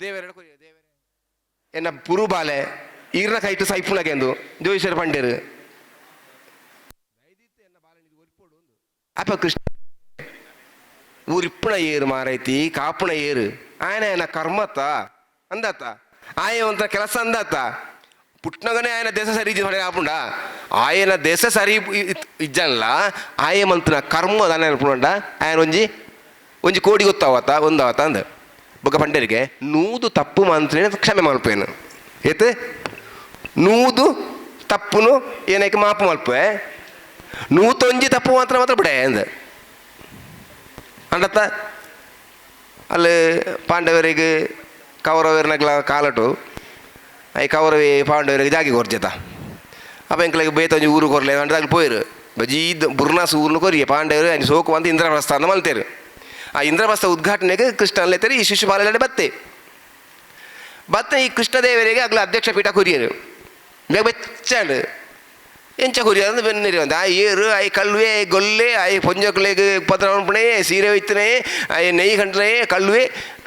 ದೇವೆರಡ ಕೊರಿಯೆರ್ ದೇವೆರೆ ಎನ್ನ ಪುರು ಬಾಲೆ ಈರ್ನ ಕೈಟ್ ಸೈಪುನಗೆಂದು ಜೋಯಿಸೆರ್ ಪಂಡೆರ್. ಅಪ್ಪ ಕೃಷ್ಣ ಊರಿಪ್ಪುನ ಏರು ಮಾರೈತಿ ಕಾಪುನ ಏರು ಆಯನ ಏನ ಕರ್ಮತ್ತ ಅಂದಾತ ಆಯ ಒಂತ ಕೆಲಸ ಅಂದಾತ ಪುಟ್ನಗನೇ ಆಯನ ದೇಶ ಸರಿ ಇಜ್ಜಿ ಆಪುಂಡ ಆಯನ ದೇಶ ಸರಿ ಇಜ್ಜನ್ಲ ಆಯ ಮಂತನ ಕರ್ಮ ದಾನೆ ಅನ್ಪುಂಡ ಆಯನ ಒಂಜಿ ಒಂಜಿ ಕೋಡಿ ಗೊತ್ತಾವತ್ತ ಒಂದಾವತ್ತ ಅಂದ್ ಬೊಕ್ಕ ಪಂಡರಿಗೆ ನೂದು ತಪ್ಪು ಮಂತ್ರಿ ಕ್ಷಮೆ ಮಲ್ಪೇನು ಏತ್ ನೂದು ತಪ್ಪುನು ಏನಕ್ಕೆ ಮಾಪು ಮಲ್ಪೆ ನೂತೊಂಜಿ ತಪ್ಪು ಮಾತ್ರ ಮಾತ್ರ ಬಿಡೆ ಅಂದ್ ಅಂಡತ್ತ ಅಲ್ಲಿ ಪಾಂಡವರಿಗೆ ಕೌರವರ್ನಗ್ಲ ಕಾಲಟು I ಕೌರವಿ ಪಾಂಡವರಿಗೆ ಜಾಗೆ ಕೊರ್ಜೆತ ಅಪ್ಪ ಎಂಕ್ಲೆಗ್ ಬೇತೆ ಒಂಜಿ ಊರು ಕೊರ್ಲೆ ಅಂಡ ಅಗ್ಲು ಪೋಯೆರ್ ಬಜೀ ಬುರ್ನಾಸ್ ಊರುನು ಕೊರಿಯೆ ಪಾಂಡವರು ಅಂಚ ಸೋಕು ಬಂದು ಇಂದ್ರಪ್ರಸ್ಥ ಅಂದ್ ಮಲ್ತೆರ್ ಆ ಇಂದ್ರಪ್ರಸ್ಥ ಉದ್ಘಾಟನೆಗೆ ಕೃಷ್ಣನ್ ಲೆತ್ತೆರ್ ಈ ಶಿಶುಪಾಲನೆ ಬತ್ತೆ ಬತ್ತೆ ಈ ಕೃಷ್ಣದೇವರಿಗೆ ಅಗ್ಲ ಅಧ್ಯಕ್ಷ ಪೀಠ ಕೊರಿಯೆರ್ ಬೇಗ ಬೆಚ್ಚಾಂಡ್ ಎಂಚ ಕೊರಿಯರ್ ಅಂದ್ ಬೆನ್ನೆರ್ ಆ ಏರು ಆಯ್ ಕಲ್ವೆ ಗೊಲ್ಲೆ ಆಯ್ ಪೊಂಜಕ್ಲೆಗ್ ಉಪದ್ರ ಮನ್ಪುನೆ ಸೀರೆ ಒಯ್ತುನೆ ಆಯ್ ನೆಯಿ ಕಂಡ್ನೆ ಕಲ್ವೆ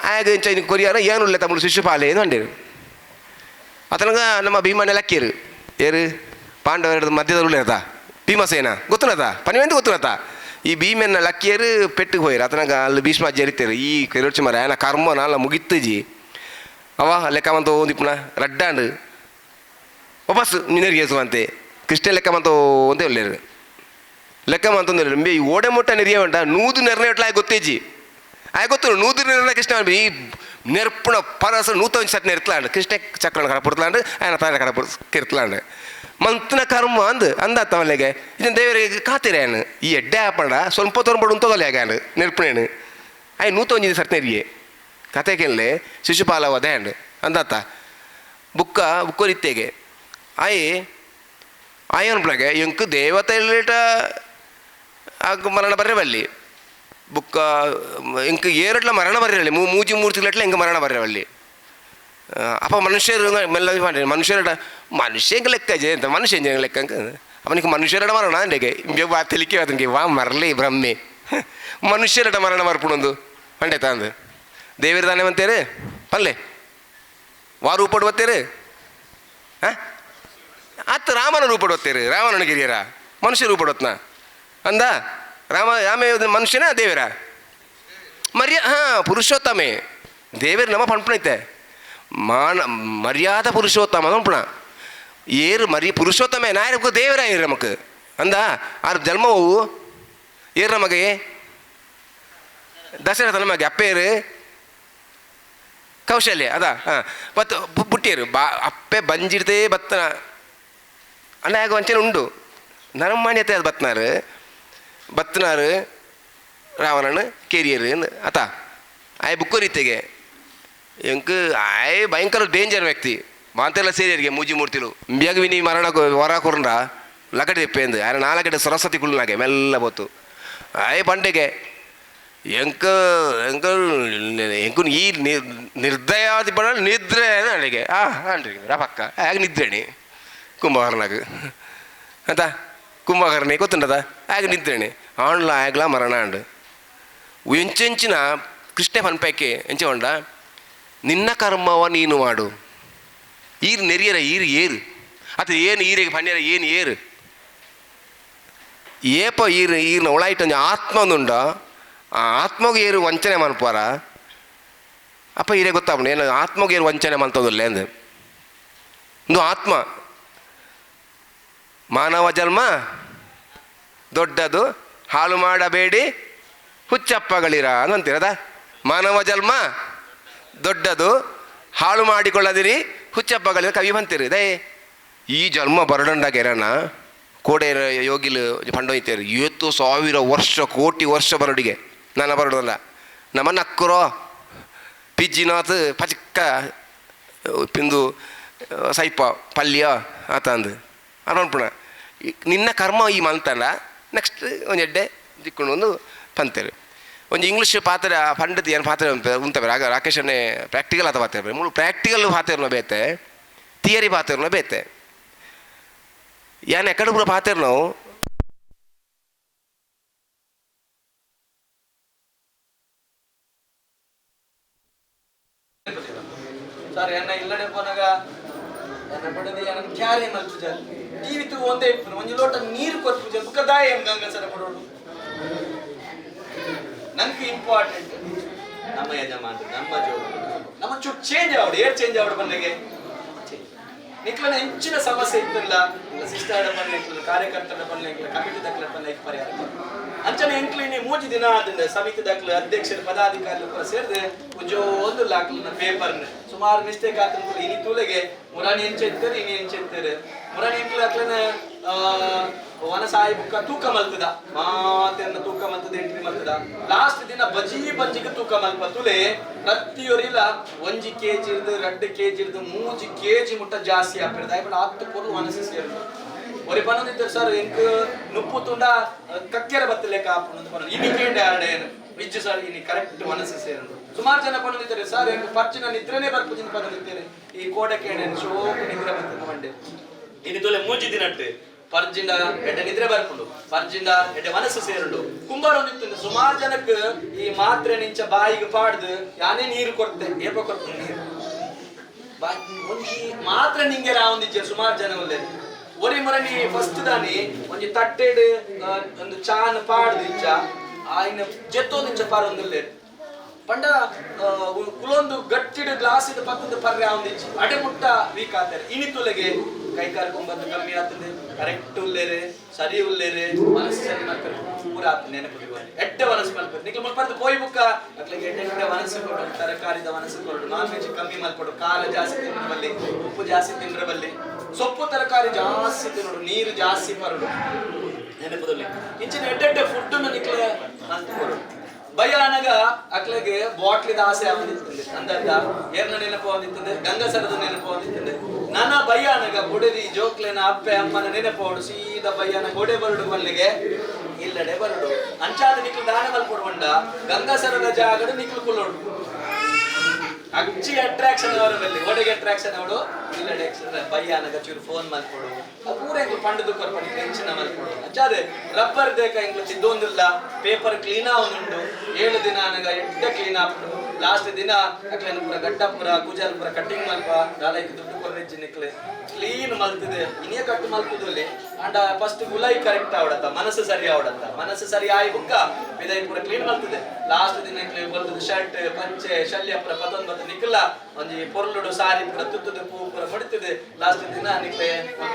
ಆಯಗ್ ಎಂಚ ಕೊರಿಯರ್ ಏನುಲ್ಲೆ ತಮ್ಮಲು ಶಿಶುಪಾಲೆ ಅಂದ್ ಪಂಡೆರ್ ಅತನಗ ನಮ್ಮ ಭೀಮನೆ ಲಕ್ಕೇರು ಏರು ಪಾಂಡವರ ಮಧ್ಯದ ಉಳ್ಳೇರ್ದ ಭೀಮಸೇನ ಗೊತ್ತುನತ ಪನಿವೆಂದು ಗೊತ್ತುನತ ಈ ಭೀಮನ್ನ ಲಕ್ಕಿಯರು ಪೆಟ್ಟಿಗೆ ಹೋಯರು ಅತನಗ ಅಲ್ಲಿ ಭೀಷ್ಮ ಜರಿತೇರು ಈ ಕೆರೊಚ್ಚಿ ಮರ ಆಯನ ಕರ್ಮ ನಾಲ ಮುಗಿತ್ತುಜಿ ಅವ ಲೆಕ್ಕ ಮಂತ ಒಂದಿಪ್ಪುನ ರಡ್ಡಾಂಡ್ ವಾಪಸ್ ನಿನರಿಗೆ ಅಂತೆ ಕೃಷ್ಣ ಲೆಕ್ಕ ಮಂತ ಒಂದೇ ಒಳ್ಳೇರು ಲೆಕ್ಕ ಮಂತೊಂದು ಇಂಬೆ ಈ ಓಡೆ ಮುಟ್ಟ ನೆರಿಯ ಉಂಟ ನೂದು ನೆರ್ನೆ ಒಟ್ಲ ಆಯ್ ಗೊತ್ತೇಜಿ ಆಯ್ ಗೊತ್ತು ನೂದು ನೆರ್ನ ಕೃಷ್ಣ ಈ ನೆರ್ಪುಣ ಪರಸ ನೂತ ಒಂಜಿ ಸಟ್ ನೆರ್ತಲಾಂಡ್ ಕೃಷ್ಣ ಚಕ್ರನ ಕಡಪುಡ್ತಲಾಂಡ್ ಆಯನ ತಾನೆ ಕಡಪುಡ್ ಕಿರ್ತಲಾಂಡ್ ಮಂತನ ಕರ್ಮ ಅಂದ್ ಅಂದಾತ ಅವನಿಗೆ ಇದನ್ನ ದೇವರಿಗೆ ಕಾತಿರ ಏನು ಈ ಎಡ್ಡೆ ಆಪಂಡ ಸ್ವಲ್ಪ ತೋರ್ಬಡು ಉಂತದಲ್ಲ ಯಾಗಾಂಡ್ ನೆರ್ಪುಣೇನು ಆಯ್ ನೂತ ಒಂಜಿ ಸಟ್ ನೆರಿಯೆ ಕತೆ ಕೇಳಲೆ ಶಿಶುಪಾಲ ವಧೆ ಅಂಡ್ ಅಂದಾತ ಬುಕ್ಕ ಬುಕ್ಕೊರಿತ್ತೆಗೆ ಆಯ್ ಆಯ್ ಅನ್ಪುನಗೆ ಎಂಕ್ ದೇವತೆಲೇಟ ಆಗ ಮರಣ ಬರ್ರೆ ಬಲ್ಲಿ ಬುಕ್ಕ ಎಂಕ್ ಏರಟ್ಲ ಮರಣ ಬರ್ರೆ ಮೂಜಿ ಮೂರ್ತಿಗಳಟ್ಲ ಎಂಕ್ ಮರಣ ಬರ್ರೆ ಬಲ್ಲಿ ಅಪ್ಪ ಮನುಷ್ಯರು ಮೆಲ್ಲ ಮನುಷ್ಯರಡ ಮನುಷ್ಯಂಗೆ ಲೆಕ್ಕ ಜೆ ಅಂತ ಮನುಷ್ಯ ಲೆಕ್ಕ ಅವನಿಗೆ ಮನುಷ್ಯರಡ ಮರಣ ಅಂಡೆಗೆ ಇಂಬೆ ತಿಳಿಕೆ ಅದಕ್ಕೆ ವಾ ಮರಲಿ ಬ್ರಹ್ಮೆ ಮನುಷ್ಯರಡ ಮರಣ ಮರ್ಪುಣೊಂದು ಪಂಡೆ ತಾಂದು ದೇವರು ತಾನೇ ಮಂತೇರು ಪಲ್ಲೆ ವಾ ರೂಪಡು ಬತ್ತೇರು ಹಾಂ ಅತ್ತ ರಾಮನ ರೂಪಡು ಬತ್ತೇರು ರಾಮನ ಗಿರಿಯರ ಮನುಷ್ಯ ರೂಪಡು ಅಂದ ರಾಮ ರಾಮ ಮನುಷ್ಯನ ದೇವರ ಮರ್ಯ ಹಾಂ ಪುರುಷೋತ್ತಮೆ ದೇವರು ನಮ್ಮ ಪಂಪನೈತೆ ಮಾನ ಮರ್ಯಾದ ಪುರುಷೋತ್ತಮ ಪಂಪಣ ಏರು ಮರಿ ಪುರುಷೋತ್ತಮೆ ನಾಯಕ ದೇವರ ಏರು ನಮಕ್ ಅಂದ ಆರು ಜನ್ಮವು ಏರು ನಮಗೆ ದಶರಥ ನಮಗೆ ಅಪ್ಪೇರು ಕೌಶಲ್ಯ ಅದ ಹಾಂ ಬತ್ ಬುಟ್ಟಿಯರು ಬಾ ಅಪ್ಪೆ ಬಂಜಿಡ್ತೇ ಬತ್ತನ ಅಣ್ಣ ಯಾಕೆ ವಂಚನೆ ಉಂಡು ನರಮಾನ್ಯತೆ ಅದು ಬತ್ನಾರು ಬತ್ತನಾರು ರಾವಣನ ಕೇರಿಯರ್ ಅತ ಆಯ್ ಬುಕ್ಕು ರೀತಿಗೆ ಎಂಕ್ ಆಯ್ ಭಯಂಕರ ಡೇಂಜರ್ ವ್ಯಕ್ತಿ ಮಾತೆಲ್ಲ ಸೇರಿಯರಿಗೆ ಮೂಜಿ ಮೂರ್ತಿಲು ಇಂಬಿಯಾಗ ವಿನಿ ಮರಣ ವರ ಕೊರಂಡ ಲಕಡೆ ತಿಪ್ಪೇಂದು ಆಯನ ನಾಲ್ಕಡೆ ಸರಸ್ವತಿ ಕುಳ್ನಾಗೆ ಮೆಲ್ಲ ಬೊತ್ತು ಆಯ್ ಪಂಡೆಗೆ ಎಂಕ್ ಎಂಕ್ ಎಂಕು ಈ ನಿರ್ದಯ ಪಡ ನಿದ್ರೆ ಅಡಿಗೆ ಆ ಅಂಡ್ರಿ ಪಕ್ಕ ಆಗ ನಿದ್ರೇಣಿ ಕುಂಭಕರ್ಣಾಗ ಅಂತ ಕುಂಭಕರ್ಣಿ ಗೊತ್ತುಂಟದ ಆಗ ನಿದ್ರೇಣಿ ಆಂಡ್ಲ ಆಗ್ಲ ಮರಣ ಅಂಡ್ ಎಂಚೆಂಚಿನ ಕೃಷ್ಣ ಪನ್ಪೈಕೆ ಎಂಚ ಉಂಡ ನಿನ್ನ ಕರ್ಮವ ನೀನು ಮಾಡು ಈರು ನೆರಿಯರ ಈರು ಏರು ಅತ ಏನು ಈರಿಗೆ ಪನ್ಯರ ಏನು ಏರು ಏಪ ಈರು ಈರ್ನ ಒಳಾಯಿಟ್ ಒಂಜಿ ಆತ್ಮ ಒಂದುಂಡ ಆ ಆತ್ಮಗೆ ಏರು ವಂಚನೆ ಮನ್ಪಾರ ಅಪ್ಪ ಈರೇ ಗೊತ್ತಾಪುಂಡು ಏನು ಆತ್ಮಗೆ ಏರು ವಂಚನೆ ಮಲ್ತೊಂದುಲ್ಲೆ ಅಂದ್ ಒಂದು ಆತ್ಮ ಮಾನವ ಜನ್ಮ ದೊಡ್ಡದು ಹಾಳು ಮಾಡಬೇಡಿ ಹುಚ್ಚಪ್ಪಗಳಿರ ಅಂತೀರದ ಮಾನವ ಜನ್ಮ ದೊಡ್ಡದು ಹಾಳು ಮಾಡಿಕೊಳ್ಳದಿರಿ ಹುಚ್ಚಪ್ಪಗಳಿರ ಕವಿ ಬಂತೀರಿ ದೇ ಈ ಜನ್ಮ ಬರಡಂಡಾಗ ಕೋಡೆ ಯೋಗಿಲು ಪಂಡೊಯ್ತೇರು ಏತು ಸಾವಿರ ವರ್ಷ ಕೋಟಿ ವರ್ಷ ಬರಡಿಗೆ ನನ್ನ ಬರಡಲ್ಲ ನಮ್ಮ ನಕ್ಕರೋ ಪಿಜ್ಜಿನಾಥ್ ಪಚಿಕ್ಕ ಪಿಂದು ಸೈಪ ಪಲ್ಯ ಆತ ಅಂದು ಅನ್ಪುಣ ನಿನ್ನ ಕರ್ಮ ಈ ಮಂತಲ್ಲ ನೆಕ್ಸ್ಟ್ ಒಂಜಿ ಎಡ್ಡೆ ದಿಕ್ಕೊಂಡು ಒಂದು ಪಂತೇರು ಒಂಜಿ ಇಂಗ್ಲೀಷ್ ಪಾತ್ರ ಪಂಡಿತ ಏನು ಪಾತ್ರ ಉಂತವೆ ರಾಗ ರಾಕೇಶನೇ ಪ್ರಾಕ್ಟಿಕಲ್ ಆತ ಪಾತ್ರ ಮೂಲು ಪ್ರಾಕ್ಟಿಕಲ್ ಪಾತ್ರನ ಬೇತೆ ಥಿಯರಿ ಪಾತ್ರನ ಬೇತೆ ಯಾನ್ ಎಕಡೆ ಪೂರ ಪಾತೆರ್ ನಾವು ಸರ್ ಎನ್ನ ಇಲ್ಲಡೆ ಪೋನಾಗ ಎನ್ನ ಬಡದಿ ಎನ್ನ ಕ್ಯಾರೆ ಮಲ್ಪುಜಾರ್ ಟಿವಿ ತೂ ಒಂದೇ ಇಪ್ಪುನು ಒಂಜಿ ಲೋಟ ನೀರು ಕೊರ್ಪುಜಾರ್ ಬುಕ್ಕ ದಾಯ ಎಂ ಗಂಗಸರ ಬಡೋಡು. ನಂಗೆ ಇಂಪಾರ್ಟೆಂಟ್ ನಮ್ಮ ಯಜಮಾನ್ರು, ನಮ್ಮ ಜೋರು, ನಮ್ಮ ಚೂರು ಚೇಂಜ್ ಆವಡು. ಏರ್ ಚೇಂಜ್ ಆವಡು ಬಂದಾಗೆ ನಿಕ್ಲನ ಹೆಚ್ಚಿನ ಸಮಸ್ಯೆ ಇತ್ತಿಲ್ಲ. ಸಿಸ್ಟರ್ ಪನ್ಲೆ, ಕಾರ್ಯಕರ್ತರ ಪನ್ಲೆ, ಕಮಿಟಿ ದಕ್ಲ ಪನ್ಲೆ ಪರಿಹಾರ ಅಂಚನೆ ಎಂಕ್ಲಿನಿ ಮೂಜಿ ದಿನ ಆದಿಂದ ಸಮಿತಿ ದಾಖಲೆ ಅಧ್ಯಕ್ಷರು ಪದಾಧಿಕಾರಿಗಳು ಪೂರ ಸೇರಿದೆ ಒಂಜೋ ಒಂದು ಲಾಕ್ಲಿನ ಪೇಪರ್ನ ಸುಮಾರು ಮಿಸ್ಟೇಕ್ ಆತನ. ಇನಿ ತೂಲೆಗೆ ಮುರಾಣಿ ಎಂಚ ಇತ್ತಾರೆ, ಇನಿ ಎಂಚ ಇತ್ತಾರೆ. ಮುರಾಣಿ ಎಂಕ್ಲ ಅಕ್ಲನ ವನಸಾಯಿ ಬುಕ್ಕ ತೂಕ ಮಲ್ತದ ಮಾತೆನ್ನ ತೂಕ ಮಲ್ತದ ಎಂಟ್ರಿ ಮಲ್ತದ. ಲಾಸ್ಟ್ ದಿನ ಬಜಿ ಬಂಜಿಗೆ ತೂಕ ಮಲ್ಪ ತುಲೆ ಪ್ರತಿಯೊರಿಲ 1 ಕೆಜಿ ಇರ್ದು 2 ಕೆಜಿ ಇರ್ದು 3 ಕೆಜಿ ಮುಟ್ಟ ಜಾಸ್ತಿ ಆಪಿರ್ದು. ಆಯ್ಪಂಡ ಹತ್ತು ಪೊರ್ಲು ಮನಸ್ಸು ಸೇರುದು. ಒರಿ ಪನ್ನೊಂದಿದ್ದಾರೆ ಸರ್ ಎಂಕ್ ನುಪ್ಪು ತುಂಡ ಕಕ್ಕೆರ ಬತ್ತಲೇಕ ಆಪುಂಡು ಪನ್ನೊಂದು. ಇನಿ ಕೇಂಡೆ ಆರಡೇನು ವಿಜ್ಜು ಸರ್ ಇನಿ ಕರೆಕ್ಟ್ ಮನಸ್ಸು ಸೇರುದು. ಸುಮಾರು ಜನ ಪನ್ನೊಂದಿದ್ದಾರೆ ಸರ್ ಎಂಕ್ ಪರ್ಚಿನ ನಿದ್ರೆನೇ ಬರ್ಪುಜಿನ ಪನ್ನೊಂದಿದ್ದಾರೆ. ಈ ಕೋಡೆ ಕೇಂಡೆ ಶೋಕು ನಿದ್ರೆ ಬರ್ತದೆ ಮಂಡೆ. ಇನಿ ತುಲೆ ಮೂಜಿ ದಿನಟ್ಟು ಪರ್ಜಿಂಡ ಎಡ್ಡೆ ನಿದ್ರೆ ಬರ್ಪುಂಡು, ಪರ್ಜಿಂಡ ಎಡ್ಡೆ ಮನಸ್ಸು ಸೇರುಂಡು. ಕುಂಬಾರ ಒಂದಿತ್ತು ಸುಮಾರು ಜನಕ್ಕೆ ಈ ಮಾತ್ರೆ ನಿಂಚ ಬಾಯಿಗೆ ಪಾಡ್ದು ಯಾನೇ ನೀರು ಕೊಡ್ತೆ ಏಪ ಕೊಡ್ತು ನೀರು ಒಂಜಿ ಮಾತ್ರ ನಿಂಗೆ ರಾವೊಂದಿಜ್ಜೆ ಸುಮಾರು ಜನ ಒಲ್ಲೆ. ಒರಿ ಮರನಿ ಫಸ್ಟ್ ದಾನಿ ಒಂಜಿ ತಟ್ಟೆಡ್ ಒಂದು ಚಾನ್ ಪಾಡ್ದು ಇಂಚ ಆಯ್ನ ಜೆತ್ತೊಂದು ಇಂಚ ಪಾರೊಂದುಲ್ಲೆ ಪಂಡ ಕುಲೊಂದು ಗಟ್ಟಿಡು ಗ್ಲಾಸ್ ಇದು ಪತ್ತದ ಪರ್ರೆ ಆವೊಂದಿಜ್ಜಿ ಅಡೆ ಮುಟ್ಟ ವೀಕ್ ಆತಾರೆ. ಇನಿ ತುಲೆಗೆ ಕೈ ಕಾಲು ಕೊಂಬತ್ತು ಕಮ್ಮಿ ಆತದೆ, ಕರೆಕ್ಟ್ ಉಲ್ಲೇರೆ, ಸರಿ ಉಲ್ಲೇರೆ, ಮನಸ್ಸು ಸರಿ ಮಲ್ಪರೆ ಪೂರ ಆತು ನೆನಪು ಎಡ್ಡೆ ಮನಸ್ಸು ಮಲ್ಪರೆ ನಿಕ್ಲು ಮುಲ್ಪರ್ದು ಪೋಯ್ ಬುಕ್ಕ ಅಕ್ಲೆಗೆ ಎಡ್ಡೆ ಎಡ್ಡೆ ಮನಸ್ಸು ಕೊಡು, ತರಕಾರಿದ ಮನಸ್ಸು ಕೊಡು, ನಾನ್ ವೆಜ್ ಕಮ್ಮಿ ಮಲ್ಪಡು, ಖಾರ ಜಾಸ್ತಿ ತಿಂದ್ರೆ ಬಲ್ಲಿ, ಉಪ್ಪು ಜಾಸ್ತಿ ತಿಂದ್ರೆ ಬಲ್ಲಿ, ಸೊಪ್ಪು ತರಕಾರಿ ಜಾಸ್ತಿ ತಿನ್ನೋಡು, ನೀರು ಜಾಸ್ತಿ ಪರಡು ನೆನಪದಲ್ಲಿ. ಇಂಚಿನ ಎಡ್ಡೆ ಫುಡ್ ನಿಕ್ಲೆ ಮಲ್ತು ಕೊಡು. ಭಯ ಅನಗ ಅಕ್ಲೆಗೆ ಬಾಟ್ಲಿದ ಆಸೆ ಆವಂದಿತ್ತಂದೆ ಅಂದರ್ದ ಏರ್ನ ನೆನಪು ಆವಂದಿತ್ತಂದೆ, ಗಂಗಸರದ ನೆನಪು ಆವಂದಿತ್ತಂದೆ. ನನ್ನ ಭಯ ಅನಗ ಬುಡದಿ ಜೋಕ್ಲೆನ ಅಪ್ಪೆ ಅಮ್ಮನ ನೆನಪು ಅವಡು ಸೀದಾ ಭಯನ ಗೋಡೆ ಬರಡು ಮಲ್ಲಿಗೆ ಇಲ್ಲಡೆ ಬರಡು. ಅಂಚಾದ ನಿಕ್ಲು ದಾನ ಮಲ್ಪೊಡು ಗಂಗಸರದ ಜಾಗಡು ನಿಕ್ಲು ಕುಲ್ಲೋಡು. ಅಚ್ಚಿ ಅಟ್ರಾಕ್ಷನ್ ಅವರ ಬಲ್ಲಿ ಗೋಡೆಗೆ ಅಟ್ರಾಕ್ಷನ್ ಅವಳು ಇಲ್ಲಡೆ ಭಯ ಅನಗ ಚೂರು ಫೋನ್ ಮಲ್ಪೊಡು, ಪೂರ ಎಂಕ್ಲು ಪಂಡದು ಕೊರ್ಪಣಿ ಟೆನ್ಷನ್ ಮಲ್ಪೊಡು. ಅಂಚಾದೆ ರಬ್ಬರ್ ದೇಕ ಎಂಕ್ಲು ತಿದ್ದೊಂದಿಲ್ಲ, ಪೇಪರ್ ಕ್ಲೀನ್ ಆವೊಂದುಂಡು. 7 ದಿನ ಅನಗ ಎಡ್ಡೆ ಕ್ಲೀನ್ ಆಪುಂಡು. ಲಾಸ್ಟ್ ದಿನ ಅಕ್ಲೆನ ಪೂರ ಗಡ್ಡ ಪೂರ ಗುಜಾಲ್ ಪೂರ ಕಟ್ಟಿಂಗ್ ಮಲ್ಪ ದಾಲೈಕ್ ದುಡ್ಡು ಕೊರ್ರೆಜ್ಜಿ ನಿಕ್ಲೆ ಕ್ಲೀನ್ ಮಲ್ತದೆ. ಇನಿಯ ಕಟ್ಟು ಮಲ್ತದಲ್ಲಿ ಅಂಡ ಫಸ್ಟ್ ಗುಲಾಯಿ ಕರೆಕ್ಟ್ ಆವಡತ್ತ, ಮನಸ್ಸು ಸರಿ ಆವಡತ್ತ, ಮನಸ್ಸು ಸರಿ ಆಯಿ ಬುಕ್ಕ ಬಿದೈ ಪೂರ ಕ್ಲೀನ್ ಮಲ್ತದೆ. ಲಾಸ್ಟ್ ದಿನ ಬಲ್ತದ ಶರ್ಟ್ ಪಂಚೆ ಶಲ್ಯ ಪೂರ ಪತೊಂದು ಬತ್ತ ನಿಕ್ಲ ಒಂಜಿ ಪೊರ್ಲುಡು ಸಾರಿ ಪೂರ ತುತ್ತದ ಪೂ ಪೂರ ಮಡಿತದೆ. ಲಾಸ್ಟ್ ದಿನ ನಿಕ್ಲೆ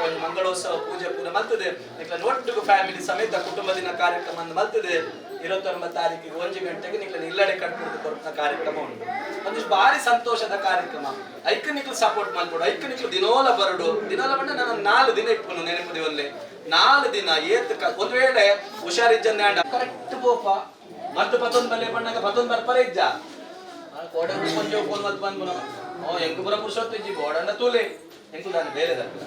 ಒಂಜಿ ಮಂಗಳೋತ್ಸವ ಪೂಜೆ ಪೂರ ಮಲ್ತದೆ. ನಿಕ್ಲೆ ಒಟ್ಟುಗು ಫ್ಯಾಮಿಲಿ ಸಮೇತ ಕುಟುಂಬ ದಿನ ಕಾರ್ಯಕ್ರಮ ಮಲ್ತದೆ. 29 ತಾರೀಕಿಗೆ 1 ಗಂಟೆಗೆ ನಿಕ್ಲೆ ಇಲ್ಲಡೆ ಕಟ್ಬಿಡ್ದು ಕೊರಪಿನ ಕಾರ್ಯಕ್ರಮ ಉಂಟು. ಒಂದಿಷ್ಟು ಭಾರಿ ಸಂತೋಷದ ಕಾರ್ಯಕ್ರಮ. ಐಕ್ ನಿಕ್ಲು ಸಪೋರ್ಟ್ ಮಲ್ಪೊಡು, ಐಕ್ ನಿಕ್ಲು ದಿನೋಲ ಬರಡು. ದಿನೋಲ ಬಂಡ ನಾನು 4 ದಿನ ಇಪ್ಪನು ನೆನಪು ದಿವನ್ಲೆ 4 ದಿನ ಏತ್ ಒಂದು ವೇಳೆ ಹುಷಾರಿಜ್ಜಂದೆ ಅಂಡ ಕರೆಕ್ಟ್ ಪೋಪ ಮದ್ದು ಪತ್ತೊಂದು ಬಲ್ಲೆ ಬಣ್ಣಗ ಪತ್ತೊಂದು ಬರ್ಪರೆ ಇಜ್ಜ ಕೋಡೆ ಕೊಂಚ ಫೋನ್ ಮಲ್ತ್ ಬಂದ್ಬುನ ಓ ಎಂಕು ಪುರ ಪುರುಷೊತ್ತು ಇಜ್ಜಿ ಬೋಡಣ್ಣ ತೂಲೆ ಎಂಕು ನಾನು ಬೇರೆ ದಕ್ಲ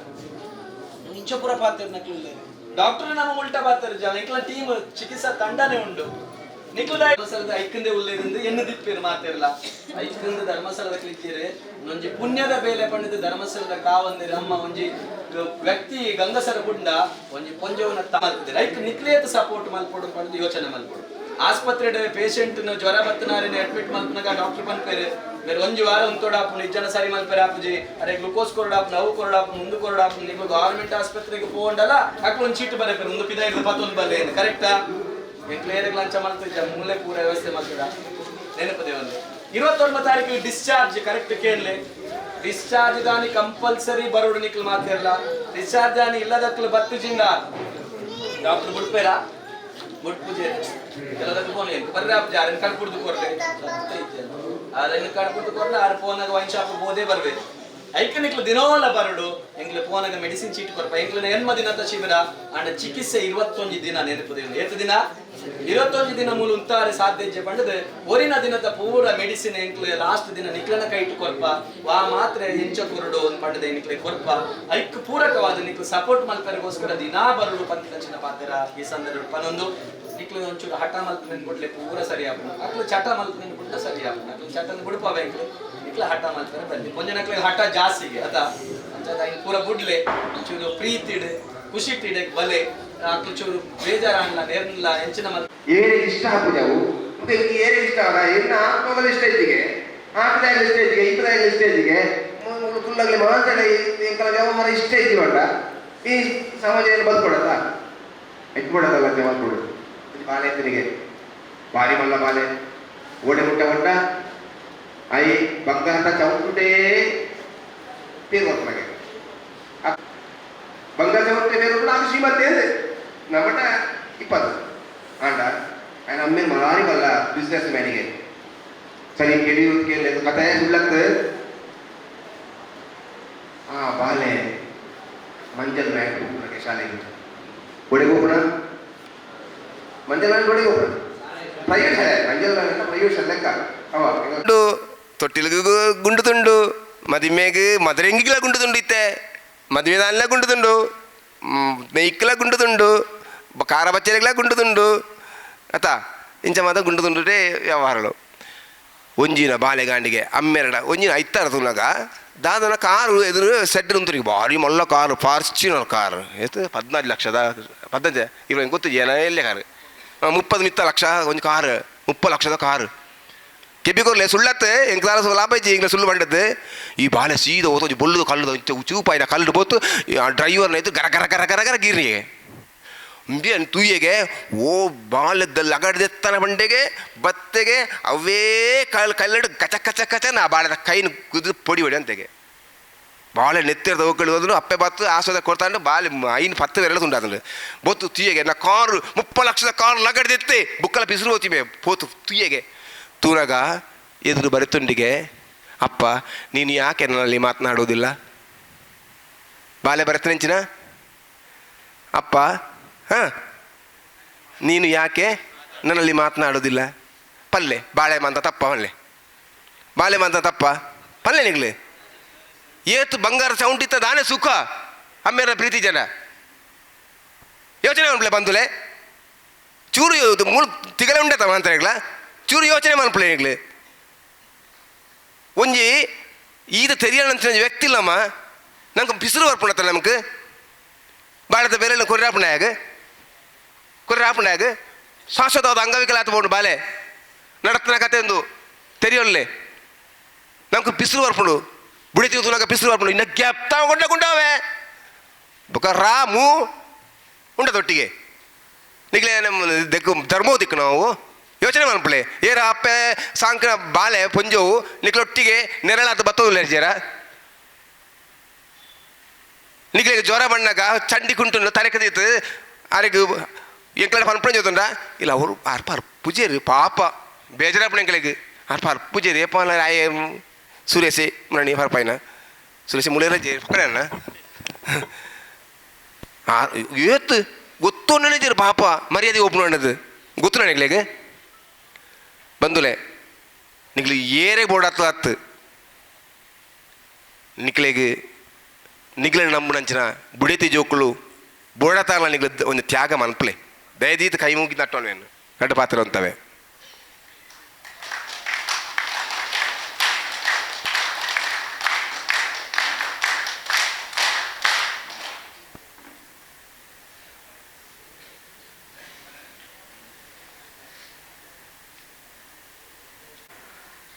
ಇಂಚ ಪುರ ಪಾತ್ರ ನಕ್ಲು ಡಾಕ್ಟರ್ ನಮ್ಮ ಉಲ್ಟಾ ಪಾತ್ರ ಜನ ಎಂಕ್ಲ ಟೀಮ್ ಚಿಕಿತ್ಸಾ ತಂಡನೇ ಉಂಡು. ನಿಕ್ಲು ಧರ್ಮಸ್ಥಳದ ಐಕಂದೆ ಉಲ್ಲೇರಿಂದ ಎನ್ನು ದಿಪ್ಪಿರು ಮಾತಿರಲ್ಲ. ಐಕಂದ ಧರ್ಮಸ್ಥಳದ ಕ್ಲಿಕ್ಕಿರಿ ಒಂಜಿ ಪುಣ್ಯದ ಬೇಲೆ ಪಂಡಿತ ಧರ್ಮಸ್ಥಳದ ಕಾವಂದಿರ ಅಮ್ಮ ಒಂಜಿ ವ್ಯಕ್ತಿ ಗಂಗಸರ ಗುಂಡ ಒಂಜಿ ಪೊಂಜವನ ತಾಲ್ತಿದ್ದಾರೆ. ಐಕ್ ನಿಕ್ಲೇತ ಸಪೋರ್ಟ್ ಮಲ್ಪೊಡು ಪಂಡ್ದು ಯೋಚನೆ ಮಲ್ಪೊಡು. ಆಸ್ಪತ್ರೆ ಪೇಷಂಟ್ ಜ್ವರ ಬತ್ತನಾರಿನ ಅಡ್ಮಿಟ್ ಮಲ್ಪನಾಗ ಡಾಕ್ಟರ್ ಪನ್ಪೇರು ಬೇರೆ ಒಂಜಿ ವಾರ ಉಂತೋಡಾಪುನು ಇಜ್ಜನ ಸರಿ ಮಲ್ಪೇರೆ ಆಪುಜಿ, ಅರೆ ಗ್ಲುಕೋಸ್ ಕೊರಡಾಪುನು, ಅವು ಕೊರಡಾಪುನು, ಮುಂದು ಕೊರಡಾಪುನು, ನಿಕ್ಲು ಗವರ್ಮೆಂಟ್ ಆಸ್ಪತ್ರೆಗೆ ಪೋಂಡಲ್ಲ ಅಕ್ಲು ಒಂದು ಚೀಟ್ ಬರಪೇರು ಮುಂದು ಪಿದ ಇರ್ದು ಪತ್ತೊಂದು ಬಲ್ಲೆ ಏನು ಕರೆಕ್ಟಾ? ಎಂಕ್ಲೇರಿಗೆ ಲಂಚ ಮಲ್ತಿದ್ದ ಮೂಲೆ ಪೂರ ವ್ಯವಸ್ಥೆ ಮಲ್ತದ ನೆನಪದೆ. ಒಂದು 29 ತಾರೀಕು ಡಿಸ್ಚಾರ್ಜ್ ಕರೆಕ್ಟ್ ಕೇಳಲೆ. ಡಿಸ್ಚಾರ್ಜ್ ದಾನಿ ಕಂಪಲ್ಸರಿ ಬರೋಡು ನಿಕ್ಲು ಮಾತಿರಲ್ಲ. ಡಿಸ್ಚಾರ್ಜ್ ದಾನಿ ಇಲ್ಲದಕ್ಲು ಬತ್ತು ಜಿಂದ ಡಾಕ್ಟರ್ ಬುಡ್ಪೇರ ಬುಡ್ಪುಜೆ ಕೆಲದಕ್ಕೆ ಫೋನ್ ಏನು ಬರ್ರಿ ಆಪುಜಿ ಆರನ್ ಕಡ್ಪುಡ್ದು ಕೊರ್ಲೆ ಆರನ್ ಕಡ್ಪುಡ್ದು ಕೊರ್ಲೆ ಆರು ಫೋನಾಗ ವೈನ್ ಶಾಪ್ ಬೋದೇ ಬರ್ಬೇಕು. ಐಕ್ ನಿಕ್ಲು ದಿನೋಲ ಬರಡು ಎಂಕ್ಲೆ ಫೋನಾಗ ಮೆಡಿಸಿನ್ ಚೀಟ್ ಕೊರ್ಪ ಎಂಕ್ಲೆ ಎನ್ಮ ದಿನದ ಶಿಬಿರ ಅಂಡ ಚಿಕಿತ್ಸೆ 21 ದಿನ ನೆನಪು ಏತು ದಿನ 21 ದಿನ ಮೂಲ ಉಂತಾರೆ ಸಾಧ್ಯ ಇಜ್ಜೆ ಪಂಡದು ಒರಿನ ದಿನದ ಪೂರ ಮೆಡಿಸಿನ್ ಎಂಕ್ಲೆ ಲಾಸ್ಟ್ ದಿನ ನಿಕ್ಲನ ಕೈಟು ಕೊರ್ಪ ವಾ ಮಾತ್ರ ಎಂಚ ಕೊರಡು ಒಂದು ಪಂಡದೆ ನಿಕ್ಲೆ ಕೊರ್ಪ ಐಕ್ ಪೂರಕವಾದ ನಿಕ್ಲು ಸಪೋರ್ಟ್ ಮಲ್ಪರಿಗೋಸ್ಕರ ದಿನಾ ಬರಡು ಪಂಚಿನ ಪಾತ್ರ ಈ ಸಂದರ್ಭ ಪನೊಂದು ನಿಕ್ಲು ಒಂಚೂರು ಹಠ ಮಲ್ಪು ಕೊಡ್ಲೆ ಪೂರ ಸರಿ ಆಪುಂಡು. ಅಕ್ಲು ಚಟ ಮಲ್ಪು ಬಿಟ್ಟ ಸರಿ ಆಪುಂಡು. ಅಕ್ಲು ಚಟನ ಬಿಡ್ಪ ಎಂಕ್ಲು ನಿಕ್ಲು ಹಠ ಮಲ್ಪರೆ ಬಲ್ಲಿ ಕೊಂಜನಕ್ಲೆ ಹಠ ಜಾಸ್ತಿಗೆ ಅತ ಅಂಚಾದ ಐನ್ ಪೂರ ಬುಡ್ಲೆ ಒಂಚೂರು ಪ್ರೀತಿಡ್ ಖುಷಿಟಿಡ್ ಬಲೆ ಅಕ್ಲು ಚೂರು ಬೇಜಾರಾಣ್ಲ ನೇರ್ನ್ಲ ಎಂಚಿನ ಮಲ್ ಏರಿಗೆ ಇಷ್ಟ ಆಪುಜವು ಮತ್ತೆ ಇಂಕ್ ಏರಿಗೆ ಇಷ್ಟ ಆವರ ಎನ್ನ ಆತ್ಮದ ಸ್ಟೇಜಿಗೆ ಆಪದಾಯದ ಸ್ಟೇಜಿಗೆ ಇಪ್ಪದಾಯದ ಸ್ಟೇಜಿಗೆ ಊರ್ಲಾಗ್ಲಿ ಮಾತಾಡಿ ಎಂಕಲ ವ್ಯವಹಾರ ಇಷ್ಟ ಇದ್ದೀವಿ ಬಂಡ ಈ ಸಮಾಜ ಏನು ಬದುಕೊಡತ್ತ ಎಟ್ಬಿಡೋದಲ್ಲ ಮಾಡ್ಕೊಡು. ಬಾಲೆ ತಿರಿಗೆ ಬಾರಿ ಮಲ್ಲ ಬಾಲೆ ಓಡೆ ಮುಟ್ಟ ಹೊಂಡ I ಬಂಗಾರದ ಚೌಟೇ ಪೇರು ಹೊತ್ತನಾಗೆ ಬಂಗಾರ ಚೌಟೆ ಪೇರು ಅದು ಶ್ರೀಮಂತ ನಮ್ಮಟ 20 ಆಂಡ ఆయన ಅಮ್ಮೆ ಮಾರಿ ಬಲ್ಲ ಬಿಸ್ನೆಸ್ ಮ್ಯಾನಿಗೆ ಸರಿ ಕೇಳಿ ಕೇಳಿ ಕಥೆ ಸುಳ್ಳತ್ತು. ಆ ಬಾಲೆ ಮಂಜಲ್ ನಾಯಕ್ ಹೋಗ್ಬಿಡಕ್ಕೆ ಶಾಲೆಗೆ ಒಡೆಗೆ ಹೋಗೋಣ, ಮಂಜಲ್ ನಾಯಕ್ ಒಡೆಗೆ ಹೋಗೋಣ, ಪ್ರೈವೇಟ್ ಶಾಲೆ ಮಂಜಲ್ ನಾಯಕ್ ಪ್ರೈವೇಟ್ ಶಾಲೆ ಲೆಕ್ಕ ಅವ ತೊಟ್ಟಿಲಿಗೆ ಗುಂಡು ತುಂಡು, ಮದಿಮೆಗೆ ಮದರೆಂಗಿಗ್ಲ ಗುಂಡು ತುಂಡು ಇತ್ತೆ, ಮದುವೆ ದಾನ್ಲ ಗುಂಡು ತುಂಡು, ಮೆಯ್ಕ್ಲ ಗುಂಡು ತುಂಡು, ಖಾರ ಬಚ್ಚಲಿಗ್ಲ ಗುಂಡು ತುಂಡು ಅತ್ತ ಇಂಚ ಮಾತ ಗುಂಡು ತುಂಡುಟೇ ವ್ಯವಹಾರಗಳು. ಒಂಜಿನ ಬಾಲೆಗಾಂಡಿಗೆ ಅಮ್ಮೆರಡ ಒಂಜಿನ ಐತ್ತಾರ ತುನಗ ದಾದನ ಕಾರು ಎದುರು ಸೆಡ್ ಉಂತರಿಗೆ ಭಾರಿ ಮಲ್ಲ car, Fortuner car ಎಷ್ಟು 14 ಲಕ್ಷದ 15 ಇವ ಗೊತ್ತು ಜನ ಎಲ್ಲೇ ಕಾರು 30 ಮಿತ್ತ ಲಕ್ಷ ಒಂದು ಕಾರು, 30 ಲಕ್ಷದ ಕಾರು ಕೆಬ್ಬಿಕೊರ್ಲೆ ಸುಳ್ಳತ್ತೆ ಎಂಕ್ಲಾರ ಲಾಭ ಇಜ್ಜಿ ಎಂಕ್ಲ ಸುಳ್ಳು ಬಂಡದ್ದು. ಈ ಬಾಲೆ ಸೀದ ಹೋತು ಬೊಳ್ಳುದು ಕಲ್ಲುದ ಚೂಪಾಯಿನ ಕಲ್ಲು ಬೋತು ಡ್ರೈವರ್ನ ಇದ್ದು ಗರ ಗರ ಗರ ಗರ ಗರ ಗಿರ್ನಿಗೆ ಇಂಬಿಯನ್ ತೂಯೆಗೆ ಓ ಬಾಲದ ಲಗಡ್ದೆತ್ತನ ಬಂಡೆಗೆ ಬತ್ತೆಗೆ ಅವೇ ಕಲ್ ಕಲ್ಲಡು ಕಚ ಕಚ ಕಚ ನಾ ಬಾಳೆದ ಕೈನ ಕುದ್ದು ಪೊಡಿ ಹೊಡಿ ಅಂತೆಗೆ ಬಾಳೆ ನೆತ್ತಿರದ ಹೋಗ್ಗಳು ಅಪ್ಪೆ ಬತ್ತು ಆಸ್ವಾದ ಕೊಡ್ತಾಂಡು ಬಾಳೆ ಐನು 10 ಬೆರಳು ತುಂಡಾತಂಡು ಬೊತ್ತು ತುಯ್ಯಗೆ ನಾ ಕಾರು 30 ಲಕ್ಷದ ಕಾರು ಲಗಡ್ದೆತ್ತೆ ಬುಕ್ಕಲ ಪಿಸುರು ಹೋತಿಮೆ ಪೋತು ತುಯ್ಯಗೆ ತೂರಾಗ ಎದುರು ಬರೆತುಂಡಿಗೆ ಅಪ್ಪ ನೀನು ಯಾಕೆ ನನ್ನಲ್ಲಿ ಮಾತನಾಡುವುದಿಲ್ಲ ಬಾಳೆ ಬರೆತನೆಂಚಿನ ಅಪ್ಪ ಹಾಂ ನೀನು ಯಾಕೆ ನನ್ನಲ್ಲಿ ಮಾತನಾಡೋದಿಲ್ಲ ಪಲ್ಲೆ ಬಾಳೆ ಮಂತ ತಪ್ಪ ಪಲ್ಲೆ ಬಾಳೆ ಮಂತ ತಪ್ಪ ಪಲ್ಲೆ ನಿಗ್ಲೆ ಏತು ಬಂಗಾರ ಸೌಂಡ್ ಇತ್ತ ದಾನೆ ಸುಖ ಅಮ್ಮೇರ ಪ್ರೀತಿ ಜನ ಯೋಚನೆ ಮನ್ಪ್ಲೆ ಬಂದುಲೆ ಚೂರು ಮೂಳು ತಿಗಲೆ ಉಂಡೆ ಅಂತ ಹೇಳ ಚೂರು ಯೋಚನೆ ಮನ್ಪ್ಲೆ ನಿಗ್ಲೆ ಒಂಜಿ ಈತ ತೆರಿಯಣಂತ ವ್ಯಕ್ತಿ ಇಲ್ಲಮ್ಮ ನಂಗೆ ಪಿಸುರು ಬರ್ಪುಣತ್ತಲ್ಲ ನಮ್ಗೆ ಬಾಳೆದ ಬೇರೆ ಕೊರ್ರಾಪುಣಾಗ ಕೊರ್ರಾಪುಣಾಗ ಶಾಶ್ವತವಾದ ಅಂಗವಿಕಲ ಆತ ಬಾಲೆ ನಡತನ ಕತೆ ಒಂದು ತೆರಿಯೊಲ್ಲೆ ನಮ್ಗೆ ಪಿಸುರು ಬರ್ಪುಂಡು ಬುಡಿ ತುನಾಗ ಪಿಸುರು ಬರ್ಪುಂಡು ಇನ್ನು ಗ್ಯಾಪ್ ಕೊಂಡ ಕೊಂಡಾವೆ ಬೊಕ ರಾಮು ಉಂಡದೊಟ್ಟಿಗೆ ನಿಗ್ಲೆ ನಮ್ಮ ದೆಕ್ಕು ಧರ್ಮೋ ದಿಕ್ಕು ನಾವು ಯೋಚನೆ ಮನ್ಪಲೆ ಏರ ಅಪ್ಪೆ ಸಾಂಕ್ರ ಬಾಲೆ ಪೊಂಜೋವು ನಿಕ್ಲೊಟ್ಟಿಗೆ ನೆರಳಾತ ಬತ್ತೋದಿಲ್ಲ ಜೇರ ನಿಗ್ಲೆ ಜ್ವರ ಬಣ್ಣಗ ಚಂಡಿ ಕುಂಟು ತರೆಕದಿತ್ತು ಆರಿಗೆ ಎಂಕ್ಲಡ ಪನ್ಪಣ ಚೋತುಂಡ ಇಲ್ಲ ಅವರು ಅರ್ಪ ಅರ್ಪುಜೇರು ಪಾಪ ಬೇಜಾರಪ್ಪಣ ಎಂಕ್ಲೆಗ್ ಅರ್ಪ ಅರ್ಪುಜೇರು ಏಪ ಆಯೆ ಸುರೇಶೆ ಮರಣಿ ಪರ್ಪಾಯಿನ ಸುರೇಶೆ ಮುಳೇರ ಜೇ ಪಕ್ಕನ ಏತ್ ಗೊತ್ತು ಪಾಪ ಮರ್ಯಾದೆ ಒಪ್ಪು ಗೊತ್ತು ನನಗ್ಲೆಗ್ ಬಂದುಲೆ ನಿಗ್ಲು ಏರೆ ಬೋಡಾತು ಅತ್ತು ನಿಕ್ಲೆಗ್ ನಿಗ್ಲ ನಂಬುನಂಚಿನ ಬುಡೇತಿ ಜೋಕುಲು ಬೋಡತಾರಲ ನಿಗ್ಲ ಒಂದು ತ್ಯಾಗ ಮನ್ಪಲೆ ದಯದೀತ ಕೈ ಮುಗಿ ನಟ್ಟೋನು ಕಡ್ಡು ಪಾತ್ರ ಅಂತವೆ.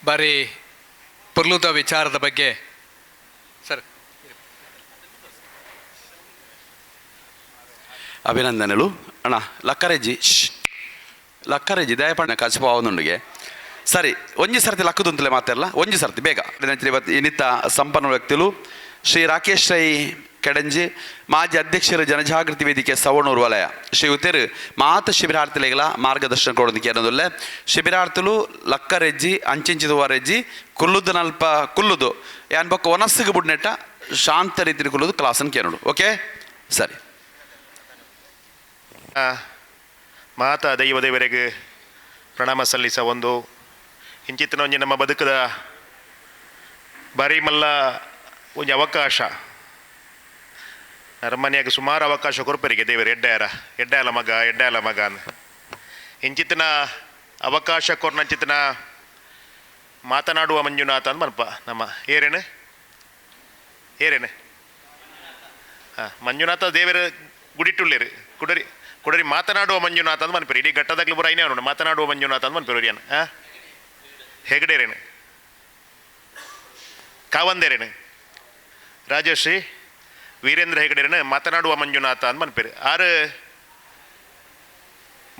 ಬಾರಿ ಪೊರ್ಲುದ ವಿಚಾರದ ಬಗ್ಗೆ ಸರ್ ಅಭಿನಂದನೆಗಳು ಅಣ್ಣ. ಲಕ್ಕರೆಜ್ಜಿ ಲಕ್ಕರೆಜ್ಜಿ ದಯಪಣ್ಣ ಕಸಿಪಾವನುಂಡಿಗೆ ಸರಿ ಒಂಜಿ ಸರ್ತಿ ಲಕ್ಕದುಂತಲೇ ಮಾತೆಲ್ಲ ಒಂಜಿ ಸರ್ತಿ ಬೇಗ ಇವತ್ತು ಇನ್ನಿತ ಸಂಪನ್ನ ವ್ಯಕ್ತಿಲು ಶ್ರೀ ರಾಕೇಶ್ ರೈ ಕೆಡಂಜಿ ಮಾಜಿ ಅಧ್ಯಕ್ಷರು ಜನಜಾಗೃತಿ ವೇದಿಕೆ ಸವಣೂರು ವಲಯ ಶ್ರೀ ಉತ್ತೇರು ಮಾತ ಶಿಬಿರಾರ್ಥಿಗಳ ಮಾರ್ಗದರ್ಶನ ಕೊಡೋದಕ್ಕೆ ಅನ್ನೋದಲ್ಲೇ ಶಿಬಿರಾರ್ಥಿಲು ಲಕ್ಕರೆಜ್ಜಿ ಅಂಚಿಂಚಿದುವರೆಜ್ಜಿ ಕುಲ್ಲುದು ನಲ್ಪ ಕುಲ್ಲುದು ಯಾನ್ ಬೊಕ್ಕ ಒನಸ್ಸಿಗೆ ಬುಡ್ನೆಟ್ಟ ಶಾಂತ ರೀತಿಯಲ್ಲಿ ಕುಲ್ಲುದು ಕ್ಲಾಸನ್ನು ಕೇಳೋಡು. ಓಕೆ ಸರಿ. ಮಾತಾ ದೈವದೇವರಿಗೆ ಪ್ರಣಾಮ ಸಲ್ಲಿಸ ಒಂದು ಇಂಚಿತ್ತಿನ ಒಂಜಿ ನಮ್ಮ ಬದುಕದ ಬಾರಿ ಮಲ್ಲ ಒಂಜಿ ಅವಕಾಶ ಅರಮನೆಯಾಗ ಸುಮಾರು ಅವಕಾಶ ಕೊರ್ಪರಿಗೆ ದೇವರು ಎಡ್ಡಾಯರ ಎಡ್ಡಾಯಲ ಮಗ ಎಡ್ಡಾಯಲ ಮಗ ಅಂದ ಇಂಚಿತ್ತಿನ ಅವಕಾಶ ಕೊರ್ನಂಚಿತ್ತಿನ ಮಾತನಾಡುವ ಮಂಜುನಾಥ ಅಂದ್ ಮನ್ಪ ನಮ್ಮ ಏರೇನು ಏರೇನು ಹಾಂ ಮಂಜುನಾಥ ದೇವರ ಗುಡಿಟ್ಟುಳ್ಳೇರು ಕುಡರಿ ಕುಡರಿ ಮಾತನಾಡುವ ಮಂಜುನಾಥ ಅಂದ್ ಮನ್ಪೇರು ಇಡೀ ಘಟ್ಟದಾಗ್ಲಿ ಬರ ಐನೇ ಅವನು ಮಾತನಾಡುವ ಮಂಜುನಾಥ ಅಂದ್ ಮನ್ಪೇರು ಹಿರಿಯನ್ ಹಾಂ ಹೆಗಡೇರೇನು ಕಾವಂದೇರೇನು Rajashree Veerendra ಹೆಗಡೆರನ ಮಾತನಾಡುವ ಮಂಜುನಾಥ ಅಂತ ಮನ್ಪೇರು. ಆರು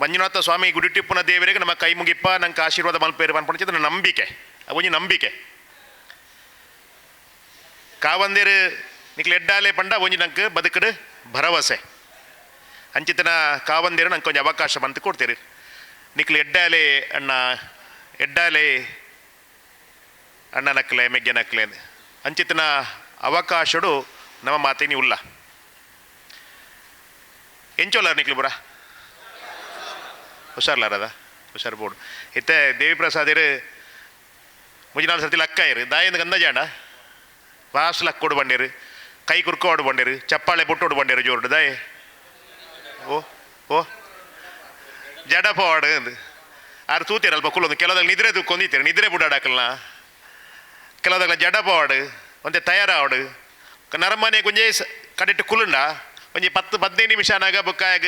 ಮಂಜುನಾಥ ಸ್ವಾಮಿ ಗುಡಿಟಿಪ್ಪುನ ದೇವರಿಗೆ ನಮ್ಮ ಕೈ ಮುಗಿಪ್ಪ, ನಂಗೆ ಆಶೀರ್ವಾದ ಮಲ್ಪೇರು ಮನ್ಪಣಿಸಿದ ನಂಬಿಕೆ, ಒಂಜಿ ನಂಬಿಕೆ. ಕಾವಂದೇರು ನಿಕ್ಲು ಎಡ್ಡಾಲೆ ಪಂಡ ಒಂಜಿ ನಂಗೆ ಬದುಕಡು ಭರವಸೆ. ಅಂಚಿತನ ಕಾವಂದೇರು ನಂಗೆ ಒಂಜಿ ಅವಕಾಶ ಬಂತು ಕೊಡ್ತೀರಿ. ನಿಕ್ಲು ಎಡ್ಡಾಲೆ ಅಣ್ಣ, ಎಡ್ಡಾಲೆ ಅಣ್ಣ ನಕ್ಲೆ ಮೆಗ್ಗೆ ನಕ್ಲೆ ಅಂಚಿತನ ಅವಕಾಶಡು ನಮ್ಮ ಮಾತೇನಿ ಉಲ್ಲ. ಎಂಚೋಲಾರ ನಿಕ್ಲು ಬುರ ಹುಷಾರ್ಲಾರದ ಹುಷಾರ್ ಬೋರ್ಡು ಇತ್ತೆ ದೇವಿಪ್ರಸಾದಿರು ಮುಜಿನಾಲ್ ಸರ್ತಿ ಲಕ್ಕ ಇರು ದಾಯಿಂದ ಗಂಧ ಜಾಂಡ ವಾಸ್ ಲಕ್ಕೋಡು ಬಂಡೇರು, ಕೈ ಕುರ್ಕೋಡು ಬಂಡೇರು, ಚಪ್ಪಾಳೆ ಬುಟ್ಟೋಡು ಬಂಡೇರು ಜೋರುಡು ದಾಯೆ ಓ ಓ ಜಡ ಪೋವಾಡು ಅಂದು ಆರು ತೂತೀರ ಅಲ್ಪ ಕುಲ್ಲೊಂದು ಕೆಲದಾಗ ನಿದ್ರೆ ತೂಕೊಂದಿತ್ತೀರ, ನಿದ್ರೆ ಬುಡಾಡಾಕಲ್ನ ಕೆಲದಾಗ ಜಡ ಪೋವಾಡು ಒಂತೆ ತಯಾರಾವಡು ನರಮನೆ ಗುಂಜೆ ಕಡೆಟ್ಟು ಕುಲುಂಡ ಒಂಜಿ 10-15 ನಿಮಿಷ ಅನಾಗ ಬುಕ್ಕಾಗ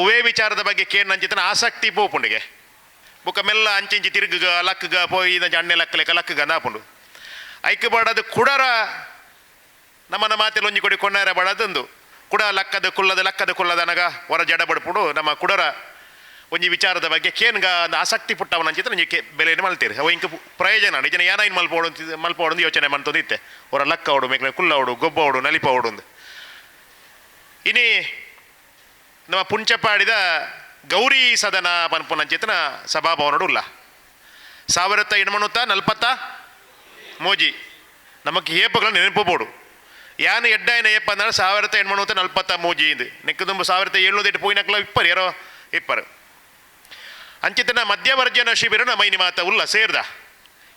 ಒವೇ ವಿಚಾರದ ಬಗ್ಗೆ ಕೇನ್ ಅಂಚಿತನ ಆಸಕ್ತಿ ಪೋಪುಂಡಿಗೆ ಬುಕ್ಕ ಮೆಲ್ಲ ಅಂಚಿಂಚಿ ತಿರುಗುಗ ಲಕ್ಕಗ ಪೋಯಿ ಅಣ್ಣೆ ಲಕ್ಕಲೆಕ್ಕ ಲಕ್ಕಗ ಅಂದಾಪುಂಡು. ಐಕ್ ಬಾಡದು ಕುಡರ ನಮ್ಮನ ಮಾತೆಲ್ಲ ಒಂಜಿ ಕೊಡಿ ಕೊಣ್ಣಾರ ಬಾಡದಂದು ಕುಡ ಲಕ್ಕದ ಕುಲ್ಲದ ಲಕ್ಕದ ಕುಲ್ಲದ ಅನಗ ಹೊರ ಜಡ ಬಡ್ಪುಡು ನಮ್ಮ ಕುಡರ ಒಂಜಿ ವಿಚಾರದ ಬಗ್ಗೆ ಕೇನ್ಗ ಒಂದು ಆಸಕ್ತಿ ಪುಟ್ಟವನ ಅಂಚಿತ ಒಂಜಿ ಬೆಲೆಯನ್ನು ಮಲ್ತೀರಿ. ಅವು ಇಂಕ ಪ್ರಯೋಜನ ನಿಜನ ಏನಾಯ್ನು ಮಲ್ಪೋಡು ಮಲ್ಪೋಡು ಯೋಚನೆ ಮಂತೊಂದಿತ್ತೆ ಹೊರ ಲಕ್ಕ ಅವಡು ಮೇಕ್ಲೆ ಕುಲ್ಲವಡು ಗೊಬ್ಬವಡು ನಲಿಪವಡು ಅಂದು. ಇನಿ ನಮ್ಮ ಪುಂಚಪಾಡಿದ ಗೌರಿ ಸದನ ಪನ್ಪುನಂಚಿತನ ಸಭಾಭವನಡು ಉಲ್ಲ 1843 ಮೋಜಿ ನಮಕ್ ಏಪಗಳ ನೆನಪು ಬೋಡು. ಯಾನು ಎಡ್ಡಾಯನ ಏಪ ಅಂದ್ರೆ 1843 ಮೂಜಿ ಇಂದು ನೆಕ್ಕದುಂಬ 1708 ಪೋಯಿನಕ್ಲ ಇಪ್ಪರು ಯಾರೋ ಇಪ್ಪರು ಅಂಚಿತನ ಮಧ್ಯವರ್ಜನ ಶಿಬಿರ ಮೈನಿ ಮಾತ ಉಲ್ಲ ಸೇರ್ದ.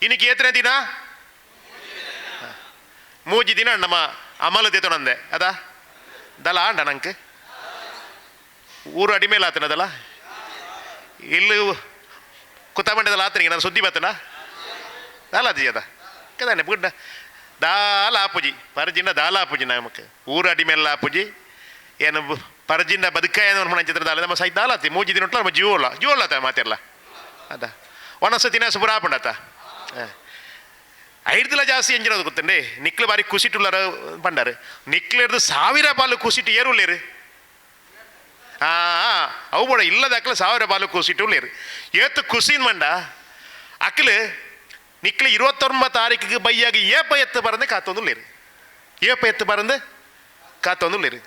ಇನ್ನಿಗೆ ಏತನೇ ದಿನ ಮೂಜಿ ದಿನ ನಮ್ಮ ಅಮಲ ದೇತೊನಂದೆ ಅದ ದಲ ಆಂಡ ನಂಗೆ ಊರು ಅಡಿಮೇಲೆ ಆತನದಲ್ಲ ಇಲ್ಲಿ ಕುತ್ತಮಂಡದಲ್ಲಿ ಆತನಿಗೆ ನಾನು ಸುದ್ದಿ ಬತ್ತನ ದಾಲಾಜಿ ಅದ ಕದಾನೆ ಗುಡ್ಡ ದಾಲ ಆಪುಜಿ ಪರಜಿಂಡ ದಾಲ ಆಪುಜಿ ನಮಕ್ ಊರು ಅಡಿಮೇಲೆ ಆಪುಜಿ ಏನು ಪರಜಿಂಡ ಬದುಕಾಯ ಚಿತ್ರ ದಾಲ ನಮ್ಮ ಸೈ ದಾಲಾತಿ ಮೂಜಿ ದಿನ ನಮ್ಮ ಜೀವೋಲ್ಲ ಜೀವೋಲ್ಲ ಆತ ಮಾತಿರಲ್ಲ ಅದ ಒಣಸ ದಿನ ಸುಬುರ ಆಪುಂಡತ ಐರ್ದಿಲ ಜಾಸ್ತಿ ಎಂಜಿನದು ಗೊತ್ತಂಡೆ ನಿಕ್ಲು ಬಾರಿ ಕುಸಿಟುಲ್ಲಾರ ಪಂಡಾರು ನಿಕ್ಲು 1000 ಪಾಲು ಕುಸಿಟ್ಟು ಏರುಲ್ಲೇರು. ಅವು ಬೋಡ ಇಲ್ಲದ ಅಕ್ಲು 1000 ಪಾಲು ಕುಸಿಟ್ಟು ಉಳ್ಳೇರು ಏತು ಕುಸಿನ್ ಮಂಡ ಅಕ್ಲು ನಿಕ್ಲು 29 ತಾರೀಕಿಗೆ ಬೈಯಾಗಿ ಏಪ ಎತ್ತು ಬರಂದು ಕಾತೊಂದುಲ್ಲೇರು ಏಪ ಎತ್ತು ಬರಂದು ಕಾತೊಂದುಲ್ಲೇರು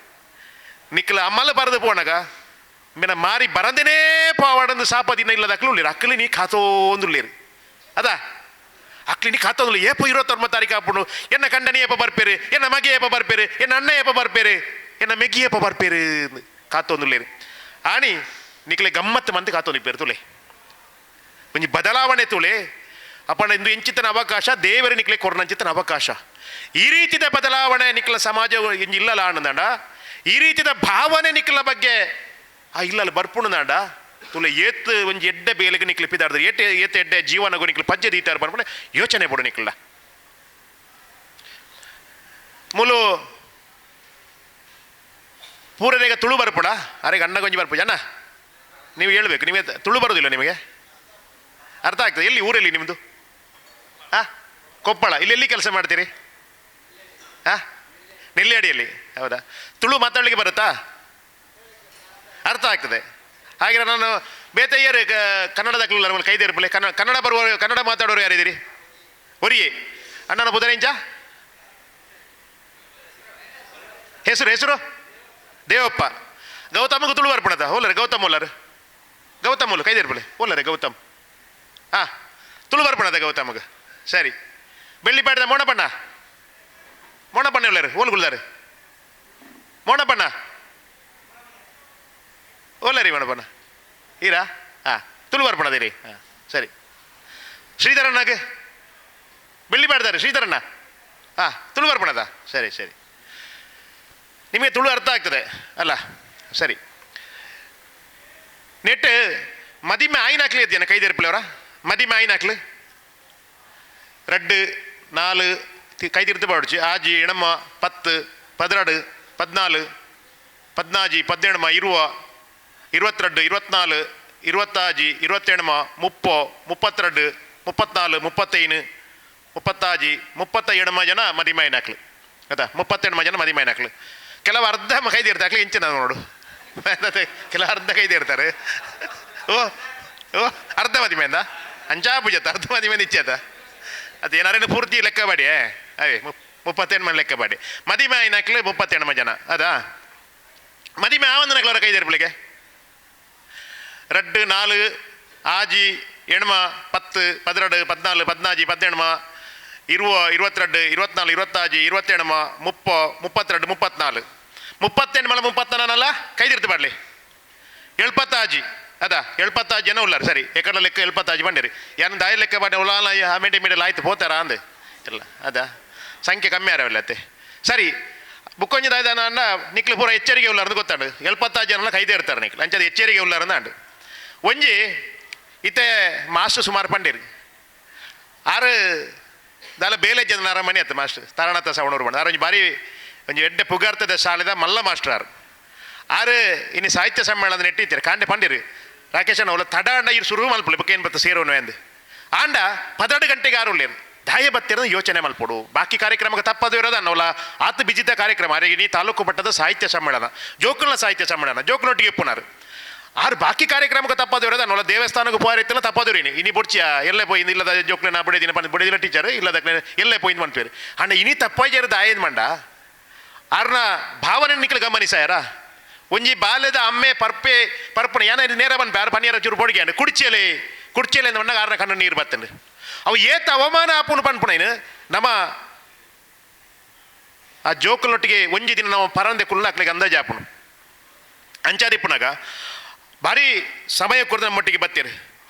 ನಿಕ್ಲು ಅಮ್ಮಲ ಬರೆದು ಪೋಣಗ ಮಿನ ಮಾರಿ ಬರಂದೇನೇ ಪಾವಾಡಂದು ಸಾಪ ದಿನ ಇಲ್ಲದ ಅಕ್ಲು ಉಳ್ಳೇರು ಅಕ್ಲು ನೀ ಕಾತೊಂದುಲ್ಲೇರು ಅದ ಅಕ್ಲಿ ನೀ ಕಾತೊಂದುಲ್ಲ ಏಪ 29 ತಾರೀಕು ಆಪುಂಡು ಎನ್ನ ಕಂಡನಿ ಏಪ ಬರ್ಪೇರು ಎನ್ನ ಮಗೆ ಏಪ ಬರ್ಪೇರು ಎನ್ನ ಅಣ್ಣ ಏಪ ಬರ್ಪೇರು ಎನ್ನ ಮೆಗ್ಗಿ ಏಪ ಬರ್ಪೇರು ಕಾತೊಂದುಲ್ಲೇರು. ಆಣಿ ನಿಕ್ಲೆ ಗಮ್ಮತ್ತು ಮಂತ್ ಕಾತೊಂದು ತುಲೆ ಒಂಜಿ ಬದಲಾವಣೆ ತುಲೆ ಅಪ್ಪಣ ಇಂದು ಎಂಚಿತನ ಅವಕಾಶ ದೇವರ ನಿಕ್ಲೆ ಕೊರ್ನಂಚಿತನ ಅವಕಾಶ. ಈ ರೀತಿಯ ಬದಲಾವಣೆ ನಿಕ್ಲ ಸಮಾಜ ಇಂಜಿ ಇಲ್ಲಲ್ಲ ಆನಂದಾಂಡ ಈ ರೀತಿಯ ಭಾವನೆ ನಿಕ್ಲ ಬಗ್ಗೆ ಆ ಇಲ್ಲಲ್ಲ ಬರ್ಪುಣದಾಂಡ ತುಲೆ ಏತ್ ಒಂಜಿ ಎಡ್ಡೆ ಬೇಲೆಗೆ ನಿಕ್ಲೆ ಪಿದಾರ್ದು ಏಟ್ ಏತ್ ಎಡ್ಡೆ ಜೀವನಗು ನಿಕ್ಲೆ ಪಜ್ಜೆ ದೀತಾರ ಬರ್ಪುಣ ಯೋಚನೆ ಪಡು ನಿಕ್ಲ ಮೂಲು ಪೂರನೇಗ ತುಳು ಬರ್ಪುಣ ಅರೆಗೆ ಅಣ್ಣ ಗೊಂಜಿ ಬರ್ಪುಜ ಅಣ್ಣ ನೀವು ಹೇಳ್ಬೇಕು ನಿಮಗೆ ತುಳು ಬರೋದಿಲ್ಲ ನಿಮಗೆ ಅರ್ಥ ಆಗ್ತದೆ. ಎಲ್ಲಿ ಊರಲ್ಲಿ ನಿಮ್ಮದು? ಹಾಂ ಕೊಪ್ಪಳ. ಇಲ್ಲಿ ಎಲ್ಲಿ ಕೆಲಸ ಮಾಡ್ತೀರಿ? ಹಾಂ ನೆಲ್ಯಾಡಿಯಲ್ಲಿ. ಹೌದಾ? ತುಳು ಮಾತಾಡಲಿಕ್ಕೆ ಬರುತ್ತಾ? ಅರ್ಥ ಆಗ್ತದೆ. ಹಾಗೆ ನಾನು ಬೇತಯ್ಯರು ಕನ್ನಡದಾಗಲಿಲ್ಲ ನಮ್ಮಲ್ಲಿ ಕೈದೇರ್ಪಲೆ ಕನ್ನಡ ಬರುವವರು ಕನ್ನಡ ಮಾತಾಡೋರು ಯಾರಿದ್ದೀರಿ? ಒರಿಯೇ ಅಣ್ಣನ ಬುಧರೇಂಜ ಹೆಸರು ಹೆಸರು ದೇವಪ್ಪ. ಗೌತಮಗೂ ತುಳು ಬರ್ಪಣದ ಹೋಲರೆ ಗೌತಮ್ ಓಲರು ಗೌತಮ್ ಓಲು ಕೈದೇರ್ಪಲೆ ಓಲರೆ ಗೌತಮ್. ಹಾಂ ತುಳು ಬರ್ಪಣದ ಗೌತಮಗ ಸರಿ. ಬೆಳ್ಳಿಪಾಡಿದ ಮೋಣಪಣ್ಣ ಮೋಣಪಣ್ಣ ಉಳ್ಳಾರು ಓಲ್ಗುಲ್ದಾರು ಮೋಣಪಣ್ಣ ಓಲರಿ ಮೋಣಪಣ್ಣ ಈರಾ. ಹಾಂ ತುಳು ಬರ್ಪಣದಿರಿ. ಹಾಂ ಸರಿ. ಶ್ರೀಧರಣ್ಣಗೆ ಬೆಳ್ಳಿಪಾಡ್ದಾರೆ ಶ್ರೀಧರಣ್ಣ. ಹಾಂ ತುಳು ಬರ್ಪಣದ ಸರಿ ಸರಿ. ನಿಮಗೆ ತುಳು ಅರ್ಥ ಆಗ್ತದೆ ಅಲ್ಲ? ಸರಿ. ನೆಟ್ ಮದಿಮೆ ಆಯ್ನಾಕ್ಲಿ ಇದ್ದೇನೆ ಕೈದೇರ್ಪಲೆ ಅವರ ಮದಿಮೆ ಆಯ್ನಾಕ್ಲು 2 4 ಕೈ ತಿರ್ತು ಪಾಡುಚಿ ಆಜಿ ಎಣಮ್ಮ 10 12 14 14 17 20 22 24 25 27 30 32 34 35 35 37 ಜನ ಮದಿಮೆ ಆಯ್ನಾಕ್ಲು. ಗೊತ್ತಾ? 38 ಜನ ಮದಿಮಾಯಿನಕ್ಲು. ಕೆಲವು ಅರ್ಧ ಕೈದಿ ಇರ್ತಾರೆ ಅಕ್ಲು ಇಂಚಿನ ನೋಡು, ಕೆಲವು ಅರ್ಧ ಕೈದಿ ಇರ್ತಾರೆ. ಓ ಓ ಅರ್ಧ ಮದಿಮೆಂದ ಅಂಚಾ ಪೂಜತ್ತ ಅರ್ಧ ಮದಿಮೆಂದ ಇಚ್ಛೆ ಅದು ಏನಾರೇನು ಪೂರ್ತಿ ಲೆಕ್ಕ ಬಾಡಿ ಅವೇ 38 ಮಂದಿ ಲೆಕ್ಕ ಬಾಡಿ ಮದಿಮಾಯಿನಕ್ಲು 38 ಜನ ಅದಾ. ಮದಿಮೆ ಆವಂದನಕ್ಲು ಅವರ ಕೈದೇರು ಪಿಳ್ಳೆಗೆ 2 4 6 8 10 12 14 14 18 20 22 24 26 27 30 32 34 38 ಮಲ 34 ಕೈದಿರ್ತು ಬಾಡ್ಲಿ 76 ಅದಾ 76 ಜನ ಉಳ್ಳಾರ. ಸರಿ ಎಕಡ ಲೆಕ್ಕ 76 ಬಂಡಿರಿ ಏನು ದಾಯ ಲೆಕ್ಕ ಬಾಡಿ ಉಳ್ಳಾಲ ಆಮೇಲೆ ಮೀಡಲ್ ಆಯ್ತು ಪೋತಾರ ಅಂದೆ ಇಲ್ಲ ಅದಾ ಸಂಖ್ಯೆ ಕಮ್ಮಿ ಆರವಿಲ್ಲ ಅತ್ತೆ. ಸರಿ ಬುಕ್ಕೊಂಜಿ ದಾಯ್ದಾನ ಅಂಡ ನಿಕ್ಲು ಪೂರ ಎಚ್ಚರಿಕೆ ಉಳ್ಳಾರಂದು ಗೊತ್ತಾಂಡು 76 ಜನ ಕೈದೇ ಇರ್ತಾರೆ ನಿಕ್ಲು ಅಂಚದ ಎಚ್ಚರಿಕೆ ಉಳ್ಳಾರಂದ ಅಂಡು. ಒಂಜಿ ಇತ್ತೆ ಮಾಸ್ಟರ್ ಸುಮಾರು ಪಂಡಿರಿ ಆರು ದಾಲ ಬೇಲೆ ಜನ ಅರಮನೆ ಅತ್ತ ಮಾಸ್ಟರ್ ತಾರಣಾಥ ಸವಣೂರು ಬಂಡ ಆರು ಒಂಜಿ ಬಾರಿ ಒಂಜಿ ಎಡ್ಡೆ ಪುಗಾರ್ತದ ಶಾಲೆದ ಮಲ್ಲ ಮಾಸ್ಟರ್ ಆರು ಆರು ಇನ್ನು ಸಾಹಿತ್ಯ ಸಮ್ಮೇಳನದ ನೆಟ್ಟಿತ್ತಾರೆ ಕಾಂಡೆ ಪಂಡಿರಿ ರಾಕೇಶ್ ಅಣ್ಣ ಅವಳ ತಡ ಅಂಡ ಇರು ಸುರು ಮಲ್ಪುಲೆ ಬೊಕ್ಕ ಏನು ಬತ್ತ ಸೇರೋನು ಅಂದು ಆಂಡ 12 ಗಂಟೆಗೆ ಆರು ಉಳ್ಳೇರು ದಾಯ ಬತ್ತಿರೋದು ಯೋಚನೆ ಮಲ್ಪೊಡು ಬಾಕಿ ಕಾರ್ಯಕ್ರಮಕ್ಕೆ ತಪ್ಪದು ಇರೋದು ಅನ್ನೋಲ್ಲ ಆತ ಬಿಜಿತ ಕಾರ್ಯಕ್ರಮ ಅರೆ ನೀ ತಾಲೂಕು ಮಟ್ಟದ ಸಾಹಿತ್ಯ ಸಮ್ಮೇಳನ ಜೋಕುಲ್ನ ಸಾಹಿತ್ಯ ಸಮ್ಮೇಳನ ಜೋಕುನೊಟ್ಟಿಗೆ ಇಪ್ಪುನಾರು ಆರು ಬಾಕಿ ಕಾರ್ಯಕ್ರಮಕ್ಕೆ ತಪ್ಪದು ಇರೋದು ಅನ್ನೋಲ್ಲ ದೇವಸ್ಥಾನಕ್ಕೆ ಪೋರಿತ್ತಲ್ಲ ತಪ್ಪದು ರೀ ಇನಿ ಬೊಡ್ಚಿಯ ಎಲ್ಲೇ ಪೋಯಿಂದ್ ಇಲ್ಲದ ಜೋಕ್ಲೆ ನಾ ಬಡಿದಿನ ಪಂದ್ ಬಡಿದಿಲ್ಲ ಟೀಚರ್ ಇಲ್ಲದ ಎಲ್ಲೇ ಪೋಯಿಂದ್ ಮನ್ಪೇರು ಅಣ್ಣ ಇನಿ ತಪ್ಪಾಜಾರ ದಾಯದ ಮಂಡ ಆರ್ನ ಭಾವನೆ ನಿಕ್ಲು ಗಮನಿಸಾಯರ ಒಂಜಿ ಬಾಲ್ಯದ ಅಮ್ಮೆ ಪರ್ಪೆ ಪರ್ಪಣ ಏನ ನೇರ ಬಂದು ಬ್ಯಾರ ಪನಿಯರ ಚೂರು ಬೊಡಿಗೆ ಅಂಡ್ ಕುಡ್ಚೆಲೆ ಕುಡ್ಚೆಲೆ ಅಂದ ಮಣ್ಣಾಗ ಆರ್ನ ಕಣ್ಣು ನೀರು ಬತ್ತಂಡು ಅವು ಏತ ಅವಮಾನ ಆಪುನು ಪನ್ಪುಣೈನು ನಮ್ಮ ಆ ಜೋಕುಲೊಟ್ಟಿಗೆ ಒಂಜಿ ದಿನ ನಾವು ಪರಂದೆ ಕುಲ್ಲಾಕ್ಲಿಗೆ ಅಂದಾಜು ಆಪುನು ಅಂಚಾದಿಪ್ಪುನಾಗ ಭಾರಿ ಸಮಯ ಕೊಡ್ದು ನಮ್ಮೊಟ್ಟಿಗೆ ಬತ್ತೀರಿ.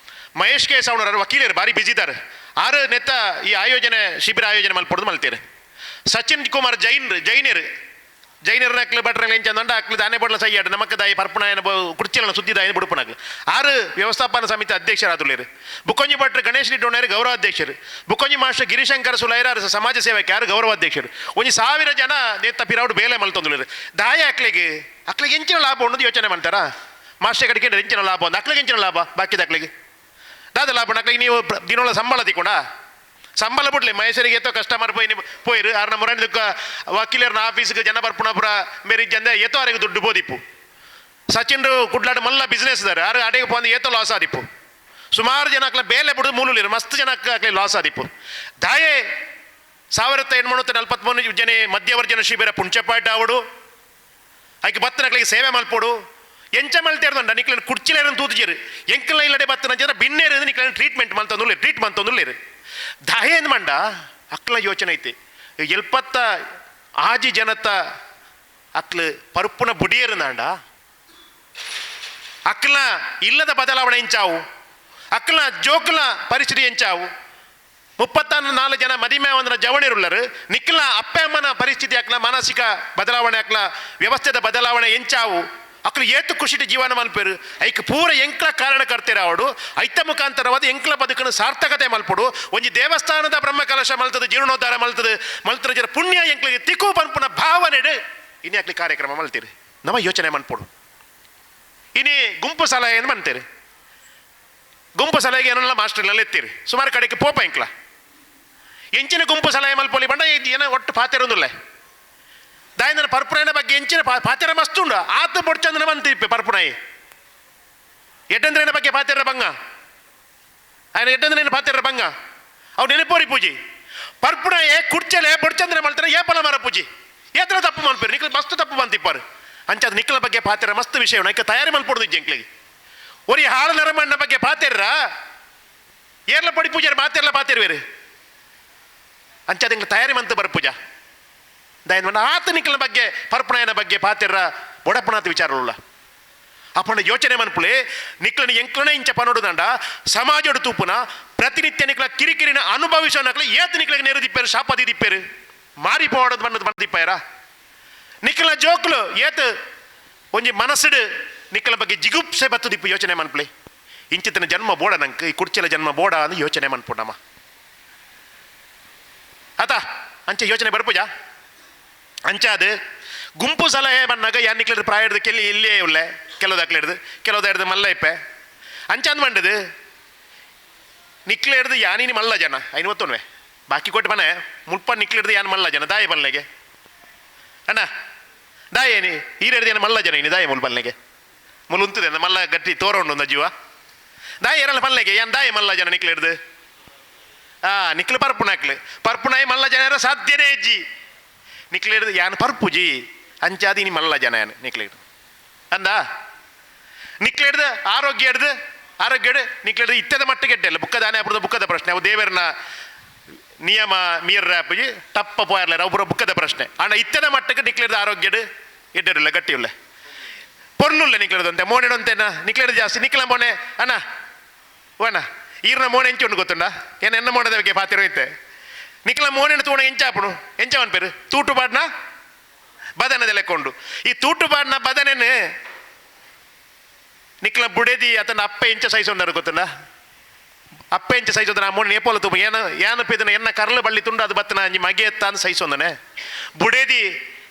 ಮಹೇಶ್ ಕೆ ಸವಣೂರು ವಕೀಲರು ಭಾರಿ ಬಿಜಿ ಇದ್ದಾರೆ ಆರು ನೆತ್ತ ಈ ಆಯೋಜನೆ ಶಿಬಿರ ಆಯೋಜನೆ ಮಲ್ಪೊಡ್ದು ಮಲ್ತೀರಿ. ಸಚಿನ್ ಕುಮಾರ್ ಜೈನ್ ಜೈನರು ಜೈನರ್ನ ಅಕ್ಲು ಭಟ್ರಂಗ್ಲ ಎಂಚ ಅಂದ ಅಕ್ಲು ದಾನೆ ಬಡ್ಲ ಸೈಯಾಡು ನಮಕ್ಕ ದಾಯಿ ಪರ್ಪಣಾಯನ ಕುರ್ಚಿಲನ ಸುದ್ದಿ ದಾಯಿನ ಬುಡುಪನಾಗ್ಲು ಆರು ವ್ಯವಸ್ಥಾಪನಾ ಸಮಿತಿ ಅಧ್ಯಕ್ಷರಾದುಳ್ಳೇರು. ಬುಕ್ಕೊಂಜಿ ಭಟ್ರು ಗಣೇಶ್ ನಿಡ್ಡೋಣರು ಗೌರವಾಧ್ಯಕ್ಷರು. ಬುಕ್ಕೊಂಜಿ ಮಾಸ್ಟರ್ ಗಿರಿಶಂಕರ ಸುಲೈರ ಸಮಾಜ ಸೇವಕ ಯಾರು ಗೌರವಾಧ್ಯಕ್ಷರು. ಒಂಜಿ 1000 ಜನ ನೇತ ಪಿರಾವುಡು ಬೇಲೆ ಮಲ್ತೊಂದುಳ್ಳೇರು. ದಾಯ ಅಕ್ಲಿಗೆ ಅಕ್ಲಿಗೆ ಎಂಚಿನ ಲಾಭ ಉಂಡು ಯೋಚನೆ ಮಾಡ್ತಾರಾ? ಮಾಸ್ಟರ್ ಕಡೆಗೆ ಎಂಚಿನ ಲಾಭ ಒಂದು ಅಕ್ಲಿಗೆ ಎಂಚಿನ ಲಾಭ ಬಾಕಿದ ಅಕ್ಲಿಗೆ ದಾದ ಲಾಭ ಅಕ್ಲಿಗೆ ನೀವು ದಿನೋಳ ಸಂಬಳ ತಿಕ್ಕೊಂಡ ಸಂಬಳ ಬಿಡ್ಲಿ ಮಹೇಶರಿಗೆ ಎತ್ತೋ ಕಸ್ಟಮರ್ ಪೋಯಿ ಪೋಯಿರು ಆರ್ನ ಮುರಾಣಿದಕ್ಕ ವಕೀಲರ್ನ ಆಫೀಸ್ಗೆ ಜನ ಬರ್ಪುಣಪುರ ಮೇರಿ ಜಂದ ಏತೋ ಆರಿಗೆ ದುಡ್ಡು ಬೋದಿಪ್ಪು. ಸಚಿನ್ರು ಕುಡ್ಲಾಟ ಮಲ್ಲ ಬಿಸ್ನೆಸ್ ಇದ್ದಾರೆ ಆರು ಅಡೆಗೆ ಪೋಂದು ಏತೋ ಲಾಸ್ ಆದಿಪ್ಪು. ಸುಮಾರು ಜನ ಅಕ್ಲ ಬೇಲೆ ಬಿಡುದು ಮೂಲುಲಿರು ಮಸ್ತ್ ಜನ ಅಕ್ಲೆ ಲಾಸ್ ಆದಿಪ್ಪು. ದಾಯೆ 1843 ಜನ ಮಧ್ಯವರ್ಜನ ಶಿಬಿರ ಪುಂಚಪಾಟ ಅವಡು ಐಕೆ ಬತ್ತನಕ್ಲಿಗೆ ಸೇವೆ ಮಲ್ಪೋಡು ಎಂಚ ಮಲ್ತೇರ್ದಂಡ ನಿಕ್ಲನ್ ಕುರ್ಚಿಲೇರನ್ನು ತೂತುಜೇರು ಎಂಕಲ್ನ ಇಲ್ಲಡೆ ಬತ್ತನ ಜನ ಬಿನ್ನೇರು ನಿಕ್ಲನ್ ಟ್ರೀಟ್ಮೆಂಟ್ ಮಲ್ತಂದುಲ್ಲೇರು ಟ್ರೀಟ್ ಮಂತಂದುಲ್ಲೇರು. ದಾಯೇನ್ ಮಂಡ ಅಕ್ಲ ಯೋಚನೆ ಐತಿ 76 ಜನತ ಅಕ್ಲು ಪರುಪುನ ಬುಡಿಯರು ನಾಂಡ ಅಕ್ಲ ಇಲ್ಲದ ಬದಲಾವಣೆ ಎಂಚಾವು ಅಕ್ಲ ಜೋಕ್ಲ ಪರಿಸ್ಥಿತಿ ಎಂಚಾವು. 34 ಜನ ಮದಿಮೆ ಒಂದರ ಜವಣಿರುಳ್ಳರು ನಿಕ್ಲ ಅಪ್ಪ ಅಮ್ಮನ ಪರಿಸ್ಥಿತಿ ಅಕ್ಲ ಮಾನಸಿಕ ಬದಲಾವಣೆ ಅಕ್ಲ ವ್ಯವಸ್ಥೆದ ಬದಲಾವಣೆ ಎಂಚಾವು ಅಕ್ಲು ಏತು ಖುಷಿಟಿ ಜೀವನ ಮಲ್ಪೇರು ಐಕ್ ಪೂರ ಎಂಕ್ಲ ಕಾರಣಕರ್ತೀರ ಅವಡು ಐತ ಮುಖಾಂತರವಾದ ಎಂಕ್ಲ ಬದುಕನ್ನು ಸಾರ್ಥಕತೆ ಮಲ್ಪಡು. ಒಂಜಿ ದೇವಸ್ಥಾನದ ಬ್ರಹ್ಮ ಕಲಶ ಮಲ್ತದ ಜೀರ್ಣೋದ್ಧಾರ ಮಲ್ತದ ಮಲ್ತರ ಜನ ಪುಣ್ಯ ಎಂಕ್ಲಿಗೆ ತಿಕ್ಕು ಪನ್ಪುನ ಭಾವನೆಡು ಇನಿ ಅಕ್ಲಿ ಕಾರ್ಯಕ್ರಮ ಮಲ್ತೀರಿ ನಮ್ಮ ಯೋಚನೆ ಮನ್ಪೊಡು. ಇನಿ ಗುಂಪು ಸಲಹೆಯನ್ನು ಮಂತೀರಿ ಗುಂಪು ಸಲಹೆಗೆ ಏನೆಲ್ಲ ಮಾಸ್ಟರ್ನೆಲ್ಲ ಎತ್ತೀರಿ ಸುಮಾರು ಕಡೆಗೆ ಪೋಪ ಎಂಕ್ಲ ಎಂಚಿನ ಗುಂಪು ಸಲಹೆ ಮಲ್ಪೊಲಿ ಬಂಡ ಏನೋ ಒಟ್ಟು ಪಾತಿರೋದಿಲ್ಲ ದಾಯಂದನ ಪರ್ಪುನಾಯನ ಬಗ್ಗೆ ಎಂಚಿನ ಪಾತೆರ ಮಸ್ತ್ ಉಂಡು ಆತ ಬೊಡ್ಚಂದನ ಬಂತಿಪ್ಪೆ ಪರ್ಪುನಾಯಿ ಎಡ್ಡಂದ್ರೇನ ಬಗ್ಗೆ ಪಾತೆರ ಬಂಗ ఆయన ಎಡ್ಡಂದ್ರೇನ ಪಾತೆರ ಬಂಗ ಅವು ನೆನಪೋರಿ ಪೂಜಿ ಪರ್ಪುನಾಯೆ ಕುಡ್ಚಲೆ ಬೊಡ್ಚಂದ್ರ ಮಾಡ್ತಾರೆ ಏ ಪಲ ಮರ ಪೂಜಿ ಏತರ ತಪ್ಪು ಮಲ್ಪೇರು ನಿಕ್ಲ ಮಸ್ತ್ ತಪ್ಪು ಬಂತಿಪ್ಪಾರು ಅಂಚಾದ ನಿಕ್ಲ ಬಗ್ಗೆ ಪಾತೆರ ಮಸ್ತ್ ವಿಷಯ ಐಕ ತಯಾರಿ ಮಲ್ಪೊಡ್ದು ಎಂಕ್ಲಿಗೆ ಒರಿ ಹಾಳು ನರಮಣ್ಣ ಬಗ್ಗೆ ಪಾತೆರ್ರ ಏರ್ಲ ಪಡಿ ಪೂಜಾರ ಮಾತೆರ್ಲ ಪಾತೆರ್ವೇರು ಅಂಚಾದ ಎಂಕ್ಲ ತಯಾರಿ ಮಂತ ಬರ ಪೂಜಾ ದಾಯನ ಆತ ನಿಕ್ಲನ ಬಗ್ಗೆ ಪರ್ಪಣಾಯನ ಬಗ್ಗೆ ಪಾತೆರ್ರ ಬೊಡಪಣಾತ ವಿಚಾರವುಳ್ಳ ಅಪ್ಪಣ ಯೋಚನೆ ಮನ್ಪುಲೆ ನಿಕ್ಲನ ಎಂಕ್ಲನ ಇಂಚ ಪನೊಡುದಂಡ ಸಮಾಜಡು ತೂಪುನ ಪ್ರತಿನಿತ್ಯ ನಿಕ್ಲ ಕಿರಿಕಿರಿನ ಅನುಭವಿಸೋನಕ್ಲ ಏತ್ ನಿಕ್ಲಗೆ ನೇರು ದಿಪ್ಪೇರು ಶಾಪ ದಿಪ್ಪೇರು ಮಾರಿ ಪೋಡೋದು ಬಣ್ಣದ ಬಂದಿಪ್ಪಾರ ನಿಕ್ಲ ಜೋಕ್ಲು ಏತ್ ಒಂಜಿ ಮನಸ್ಸುಡು ನಿಕ್ಲ ಬಗ್ಗೆ ಜಿಗುಪ್ಸೆ ಬತ್ತು ದಿಪ್ಪು ಯೋಚನೆ ಮನ್ಪುಲೆ ಇಂಚಿತನ ಜನ್ಮ ಬೋಡ ನಂಗೆ ಈ ಕುರ್ಚಿಲ ಜನ್ಮ ಬೋಡ ಅಂದು ಯೋಚನೆ ಮನ್ಪುಡಮ್ಮ ಆತ ಅಂಚೆ ಯೋಚನೆ ಬರ್ಪುಜಾ ಅಂಚಾದ ಗುಂಪು ಸಲಹೆ ಬಂದಾಗ ಯಾನ್ ನಿಕ್ಲದ ಪ್ರಾಯ ಹಿಡ್ದು ಕೆಲ್ಲಿ ಇಲ್ಲೇ ಉಳ್ಳೆ ಕೆಲವು ದಾಖಲೆ ಕೆಲವು ಹಿಡ್ದು ಮಲ್ಲ ಇಪ್ಪೆ ಅಂಚಾಂದ್ ಮಂಡದು ನಿಕ್ಲೆ ಹಿಡ್ದು ಯಾನಿನಿ ಮಲ್ಲ ಜನ ಐನವತ್ತೊನ್ವೆ ಬಾಕಿ ಕೊಟ್ಟು ಮನೆ ಮುಲ್ಪ ನಿಕ್ಲೆ ಹಿಡ್ದು ಯಾನ್ ಮಲ್ಲ ಜನ ದಾಯ ಬಲ್ಲೆಗೆ ಅಣ್ಣ ದಾಯೇನಿ ಈರೆಡ್ದು ಮಲ್ಲ ಜನ ಇನಿ ದಾಯ ಮುಲ್ ಪಲ್ಲೆಗೆ ಮುಲ್ ಉಂತದೆ ಮಲ್ಲ ಗಟ್ಟಿ ತೋರ ಉಂಡು ಜೀವ ದಾಯ ಏರಲ್ಲ ಪಲ್ಲೆಗೆ ಏನ್ ದಾಯ ಮಲ್ಲ ಜನ ನಿಕ್ಲು ಹಿಡ್ದು ಆ ನಿಕ್ಲು ಪರ್ಪುನಾಕ್ಲು ಪರ್ಪುನಾಯಿ ಮಲ್ಲ ಜನ ಸಾಧ್ಯನೇ ಅಜ್ಜಿ ನಿಕ್ಲು ಹಿಡ್ದು ಯಾನ್ ಪರ್ಪುಜಿ ಅಂಚಾದಿ ಇನಿ ಮಲ್ಲ ಜನ ಯಾನ್ ನಿಕ್ಲು ಹಿಡ್ದು ಅಂದ ನಿಕ್ಲು ಹಿಡ್ದು ಆರೋಗ್ಯ ಹಿಡ್ದು ಆರೋಗ್ಯ ಹಿಡ್ದು ನಿಕ್ಲು ಹಿಡ್ದು ಇತ್ತದ ಮಟ್ಟಿಗೆ ಅಲ್ಲ ಬುಕ್ಕದಾನೆ ಅಪ್ಪದ ಬುಕ್ಕದ ಪ್ರಶ್ನೆ ಅವು ದೇವರನ್ನ ನಿಯಮ ಮೀರ್ ಅಪ್ಪುಜಿ ತಪ್ಪ ಪೋಯರ್ಲ ಒಬ್ಬರ ಬುಕ್ಕದ ಪ್ರಶ್ನೆ ಅಣ್ಣ ಇತ್ತದ ಮಟ್ಟಕ್ಕೆ ನಿಕ್ಲಿಡ್ದು ಆರೋಗ್ಯ ಇಡ್ಡಿರಲ್ಲ ಗಟ್ಟಿಯುಳ್ಳ ಪೊರ್ಲುಲ್ಲ ನಿಕ್ಲಿಡ್ದಂತೆ ಮೋನೆಡಂತೆನ ನಿಕ್ಲಿಡ್ದು ಜಾಸ್ತಿ ನಿಕ್ಲ ಮೋನೆ ಅಣ್ಣ ಓಣ್ಣ ಈರ್ನ ಮೋನೆ ಎಂಚು ಉಂಡು ಗೊತ್ತುಂಡ ಏನ ಎನ್ನ ಮೋಣದ ಬಗ್ಗೆ ಪಾತಿರೋ ಇತ್ತೆ ನಿಕ್ಲ ಮೋನೆನ ತೂಣ ಎಂಚಾಪುಣು ಎಂಚವನ್ ಪೇರು ತೂಟು ಪಾಡ್ನ ಬದನದ ಲೆಕ್ಕೊಂಡು ಈ ತೂಟು ಪಾಡ್ನ ಬದನೆನು ನಿಕ್ಲ ಬುಡೆದಿ ಅತನ ಅಪ್ಪ ಎಂಚ ಸೈಸೊಂಡರು ಗೊತ್ತುಂಡ ಅಪ್ಪ ಎಂಚ ಸೈಸೊಂದನ ಆ ಮೋನೆ ನೇಪೋಲ ತೂಪು ಏನ ಏನ ಪೇದನ ಎನ್ನ ಕರ್ಲು ಬಳ್ಳಿ ತುಂಡು ಅದು ಬತ್ತನ ಅಂಜಿ ಮಗೆ ಎತ್ತ ಸೈಸೊಂದನೆ ಬುಡೇದಿ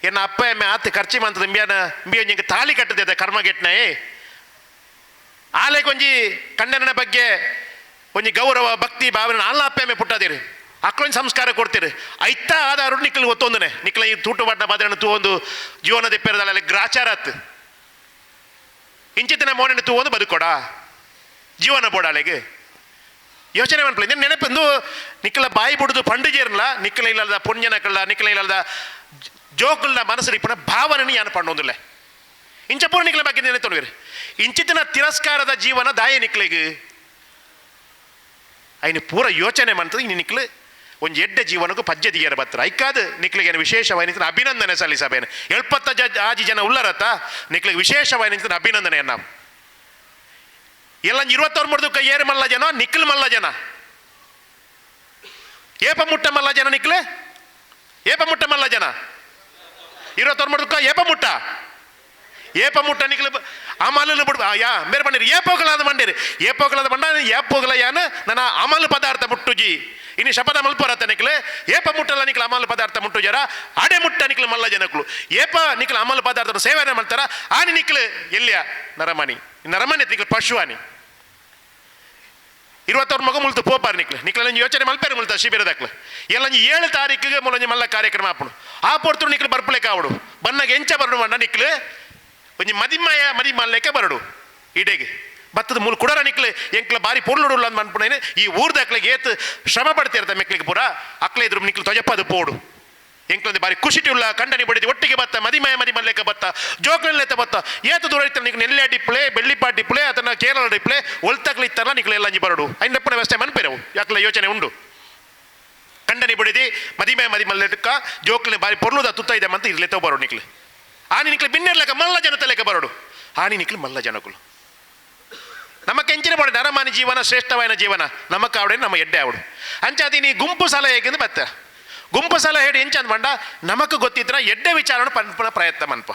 ಎನ್ನ ಅಪ್ಪ ಎಮ್ಮೆ ಆತು ಖರ್ಚಿ ಮಂತದ ಇಂಬಿಯನ ಇಂಬಿಯ ಒಂಜಿ ತಾಳಿ ಕಟ್ಟದೆ ಕರ್ಮ ಗೆಟ್ನಯೇ ಆಲೆ ಕೊಂಜಿ ಕಣ್ಣನ ಬಗ್ಗೆ ಒಂಜಿ ಗೌರವ ಭಕ್ತಿ ಭಾವನೆ ಆಲ ಅಪ್ಪ ಎಮ್ಮೆ ಪುಟ್ಟದಿರು ಅಕ್ಲೊಂಜಿ ಸಂಸ್ಕಾರ ಕೊಡ್ತೀರಿ ಐತ ಆದಾರು ನಿಕ್ಲು ಒತ್ತೊಂದನೆ ನಿಕ್ಲ ಈ ತೂಟು ಬಣ್ಣ ಬದನ ತೂ ಒಂದು ಜೀವನದ ಪೆರದಲ್ಲಿ ಗ್ರಾಚಾರ ಆತು ಇಂಚಿತ್ತಿನ ಮೋನೆನ ತೂ ಒಂದು ಬದುಕೊಡ ಜೀವನ ಬೋಡಾಲೆಗೆ ಯೋಚನೆ ಮಾಡ್ಲಿ ನೆನಪಂದು ನಿಕ್ಕಲ ಬಾಯಿ ಬಿಡುದು ಪಂಡು ಜೇರ್ಲ ನಿಕ್ಕಲ ಇಲ್ಲದ ಪುಣ್ಯನಕಲ್ಲ ನಿಕ್ಕಲ ಇಲ್ಲದ ಜೋಕುಲ್ನ ಮನಸ್ಸು ಇಪ್ಪನ ಭಾವನೆ ಯಾನು ಪಣ್ಣೊಂದಿಲ್ಲ ಇಂಚ ಪೂರ ನಿಕ್ಕಲ ಬಗ್ಗೆ ನೆನೆತೊಂಡ್ವಿರಿ ಇಂಚಿತ್ತಿನ ತಿರಸ್ಕಾರದ ಜೀವನ ದಾಯ ನಿಕ್ಲಿಗೆ ಐನು ಪೂರ ಯೋಚನೆ ಮಾಡ್ತದೆ ಇನ್ನು ನಿಕ್ಲು ಒಂಜಿ ಎಡ್ಡೆ ಜೀವನಕ್ಕೂ ಪಜ್ಜೆ ದಿಯರ ಬತ್ತರ ಐಕಾದ ನಿಕ್ಲಿಗೆ ವಿಶೇಷವಾಗಿ ಅಭಿನಂದನೆ ಸಲ್ಲಿಸಬೇನೆ ಎಳ್ಪತ್ತ ಆಜಿ ಜನ ಉಲ್ಲರತ್ತ ನಿಕ್ಲಿಗೆ ವಿಶೇಷವಾಗಿ ಅಭಿನಂದನೆ ನಾವು ಎಲ್ಲ ಇರುವತ್ತವ್ರು ಮುಡ್ದು ಏರು ಮಲ್ಲ ಜನ ನಿಕ್ಲು ಮಲ್ಲ ಜನ ಏಪ ಮುಟ್ಟ ಮಲ್ಲ ಜನ ನಿಕ್ಲು ಏಪ ಮುಟ್ಟ ಮಲ್ಲ ಜನ ಇರುವತ್ತವ್ರು ಮುಡ್ದಕ್ಕ ಏಪ ಮುಟ್ಟ ಏಪ ಮುಟ್ಟ ನಿಕ್ಲು ಅಮಲನ್ನು ಬಿಡು ಯಾ ಬೇರೆ ಬಂದಿರಿ ಏಪೋಗಲಾದ ಮಂಡಿರಿ ಏಪೋಗಲಾದ ಬಂಡ ಏಪೋಗಲ ಯಾನ ನನ್ನ ಅಮಲು ಪದಾರ್ಥ ಮುಟ್ಟುಜಿ ಇನ್ನು ಶಪಥ ಮಲ್ಪರತ್ತ ನಿಕ್ಲು ಏಪ ಮುಟ್ಟಲ್ಲ ನಿಕ್ಲು ಅಮಲು ಪದಾರ್ಥ ಮುಟ್ಟು ಜರ ಅಡೆ ಮುಟ್ಟ ನಿಕ್ಲು ಮಲ್ಲ ಜನಕ್ಲು ಏಪ ನಿಕ್ಲು ಅಮಲು ಪದಾರ್ಥ ಸೇವನೆ ಮಾಡ್ತಾರ ಆನಿ ನಿಕ್ಲು ಎಲ್ಲಿಯ ನರಮನಿ ನರಮನಿ ನಿಕ್ಲು ಪಶು ಆನಿ ಇರುವತ್ತವ್ರ ಮಗ ಮುಲ್ತು ಪೋಪಾರ್ ನಿಕ್ಲು ನಿಕ್ಲ ಯೋಚನೆ ಮಲ್ಪೇರು ಮುಲ್ತ ಶಿಬಿರದಾಕ್ಲು ಎಲ್ಲ 7 ತಾರೀಕಿಗೆ ಮುಲಂಜಿ ಮಲ್ಲ ಕಾರ್ಯಕ್ರಮ ಆಪುಣು ಆ ಪೊರ್ತರು ನಿಕ್ಲು ಬರ್ಪಲೇಕ ಆವಡು ಬನ್ನಾಗ ಎಂಚ ಬರಡು ಮಣ್ಣ ನಿಕ್ಲು ಒಂಜಿ ಮದಿಮಯ ಮದಿ ಮಲ್ಲೇಕೆ ಬರಡು ಇಡೇಗೆ ಬತ್ತದ ಮೂಲ ಕುಡರ ನಿಕ್ಲು ಎಂಕ್ಲ ಬಾರಿ ಪೊರ್ಲುಡುಲ್ಲ ಅಂತ ಅನ್ಪುಣೇನೆ ಈ ಊರ್ದಾಕ್ಲಿಗೆ ಏತ್ ಶ್ರಮ ಪಡ್ತಿರ್ತ ಮೆಕ್ಲಿಗೆ ಪೂರ ಅಕ್ಲೆ ಇದ್ರು ನಿಕ್ಲು ತೊಜಪ್ಪದು ಪೋಡು ಎಂಕ್ಲಂದು ಬಾರಿ ಖುಷಿಟಿ ಉಲ್ಲ ಕಂಡನಿ ಬಡಿದು ಒಟ್ಟಿಗೆ ಬತ್ತ ಮದಿಮಯ ಮದಿ ಮಲ್ಲೇಕ ಬತ್ತ ಜೋಕ್ಲೆತ್ತ ಬತ್ತ ಏತ ದೂರ ಇತ್ತ ನಿಕ್ಲು ನೆಲ್ಲೆ ಡಿಪ್ಲೆ ಬೆಳ್ಳಿಪಾ ಡಿಪ್ಲೆ ಅದನ್ನ ಕೇರಳ ಡಿಪ್ಲೆ ಒಲ್ತಕ್ಲು ಇತ್ತಲ್ಲ ನಿಕ್ಲು ಎಲ್ಲ ಅಂಜಿ ಬರಡು ಐನ್ ಲೆಪ್ಪನ ವ್ಯವಸ್ಥೆ ಮನ್ಪೇರವು ಯಾಕಲ ಯೋಚನೆ ಉಂಡು ಕಂಡನಿ ಬಡಿದಿ ಮದಿಮಯ ಮದಿ ಮಲ್ಲೆಕ್ಕ ಜೋಕ್ಲೆ ಬಾರಿ ಪೊರ್ಲುದ ತುತ್ತ ಇದೆ ಅಂತ ಇರ್ಲೆತ್ತ ಬರೋಡು ನಿಕ್ಲು ಆನಿ ನಿಕ್ಲು ಬಿನ್ನೆರ್ಲಕ ಮಲ್ಲ ಜನತೆ ಲೆಕ್ಕ ಬರೋಡು ಆನಿ ನಿಕ್ಲು ಮಲ್ಲ ಜನಕುಲು ನಮ್ಮ ಕೆಂಚಿನ ಬೋಡ ನರಮಾನಿ ಜೀವನ ಶ್ರೇಷ್ಠವಾದ ಜೀವನ ನಮ್ಮ ಕಾವಡೆ ನಮ್ಮ ಎಡ್ಡೆ ಆವಡು ಅಂಚಾದಿ ನೀ ಗುಂಪು ಸಲಹೆಗೆಂದು ಬತ್ತ ಗುಂಪು ಸಲಹೆ ಹೇಳಿ ಎಂಚ ಅಂದ್ ಬಂಡ ನಮಕ್ ಗೊತ್ತಿದ್ರ ಎಡ್ಡೆ ವಿಚಾರಣ ಪನ್ಪುನ ಪ್ರಯತ್ನ ಮನ್ಪ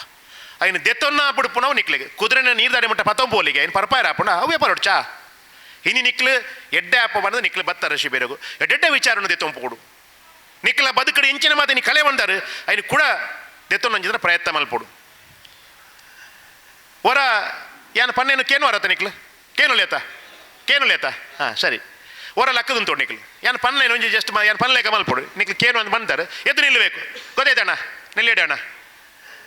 ಐನು ದೆತ್ತೊನ್ನ ಬಿಡ್ಪುನವು ನಿಕ್ಲಿಗೆ ಕುದುರೆನ ನೀರು ದಾಡಿ ಮುಟ್ಟ ಪತ್ತೊಂಬೋಲಿಗೆ ಐನು ಪರಪಾಯ ಆಪುಣ ಅವೇ ಪರೊಡ್ಚಾ ಇನಿ ನಿಕ್ಲು ಎಡ್ಡೆ ಆಪ ಬಂದ ನಿಕ್ಲು ಬತ್ತರ ಶಿಬಿರಗು ಎಡ್ಡೆಡ್ಡೆ ವಿಚಾರಣ ದೆತ್ತೊಂಪುಡು ನಿಕ್ಲ ಬದುಕಡಿ ಇಂಚಿನ ಮಾತು ನೀ ಕಲೆ ಬಂದಾರು ಐನು ಕೂಡ ದೆತ್ತೊನ್ನಂಚಿದ್ರ ಪ್ರಯತ್ನ ಮಲ್ಪೊಡು ವರ ಯಾನ್ ಪನ್ನೇನು ಕೇನು ವರತ್ತ ನಿಕ್ಲು ಕೇನು ಲೇತ ಕೇನು ಲೇತ ಹಾಂ ಸರಿ ವರ ಲಕ್ಕದಂತೋಡು ನಿಕ್ಲು ಯಾನ್ ಪನ್ನೇನು ಒಂಜಿ ಜಸ್ಟ್ ಯಾನ್ ಪನ್ಲೇಕ ಮಲ್ಪೊಡು ನಿಕ್ಲು ಕೇನು ಅಂತ ಬಂತಾರೆ ಎದ್ದು ನಿಲ್ಲಬೇಕು ಗೊತ್ತಾಯ್ತಣ್ಣ ನಿಲ್ಲಿಡಿ ಅಣ್ಣ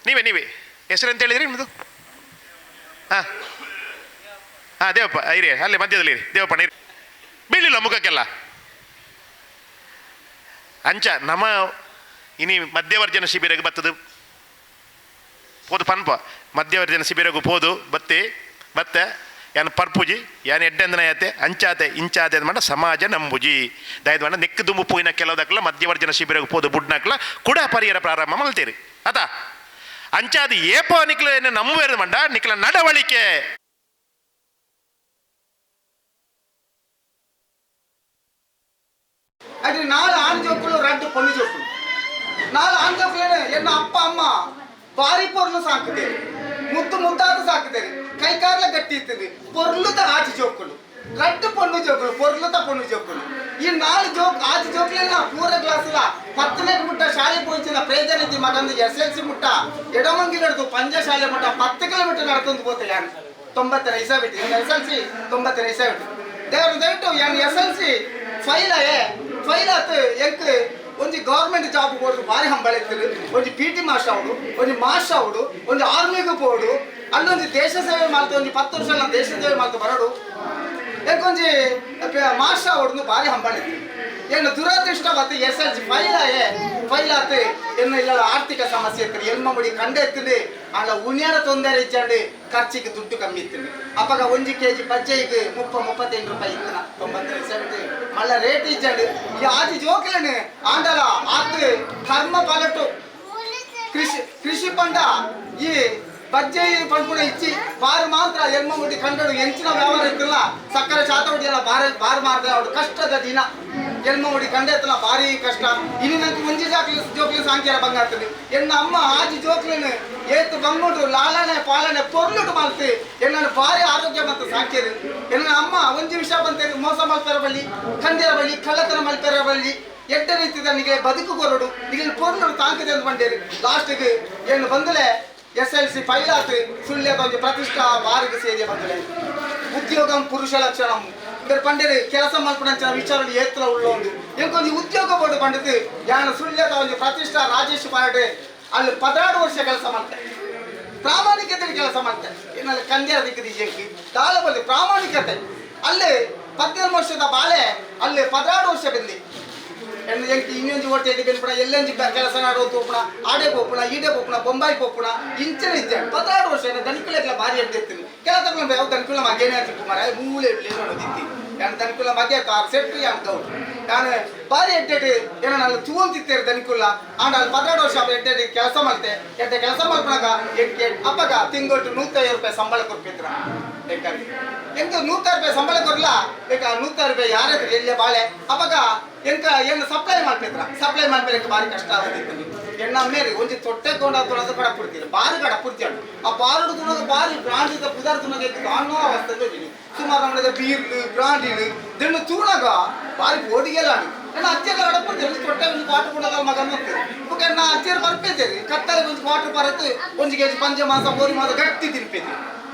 ನೀವೇ ನೀವೇ ಹೆಸರು ಅಂತ ಹೇಳಿದ್ರಿ ನಿಮ್ಮದು ಹಾಂ ಹಾಂ ದೇವಪ್ಪ ಇರಿ ಅಲ್ಲೇ ಮಧ್ಯದಲ್ಲಿ ಇರಿ ದೇವಪ್ಪಣ್ಣ ಇರಿ ಬೀಳಿಲ್ಲ ಮುಖಕ್ಕೆಲ್ಲ ಅಂಚ ನಮ್ಮ ಇನಿ ಮಧ್ಯವರ್ಜನ ಶಿಬಿರಗೆ ಬತ್ತದು ಪೋದು ಪನ್ಪ ಮಧ್ಯವರ್ಜನ ಶಿಬಿರಗೂ ಪೋದು ಬತ್ತಿ ಬತ್ತೆ ಯಾನ್ ಪರ್ಪುಜಿ ಯಾನ್ ಎಡ್ಡೆಂದನ ಯಾತೆ ಅಂಚಾತೆ ಇಂಚಾತೆ ಅಂದ್ ಮಾಡ ಸಮಾಜ ನಂಬುಜಿ ದಯದ ಮಾಡ ನೆಕ್ಕು ದುಂಬು ಪೋಯಿನ ಕೆಲವುದಕ್ಲ ಮಧ್ಯವರ್ಜನ ಶಿಬಿರಗೂ ಪೋದು ಬುಡ್ನಕ್ಲ ಕೂಡ ಪರಿಯರ ಪ್ರಾರಂಭ ಮಲ್ತೀರಿ ಅತ ಅಂಚಾದಿ ಏಪೋ ನಿಕ್ಲ ನಂಬುವೇರು ಮಂಡ ನಿಕ್ಲ ನಡವಳಿಕೆ ಅದು 4 ಆಣ್ ಜೋಕುಲು 2 ಪೊಣ್ಣು ಜೋಕುಲು 4 ಆಣ್ ಜೋಕುಲೇನೆ ಎನ್ನ ಅಪ್ಪ ಅಮ್ಮ ಬಾರಿ ಪೊರ್ಲು ಸಾಕುತ್ತೇನೆ ಮುದ್ದು ಮುದ್ದಾದ ಸಾಕುತ್ತೇನೆ ಕೈಕಾರ್ಲ ಗಟ್ಟಿ ಇರ್ತದೆ ಪೊರ್ಲುದ ಆಚೆ ಜೋಕುಲು 2 ಪೊಣ್ಣು ಜೋಕುಲು ಪೊರ್ಲುದ ಪೊಣ್ಣು ಜೋಕುಲು ಈ 4 ಜೋಕ್ ಆಚೆ ಜೋಕುಲೆಲ್ಲ ಪೂರ ಕ್ಲಾಸ್ಲ 10ನೇ ಮುಟ್ಟ ಶಾಲೆ ಪೋಯಿಚಿನ ಪ್ರೇಜನಿತಿ ಮಗಂದು SLC ಮುಟ್ಟ ಎಡಮಂಗಿಲಡ್ದು ಪಂಜ ಶಾಲೆ ಮುಟ್ಟ 10 ಕಿಲೋಮೀಟರ್ ನಡ್ಕೊಂಡು ಹೋತೆ ಯಾನ್ 90ನೇ ಇಸವಿಟ್ಟು SLC 90ನೇ ಇಸವಿಟ್ಟು ದೇವರು ದಯವಿಟ್ಟು ಯಾನ್ SLC ಫೈಲ್ ಆಯೆ ಫೈಲ್ ಆತು ಎಂಕ್ ಒಂಜಿ ಗೌರ್ಮೆಂಟ್ ಜಾಬ್ ಬೋಡು ಭಾರಿ ಹಂಬಳ ಇತ್ತು. ಒಂಜಿ ಪಿ ಟಿ ಮಾಸ್ಟರ್ ಅವಡು, ಒಂಜಿ ಮಾಸ್ಟರ್ ಅವಡು, ಒಂಜಿ ಆರ್ಮಿಗೂ ಪೋಡು, ಅಲ್ಲೊಂಜಿ ದೇಶ ಸೇವೆ ಮಾಡ್ತು, ಒಂಜಿ 10 ವರ್ಷ ನಾನು ದೇಶ ಸೇವೆ ಮಾಡ್ತು ಬರೋಡು. ಯಾಕೊಂಜಿ ಮಾಸ್ಟರ್ ಅವಡು ಭಾರಿ ಹಂಬಳ ಇತ್ತು. ಏನು ದುರದೃಷ್ಟ ಮತ್ತು ಎಸ್ ಎಲ್ ಸಿ ಫೈಲ್ ಆಯೆ ಫೈಲ್ ಆತು. ಎನ್ನು ಇಲ್ಲ ಆರ್ಥಿಕ ಸಮಸ್ಯೆ ಇತ್ತು, ಎಲ್ಮ ಮುಡಿ ಕಂಡ ಎತ್ತಿಂದು ಆಂಡ ಉಣ್ಯಾರ ತೊಂದರೆ ಇಚ್ಚಾಂಡು ಖರ್ಚಿಗೆ ದುಡ್ಡು ಕಮ್ಮಿ ಇತ್ತು. ಅಪ್ಪಗ 1 ಕೆಜಿ ಬಜ್ಜೆಗೆ 30-38 ರೂಪಾಯಿ ಇತ್ತನ 90 ಸೆವೆಂಟಿ ಮಲ್ಲ ರೇಟ್ ಇಚ್ಚಾಂಡು. ಈ ಆಜಿ ಜೋಕ್ಲೇನು ಆಂಡಲ ಆತು ಕರ್ಮ ಪಲಟು ಕೃಷಿ ಕೃಷಿ ಪಂಡ ಈ ಬಜ್ಜೆ ಪಂಪುಣ ಇಚ್ಚಿ ಬಾರು ಮಾತ್ರ ಎಲ್ಮ ಮುಡಿ ಕಂಡಡು ಎಂಚಿನ ವ್ಯವಹಾರ ಇತ್ತಿಲ್ಲ. ಸಕ್ಕರೆ ಚಾತವಡಿ ಎಲ್ಲ ಬಾರು ಬಾರು ಮಾರ್ದೆ ಅವಳು ಕಷ್ಟದ ದಿನ. ಎಲ್ಮ ಮುಡಿ ಕಂಡೆತ್ತಲ್ಲ ಭಾರಿ ಕಷ್ಟ. ಇನ್ನು ನಂಗೆ ಒಂಜಿ ಜಾಕ್ಲಿ ಜೋಕ್ಲಿ ಸಾಂಖ್ಯರ ಬಂಗಾಗ್ತದೆ. ಎನ್ನ ಅಮ್ಮ ಆಜಿ ಜೋಕ್ಲಿನ ಏತು ಬಂಗುಂಡು ಲಾಲನೆ ಪಾಲನೆ ಪೊರ್ಲುಟು ಮಾಡ್ತು ಎನ್ನ ಭಾರಿ ಆರೋಗ್ಯ ಮತ್ತು ಸಾಂಖ್ಯರು. ಎನ್ನ ಅಮ್ಮ ಒಂಜಿ ವಿಷಯ ಬಂತೇರಿ ಮೋಸ ಮಲ್ಪೆರ ಬಳ್ಳಿ, ಕಂದಿರ ಬಳ್ಳಿ, ಕಳ್ಳತನ ಮಲ್ಪೆರ ಬಳ್ಳಿ, ಎಡ್ಡ ರೀತಿ ನಿಗೆ ಬದುಕು ಕೊರಡು ನಿಗೆ ಪೊರ್ಲುಡು ತಾಂಕದೆ ಅಂತ ಬಂಡೇರಿ. ಲಾಸ್ಟಿಗೆ ಏನು ಬಂದಲೆ ಎಸ್ ಎಲ್ ಸಿ ಫೈಲ್ ಆತು. ಸುಳ್ಳ್ಯದ ಒಂಜಿ ಪ್ರತಿಷ್ಠಾ ಬಾರಿಗೆ ಸೇರಿಯ ಬಂದಲೆ. ಉದ್ಯೋಗಂ ಪುರುಷ ಲಕ್ಷಣಂ ಬೇರೆ ಪಂಡೇರಿ ಕೆಲಸ ಮಲ್ಪುನಂಚಿನ ವಿಚಾರ ಏತ್ರ ಉಳ್ಳೊಂದು ಎಂಕೊಂಜಿ ಉದ್ಯೋಗ ಬೋರ್ಡು ಪಂಡಿತು ಯಾನ ಸುಳ್ಳ್ಯದ ಒಂಜಿ ಪ್ರತಿಷ್ಠಾ ರಾಜೇಶ್ ಪಾರಡೆ ಅಲ್ಲಿ 16 ವರ್ಷ ಕೆಲಸ ಮಾಡ್ತಾರೆ, ಪ್ರಾಮಾಣಿಕತೆ ಕೆಲಸ ಮಾಡ್ತಾರೆ. ಏನಲ್ಲಿ ಕಂದ್ಯರ ದಿಕ್ಕದಿ ಜಂಕಿ ದಾಳಬಲ್ಲಿ ಪ್ರಾಮಾಣಿಕತೆ. ಅಲ್ಲಿ 17 ವರ್ಷದ ಬಾಳೆ ಅಲ್ಲಿ 16 ವರ್ಷ ಬಂದಿ. ಎಂಕಿ ಇನ್ನೊಂದು ಓಟೆ ಬೆನ್ಪುಣ ಎಲ್ಲೊಂಜಿ ಕೆಲಸ ನಾಡೋ ತೋಪುಣ ಆಡೆ ಪೋಪುಣ ಈಡೆ ಪೋಪುಣ ಬೊಂಬಾಯಿ ಪೋಪುಣ ಇಂಚನೆ ಇದ್ದೆ 16 ವರ್ಷ ದನಿಕುಲೆಗ್ಲ ಭಾರಿ ಎಡ್ದಿರ್ತೀನಿ. ಕೆಲ ತಗೊಂಡು ಯಾವ ದನಿಕುಲ ಮಗೇನೆ ಕುಮಾರ ಮೂಲೆ ದಿತ್ತಿ ಯಾನ್ ದನಿಕುಲ ಮಗೆ ಕಾರ್ ಸೆಟ್ರು ಯಾನ್ ಗೌಡ್ ನಾನು ಭಾರಿ ಎಡ್ಡೆಟ್ ಏನೋ ನಾನು ತೂವಂತಿತ್ತೇರು ದನಿಕುಲ್ಲ. ಆಂಡ ಅಲ್ಲಿ 16 ವರ್ಷ ಎಡ್ಡೆಟ್ ಕೆಲಸ ಮಾಡ್ತೆ. ಎಡ್ಡೆ ಕೆಲಸ ಮಾಡ್ಕೊಳಕ ಎಡ್ಕೆ ಅಪ್ಪಗ ತಿಂಗಳು 150 ರೂಪಾಯಿ ಸಂಬಳ ಕೊಡ್ತಿದ್ರ. ಬೇಕಾದ್ರೆ ಎಂತ 100 ರೂಪಾಯಿ ಸಂಬಳ ಕೊಡ್ಲ ಬೇಕಾ 100 ರೂಪಾಯಿ ಯಾರಾದ್ರೂ ಎಲ್ಲಿಯ ಬಾಳೆ ಅಪ್ಪಗ ಎಂತ ಏನು ಸಪ್ಲೈ ಮಾಡ್ತಿದ್ರ. ಸಪ್ಲೈ ಮಾಡ್ಬೇಕು ಭಾರಿ ಕಷ್ಟ ಆಗುತ್ತಿತ್ತು. ಎಣ್ಣ ಮೇರಿ ಒಂಜಿ ತೊಟ್ಟೆ ಕೊಂಡ ತೊಳೆದು ಕಡ ಪುಡ್ತೀರ ಬಾರಿ ಕಡ ಪುಡ್ತೀರ. ಆ ಬಾರುಡು ತುಣಗ ಬಾರಿ ಬ್ರಾಂಡಿದ ಪುದಾರ್ ತುಣಗ ಕಾಣೋ ಅವಸ್ಥೆ ಹೋಗಿನಿ. ಸುಮಾರು ನಮ್ಮದ ಬೀರ್ಲು ಬ್ರಾಂಡಿಲು ದೆಣ್ಣು ತೂಣಗ ಬಾರಿ ಬೋಡಿಗೆಲ್ಲ ನನ್ನ ಅಜ್ಜಿಯೆಲ್ಲ ಕಡ ಪುಡ್ತೀರ. ತೊಟ್ಟೆ ಒಂಜಿ ಕ್ವಾಟರ್ ಕೊಡೋದ ಮಗನ ಹೋಗ್ತೀರಿ. ಬುಕ್ಕ ನಾ ಅಜ್ಜಿಯರು ಬರ್ಪೇತೇರಿ ಕತ್ತಲೆ ಒಂಜಿ ಕ್ವಾಟರ್ ಬರತ್ತು 1 ಕೆಜಿ ಪಂಚ ಮಾಸ ಬೋರಿ ಮಾಸ ಗಟ್ಟಿ ತಿನ್ಪೇತಿ.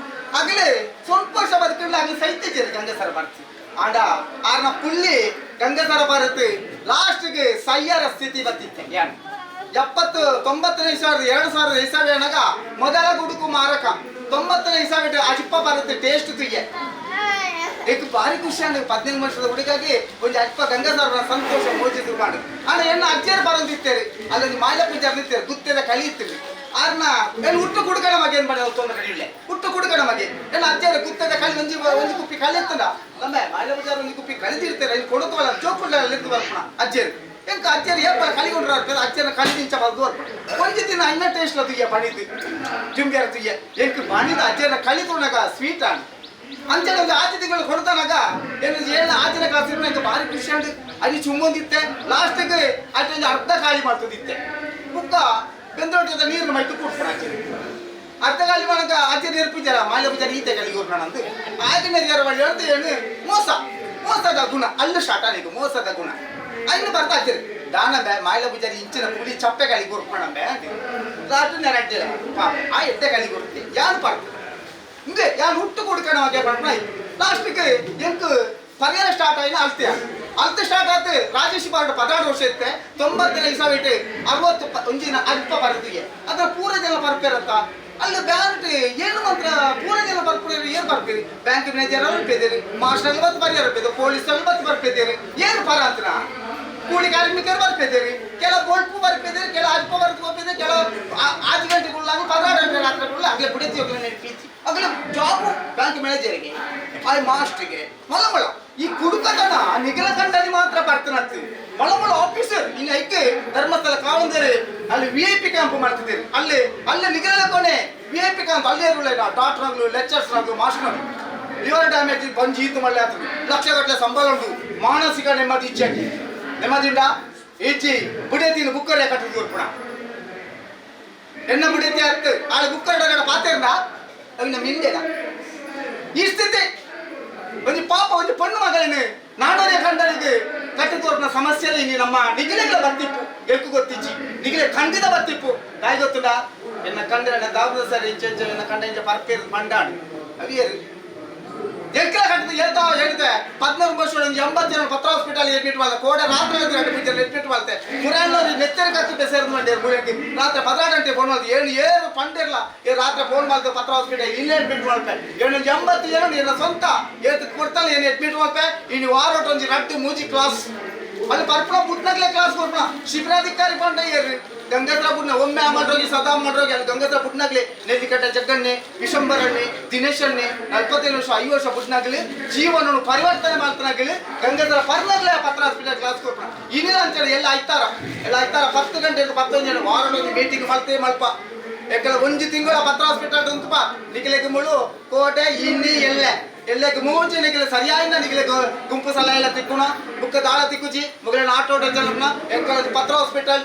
ಆಗಲೇ ಸ್ವಲ್ಪ ವರ್ಷ ಬದುಕಿಲ್ಲ ಆಗಲಿ ಸೈತ್ಯ ಗಂಗಸರ ಬರ್ತಿ ಆಂಡ ಆರ್ನ ಪುಳ್ಳಿ ಗಂಗಸರ ಭಾರತ್ ಲಾಸ್ಟ್ಗೆ ಸಯ್ಯರ ಸ್ಥಿತಿ ಬತ್ತಿತ್ತೆ. ಯಾನ್ 70-90ನೇ ಇಸಾವಿ 2000 ಇಸಾವಿ ಅನ್ನಾಗ ಮೊದಲ ಗುಡುಕು ಮಾರಕ 90ನೇ ಇಸಾವಿ ಅಜಿಪ್ಪ ಭಾರತ್ ಟೇಸ್ಟ್ ತುಯ್ಯ ಏಕ್ ಭಾರಿ ಖುಷಿ ಅಂಡ್ 15 ವರ್ಷದ ಹುಡುಗಾಗಿ ಒಂದು ಅಜ್ಪ ಗಂಗಾಧರ ಸಂತೋಷ ಮೋಜಿದ್ರು ಮಾಡಿ. ಆಂಡ ಎಣ್ಣ ಅಜ್ಜಿಯರು ಬರಂದಿತ್ತೇರಿ ಅಲ್ಲೊಂದು ಮಾಯ ಪೂಜಾರ್ ನಿಂತೇರಿ ಗುತ್ತೇದ ಕಳಿಯುತ್ತೀರಿ. ಆರ್ನ ಏನು ಹುಟ್ಟು ಕುಡುಕಣ ಮಗೆ ಏನು ಮಾಡಿ ತೊಂದರೆ ಕಡಿಯಿಲ್ಲ ಹುಟ್ಟು ಕುಡುಕಣ ಮಗೆ ಏನು ಅಜ್ಜಿಯರು ಗುತ್ತದ ಕಳಿ ಒಂಜಿ ಒಂದು ಕುಪ್ಪಿ ಕಳಿಯುತ್ತಲ್ಲ ನಮ್ಮ ಮಾಯ ಪೂಜಾರ್ ಒಂದು ಕುಪ್ಪಿ ಕಳಿದಿರ್ತಾರೆ ಇಲ್ಲಿ ಕೊಡುತ್ತವಲ್ಲ ಜೋಕುಳ್ಳ ಅಲ್ಲಿದ್ದು ಬರ್ಪಣ ಅಜ್ಜಿಯರು ಎಂಕ ಅಜ್ಜಿಯರು ಏಪಲ್ಲ ಕಳಿಗೊಂಡ್ರು ಅಜ್ಜಿಯರ ಕಳಿ ನಿಂಚ ಬರ್ದು ಬರ್ಪಣ ಒಂಜಿ ದಿನ ಅನ್ನ ಟೇಸ್ಟ್ ತುಯ್ಯ ಬಣಿದು ಜುಂಬಿಯರ ತುಯ್ಯ ಎಂಕ್ ಬಣಿದ ಅಜ್ಜಿಯರ ಕಳಿ ತುಣಗ ಸ್ವೀಟ್ ಆಂಡ್ ಅಂಚೆ ಒಂದು ಆಚೆ ತಿಂಗಳು ಕೊಡ್ತಾನಾಗ ಏನು ಏಳು ಆಚಿನ ಕ್ಲಾಸ್ ನಂಗೆ ಭಾರಿ ಖುಷಿ ಅಂಡ್ ಅಲ್ಲಿ ಚುಮ್ಮೊಂದಿತ್ತೆ. ಲಾಸ್ಟಿಗೆ ಆಚೆ ಒಂದು ಅರ್ಧ ಖಾಲಿ ಮಾಡ್ತದಿತ್ತೆ. ಬುಕ್ಕ ಬೆಂದೋಟದ ನೀರು ಮೈತು ಕೂಡ್ತಾನೆ ಆಚೆ ಅರ್ಧ ಖಾಲಿ ಮಾಡಕ ಆಚೆ ನೀರು ಪೂಜಾರ ಮಾಲೆ ಪೂಜಾರ ಈತೆ ಕಲಿಗೆ ನಂದು ಆಗಿನ ನೀರು ಹೇಳ್ತು ಏನು ಮೋಸ ಮೋಸದ ಗುಣ ಅಲ್ಲೂ ಸ್ಟಾರ್ಟ್ ಆಗಿ ಮೋಸದ ಗುಣ ಅಲ್ಲಿ ಬರ್ತಾ ಆಚೆ ದಾನ ಬೇ ಮಾಯಿಲ ಪೂಜಾರಿ ಇಂಚಿನ ಪುಡಿ ಚಪ್ಪೆ ಕಲಿಗೆ ಕೊಡ್ಕೋಣ ಬೇ ಲಾಸ್ಟ್ ನೆರಡ್ಡಿಲ್ಲ ಪಾಪ ಆ ಎಡ್ಡೆ ಕಲಿಗೆ ಕೊಡ್ತೆ ಯಾರು ಪಾಡ್ತಾರೆ ಹಿಂಗೆ ಯಾರು ಹುಟ್ಟು ಕೊಡ್ಕಣ ಹಾಗೆ ಪಡ್ನ ಲಾಸ್ಟಿಗೆ ಎಂಕ್ ಪರಿಹಾರ ಸ್ಟಾರ್ಟ್ ಆಯ್ನ ಅಲ್ತೆ ಅಲ್ತೆ ಸ್ಟಾರ್ಟ್ ಆಯ್ತು. ರಾಜೇಶ್ ಬಾರ್ಡ್ 16 ವರ್ಷ ಇತ್ತೆ 90ನೇ ಇಸಾವಿಟ್ಟು 60 ಒಂಜಿನ ಅಲ್ಪ ಬರ್ತದೆ ಅದರ ಪೂರ ಜನ ಬರ್ಪೇರತ್ತ ಅಲ್ಲಿ ಬ್ಯಾಂಕ್ ಏನು ಮಾತ್ರ ಪೂರ ಜನ ಬರ್ಪೇರಿ ಏನು ಬರ್ಪೇರಿ ಬ್ಯಾಂಕ್ ಮ್ಯಾನೇಜರ್ ಅವರು ಬರ್ಪೇರಿ ಮಾಸ್ಟರ್ ಮತ್ತೆ ಪರಿಹಾರ ಬರ್ಪೇದೆ ಪೊಲೀಸ್ ಅಲ್ಲಿ ಮತ್ತೆ ಬರ್ಪೇರಿ ಏನು ಪರ ಅಂತ ಕೂಲಿ ಕಾರ್ಮಿಕರು ಬರ್ಪೇರಿ ಕೆಲ ಗೋಲ್ಪು ಬರ್ಪೇರಿ ಕೆಲ ಅಲ್ಪ ಬರ್ತು ಬರ್ಪೇರಿ ಕೆಲ 5 ಗಂಟೆಗುಳ್ಳಾಗ 16 ಗಂಟೆ ರಾತ್ರಿಗುಳ್ಳ ಆಗಲೇ ಬಿಡುತ್ತಿ ಹೋಗಿ ಆಗಲೇ ಜಾಬು ಬ್ಯಾಂಕ್ ಮ್ಯಾನೇಜರ್ಗೆ ಆ ಮಾಸ್ಟ್ರಿಗೆ ಮಲಮಳ ಈ ಕುಡುಕತನ ನಿಗಲ ಕಂಡಲ್ಲಿ ಮಾತ್ರ ಬರ್ತನತ್ತು ಮಲಮಳ ಆಫೀಸರ್ ಇನ್ನು ಐಕೆ ಧರ್ಮಸ್ಥಳ ಕಾವಂದರೆ ಅಲ್ಲಿ ವಿ I P camp ಮಾಡ್ತಿದ್ದೀರಿ ಅಲ್ಲಿ ಅಲ್ಲೇ ನಿಗಲ ಕೊನೆ ವಿ I P camp ಅಲ್ಲೇ ಇರಲ್ಲ ಡಾಕ್ಟರ್ಗಳು ಲೆಕ್ಚರ್ಸ್ಗಳು ಮಾಸ್ಟರ್ಗಳು ಲಿವರ್ ಡ್ಯಾಮೇಜ್ ಬಂಜಿ ಈತು ಮಳ್ಳೆ ಆತದು ಲಕ್ಷಗಟ್ಟಲೆ ಸಂಬಳ ಉಂಟು ಮಾನಸಿಕ ನೆಮ್ಮದಿ ಇಚ್ಛೆ ನೆಮ್ಮದಿಯಿಂದ ಇಚ್ಚಿ ಬುಡೇತಿನ ಬುಕ್ಕರೆ ಕಟ್ಟಿದ್ರು ಪುಣ ಎಣ್ಣ ಬುಡೇತಿ ಆಯ್ತು ಆಳೆ ಬುಕ್ಕರೆ ಪಾತೇರ್ನ ಅವನ ಮಿಂಡೆದ ಈ ಸ್ಥಿತಿ ಒಂಜಿ ಪಾಪ ಒಂಜಿ ಪಣ್ಣು ಮಗಳೇನು ನಾಡೋರೇ ಕಂಡರಿಗೆ ಕಟ್ಟಿ ತೋರ್ನ ಸಮಸ್ಯೆಯಲ್ಲಿ ನೀ ನಮ್ಮ ನಿಗಿಲೆಗಳ ಬರ್ತಿಪ್ಪು ಎಕ್ಕು ಗೊತ್ತಿಚ್ಚಿ ನಿಗಿಲೆ ಖಂಡಿತ ಬರ್ತಿಪ್ಪು ದಾಯಿ ಗೊತ್ತುಂಡ ಎನ್ನ ಕಂಡರನ್ನ ದಾಬುದ ಸರ್ ಇಂಚ ಇಂಚ ಎನ್ನ ಕಂಡ ಇಂಚ ಪರ್ಪೇರ್ ಮಂಡಾಡು ಅವಿಯರು ಎಂಕಲ ಕಟ್ಟದ ಏತೋ ಹೇಳಿದೆ 14 ವರ್ಷ 80 ಜನ ಪತ್ರ ಹಾಸ್ಪಿಟಲ್ ಅಡ್ಮಿಟ್ ಮಾಡ್ದೆ ಕೋಡೆ ರಾತ್ರಿ ಅಡ್ಮಿಟ್ ಅಡ್ಮಿಟ್ ಮಾಡ್ತೆ ಮುರಾಣ್ಣವ್ರು ನೆತ್ತರ ಕತ್ತು ಬೆಸೇರ್ದು ಮಂಡ್ಯಾರು ಮುರಿಯಕ್ಕೆ ರಾತ್ರಿ 16 ಗಂಟೆ ಫೋನ್ ಮಾಡ್ದೆ ಏನು ಏನು ಪಂಡಿರಲ್ಲ ಏ ರಾತ್ರಿ ಫೋನ್ ಮಾಡ್ದೆ ಪತ್ರ ಹಾಸ್ಪಿಟಲ್ ಇಲ್ಲೇ ಅಡ್ಮಿಟ್ ಮಾಡ್ತೆ ಏನು 80 ಜನ ಏನ ಸ್ವಂತ ಏತಕ್ಕೆ ಕೊಡ್ತಾನೆ ಏನು ಅಡ್ಮಿಟ್ ಮಾಡ್ತೆ ಇನ್ನು ವಾರೋಟೊಂಜಿ ರಟ್ಟು ಮೂಜಿ ಕ್ಲಾಸ್ ಅಲ್ಲಿ ಪರ್ಪುಣ ಬುಟ್ನಾಗ್ಲೇ ಕ್ಲಾಸ್ ಕೊಡ್ಪಣ ಶಿಬಿರಾಧಿಕಾರಿ ಪಂಡ ಏರ್ರಿ ಗಂಗಾಧರ ಬುಡ್ನ ಒಮ್ಮೆ ಮಾಡ್ರೋಗಿ ಸದಾ ಮಾಡ್ರೋಗಿ ಅಲ್ಲಿ ಗಂಗಾಧರ ಬುಡ್ನಾಗ್ಲಿ ನೆಲ್ಲಿಕಟ್ಟೆ ಜಗ್ಗಣ್ಣೆ ವಿಶಂಬರಣ್ಣೆ ದಿನೇಶಣ್ಣೆ 45 ವರ್ಷ 5 ವರ್ಷ ಬುಡ್ನಾಗ್ಲಿ ಜೀವನವನ್ನು ಪರಿವರ್ತನೆ ಮಾಡ್ತಾನಾಗಲಿ ಗಂಗಾಧರ ಪರ್ನಾಗ್ಲೇ ಪತ್ರ ಹಾಸ್ಪಿಟಲ್ ಕ್ಲಾಸ್ ಕೊಡ್ಪಣ ಇನ್ನಿಲ್ಲ ಅಂತೇಳಿ ಎಲ್ಲ ಐತಾರ ಎಲ್ಲ ಐತಾರ 10 ಗಂಟೆ 11 ಜನ ವಾರಡೊಂದು ಮೀಟಿಂಗ್ ಮಾಡ್ತೇ ಮಲ್ಪ ಯಾಕಂದ್ರೆ ಒಂದು ತಿಂಗಳ ಪತ್ರ ಹಾಸ್ಪಿಟಲ್ ಉಂಟುಪ ನಿಖಿಲೆಗೆ ಮುಳು ಕೋಟೆ ಇನ್ನಿ ಎಲ್ಲೆ ಎಲ್ಲಕ್ಕೆ ಮೂಂಚೆ ನಿಖಿಲ ಸರಿಯಾಯಿನ ನಿಖಿಲ ಗುಂಪು ಸಲ ಎಲ್ಲ ತಿಕ್ಕುಣ ಬುಕ್ಕ ದಾಳ ತಿಕ್ಕುಜಿ ಮುಗಲನ ಆಟೋ ಚಲಪ್ನ ಯಾಕಂದ್ರೆ ಪತ್ರ ಹಾಸ್ಪಿಟಲ್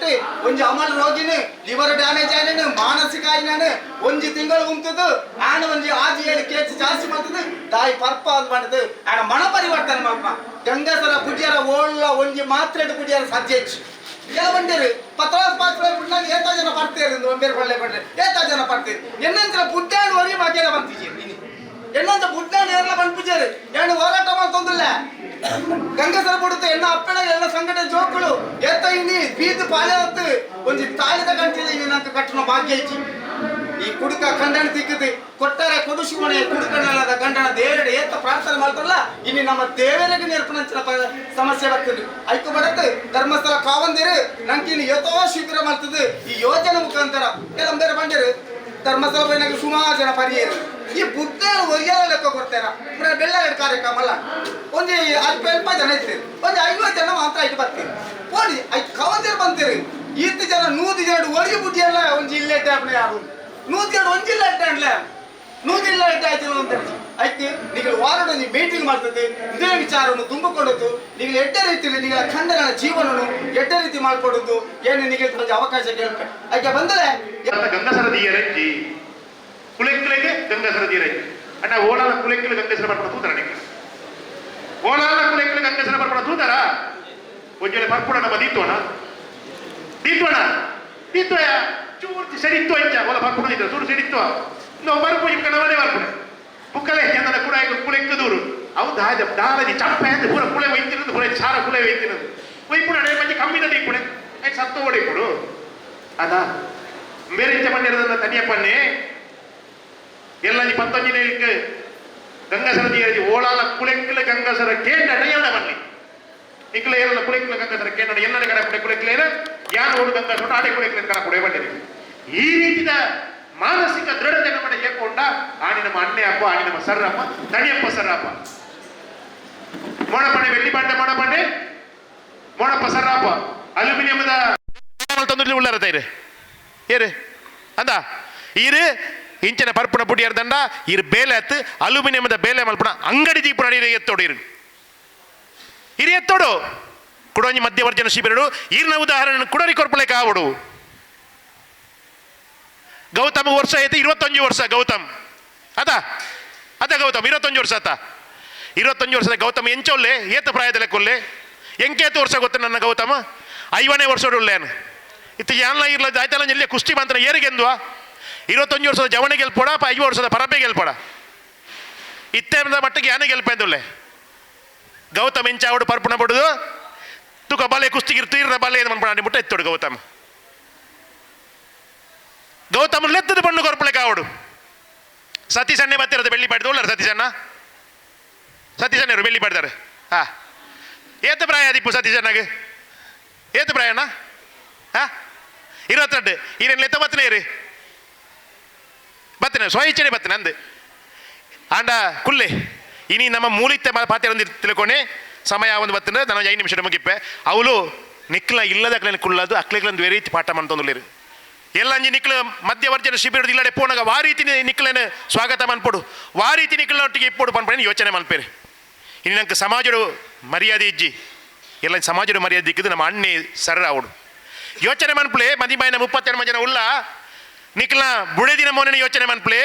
ಒಂಜಿ ಅಮಲ್ ರೋಗಿನ ಲಿವರ್ ಡ್ಯಾಮೇಜ್ ಆಯ್ನ ಮಾನಸಿಕ ಆಯ್ನಾನು ಒಂಜಿ ತಿಂಗಳು ಗುಂತದ್ದು ಆನ ಒಂಜಿ ಆಜಿ 7 ಕೇಸ್ ಜಾಸ್ತಿ ಮಾಡ್ತದೆ ತಾಯಿ ಪರ್ಪ ಅಂದ್ ಮಾಡಿದ್ದು ಆನ ಮನ ಪರಿವರ್ತನೆ ಮಾಡ್ಪ ಗಂಗಸರ ಪುಡಿಯರ ಓಳ್ಳ ಒಂಜಿ ಮಾತ್ರೆ ಪುಡಿಯರ ಸಾಧ್ಯ ಹೆಚ್ಚು ಕೆಲವೊಂದಿರು ಪತ್ರಾಸ್ ಪಾತ್ರ ಬಿಟ್ಟಾಗ ಏತ ಜನ ಬರ್ತೀರಿ ಒಂಬೇರು ಕೊಳ್ಳೆ ಪಡ್ರೆ ಏತ ಜನ ಬರ್ತೀರಿ ಎನ್ನಂತರ ಬುಡ್ಡಾಣ ಹೊರಗೆ ಬಾಕಿಯಲ್ಲ ಬಂತಿದ್ದೀರಿ ಇನಿ ಎನ್ನಂತ ಬುಡ್ಡಾಣ ಏರ್ಲ ಬಂದ್ಬಿಜಾರಿ ಏನು ಹೋರಾಟ ಮಾಡ್ತಂದಿಲ್ಲ ಗಂಗಸರ ಬಿಡುತ್ತೆ ಎಣ್ಣ ಅಪ್ಪಣ ಎಲ್ಲ ಸಂಘಟನೆ ಜೋಕುಳು ಏತ ಇನ್ನಿ ಬೀದು ಪಾಳೆ ಹೊತ್ತು ಒಂಜಿ ತಾಳಿದ ಗಂಟಿಲ್ಲ ಇನಿ ನಂಗೆ ಕಟ್ಟಣ ಭಾಗ್ಯ ಐತಿ ಈ ಕುಡುಕ ಖಂಡನ ತಿಕ್ಕದು ಕೊಟ್ಟಾರೆ ಕೊಡುಶುಮಣೆ ಕುಡುಕನಲ್ಲದ ಗಂಡನ ದೇವರ ಏತ ಪ್ರಾರ್ಥನೆ ಮಾಡ್ತಾರಲ್ಲ ಇನ್ನು ನಮ್ಮ ದೇವರಿಗೆ ನೆರಪಿನಂಚಿನ ಸಮಸ್ಯೆ ಬರ್ತದೆ ಐಕು ಬಡத்து ಧರ್ಮಸ್ಥಳ ಕಾವಂದಿರು ನಂಗೆ ಇನ್ನು ಏತೋ ಶಿಬಿರ ಮಾಡ್ತದೆ ಈ ಯೋಜನೆ ಮುಖಾಂತರ ಎಲ್ಲ ಬೇರೆ ಬಂದಿರು ಧರ್ಮಸ್ಥಳ ಬೈನಾಗ ಸುಮಾರು ಜನ ಪರಿಯರು ಈ ಬುದ್ಧ ಒರಿಯಾಲ ಲೆಕ್ಕ ಕೊಡ್ತಾರ ಬೆಳ್ಳ ಕಾರ್ಯಕ್ರಮ ಅಲ್ಲ ಒಂದು ಅಲ್ಪ ಅಲ್ಪ ಜನ ಇರ್ತೀರಿ ಒಂದು 50 ಜನ ಮಾತ್ರ ಐಟು ಬರ್ತೀರಿ ಹೋಗಿ ಐದು ಕವಂದಿರು ಬಂತೀರಿ ಈತ ಜನ 100 ಜನ ಒರಿಗೆ ಬುದ್ಧಿ ಎಲ್ಲ ಒಂದು ಜಿಲ್ಲೆ ಯಾರು 102 ಒಂಜಿಲ್ಲ ಅಡ್ಡಾಡ್ಲೆ 100 ಅಡ್ಡ ಆಯ್ತು ಅಂತ ಆಯ್ತು ನೀವು ವಾರಡೊಂದು ಮೀಟಿಂಗ್ ಮಾಡ್ತದೆ ಇದೇ ವಿಚಾರವನ್ನು ತುಂಬಿಕೊಂಡದ್ದು ನೀವು ಎಡ್ಡ ರೀತಿಯಲ್ಲಿ ನೀವು ಖಂಡಗಳ ಜೀವನವನ್ನು ಎಡ್ಡ ರೀತಿ ಮಾಡಿಕೊಡೋದು ಏನು ನಿಮಗೆ கொஞ்சம் ಅವಕಾಶ ಕೇಳ್ಬೇಕು ಅದಕ್ಕೆ ಬಂದರೆ ಗಂಗಸರ ದಿಯರಜ್ಜಿ ಕುಲೆಕ್ಕಿಲೆಗೆ ಗಂಗಸರ ದಿಯರಜ್ಜಿ ಅಣ್ಣ ಓಲಾಲ ಕುಲೆಕ್ಕಿಲೆ ಗಂಗಸರ ಬರ್ಪಣ ತೂತರ ನಿಂಗೆ ಓಲಾಲ ಕುಲೆಕ್ಕಿಲೆ ಗಂಗಸರ ಬರ್ಪಣ ತೂತರ ಒಂಜೊಳೆ ಬರ್ಪುಣ ನಮ್ಮ ದೀತ್ವಣ ದೀತ್ವಣ ದೀತ್ವಯ ಚೂರ್ತಿ ಸೆಡಿತ್ತು ಅಂಚ ಒಲ ಬರ್ಪುಣ ಇದ್ದ ಚೂರು ಸೆಡಿತ್ತು ನಾವು ಬರ್ಪು ಇಕ್ಕ ನವನೇ ಬರ್ಪುಣೆ ಪುಕ್ಕಲೆ ಎಂದನ ಕೂಡ ಕುಲೆಕ್ಕ ದೂರು ಅವು ದಾದ ದಾಲದಿ ಚಪ್ಪೆ ಅಂತ ಪೂರ ಕುಳೆ ಒಯ್ತಿರೋದು ಪೂರ ಸಾರ ಕುಳೆ ಒಯ್ತಿರೋದು ಒಯ್ಪುಣ ಅಡೆ ಮಂಜಿ ಕಮ್ಮಿದ ದೀಪುಣೆ ಐದು ಸತ್ತ ಓಡಿಪುಡು ಅದ ಬೇರೆ ಇಂಚ ಪಂಡಿರೋದನ್ನ ತನಿಯಪ್ಪನ್ನೇ ಎಲ್ಲ ನೀ ಪತ್ತೊಂಜಿನೇಲಿಕ್ಕೆ ಗಂಗಸರ ದಿಯರಜಿ ಓಳಾಲ ಕುಲೆಕ್ಕಿಲ ಗಂಗಸರ ಕೇಂದ್ರ ಎಲ್ಲ ಬನ್ನಿ ನಿಕ್ಲ ಏರಲ್ಲ ಕುಲೆಕ್ಕಿಲ ಗಂಗಸರ ಕೇಂದ್ರ ಎಲ್ಲರ ಕಡೆ ಕುಡೆ ಕುಲೆಕ್ಲೇನ ಯಾನ ಓಡು ಗಂಗಸರ ಆಡೆ ಕುಲೆಕ್ಕಿಲ ಕಡೆ ಕುಡೆ ಬಂದಿರಿ. ಈ ರೀತಿಯ ಮಾನಸಿಕ ದೃಢತೆ ನಮ್ಮ ಏಕೊಂಡ ಆಣಿ ನಮ್ಮ ಅಣ್ಣೆ ಅಪ್ಪ ಆಣಿ ನಮ್ಮ ಸರ್ರಪ್ಪ ತಣಿಯಪ್ಪ ಸರ್ರಪ್ಪ ಮೋಣಪಣ್ಣೆ ಬೆಳ್ಳಿ ಪಾಂಡೆ ಮೋಣಪಣ್ಣೆ ಮೋಣಪ್ಪ ಸರ್ರಪ್ಪ ಅಲ್ಯೂಮಿನಿಯಂದ ತಂದು ಉಳ್ಳಾರ ತೈರೆ ಏರು ಅಂದ ಈರು ಇಂಚಿನ ಪರ್ಪುಣ ಪುಡಿಯರ್ ದಂಡ ಇರು ಬೇಲೆ ಹತ್ತು ಅಲ್ಯೂಮಿನಿಯಂದ ಬೇಲೆ ಮಲ್ಪುಣ ಅಂಗಡಿ ದೀಪುಣ ಇರು ಎತ್ತೋಡು ಇರು ಇರು ಎತ್ತೋಡು ಕುಡೋಂಜಿ ಮಧ್ಯವರ್ಜನ ಶಿಬಿರಡು ಈರ್ನ ಉದಾಹರಣೆ ಕುಡರಿ ಕೊರ್ಪಲೆ ಕಾವಡು. ಗೌತಮ ವರ್ಷ ಐತೆ 21 ವರ್ಷ ಗೌತಮ್ ಅದ ಅದ ಗೌತಮ್ 21 ವರ್ಷ ಆತ 21 ವರ್ಷದ ಗೌತಮ್ ಎಂಚೊಲ್ಲೆ ಏತ ಪ್ರಾಯದಲ್ಲೇ ಕೊಲ್ಲೆ ಎಂಕೇತು ವರ್ಷ ಗೊತ್ತ ನನ್ನ ಗೌತಮ 5ನೇ ವರ್ಷಡುಲ್ಲೇನು ಇತ್ತು ಯಾನ್ಲ ಇರ್ಲ ಆಯ್ತಲ್ಲ ಎಲ್ಲಿ ಕುಸ್ತಿ ಬಂತನ ಏರಿಗೆಂದುವ 21 ವರ್ಷದ ಜವಣೆ ಗೆಲ್ಪೋಡ 5 ವರ್ಷದ ಪರಪೆ ಗೆಲ್ಪೋಡ ಇತ್ತೇದ ಮಟ್ಟಿಗೆ ಯಾನೆ ಗೆಲ್ಪೆಂದುಲ್ಲೆ ಗೌತಮ್ ಎಂಚಾವಡು ಪರ್ಪುಣ ಪಡುದು ತುಕ ಬಲೆ ಕುಸ್ತಿಗಿರ್ತು ಇರ್ನ ಬಲೆ ಏನು ಮನ್ಪಣ ಮುಟ್ಟ ಎತ್ತೋಡು ಗೌತಮ್ ಗೌತಮ್ ಲೆತ್ತದ ಬಣ್ಣು ಕೊರ್ಪಳೆ ಕಾವಡು ಸತೀಶ್ ಅಣ್ಣೆ ಬತ್ತಿರೋದು ಬೆಳ್ಳಿ ಪಾಡ್ದು ಉಳ್ಳಾರ ಸತೀಶಣ್ಣ ಸತೀಶಣ್ಣರು ಬೆಳ್ಳಿ ಪಾಡ್ತಾರೆ ಹಾ ಏತ ಪ್ರಾಯ ದಿಪ್ಪು ಸತೀಶಣ್ಣಗೆ ಏತ ಪ್ರಾಯಣ್ಣ ಹಾ 22 ಈರೇನು ಲೆತ್ತ ಬತ್ತನೇ ರೀ ಬತ್ತನೆ ಸ್ವಇಚ್ಛೆ ಬತ್ತನೆ ಅಂದು ಆಂಡ ಕುಲ್ಲೆ ಇನಿ ನಮ್ಮ ಮೂಲಿತ್ತೆ ಪಾತ್ರೆ ಒಂದು ತಿಳ್ಕೊನೆ ಸಮಯ ಒಂದು ಬತ್ತಂದ್ರೆ ನಾನು 5 ನಿಮಿಷ ಮುಗಿಪ್ಪೆ ಅವಳು ನಿಕ್ಲ ಇಲ್ಲದ ಅಕ್ಲೇನು ಕುಳ್ಳದು ಅಕ್ಲೆಗ್ಲೊಂದು ವೆರೈತಿ ಪಾಠ ಮಂತೊಂದುಲೇರು ಎಲ್ಲಂಜಿ ನಿಕ್ಲ ಮಧ್ಯವರ್ಜನ ಶಿಬಿರದ ಇಲ್ಲಡೆ ಪೋನಾಗ ವಾ ರೀತಿ ನಿಕ್ಲನ ಸ್ವಾಗತ ಮನ್ಪೊಡು ವಾ ರೀತಿ ನಿಕ್ಲನೊಟ್ಟಿಗೆ ಇಪ್ಪೊಡು ಪನ್ಪಣೆ ಯೋಚನೆ ಮನ್ಪೇರು. ಇನ್ನು ನಂಗೆ ಸಮಾಜಡು ಮರ್ಯಾದೆ ಇಜ್ಜಿ ಎಲ್ಲ ಸಮಾಜಡು ಮರ್ಯಾದೆ ದಿಕ್ಕಿದ್ದು ನಮ್ಮ ಅಣ್ಣೆ ಸರ್ ಅವಡು ಯೋಚನೆ ಮನ್ಪಲೆ ಮದಿಮಾಯಿನ 32 ಜನ ಉಲ್ಲ ನಿಕ್ಲ ಬುಡೆದಿನ ಮೋನೆ ಯೋಚನೆ ಮನ್ಪಲೆ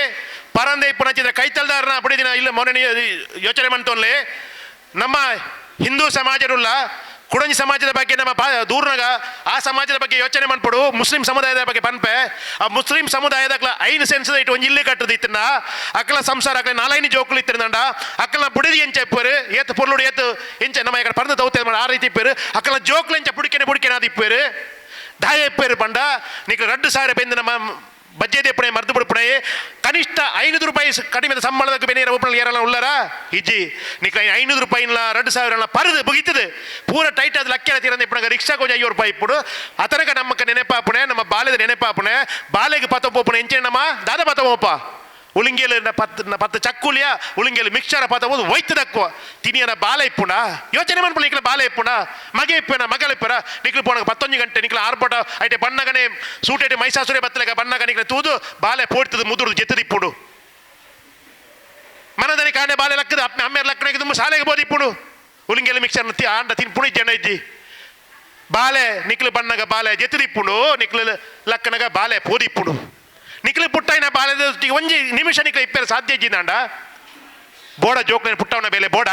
ಪರಂದೆ ಇಪ್ಪು ಕೈತಲ್ದಾರನ ಬುಡೆದಿನ ಇಲ್ಲ ಮೋನೆ ಯೋಚನೆ ಮನ್ತೊನ್ಲೆ ನಮ್ಮ ಹಿಂದೂ ಸಮಾಜರುಲ್ಲ ಕುಡಂಜಿ ಸಮಾಜದ ಬಗ್ಗೆ ನಮ್ಮ ದೂರ್ನಾಗ ಆ ಸಮಾಜದ ಬಗ್ಗೆ ಯೋಚನೆ ಮನ್ಪಡು. ಮುಸ್ಲಿಂ ಸಮುದಾಯದ ಬಗ್ಗೆ ಪನ್ಪೆ, ಆ ಮುಸ್ಲಿಂ ಸಮುದಾಯದ ಅಕ್ಲ 5 ಸೆನ್ಸ್ ಇಟ್ಟು ಒಂಜಿ ಇಲ್ಲೆ ಕಟ್ಟದ ಇತ್ತಿನ ಅಕ್ಕಲ ಸಂಸಾರ ಅಕ್ಲ 4 ಜೋಕುಲು ಇತ್ತಿರಂಡ ಅಕ್ಕಲ ಬುಡಿದಿ ಎಂಚ ಇಪ್ಪರು ಏತ್ ಪೊರ್ಲುಡು ಏತ್ ಎಂಚ ನಮ್ಮ ఇక్కడ ಪರ್ದು ದೌತ್ಯ ಆ ರೀತಿ ಇಪ್ಪರು ಅಕ್ಕಲ ಜೋಕುಲು ಎಂಚ ಪುಡಿಕೆನೆ ಪುಡಿಕೆನೆ ಅದು ಇಪ್ಪರು ದಾಯ ಇಪ್ಪರು ಪಂಡ ನಿಕ್ಲ 2000 ಬೆಂದು ನಮ್ಮ ಬಜ್ಜೆ ಪುಣೆ ಮರ್ದು ಪುಣೆ ಕನಿಷ್ಠ 500 ರೂಪಾಯಿ ಕಡಿಮೆ ಸಂಬಳದ ಬೆನೆಯರ ಒಪ್ಪಣೆ ಏರಲ್ಲ ಉಳ್ಳಾರ ಇಜ್ಜಿ ನಿಕ್ಲ 500 ರೂಪಾಯಿನ 2000 ಪರದು ಮುಗಿತದೆ ಪೂರ ಟೈಟ್ ಅದು ಲಕ್ಕೆಲ ತೀರಂದ ಇಪ್ಪಣಗ ರಿಕ್ಷಾ ಕೊಂಚ 500 ರೂಪಾಯಿ ಇಪ್ಪುಡು ಅತನಕ ನಮ್ಮಕ್ಕ ನೆನಪಾಪುಣೆ ನಮ್ಮ ಬಾಲೆದ ನೆನಪಾಪುಣೆ ಬಾಲೆಗೆ ಪತ್ತ ಪೋಪುಣೆ ಎಂಚಿನ ನಮ್ಮ ದಾದ ಪತ್ತ ಪೋಪ ಉಳಿಂಗೇಲು 10 ಚಕ್ಕುಲಿಯ ಉಳಿಂಗೇಲು ಮಿಕ್ಸರ ಪತ್ತ ಹೋದು ವೈತದಕ್ಕುವ ತಿನಿಯನ ಬಾಲೆ ಇಪ್ಪುಣ ಯೋಚನೆ ಮನ್ಪುಣ ನಿಕ್ಲ ಬಾಲೆ ಇಪ್ಪುಣ ಮಗೆ ಇಪ್ಪನ ಮಗಳ ಇಪ್ಪರ ನಿಕ್ಲು ಪೋಣ 11 ಗಂಟೆ ನಿಕ್ಲ ಆರ್ಭಟ ಐಟೆ ಬಣ್ಣಗನೆ ಸೂಟೇಟೆ ಮೈಸಾಸುರೆ ಬತ್ತಲೆಗ ಬಣ್ಣಗ ನಿಕ್ಲ ತೂದು ಬಾಲೆ ಪೋಡ್ತದ ಮುದುರು ಜೆತ್ತದಿಪ್ಪುಡು ಮನದನಿ ಕಾಣೆ ಬಾಲೆ ಲಕ್ಕದ ಅಪ್ಪ ಅಮ್ಮೇರ್ ಲಕ್ಕಣಗೆ ತುಂಬ ಶಾಲೆಗೆ ಬೋದಿಪ್ಪುಡು ಉಳಿಂಗೇಲು ಮಿಕ್ಸರ್ ಆಂಡ ತಿನ್ಪುಣಿ ಜನ ಇಜ್ಜಿ ಬಾಲೆ ನಿಕ್ಲು ಬಣ್ಣಗ ಬಾಲೆ ಜೆತ್ತದಿಪ್ಪುಡು ನಿಕ್ಲು ಲಕ್ಕಣಗ ಬಾಲೆ ಪೋದಿಪ್ಪುಡು ನಿಕ್ಲು ಪುಟ್ಟಾಯಿನ ಬಾಲೆದ ಒಂಜಿ ನಿಮಿಷ ನಿಕ್ಲ ಇಪ್ಪೆರ ಸಾಧ್ಯ ಇಜ್ಜಿಂದಾಂಡ ಬೋಡ ಜೋಕ್ಲ ಪುಟ್ಟವನ ಬೇಲೆ ಬೋಡ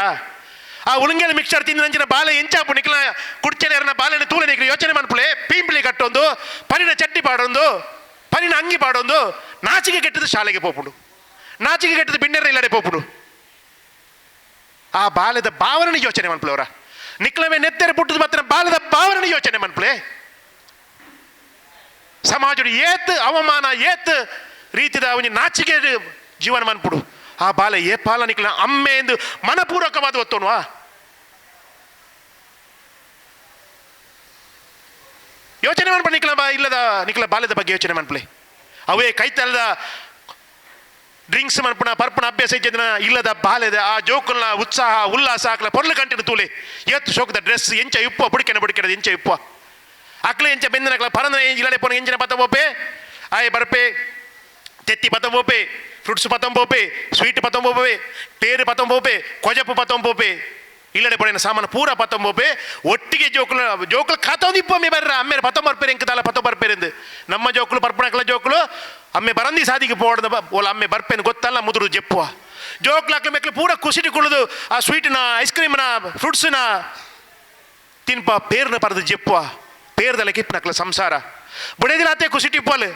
ಆ ಉಳುಂಗೆಲ ಮಿಕ್ಸರ್ ತಿಂದ ಬಾಲೆ ಎಂಚಾಪು ನಿಕ್ಲ ಕುಡ್ಚೆಲೇರನ ಬಾಲೆನ ತೂಲೆ ನಿಕ್ಲು ಯೋಚನೆ ಮನ್ಪುಲೆ ಪೀಂಪ್ಲಿ ಕಟ್ಟೊಂದು ಪನಿನ ಚಟ್ಟಿ ಪಾಡೊಂದು ಪನಿನ ಅಂಗಿ ಪಾಡೊಂದು ನಾಚಿಗೆ ಕೆಟ್ಟದು ಶಾಲೆಗೆ ಪೋಪುಡು ನಾಚಿಗೆ ಕೆಟ್ಟದು ಬಿಣ್ಣೆರ ಇಲ್ಲಡೆ ಪೋಪುಡು ಆ ಬಾಲೆದ ಭಾವನೆ ಯೋಚನೆ ಮನ್ಪುಲೆ ಅವರ ನಿಕ್ಲವೇ ನೆತ್ತೆರೆ ಪುಟ್ಟದ ಬತ್ತಿನ ಬಾಲೆದ ಭಾವನೆ ಯೋಚನೆ ಮನ್ಪುಲೆ ಸಮಾಜಡು ಏತ್ ಅವಮಾನ ಏತ್ ರೀತಿದ ಒಂಜಿ ನಾಚಿಕೆ ಜೀವನ ಮನ್ಪುಡು ಆ ಬಾಲೆ ಏ ಪಾಲ ನಿಕ್ಲ ಅಮ್ಮೆ ಎಂದು ಮನಪೂರ್ವಕವಾದ ಒತ್ತೋನುವಾ ಯೋಚನೆ ಮನ್ಪು ನಿಕ್ಲ ಇಲ್ಲದ ನಿಕ್ಲ ಬಾಲ್ಯದ ಬಗ್ಗೆ ಯೋಚನೆ ಮನ್ಪುಲೆ ಅವೇ ಕೈತಲದ ಡ್ರಿಂಕ್ಸ್ ಮನ್ಪುಣ ಪರ್ಪುಣ ಅಭ್ಯಾಸ ಇಜ್ಜಂದಿನ ಇಲ್ಲದ ಬಾಲ್ಯದ ಆ ಜೋಕುಲ್ನ ಉತ್ಸಾಹ ಉಲ್ಲಾಸ ಹಾಕ್ಲ ಪೊರ್ಲು ಕಂಟಿನ ತೂಲೆ ಏತ್ ಶೋಕದ ಡ್ರೆಸ್ ಎಂಚ ಇಪ್ಪ ಬುಡಿಕೆನ ಬುಡಿಕೆನ ಎಂಚ ಇಪ್ಪ ಅಕ್ಲೆ ಎಂಚ ಬೆಂದನಕ್ಲ ಪರಂದನೆ ಇಲ್ಲಡೆ ಪೋನ ಎಂಚಿನ ಪತ್ತ ಪೋಪೆ ಆಯ್ ಬರ್ಪೆ ತೆತ್ತಿ ಪತ್ತ ಪೋಪೆ ಫ್ರೂಟ್ಸ್ ಪತ್ತಂ ಪೋಪೆ ಸ್ವೀಟ್ ಪತ್ತಂ ಪೋಪೆ ಪೇರು ಪತ್ತಂ ಪೋಪೆ ಕೊಜಪು ಪತ್ತಂ ಪೋಪೆ ಇಲ್ಲಡೆ ಪೋಡಿನ ಸಾಮಾನು ಪೂರ ಪತ್ತಂ ಪೋಪೆ ಒಟ್ಟಿಗೆ ಜೋಕುಲು ಜೋಕುಲು ಖಾತೊಂದು ಇಪ್ಪೊಮ್ಮೆ ಬರ್ರ ಅಮ್ಮೇರು ಪತ್ತಂ ಬರ್ಪೇರು ಎಂಕ ತಾಲ ಪತ್ತಂ ಬರ್ಪೇರೆಂದು ನಮ್ಮ ಜೋಕುಲು ಪರ್ಪಣಕ್ಲ ಜೋಕುಲು ಅಮ್ಮೆ ಬರಂದಿ ಸಾದಿಗೆ ಪೋಡ್ದ ಓಲ ಅಮ್ಮೆ ಬರ್ಪೇನು ಗೊತ್ತಲ್ಲ ಮುದುರು ಜೆಪ್ಪುವ ಜೋಕುಲು ಅಕ್ಲು ಮೆಕ್ಲು ಪೂರ ಕುಸಿಟಿ ಕುಳಿದು ಆ ಸ್ವೀಟ್ನ ಐಸ್ ಕ್ರೀಮ್ನ ಫ್ರೂಟ್ಸ್ನ ತಿನ್ಪ ಪೇರ್ನ ಪರದು ಜೆಪ್ಪುವ ಪೇರ್ದಲೆ ಕಿಪ್ಪನಕ್ಲ ಸಂಸಾರ ಬುಡೇದಿಲಾತೆ ಕುಸಿಟಿ ಪೋಲು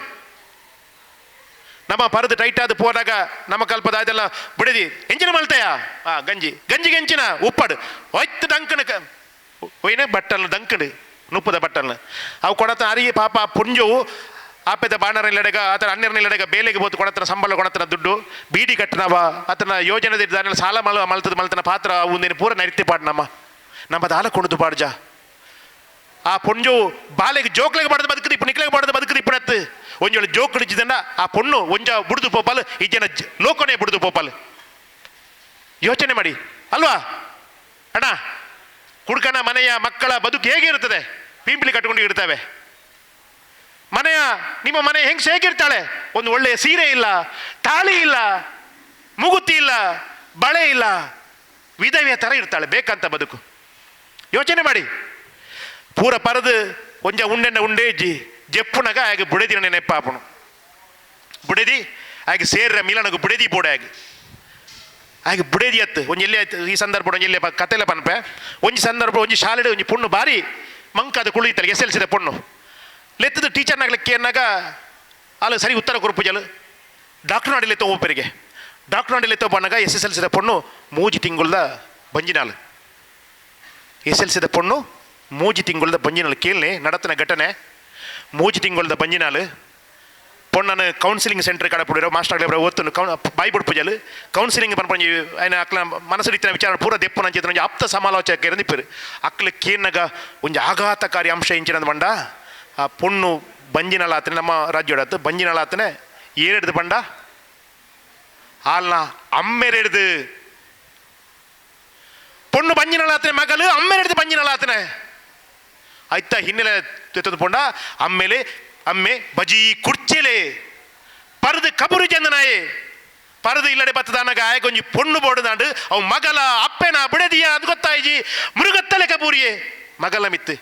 ನಮ್ಮ ಪರದು ಟೈಟ್ ಆದ ಪೋದಾಗ ನಮ್ಮ ಕಲ್ಪದ ಅದೆಲ್ಲ ಬುಡದಿ ಎಂಚಿನ ಮಲ್ತೆಯ ಆ ಗಂಜಿ ಗಂಜಿಗೆ ಎಂಚಿನ ಉಪ್ಪಡು ಒಯ್ತು ಡಂಕನ ಒಯ್ನೆ ಬಟ್ಟಲ್ನ ದಂಕಡು ನುಪ್ಪದ ಬಟ್ಟಲ್ನ ಅವು ಕೊಡತ ಅರಿಗೆ ಪಾಪ ಪುಂಜವು ಆಪೆದ ಬಾಣರ ಇಲ್ಲಡೆಗ ಆತನ ಅಣ್ಣರ ಇಲ್ಲಡೆಗ ಬೇಲೆಗೆ ಬೋತು ಕೊಡತನ ಸಂಬಳ ಕೊಡತನ ದುಡ್ಡು ಬೀಡಿ ಕಟ್ಟನವ ಆತನ ಯೋಜನೆ ದಾನ ಸಾಲ ಮಲ ಮಲ್ತದ ಮಲ್ತನ ಪಾತ್ರ ಒಂದಿನ ಪೂರ ನರಿತಿ ಪಾಡ್ನಮ್ಮ ನಮ್ಮ ದಾಲ ಕೊಣದು ಪಾಡ್ಜ ಆ ಪೊಂಜು ಬಾಲೆಗೆ ಜೋಕ್ಲೆಗೆ ಬಾಡದ ಬದುಕದು ಇಪ್ಪು ನಿಕ್ಲೆಗೆ ಬಾಡದ ಬದುಕದು ಇಪ್ಪುನತ್ತು ಒಂಜೊಳೆ ಜೋಕ್ ಇಜ್ಜಿದಂಡ ಆ ಪೊಣ್ಣು ಒಂಜ ಬುಡ್ದು ಪೋಪಾಲ್ ಈ ಜನ ಲೋಕನೇ ಬುಡ್ದು ಪೋಪಾಲ್. ಯೋಚನೆ ಮಾಡಿ ಅಲ್ವಾ ಅಣ್ಣ? ಕುಡ್ಕನ ಮನೆಯ ಮಕ್ಕಳ ಬದುಕು ಹೇಗಿರ್ತದೆ? ಪಿಂಪ್ಲಿ ಕಟ್ಕೊಂಡು ಇರ್ತವೆ. ಮನೆಯ ನಿಮ್ಮ ಮನೆ ಹೆಂಗ್ಸು ಹೇಗಿರ್ತಾಳೆ? ಒಂದು ಒಳ್ಳೆಯ ಸೀರೆ ಇಲ್ಲ, ತಾಳಿ ಇಲ್ಲ, ಮೂಗುತಿ ಇಲ್ಲ, ಬಳೆ ಇಲ್ಲ, ವಿಧವೆಯ ಥರ ಇರ್ತಾಳೆ. ಬೇಕಂತ ಬದುಕು. ಯೋಚನೆ ಮಾಡಿ. ಪೂರ ಪರದು ಒಂಜ ಉಂಡೆಂಡ ಉಂಡೆ ಇಜ್ಜಿ ಜೆಪ್ಪುನಗ ಆಗ ಬುಡೆದಿನ ನೆನಪಾಪುಣು ಬುಡೆದಿ ಆಗ ಸೇರ್ರ ಮಿಲನಗು ಬುಡೆದಿ ಬೋಡೆ ಆಗಿ ಆಗ ಬುಡೆದಿ ಅತ್ತು ಒಂಜಿ ಎಲ್ಲಿ ಆಯ್ತು ಈ ಸಂದರ್ಭ ಒಂಜಿ ಎಲ್ಲಿ ಕತೆಲ್ಲ ಪನ್ಪೆ ಒಂಜಿ ಸಂದರ್ಭ ಒಂಜಿ ಶಾಲೆಡ್ ಒಂಜಿ ಪೊಣ್ಣು ಬಾರಿ ಮಂಕಾದ ಕುಳಿತಲ್ಲ ಎಸ್ ಎಲ್ ಸಿದ ಪೊಣ್ಣು ಲೆತ್ತದ ಟೀಚರ್ನಾಗ್ಲಿಕ್ಕೆ ಏನಾಗ ಅಲ್ಲ ಸರಿ ಉತ್ತರ ಕೊರ್ಪುಜಲು ಡಾಕ್ಟರ್ ನಾಡಿಲೆ ತಗೋಪರಿಗೆ ಡಾಕ್ಟರ್ ನಾಡಿಲೆ ತಗೋಬಣ್ಣಗ S S L ಸಿದ ಪೊಣ್ಣು ಮೂಜಿ ತಿಂಗುಳ್ದ ಬಂಜಿನಾಳು ಎಸ್ ಎಲ್ ಸಿದ ಪೊಣ್ಣು ಮೂಜಿ ತಿಂಗುಳ್ದ ಬಂಜಿನಾಳು ಕೇಳನೆ ನಡತನ ಘಟನೆ ಮೂಜಿ ತಿಂಗುಳ್ದ ಬಂಜಿನಾಳು ಪೊಣ್ಣನ ಕೌನ್ಸಿಲಿಂಗ್ ಸೆಂಟರ್ ಕಡಪುಡಿರೋ ಮಾಸ್ಟರ್ ಓದ್ತು ಕೌ ಬಾಯಿ ಬಿಡ್ಪುಜಲು ಕೌನ್ಸಿಲಿಂಗ್ ಪನ್ಪೊಂಜಿ ఆయన ಅಕ್ಲ ಮನಸ್ಸು ವಿಚಾರ ಪೂರ ದೆಪ್ಪು ನಂಚಿನ ಒಂಜಿ ಆಪ್ತ ಸಮಾಲೋಚಕ ಇರಂದಿಪ್ಪರು ಅಕ್ಲ ಕೇನ್ನಗ ಒಂಜಿ ಆಘಾತಕಾರಿ ಅಂಶ ಇಂಚಿನ ಬಂಡ ಆ ಪೊಣ್ಣು ಬಂಜಿನಲಾತನೆ ನಮ್ಮ ರಾಜ್ಯೋಡತ್ತು ಬಂಜಿನಲಾತನೆ ಏರೆಡ್ದು ಬಂಡ ಆಲ್ನ ಅಮ್ಮೆರೆಡ್ದು ಪೊಣ್ಣು ಬಂಜಿನಲಾತನೆ ಮಗಲು ಅಮ್ಮೆರೆಡ್ದು ಬಂಜಿನಲಾತನೆ ಆಯ್ತಾ ಹಿನ್ನೆಲೆ ತೆತ್ತದು ಪೊಂಡ ಅಮ್ಮೇಲೆ ಅಮ್ಮೆ ಬಜಿ ಕುರ್ಚಿಲೆ ಪರದು ಕಬುರು ಚಂದನಾಯೆ ಪರದು ಇಲ್ಲಡೆ ಬತ್ತದಾನಗ ಆಯ ಕೊಂಜಿ ಪೊಣ್ಣು ಬೋಡುದಾಂಡು ಅವು ಮಗಲ ಅಪ್ಪೆನ ಬಿಡದಿಯ ಅದು ಗೊತ್ತಾಯ್ಜಿ ಮುರುಗತ್ತಲೆ ಕಬೂರಿಯೇ ಮಗಲ ಮಿತ್ತು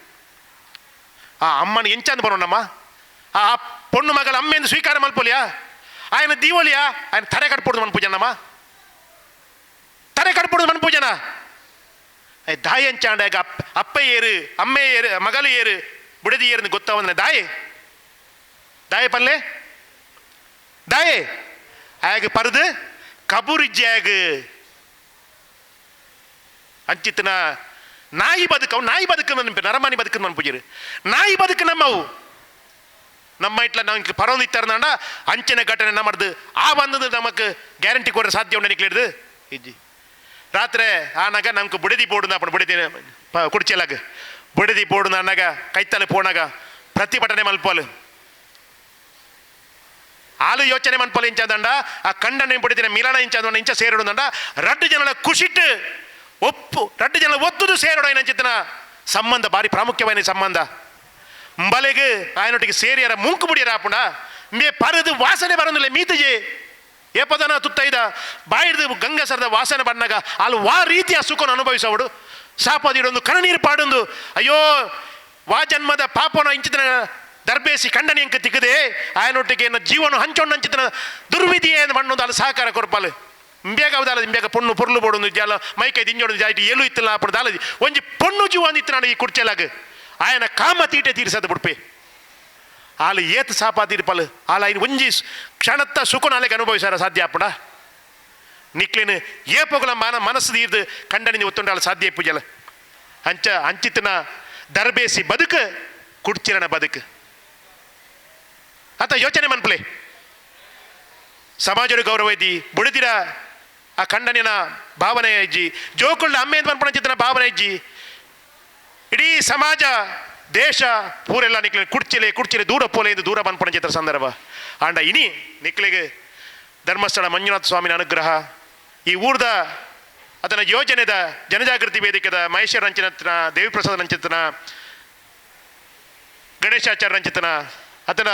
ಆ ಅಮ್ಮನ ಎಂಚಂದು ಬರೋಣಮ್ಮ ಆ ಪೊಣ್ಣು ಮಗಲ ಅಮ್ಮೆಂದು ಸ್ವೀಕಾರ ಮಲ್ಪೊಲಿಯಾ ఆయన దీవోలియా ఆయన ತರೆ ಕಟ್ಪೊಡ್ದು ಮನ್ಪೂಜನಮ್ಮ ತರೆ ಕಟ್ಪೊಡ್ದು ಮನ್ಪೂಜನ ದಾಯಂಚಾಂಡ ಅಪ್ಪ ಏರು ಅಮ್ಮೆ ಏರು ಮಗಲು ಏರು ಬುಡದಿ ಏರು ಗೊತ್ತಾವಂದ್ರೆ ದಾಯೆ ದಾಯೆ ಪಲ್ಲೆ ದಾಯೆ ಆಗ ಪರದು ಕಬುರಿಜ್ಜಾಗ ಅಂಚಿತನ ನಾಯಿ ಬದುಕವು ನಾಯಿ ಬದುಕು ನರಮಾನಿ ಬದುಕು ಮನ್ಪುಜಿರು ನಾಯಿ ಬದುಕು ನಮ್ಮವು ನಮ್ಮ ಇಟ್ಲ ನಾವು ಪರವೊಂದು ಇತ್ತಾರಂಡ ಅಂಚಿನ ಘಟನೆ ನಮ್ಮದು ಆ ಬಂದದ್ದು ನಮಕ್ ಗ್ಯಾರಂಟಿ ಕೊಡ್ರೆ ಸಾಧ್ಯ ಉಂಡು ನಿಕ್ಲಿಡ್ದು ಇಜ್ಜಿ ರಾತ್ರಿ ಆನಾಗ ನಮ್ಗೆ ಬುಡದಿ ಬೋಡು ಅಪ್ಪಣ ಬುಡದಿ ಕುಡ್ಚೆಲಾಗ ಬುಡದಿ ಬೋಡು ಅನ್ನಾಗ ಕೈತಲೆ ಪೋಣಾಗ ಪ್ರತಿಭಟನೆ ಮಲ್ಪೋಲು ಆಲು ಯೋಚನೆ ಮನ್ಪೋಲು ಇಂಚದಂಡ ಆ ಕಂಡನೆ ಬುಡದಿನ ಮಿಲನ ಇಂಚದಂಡ ಇಂಚ ಸೇರಡುದಂಡ ರಡ್ಡು ಜನల ಖುಷಿಟ್ಟು ಒಪ್ಪು ರಡ್ಡು ಜನ ಒತ್ತುದು ಸೇರಡು ಏನಂಚಿತನ ಸಂಬಂಧ ಭಾರಿ ಪ್ರಾಮುಖ್ಯವಾದ ಸಂಬಂಧ ಬಲೆಗೆ ಆಯನೊಟ್ಟಿಗೆ ಸೇರಿಯರ ಮುಂಕು ಬುಡಿಯರ ಆಪುಂಡ ಮೇ ಪರದು ವಾಸನೆ ಬರಂದಿಲ್ಲ ಮೀತಜೆ ಏಪದನ ತುತ್ತೈದ ಬಾಯಿಡ್ದು ಗಂಗಸರದ ವಾಸನೆ ಬಣ್ಣಗ ಅಲ್ಲಿ ವಾ ರೀತಿಯ ಸುಖನ ಅನುಭವಿಸವಡು ಶಾಪದಿಡೊಂದು ಕಣ್ಣೀರು ಪಾಡೊಂದು ಅಯ್ಯೋ ವಾ ಜನ್ಮದ ಪಾಪನ ಇಂಚಿತನ ದರ್ಬೇಸಿ ಕಂಡನಿ ಅಂಕ ತಿಕ್ಕದೆ ಆಯನೊಟ್ಟಿಗೆ ಜೀವನ ಹಂಚೊಂಡು ಅಂಚಿತನ ದುರ್ವಿಧಿಯೇ ಮಣ್ಣೊಂದು ಅಲ್ಲಿ ಸಹಕಾರ ಕೊರ್ಪಾಲು ಇಂಬೇಗ ಅವದಾಲ ಇಂಬೇಗ ಪೊಣ್ಣು ಪೊರ್ಲು ಬೋಡೊಂದು ಜಾಲ ಮೈಕೈ ದಿಂಜೋಡು ಜಾಯ್ಟಿ ಎಲು ಇತ್ತಲ್ಲ ಅప్పుడు ದಾಲದಿ ಒಂಜಿ ಪೊಣ್ಣು ಜೀವ ಇತ್ತು ಈ ಕುಡ್ಚೆಲಾಗ ఆయన ಕಾಮ ತೀಟೆ ತೀರಿಸದ ಬುಡ್ಪೆ ಆಲು ಏತ್ ಸಾಪ ತೀರ್ಪಲು ಆಲ ಐನ್ ಒಂಜಿ ಕ್ಷಣತ್ತ ಸುಖನ ಅಲೆಗೆ ಅನುಭವಿಸಾರ ಸಾಧ್ಯ ಅಪ್ಪಡ ನಿಕ್ಲಿನ ಏಪೊಗಲ ಮಾನ ಮನಸ್ಸು ತೀರ್ದು ಕಂಡನಿಂದ ಒತ್ತುಂಡಾಲ ಸಾಧ್ಯ ಪೂಜಲ ಅಂಚ ಅಂಚಿತನ ದರ್ಬೇಸಿ ಬದುಕು ಕುಡ್ಚಿರನ ಬದುಕು ಆತ ಯೋಚನೆ ಮನ್ಪಲೆ ಸಮಾಜದ ಗೌರವ ಇದ್ದಿ ಬುಡದಿರ ಆ ಕಂಡನಿನ ಭಾವನೆ ಇಜ್ಜಿ ಜೋಕುಳ್ಳ ಅಮ್ಮೆ ಮನ್ಪಣ ಚಿತ್ತನ ಭಾವನೆ ಇಜ್ಜಿ ಇಡೀ ಸಮಾಜ ದೇಶ ಪೂರೆಲ್ಲ ನಿಕ್ಲೆ ಕುಡ್ಚಿಲೆ ಕುಡ್ಚಿಲೆ ದೂರ ಪೋಲೆ ಎಂದು ದೂರ ಬಂದ್ಪಣ ಚಿತ್ರ ಸಂದರ್ಭ ಆಂಡ ಇನಿ ನಿಕ್ಲೆಗೆ ಧರ್ಮಸ್ಥಳ ಮಂಜುನಾಥ ಸ್ವಾಮಿನ ಅನುಗ್ರಹ ಈ ಊರ್ದ ಅದನ್ನ ಯೋಜನೆದ ಜನಜಾಗೃತಿ ವೇದಿಕೆದ ಮಹೇಶ್ವರ ರಂಚಿನತ್ನ ದೇವಿಪ್ರಸಾದ ರಂಚಿತನ ಗಣೇಶಾಚಾರ್ಯ ರಂಚಿತನ ಅದನ್ನ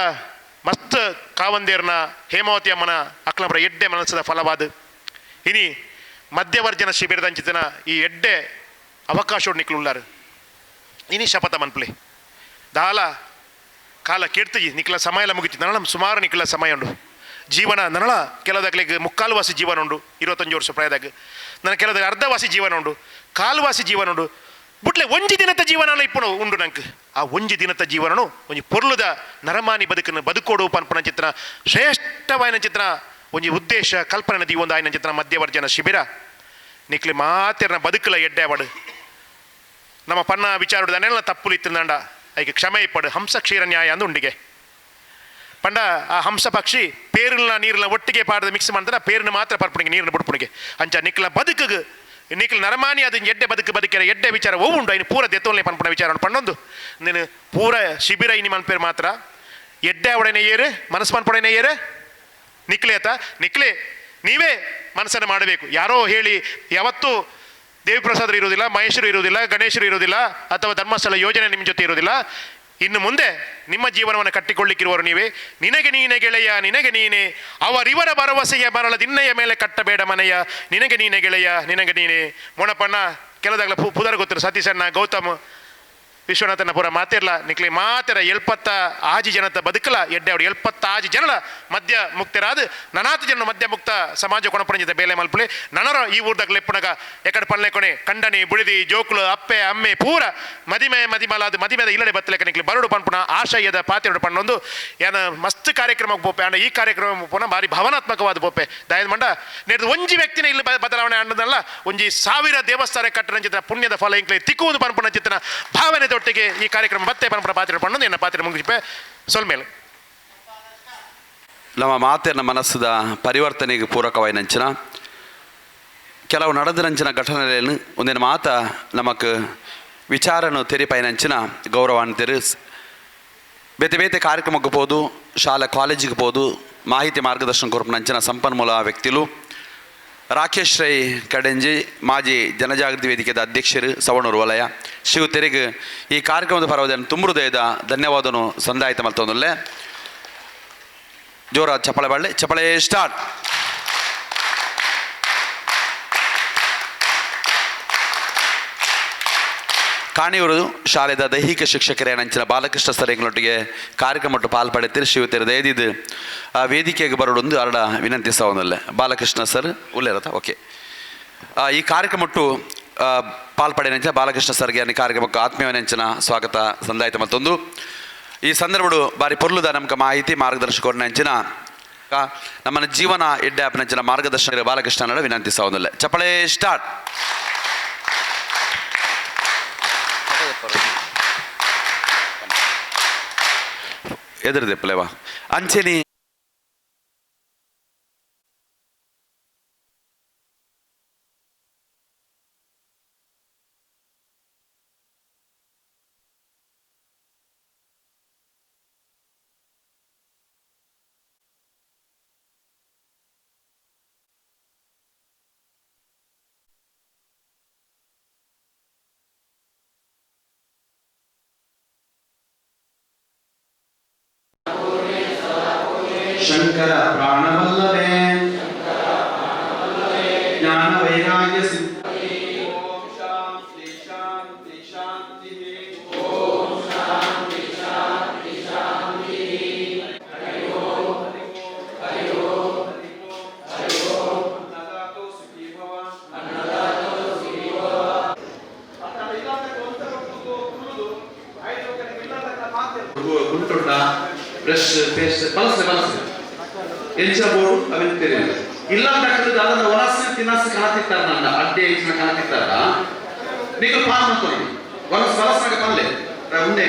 ಮಸ್ತ್ ಕಾವಂದೇರ್ನ ಹೇಮಾವತಿ ಅಮ್ಮನ ಅಕ್ಲಂಬರ ಎಡ್ಡೆ ಮನಸ್ಸದ ಫಲವಾದ ಇನಿ ಮಧ್ಯವರ್ಜನ ಶಿಬಿರದ ಅಂಚಿತನ ಈ ಎಡ್ಡೆ ಅವಕಾಶ ನಿಕ್ಲುಲ್ಲಾರು ಇನಿ ಶಪಥ ಮನ್ಪಲೆ ದಾಲ ಕಾಲ ಕೆಡ್ತಿ ನಿಕ್ಲ ಸಮಯ ಎಲ್ಲ ಮುಗಿತಿ ನರಳ ಸುಮಾರು ನಿಕ್ಲ ಸಮಯ ಉಂಡು ಜೀವನ ನರಳ ಕೆಲದಾಗ್ಲಿಗೆ ಮುಕ್ಕಾಲು ವಾಸಿ ಜೀವನ ಉಂಡು 25 ವರ್ಷ ಪ್ರಾಯದಾಗ ನನ್ನ ಕೆಲದಾಗ ಅರ್ಧವಾಸಿ ಜೀವನ ಉಂಡು ಕಾಲುವಾಸಿ ಜೀವನ ಉಂಡು ಬುಟ್ಲೆ ಒಂಜಿ ದಿನದ ಜೀವನ ಇಪ್ಪನು ಉಂಡು ನಂಗೆ ಆ ಒಂಜಿ ದಿನದ ಜೀವನನು ಒಂಜಿ ಪೊರ್ಲುದ ನರಮಾನಿ ಬದುಕನ್ನು ಬದುಕೋಡು ಪನ್ಪನ ಚಿತ್ರ ಶ್ರೇಷ್ಠವಾಯಿನ ಚಿತ್ರ ಒಂಜಿ ಉದ್ದೇಶ ಕಲ್ಪನೆ ದೀವೊಂದು ಆಯ್ನ ಚಿತ್ರ ಮಧ್ಯವರ್ಜನ ಶಿಬಿರ ನಿಕ್ಲಿ ಮಾತೆರ್ನ ಬದುಕಲ ಎಡ್ಡೆ ಅವಡು ನಮ್ಮ ಪನ್ನ ವಿಚಾರ ತಪ್ಪುಲು ಇತ್ತಿಂದಂಡ ಐಕೆ ಕ್ಷಮೆ ಇಪ್ಪಡು ಹಂಸ ಕ್ಷೀರ ನ್ಯಾಯ ಅಂದು ಉಂಡಿಗೆ ಪಂಡ ಆ ಹಂಸ ಪಕ್ಷಿ ಪೇರಿನ ನೀರಿನ ಒಟ್ಟಿಗೆ ಪಾಡದ ಮಿಕ್ಸ್ ಮಾಡ್ತಾರೆ ಪೇರಿನ ಮಾತ್ರ ಪರ್ಪುಣಿಗೆ ನೀರಿನ ಬುಡ್ಪುಣಿಗೆ ಅಂಚ ನಿಕ್ಲ ಬದುಕು ನಿಕ್ಲ ನರಮಾನಿ ಅದು ಎಡ್ಡೆ ಬದುಕು ಬದುಕಿರ ಎಡ್ಡೆ ವಿಚಾರ ಒವು ಉಂಡು ಐನು ಪೂರ ದೆತ್ತೋಲ್ನೆ ಪನ್ಪುಣ ವಿಚಾರ ಪಣ್ಣೊಂದು ನೀನು ಪೂರ ಶಿಬಿರ ಇನಿ ಮನ್ಪೇರು ಮಾತ್ರ ಎಡ್ಡೆ ಅವಡನೆ ಏರು ಮನಸ್ಸು ಮನ್ಪೊಡನೆ ಏರು ನಿಕ್ಲೆ ಆತ ನಿಕ್ಲೆ ನೀವೇ ಮನಸ್ಸನ್ನು ಮಾಡಬೇಕು. ಯಾರೋ ಹೇಳಿ ಯಾವತ್ತೂ ದೇವಿಪ್ರಸಾದರು ಇರುವುದಿಲ್ಲ, ಮಹೇಶರು ಇರುವುದಿಲ್ಲ, ಗಣೇಶರು ಇರುವುದಿಲ್ಲ, ಅಥವಾ ಧರ್ಮಸ್ಥಳ ಯೋಜನೆ ನಿಮ್ಮ ಜೊತೆ ಇರುವುದಿಲ್ಲ. ಇನ್ನು ಮುಂದೆ ನಿಮ್ಮ ಜೀವನವನ್ನು ಕಟ್ಟಿಕೊಳ್ಳಿಕ್ಕಿರುವವರು ನೀವೇ. ನಿನಗೆ ನೀನೆ ಗೆಳೆಯ, ನಿನಗೆ ನೀನೆ, ಅವರಿವರ ಭರವಸೆಯ ಮರಳ ದಿನ್ನೆಯ ಮೇಲೆ ಕಟ್ಟಬೇಡ ಮನೆಯ, ನಿನಗೆ ನೀನೆ ಗೆಳೆಯ, ನಿನಗೆ ನೀನೆ. ಮೊಣಪಣ್ಣ ಕೆಲದಾಗಲ ಪುದರ್ ಗೊತ್ತಿರು ಸತೀಶಣ್ಣ, ಗೌತಮ್, ವಿಶ್ವನಾಥನ ಪುರ ಮಾತಿರ್ಲ ನಿಕ್ಲಿ ಮಾತಿರ 76 ಜನತ ಬದುಕಲ ಎಡ್ಡೆ ಅವರು 76 ಜನರ ಮಧ್ಯ ಮುಕ್ತರಾದ ನನಾತ ಜನ ಮಧ್ಯ ಮುಕ್ತ ಸಮಾಜ ಕೊಣಪಣ ಜೊತೆ ಬೇಲೆ ಮಲ್ಪುಲೆ ನನರ ಈ ಊರ್ದಾಗ ಲೆಪ್ಪುನಗ ಎಕಡೆ ಪಲ್ಲೆ ಕೊನೆ ಕಂಡನಿ ಬುಳಿದಿ ಜೋಕುಲು ಅಪ್ಪೆ ಅಮ್ಮೆ ಪೂರ ಮದಿಮೆ ಮದಿಮಲಾದ ಮದಿಮೆದ ಇಲ್ಲಡೆ ಬತ್ತಲೆಕ ನಿಕ್ಲಿ ಬರಡು ಪನ್ಪುನ ಆಶಯದ ಪಾತಿರಡು ಪಣ್ಣೊಂದು ಏನ ಮಸ್ತ್ ಕಾರ್ಯಕ್ರಮ ಪೋಪೆ ಅಂಡ ಈ ಕಾರ್ಯಕ್ರಮ ಪುನಃ ಭಾರಿ ಭಾವನಾತ್ಮಕವಾದ ಪೋಪೆ ದಾಯದ ಮಂಡ ನೇರ್ದು ಒಂಜಿ ವ್ಯಕ್ತಿನ ಇಲ್ಲಿ ಬದಲಾವಣೆ ಅಂಡದಲ್ಲ ಒಂಜಿ 1000 ದೇವಸ್ಥಾನ ಕಟ್ಟಣ ಚಿತ್ರ ಪುಣ್ಯದ ಫಲ ಇಂಕ್ಲೆ ತಿಕ್ಕುವುದು ಪನ್ಪುನ ಚಿತ್ರನ ಭಾವನೆ ಒಟ್ಟಿಗೆ ಈ ಕಾರ್ಯಕ್ರಮ ಮತ್ತೆ ಪರಂಪರ ಪಾತ್ರ ಪಣ್ಣೊಂದು ಎನ್ನ ಪಾತ್ರ ಮುಗಿಸಿಪೆ ಸೊಲ್ಮೇಲೆ ನಮ್ಮ ಮಾತಿನ ಮನಸ್ಸದ ಪರಿವರ್ತನೆಗೆ ಪೂರಕವಾಯಿನಂಚಿನ ಕೆಲವು ನಡೆದರಂಚಿನ ಘಟನೆಗಳನ್ನು ಒಂದಿನ ಮಾತ ನಮಕ್ ವಿಚಾರನು ತೆರಿಪಾಯಿನಂಚಿನ ಗೌರವಾನ್ವಿತರು ಬೇತೆ ಬೇತೆ ಕಾರ್ಯಕ್ರಮಕ್ಕೆ ಹೋದು ಶಾಲಾ ಕಾಲೇಜಿಗೆ ಹೋದು ಮಾಹಿತಿ ಮಾರ್ಗದರ್ಶನ ಕೊರಪನಂಚಿನ ಸಂಪನ್ಮೂಲ ವ್ಯಕ್ತಿಲು ರಾಕೇಶ್ ರೈ ಕಡೆಂಜಿ ಮಾಜಿ ಜನಜಾಗೃತಿ ವೇದಿಕೆದ ಅಧ್ಯಕ್ಷರು ಸವಣೂರು ವಲಯ ಶಿವ ತೆರಿಗೆ ಈ ಕಾರ್ಯಕ್ರಮದ ಪರವಾದ ತುಂಬ ಹೃದಯದ ಧನ್ಯವಾದನು ಸಂದಾಯಿತ ಮಲ್ತೊಂದುಲ್ಲೆ. ಜೋರ ಚಪ್ಪಳೆ ಬಳ್ಳಿ ಚಪ್ಪಳೆ ಸ್ಟಾರ್ಟ್. ಕಾಣಿಯೂರು ಶಾಲೆದ ದೈಹಿಕ ಶಿಕ್ಷಕರೇ ನಂಚಿನ ಬಾಲಕೃಷ್ಣ ಸರ್ ಎಂಗಳೊಟ್ಟಿಗೆ ಕಾರ್ಯಕ್ರಮ ಪಾಲ್ಪಡೆತಿರು ಶಿವತೆರು ದಯದಿದ್ದು ಆ ವೇದಿಕೆಗೆ ಬರೋಡೊಂದು ಅರಡ ವಿನಂತಿಸವನಲ್ಲೇ ಬಾಲಕೃಷ್ಣ ಸರ್ ಉಲ್ಲೇರತ ಓಕೆ. ಈ ಕಾರ್ಯಕ್ರಮಟ್ಟು ಪಾಲ್ಪಡೆನಂಚ ಬಾಲಕೃಷ್ಣ ಸರ್ಗೆ ಕಾರ್ಯಕ್ರಮಕ್ಕೆ ಆತ್ಮೀಯನೆಂಚಿನ ಸ್ವಾಗತ ಸಂದಾಯಿತ ಮತ್ತೊಂದು ಈ ಸಂದರ್ಭಡು ಬಾರಿ ಪೊರ್ಲುದ ನಮಕ ಮಾಹಿತಿ ಮಾರ್ಗದರ್ಶಕರನೆಂಚಿನ ನಮ್ಮನ ಜೀವನ ಎಡ್ಡೆ ಆಪ್ನಂಚಿನ ಮಾರ್ಗದರ್ಶನ ಬಾಲಕೃಷ್ಣನ ವಿನಂತಿಸುವುದಿಲ್ಲ. ಚಪ್ಪಳೆ ಸ್ಟಾರ್ಟ್. ಎದುರಿದೆ ಪ್ಲೇವಾ ಅಂಚೆನಿ ಶಂಕರ ಪ್ರಾಣವಲ್ಲವೇ ಜ್ಞಾನ ವೈರಾಗ್ಯ ಸಿದ್ಧ. ಓಂ ಶಾಂತಿ ಶಾಂತಿ ಶಾಂತಿ. ಓಂ ಶಾಂತಿ ಶಾಂತಿ ಶಾಂತಿ. ಹರಿ ಓಂ ಹರಿ ಓಂ ಹರಿ ಓಂ ಹರಿ ಓಂ. ಅನ್ನದಾತೋ ಸುಖೀ ಭವ. ಅನ್ನದಾತೋ ಸುಖೀ ಭವ. ಗುಂಟುಂಡ ಬ್ರಷ್ ಪೇಸ್ಟ್ ಬಳಸೆ ಬಳಸೆ ಎಂಚ ಬೋರ್ಡು ಅವೆನ್ ತೆರಿಯಲ್ಲ ಇಲ್ಲ ಅಂತಕ್ಕಂಥದ್ದು ಅದನ್ನ ಒನಸ್ ತಿನ್ನಸ್ ಕಣತಿತ್ತಾರ ನನ್ನ ಅಡ್ಡೆ ಎಂಚಿನ ಕಣತಿತ್ತಾರ ನೀವು ಪಾನ್ ಮಾಡ್ಕೊಳ್ಳಿ ಒನಸ್ ಬಳಸ್ನಾಗ ಪಲ್ಲೆ ಉಂಡೆ.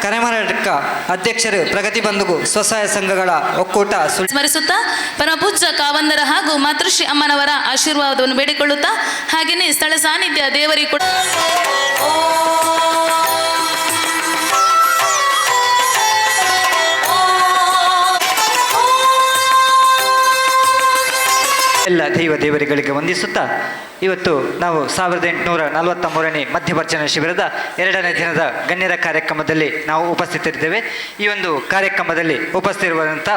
ಕರೆಮರಡ್ಕ ಅಧ್ಯಕ್ಷರು ಪ್ರಗತಿ ಬಂಧುಗು ಸ್ವಸಹಾಯ ಸಂಘಗಳ ಒಕ್ಕೂಟ ಸ್ಮರಿಸುತ್ತಾ ಪರಮಪೂಜ್ಯ ಕಾವಂದರ ಹಾಗೂ ಮಾತೃಶ್ರೀ ಅಮ್ಮನವರ ಆಶೀರ್ವಾದವನ್ನು ಬೇಡಿಕೊಳ್ಳುತ್ತಾ ಹಾಗೆಯೇ ಸ್ಥಳ ಸಾನ್ನಿಧ್ಯ ದೇವರಿಗೆ ಕೂಡ ಎಲ್ಲ ದೈವ ದೇವರುಗಳಿಗೆ ವಂದಿಸುತ್ತಾ ಇವತ್ತು ನಾವು 1843ನೇ ಮಧ್ಯವರ್ಜನ ಶಿಬಿರದ ಎರಡನೇ ದಿನದ ಗಣ್ಯರ ಕಾರ್ಯಕ್ರಮದಲ್ಲಿ ನಾವು ಉಪಸ್ಥಿತರಿದ್ದೇವೆ. ಈ ಒಂದು ಕಾರ್ಯಕ್ರಮದಲ್ಲಿ ಉಪಸ್ಥಿತರಿರುವಂಥ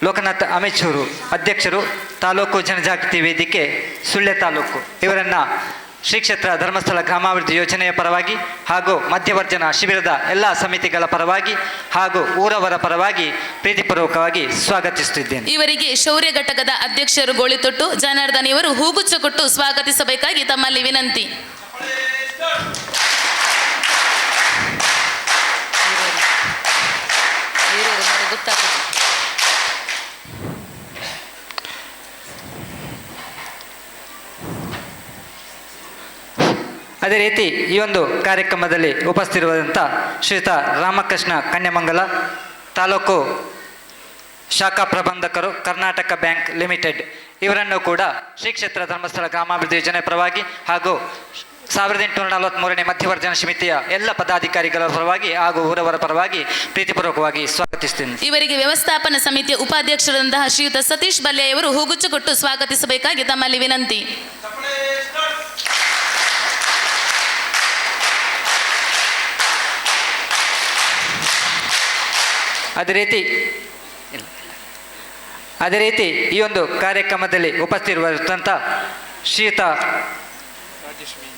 ಲೋಕನಾಥ್ ಅಮೆಚೂರು ಅಧ್ಯಕ್ಷರು, ತಾಲೂಕು ಜನಜಾಗೃತಿ ವೇದಿಕೆ ಸುಳ್ಯ ತಾಲೂಕು, ಇವರನ್ನು ಶ್ರೀ ಕ್ಷೇತ್ರ ಧರ್ಮಸ್ಥಳ ಗ್ರಾಮಾಭಿವೃದ್ಧಿ ಯೋಜನೆಯ ಪರವಾಗಿ ಹಾಗೂ ಮಧ್ಯವರ್ಜನ ಶಿಬಿರದ ಎಲ್ಲ ಸಮಿತಿಗಳ ಪರವಾಗಿ ಹಾಗೂ ಊರವರ ಪರವಾಗಿ ಪ್ರೀತಿಪೂರ್ವಕವಾಗಿ ಸ್ವಾಗತಿಸುತ್ತಿದ್ದೇನೆ. ಇವರಿಗೆ ಶೌರ್ಯ ಘಟಕದ ಅಧ್ಯಕ್ಷರು ಗೋಳಿತೊಟ್ಟು ಜನಾರ್ದನ್ ಇವರು ಹೂಗುಚ್ಛ ಕೊಟ್ಟು ಸ್ವಾಗತಿಸಬೇಕಾಗಿ ತಮ್ಮಲ್ಲಿ ವಿನಂತಿ. ಅದೇ ರೀತಿ ಈ ಒಂದು ಕಾರ್ಯಕ್ರಮದಲ್ಲಿ ಉಪಸ್ಥಿತಿರುವಂಥ ಶ್ರೀಯುತ ರಾಮಕೃಷ್ಣ ಕನ್ಯಮಂಗಲ, ತಾಲೂಕು ಶಾಖಾ ಪ್ರಬಂಧಕರು, ಕರ್ನಾಟಕ ಬ್ಯಾಂಕ್ ಲಿಮಿಟೆಡ್ ಇವರನ್ನು ಕೂಡ ಶ್ರೀ ಕ್ಷೇತ್ರ ಧರ್ಮಸ್ಥಳ ಗ್ರಾಮಾಭಿವೃದ್ಧಿ ಯೋಜನೆ ಪರವಾಗಿ ಹಾಗೂ 1843ನೇ ಮಧ್ಯವರ್ಜನ ಸಮಿತಿಯ ಎಲ್ಲ ಪದಾಧಿಕಾರಿಗಳ ಪರವಾಗಿ ಹಾಗೂ ಊರವರ ಪರವಾಗಿ ಪ್ರೀತಿಪೂರ್ವಕವಾಗಿ ಸ್ವಾಗತಿಸುತ್ತೇನೆ. ಇವರಿಗೆ ವ್ಯವಸ್ಥಾಪನಾ ಸಮಿತಿಯ ಉಪಾಧ್ಯಕ್ಷರಾದಂತಹ ಶ್ರೀಯುತ ಸತೀಶ್ ಬಲ್ಲೆಯವರು ಹೂಗುಚ್ಛ ಕೊಟ್ಟು ಸ್ವಾಗತಿಸಬೇಕಾಗಿ ತಮ್ಮಲ್ಲಿ ವಿನಂತಿ. ಅದೇ ರೀತಿ ಈ ಒಂದು ಕಾರ್ಯಕ್ರಮದಲ್ಲಿ ಉಪಸ್ಥಿತಿರುವಂಥ ಶ್ರೀಯುತ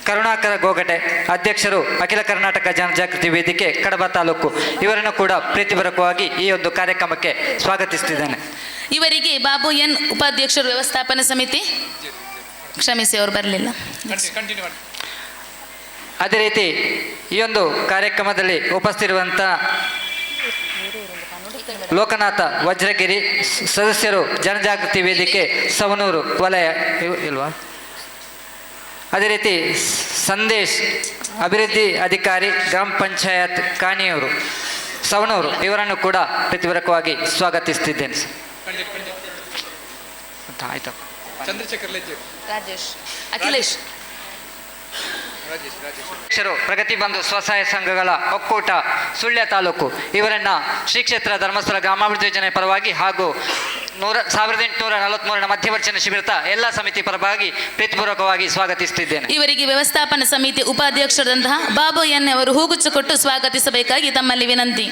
ಕರುಣಾಕರ ಗೋಗಟೆ, ಅಧ್ಯಕ್ಷರು, ಅಖಿಲ ಕರ್ನಾಟಕ ಜನಜಾಗೃತಿ ವೇದಿಕೆ ಕಡಬ ತಾಲೂಕು ಇವರನ್ನು ಕೂಡ ಪ್ರೀತಿಪೂರ್ವಕವಾಗಿ ಈ ಒಂದು ಕಾರ್ಯಕ್ರಮಕ್ಕೆ ಸ್ವಾಗತಿಸುತ್ತಿದ್ದೇನೆ. ಇವರಿಗೆ ಬಾಬು ಎನ್ ಉಪಾಧ್ಯಕ್ಷರು, ವ್ಯವಸ್ಥಾಪನಾ ಸಮಿತಿ, ಕ್ಷಮಿಸಿ ಅವರು ಬರಲಿಲ್ಲ. ಅದೇ ರೀತಿ ಈ ಒಂದು ಕಾರ್ಯಕ್ರಮದಲ್ಲಿ ಉಪಸ್ಥಿತಿರುವಂಥ ಲೋಕನಾಥ ವಜ್ರಗಿರಿ, ಸದಸ್ಯರು, ಜನಜಾಗೃತಿ ವೇದಿಕೆ ಸವನೂರು ವಲಯ ಇಲ್ವಾ. ಅದೇ ರೀತಿ ಸಂದೇಶ್, ಅಭಿವೃದ್ಧಿ ಅಧಿಕಾರಿ, ಗ್ರಾಮ ಪಂಚಾಯತ್ ಕಾಣಿಯೂರು ಸವಣೂರು ಇವರನ್ನು ಕೂಡ ಪ್ರೀತಿಪೂರ್ವಕವಾಗಿ ಸ್ವಾಗತಿಸುತ್ತಿದ್ದೇನೆ ಸರ್. ಆಯ್ತಪ್ಪ. ಚಂದ್ರಶೇಖರ್ ರಾಜೇಶ್, ಅಖಿಲೇಶ್, ಅಧ್ಯಕ್ಷರು, ಪ್ರಗತಿ ಬಂಧು ಸ್ವಸಹಾಯ ಸಂಘಗಳ ಒಕ್ಕೂಟ ಸುಳ್ಯ ತಾಲೂಕು ಇವರನ್ನ ಶ್ರೀ ಕ್ಷೇತ್ರ ಧರ್ಮಸ್ಥಳ ಗ್ರಾಮಾಭಿವೃದ್ಧಿ ಯೋಜನೆ ಪರವಾಗಿ ಹಾಗೂ 1843ರ ಮಧ್ಯವರ್ಜನ ಶಿಬಿರದ ಎಲ್ಲ ಸಮಿತಿ ಪರವಾಗಿ ಪ್ರೀತಿಪೂರ್ವಕವಾಗಿ ಸ್ವಾಗತಿಸುತ್ತಿದ್ದೇನೆ. ಇವರಿಗೆ ವ್ಯವಸ್ಥಾಪನಾ ಸಮಿತಿ ಉಪಾಧ್ಯಕ್ಷರಾದಂತಹ ಬಾಬು ಎನ್ ಅವರು ಹೂಗುಚ್ಛ ಕೊಟ್ಟು ಸ್ವಾಗತಿಸಬೇಕಾಗಿ ತಮ್ಮಲ್ಲಿ ವಿನಂತಿ.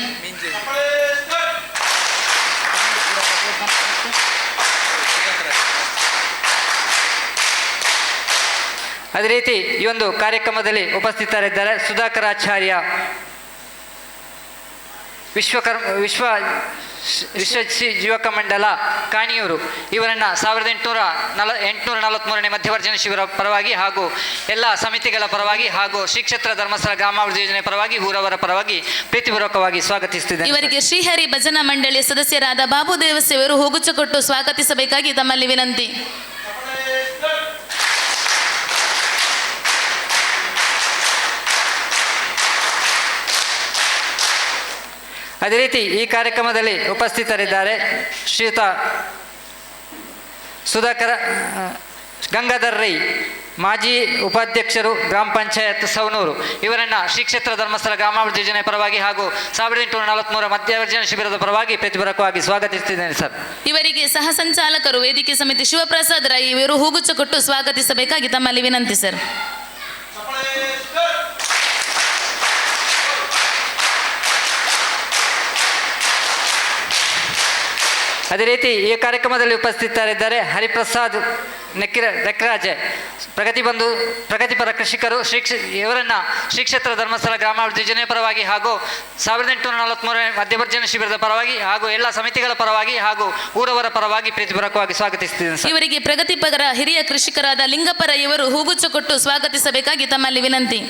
ಅದೇ ರೀತಿ ಈ ಒಂದು ಕಾರ್ಯಕ್ರಮದಲ್ಲಿ ಉಪಸ್ಥಿತರಿದ್ದಾರೆ ಸುಧಾಕರಾಚಾರ್ಯ, ವಿಶ್ವ ವಿಶ್ವ ಯುವಕ ಮಂಡಲ ಕಾಣಿಯೂರು ಇವರನ್ನು 1843ನೇ ಮಧ್ಯವರ್ಜನ ಶಿಬಿರ ಪರವಾಗಿ ಹಾಗೂ ಎಲ್ಲ ಸಮಿತಿಗಳ ಪರವಾಗಿ ಹಾಗೂ ಶ್ರೀ ಕ್ಷೇತ್ರ ಧರ್ಮಸ್ಥಳ ಗ್ರಾಮಾಭಿವೃದ್ಧಿ ಯೋಜನೆ ಪರವಾಗಿ ಊರವರ ಪರವಾಗಿ ಪ್ರೀತಿಪೂರ್ವಕವಾಗಿ ಸ್ವಾಗತಿಸುತ್ತಿದ್ದೇನೆ. ಇವರಿಗೆ ಶ್ರೀಹರಿ ಭಜನಾ ಮಂಡಳಿಯ ಸದಸ್ಯರಾದ ಬಾಬು ದೇವಸ್ಯವರು ಹೂಗುಚ್ಛ ಕೊಟ್ಟು ಸ್ವಾಗತಿಸಬೇಕಾಗಿ ತಮ್ಮಲ್ಲಿ ವಿನಂತಿ. ಅದೇ ರೀತಿ ಈ ಕಾರ್ಯಕ್ರಮದಲ್ಲಿ ಉಪಸ್ಥಿತರಿದ್ದಾರೆ ಶ್ರೀಯುತ ಸುಧಾಕರ ಗಂಗಾಧರ್ ರೈ, ಮಾಜಿ ಉಪಾಧ್ಯಕ್ಷರು, ಗ್ರಾಮ ಪಂಚಾಯತ್ ಸವಣೂರು ಇವರನ್ನು ಶ್ರೀ ಕ್ಷೇತ್ರ ಧರ್ಮಸ್ಥಳ ಗ್ರಾಮಾಭಿವೃದ್ಧಿ ಯೋಜನೆ ಪರವಾಗಿ ಹಾಗೂ 1843 ಮಧ್ಯವರ್ಜನ ಶಿಬಿರದ ಪರವಾಗಿ ಪ್ರೀತಿಪೂರ್ವಕವಾಗಿ ಸ್ವಾಗತಿಸುತ್ತಿದ್ದೇನೆ ಸರ್. ಇವರಿಗೆ ಸಹ ಸಂಚಾಲಕರು ವೇದಿಕೆ ಸಮಿತಿ ಶಿವಪ್ರಸಾದ್ ರೈ ಇವರು ಹೂಗುಚ್ಛ ಕೊಟ್ಟು ಸ್ವಾಗತಿಸಬೇಕಾಗಿ ತಮ್ಮಲ್ಲಿ ವಿನಂತಿ ಸರ್. ಅದೇ ರೀತಿ ಈ ಕಾರ್ಯಕ್ರಮದಲ್ಲಿ ಉಪಸ್ಥಿತರಿದ್ದಾರೆ ಹರಿಪ್ರಸಾದ್ ನೆಕ್ರಾಜೆ, ಪ್ರಗತಿಪರ ಕೃಷಿಕರು, ಇವರನ್ನು ಶ್ರೀ ಕ್ಷೇತ್ರ ಧರ್ಮಸ್ಥಳ ಗ್ರಾಮಾಭಿವೃದ್ಧಿ ಯೋಜನೆ ಪರವಾಗಿ ಹಾಗೂ 1843 ಮಧ್ಯವರ್ಜನ ಶಿಬಿರದ ಪರವಾಗಿ ಹಾಗೂ ಎಲ್ಲ ಸಮಿತಿಗಳ ಪರವಾಗಿ ಹಾಗೂ ಊರವರ ಪರವಾಗಿ ಪ್ರೀತಿಪೂರ್ವಕವಾಗಿ ಸ್ವಾಗತಿಸುತ್ತಿದ್ದೇನೆ ಸರ್. ಇವರಿಗೆ ಪ್ರಗತಿಪರ ಹಿರಿಯ ಕೃಷಿಕರಾದ ಲಿಂಗಪ್ಪರ ಇವರು ಹೂಗುಚ್ಛ ಕೊಟ್ಟು ಸ್ವಾಗತಿಸಬೇಕಾಗಿ ತಮ್ಮಲ್ಲಿ ವಿನಂತಿ.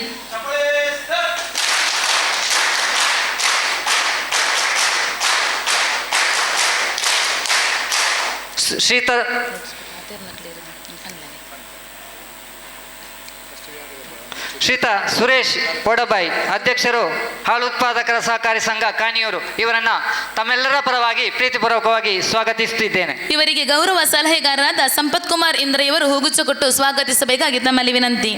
ಶ್ರೀತ ಸುರೇಶ್ ಪೊಡಬಾಯಿ, ಅಧ್ಯಕ್ಷರು, ಹಾಲು ಉತ್ಪಾದಕರ ಸಹಕಾರಿ ಸಂಘ ಕಾಣಿಯೂರು ಇವರನ್ನ ತಮ್ಮೆಲ್ಲರ ಪರವಾಗಿ ಪ್ರೀತಿಪೂರ್ವಕವಾಗಿ ಸ್ವಾಗತಿಸುತ್ತಿದ್ದೇನೆ. ಇವರಿಗೆ ಗೌರವ ಸಲಹೆಗಾರರಾದ ಸಂಪತ್ ಕುಮಾರ್ ಇಂದ್ರ ಇವರು ಹೂಗುಚ್ಛ ಕೊಟ್ಟು ಸ್ವಾಗತಿಸಬೇಕಾಗಿ ತಮ್ಮಲ್ಲಿ ವಿನಂತಿ.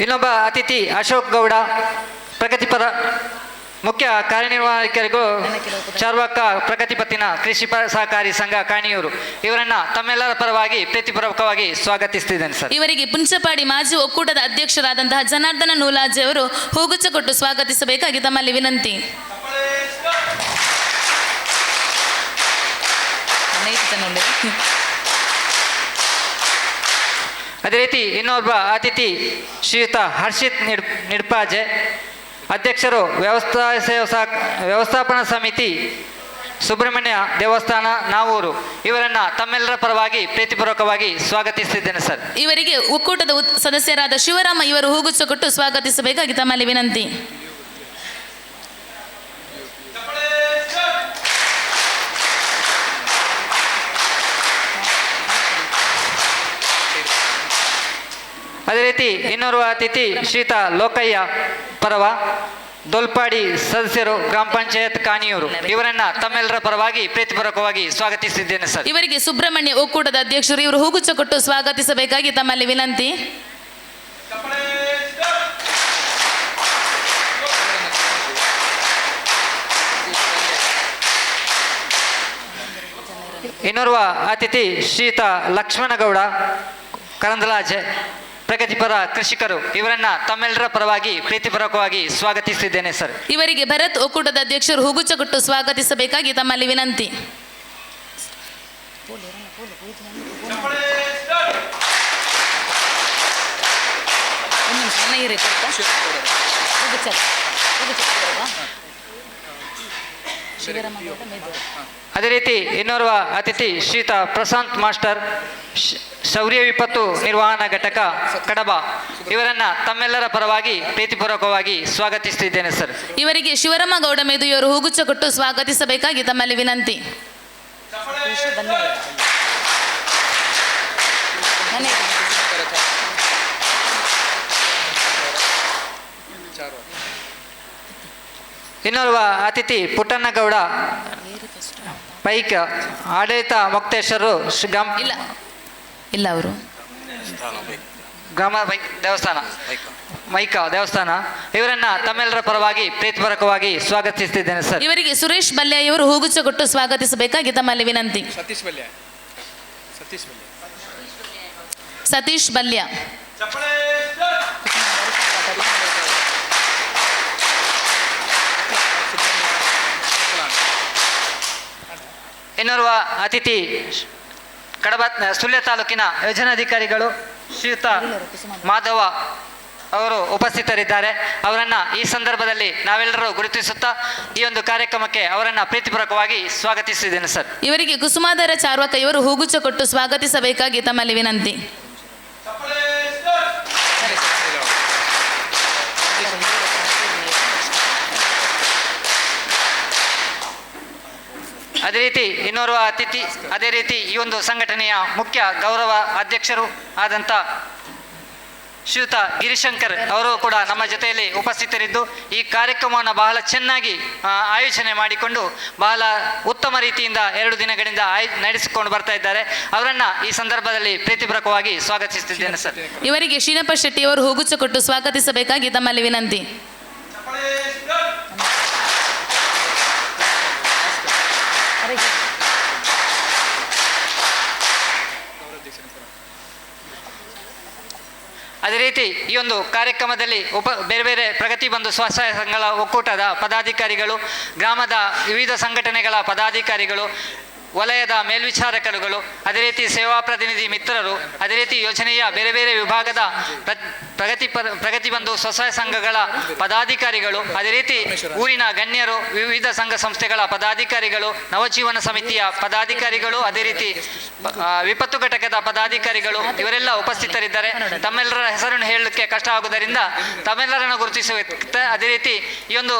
ಇನ್ನೊಬ್ಬ ಅತಿಥಿ ಅಶೋಕ್ ಗೌಡ, ಪ್ರಗತಿಪರ ಮುಖ್ಯ ಕಾರ್ಯನಿರ್ವಾಹಕರಿಗೂ ಚಾರ್ವಾಕ ಪ್ರಗತಿಪತಿನ ಕೃಷಿ ಸಹಕಾರಿ ಸಂಘ ಕಾಣಿಯೂರು ಇವರನ್ನ ತಮ್ಮೆಲ್ಲರ ಪರವಾಗಿ ಪ್ರೀತಿಪೂರ್ವಕವಾಗಿ ಸ್ವಾಗತಿಸುತ್ತಿದ್ದೇನೆ ಸರ್. ಇವರಿಗೆ ಪುಂಚಪಾಡಿ ಮಾಜಿ ಒಕ್ಕೂಟದ ಅಧ್ಯಕ್ಷರಾದಂತಹ ಜನಾರ್ದನ ನೂಲಾಜೆ ಅವರು ಹೂಗುಚ್ಛ ಕೊಟ್ಟು ಸ್ವಾಗತಿಸಬೇಕಾಗಿ ತಮ್ಮಲ್ಲಿ ವಿನಂತಿ. ಅದೇ ರೀತಿ ಇನ್ನೊಬ್ಬ ಅತಿಥಿ ಶ್ರೀಯುತ ಹರ್ಷಿತ್ ನಿಡ್ಪಾಜೆ, ಅಧ್ಯಕ್ಷರು ವ್ಯವಸ್ಥಾಪನಾ ಸಮಿತಿ ಸುಬ್ರಹ್ಮಣ್ಯ ದೇವಸ್ಥಾನ ನಾವೂರು, ಇವರನ್ನು ತಮ್ಮೆಲ್ಲರ ಪರವಾಗಿ ಪ್ರೀತಿಪೂರ್ವಕವಾಗಿ ಸ್ವಾಗತಿಸುತ್ತಿದ್ದೇನೆ ಸರ್. ಇವರಿಗೆ ಒಕ್ಕೂಟದ ಸದಸ್ಯರಾದ ಶಿವರಾಮ ಇವರು ಹೂಗುಚ್ಛ ಕೊಟ್ಟು ಸ್ವಾಗತಿಸಬೇಕಾಗಿ ತಮ್ಮಲ್ಲಿ ವಿನಂತಿ. ಅದೇ ರೀತಿ ಇನ್ನೋರ್ವ ಅತಿಥಿ ಶ್ರೀತ ಲೋಕಯ್ಯ ಪರವ, ದೊಲ್ಪಾಡಿ ಸದಸ್ಯರು, ಗ್ರಾಮ ಪಂಚಾಯತ್ ಕಾಣಿಯೂರು, ಇವರನ್ನ ತಮ್ಮೆಲ್ಲರ ಪರವಾಗಿ ಪ್ರೀತಿಪೂರ್ವಕವಾಗಿ ಸ್ವಾಗತಿಸಿದ್ದೇನೆ ಸರ್. ಇವರಿಗೆ ಸುಬ್ರಹ್ಮಣ್ಯ ಒಕ್ಕೂಟದ ಅಧ್ಯಕ್ಷರು ಇವರು ಹೂಗುಚ್ಛ ಕೊಟ್ಟು ಸ್ವಾಗತಿಸಬೇಕಾಗಿ ತಮ್ಮಲ್ಲಿ ವಿನಂತಿ. ಇನ್ನೋರ್ವ ಅತಿಥಿ ಶ್ರೀತ ಲಕ್ಷ್ಮಣಗೌಡ ಕರಂದ್ಲಾಜೆ, ಪ್ರಗತಿಪರ ಕೃಷಿಕರು, ಇವರನ್ನ ತಮ್ಮೆಲ್ಲರ ಪರವಾಗಿ ಪ್ರೀತಿಪೂರ್ವಕವಾಗಿ ಸ್ವಾಗತಿಸಿದ್ದೇನೆ ಸರ್. ಇವರಿಗೆ ಭರತ್ ಒಕ್ಕೂಟದ ಅಧ್ಯಕ್ಷರು ಹೂಗುಚ್ಛ ಕೊಟ್ಟು ಸ್ವಾಗತಿಸಬೇಕಾಗಿ ತಮ್ಮಲ್ಲಿ ವಿನಂತಿ. ಅದೇ ರೀತಿ ಇನ್ನೋರ್ವ ಅತಿಥಿ ಶ್ರೀತ ಪ್ರಶಾಂತ್ ಮಾಸ್ಟರ್, ಶೌರ್ಯ ವಿಪತ್ತು ನಿರ್ವಹಣಾ ಘಟಕ ಕಡಬ, ಇವರನ್ನ ತಮ್ಮೆಲ್ಲರ ಪರವಾಗಿ ಪ್ರೀತಿಪೂರ್ವಕವಾಗಿ ಸ್ವಾಗತಿಸುತ್ತಿದ್ದೇನೆ ಸರ್. ಇವರಿಗೆ ಶಿವರಾಮ ಗೌಡ ಮೇದುಯವರು ಹೂಗುಚ್ಛ ಕೊಟ್ಟು ಸ್ವಾಗತಿಸಬೇಕಾಗಿ ತಮ್ಮಲ್ಲಿ ವಿನಂತಿ. ಇನ್ನೋರ್ವ ಅತಿಥಿ ಪುಟ್ಟಣ್ಣಗೌಡ ಪೈಕ, ಆಡಳಿತ ಮೊಕ್ತೇಶ್ವರರು, ಇಲ್ಲ ಇಲ್ಲ ಅವರು ಗ್ರಾಮ ದೇವಸ್ಥಾನ ಮೈಕ ದೇವಸ್ಥಾನ, ಇವರನ್ನ ತಮ್ಮೆಲ್ಲರ ಪರವಾಗಿ ಪ್ರೀತಿಪೂರ್ವಕವಾಗಿ ಸ್ವಾಗತಿಸುತ್ತಿದ್ದೇನೆ ಸರ್. ಇವರಿಗೆ ಸುರೇಶ್ ಬಲ್ಯ ಇವರು ಹೂಗುಚ್ಛ ಕೊಟ್ಟು ಸ್ವಾಗತಿಸಬೇಕಾಗಿ ತಮ್ಮಲ್ಲಿ ವಿನಂತಿ. ಸತೀಶ್ ಬಲ್ಯ. ಇನ್ನೋರ್ವ ಅತಿಥಿ ಕಡಬ ಸುಳ್ಯ ತಾಲೂಕಿನ ಯೋಜನಾಧಿಕಾರಿಗಳು ಶ್ರೀಯುತ ಮಾಧವ ಅವರು ಉಪಸ್ಥಿತರಿದ್ದಾರೆ. ಅವರನ್ನು ಈ ಸಂದರ್ಭದಲ್ಲಿ ನಾವೆಲ್ಲರೂ ಗುರುತಿಸುತ್ತಾ ಈ ಒಂದು ಕಾರ್ಯಕ್ರಮಕ್ಕೆ ಅವರನ್ನು ಪ್ರೀತಿಪೂರ್ವಕವಾಗಿ ಸ್ವಾಗತಿಸಿದ್ದೇನೆ ಸರ್. ಇವರಿಗೆ ಕುಸುಮಾಧರ ಚಾರ್ವಕ ಇವರು ಹೂಗುಚ್ಛ ಕೊಟ್ಟು ಸ್ವಾಗತಿಸಬೇಕಾಗಿ ತಮ್ಮಲ್ಲಿ ವಿನಂತಿ. ಅದೇ ರೀತಿ ಇನ್ನೋರ್ವ ಅತಿಥಿ, ಅದೇ ರೀತಿ ಈ ಒಂದು ಸಂಘಟನೆಯ ಮುಖ್ಯ ಗೌರವ ಅಧ್ಯಕ್ಷರು ಆದಂಥ ಶ್ರೀಯುತ ಗಿರಿಶಂಕರ್ ಅವರು ಕೂಡ ನಮ್ಮ ಜೊತೆಯಲ್ಲಿ ಉಪಸ್ಥಿತರಿದ್ದು ಈ ಕಾರ್ಯಕ್ರಮವನ್ನು ಬಹಳ ಚೆನ್ನಾಗಿ ಆಯೋಜನೆ ಮಾಡಿಕೊಂಡು ಬಹಳ ಉತ್ತಮ ರೀತಿಯಿಂದ 2 ದಿನಗಳಿಂದ ನಡೆಸಿಕೊಂಡು ಬರ್ತಾ ಇದ್ದಾರೆ. ಅವರನ್ನು ಈ ಸಂದರ್ಭದಲ್ಲಿ ಪ್ರೀತಿಪೂರ್ವಕವಾಗಿ ಸ್ವಾಗತಿಸುತ್ತಿದ್ದೇನೆ ಸರ್. ಇವರಿಗೆ ಶೀನಪ್ಪ ಶೆಟ್ಟಿ ಅವರು ಹೂಗುಚ್ಛ ಕೊಟ್ಟು ಸ್ವಾಗತಿಸಬೇಕಾಗಿ ತಮ್ಮಲ್ಲಿ ವಿನಂತಿ. ಅದೇ ರೀತಿ ಈ ಒಂದು ಕಾರ್ಯಕ್ರಮದಲ್ಲಿ ಬೇರೆ ಬೇರೆ ಪ್ರಗತಿ ಬಂಧು ಸ್ವಸಹಾಯ ಸಂಘಗಳ ಒಕ್ಕೂಟದ ಪದಾಧಿಕಾರಿಗಳು, ಗ್ರಾಮದ ವಿವಿಧ ಸಂಘಟನೆಗಳ ಪದಾಧಿಕಾರಿಗಳು, ವಲಯದ ಮೇಲ್ವಿಚಾರಕರುಗಳು, ಅದೇ ರೀತಿ ಸೇವಾ ಪ್ರತಿನಿಧಿ ಮಿತ್ರರು, ಅದೇ ರೀತಿ ಯೋಜನೆಯ ಬೇರೆ ಬೇರೆ ವಿಭಾಗದ ಪ್ರಗತಿ ಬಂಧು ಸ್ವಸಹಾಯ ಸಂಘಗಳ ಪದಾಧಿಕಾರಿಗಳು, ಅದೇ ರೀತಿ ಊರಿನ ಗಣ್ಯರು, ವಿವಿಧ ಸಂಘ ಸಂಸ್ಥೆಗಳ ಪದಾಧಿಕಾರಿಗಳು, ನವಜೀವನ ಸಮಿತಿಯ ಪದಾಧಿಕಾರಿಗಳು, ಅದೇ ರೀತಿ ವಿಪತ್ತು ಘಟಕದ ಪದಾಧಿಕಾರಿಗಳು ಇವರೆಲ್ಲ ಉಪಸ್ಥಿತರಿದ್ದಾರೆ. ತಮ್ಮೆಲ್ಲರ ಹೆಸರನ್ನು ಹೇಳಲಿಕ್ಕೆ ಕಷ್ಟ ಆಗುವುದರಿಂದ ತಮ್ಮೆಲ್ಲರನ್ನು ಗುರುತಿಸುವ ಅದೇ ರೀತಿ ಈ ಒಂದು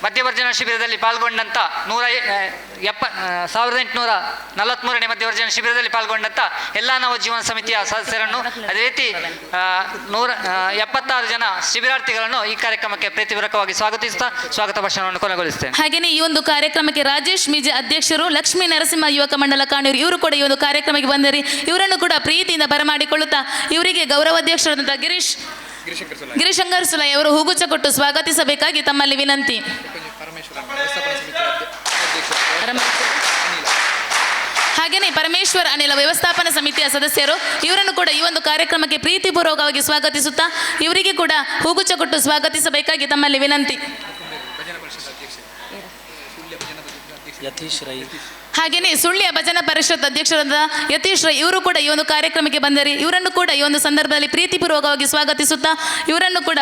ಮಧ್ಯವರ್ಜನ ಶಿಬಿರದಲ್ಲಿ ಪಾಲ್ಗೊಂಡಂಥ 1843ನೇ ಮಧ್ಯವರ್ಜನ ಶಿಬಿರದಲ್ಲಿ ಪಾಲ್ಗೊಂಡಂಥ ಎಲ್ಲ ನವಜೀವನ ಸಮಿತಿಯ ಸದಸ್ಯರನ್ನು, ಅದೇ ರೀತಿ 176 ಜನ ಶಿಬಿರಾರ್ಥಿಗಳನ್ನು ಈ ಕಾರ್ಯಕ್ರಮಕ್ಕೆ ಪ್ರೀತಿಪೂರ್ವಕವಾಗಿ ಸ್ವಾಗತಿಸುತ್ತಾ ಸ್ವಾಗತ ಭಾಷಣವನ್ನು ಕೊನೆಗೊಳಿಸುತ್ತೇನೆ. ಹಾಗೆಯೇ ಈ ಒಂದು ಕಾರ್ಯಕ್ರಮಕ್ಕೆ ರಾಜೇಶ್ ಮೀಜೆ ಅಧ್ಯಕ್ಷರು, ಲಕ್ಷ್ಮೀ ನರಸಿಂಹ ಯುವಕ ಮಂಡಲ ಕಾಣೂರು ಇವರು ಕೂಡ ಈ ಒಂದು ಕಾರ್ಯಕ್ರಮಕ್ಕೆ ಬಂದರೆ ಇವರನ್ನು ಕೂಡ ಪ್ರೀತಿಯಿಂದ ಬರಮಾಡಿಕೊಳ್ಳುತ್ತಾ ಇವರಿಗೆ ಗೌರವಾಧ್ಯಕ್ಷರಾದಂಥ ಗಿರಿಶಂಕರ್ ಸುಲೈ ಅವರು ಹೂಗುಚ್ಛ ಕೊಟ್ಟು ಸ್ವಾಗತಿಸಬೇಕಾಗಿ ತಮ್ಮಲ್ಲಿ ವಿನಂತಿ. ಹಾಗೆಯೇ ಪರಮೇಶ್ವರ್ ಅನಿಲ ವ್ಯವಸ್ಥಾಪನಾ ಸಮಿತಿಯ ಸದಸ್ಯರು ಇವರನ್ನು ಕೂಡ ಈ ಒಂದು ಕಾರ್ಯಕ್ರಮಕ್ಕೆ ಪ್ರೀತಿಪೂರ್ವಕವಾಗಿ ಸ್ವಾಗತಿಸುತ್ತಾ ಇವರಿಗೆ ಕೂಡ ಹೂಗುಚ್ಛ ಕೊಟ್ಟು ಸ್ವಾಗತಿಸಬೇಕಾಗಿ ತಮ್ಮಲ್ಲಿ ವಿನಂತಿ. ಹಾಗೆಯೇ ಸುಳ್ಯ ಭಜನಾ ಪರಿಷತ್ ಅಧ್ಯಕ್ಷರಾದ ಯತೀಶ್ ರೈ ಇವರು ಕೂಡ ಈ ಒಂದು ಕಾರ್ಯಕ್ರಮಕ್ಕೆ ಬಂದರೆ ಇವರನ್ನು ಕೂಡ ಈ ಒಂದು ಸಂದರ್ಭದಲ್ಲಿ ಪ್ರೀತಿಪೂರ್ವಕವಾಗಿ ಸ್ವಾಗತಿಸುತ್ತಾ ಇವರನ್ನು ಕೂಡ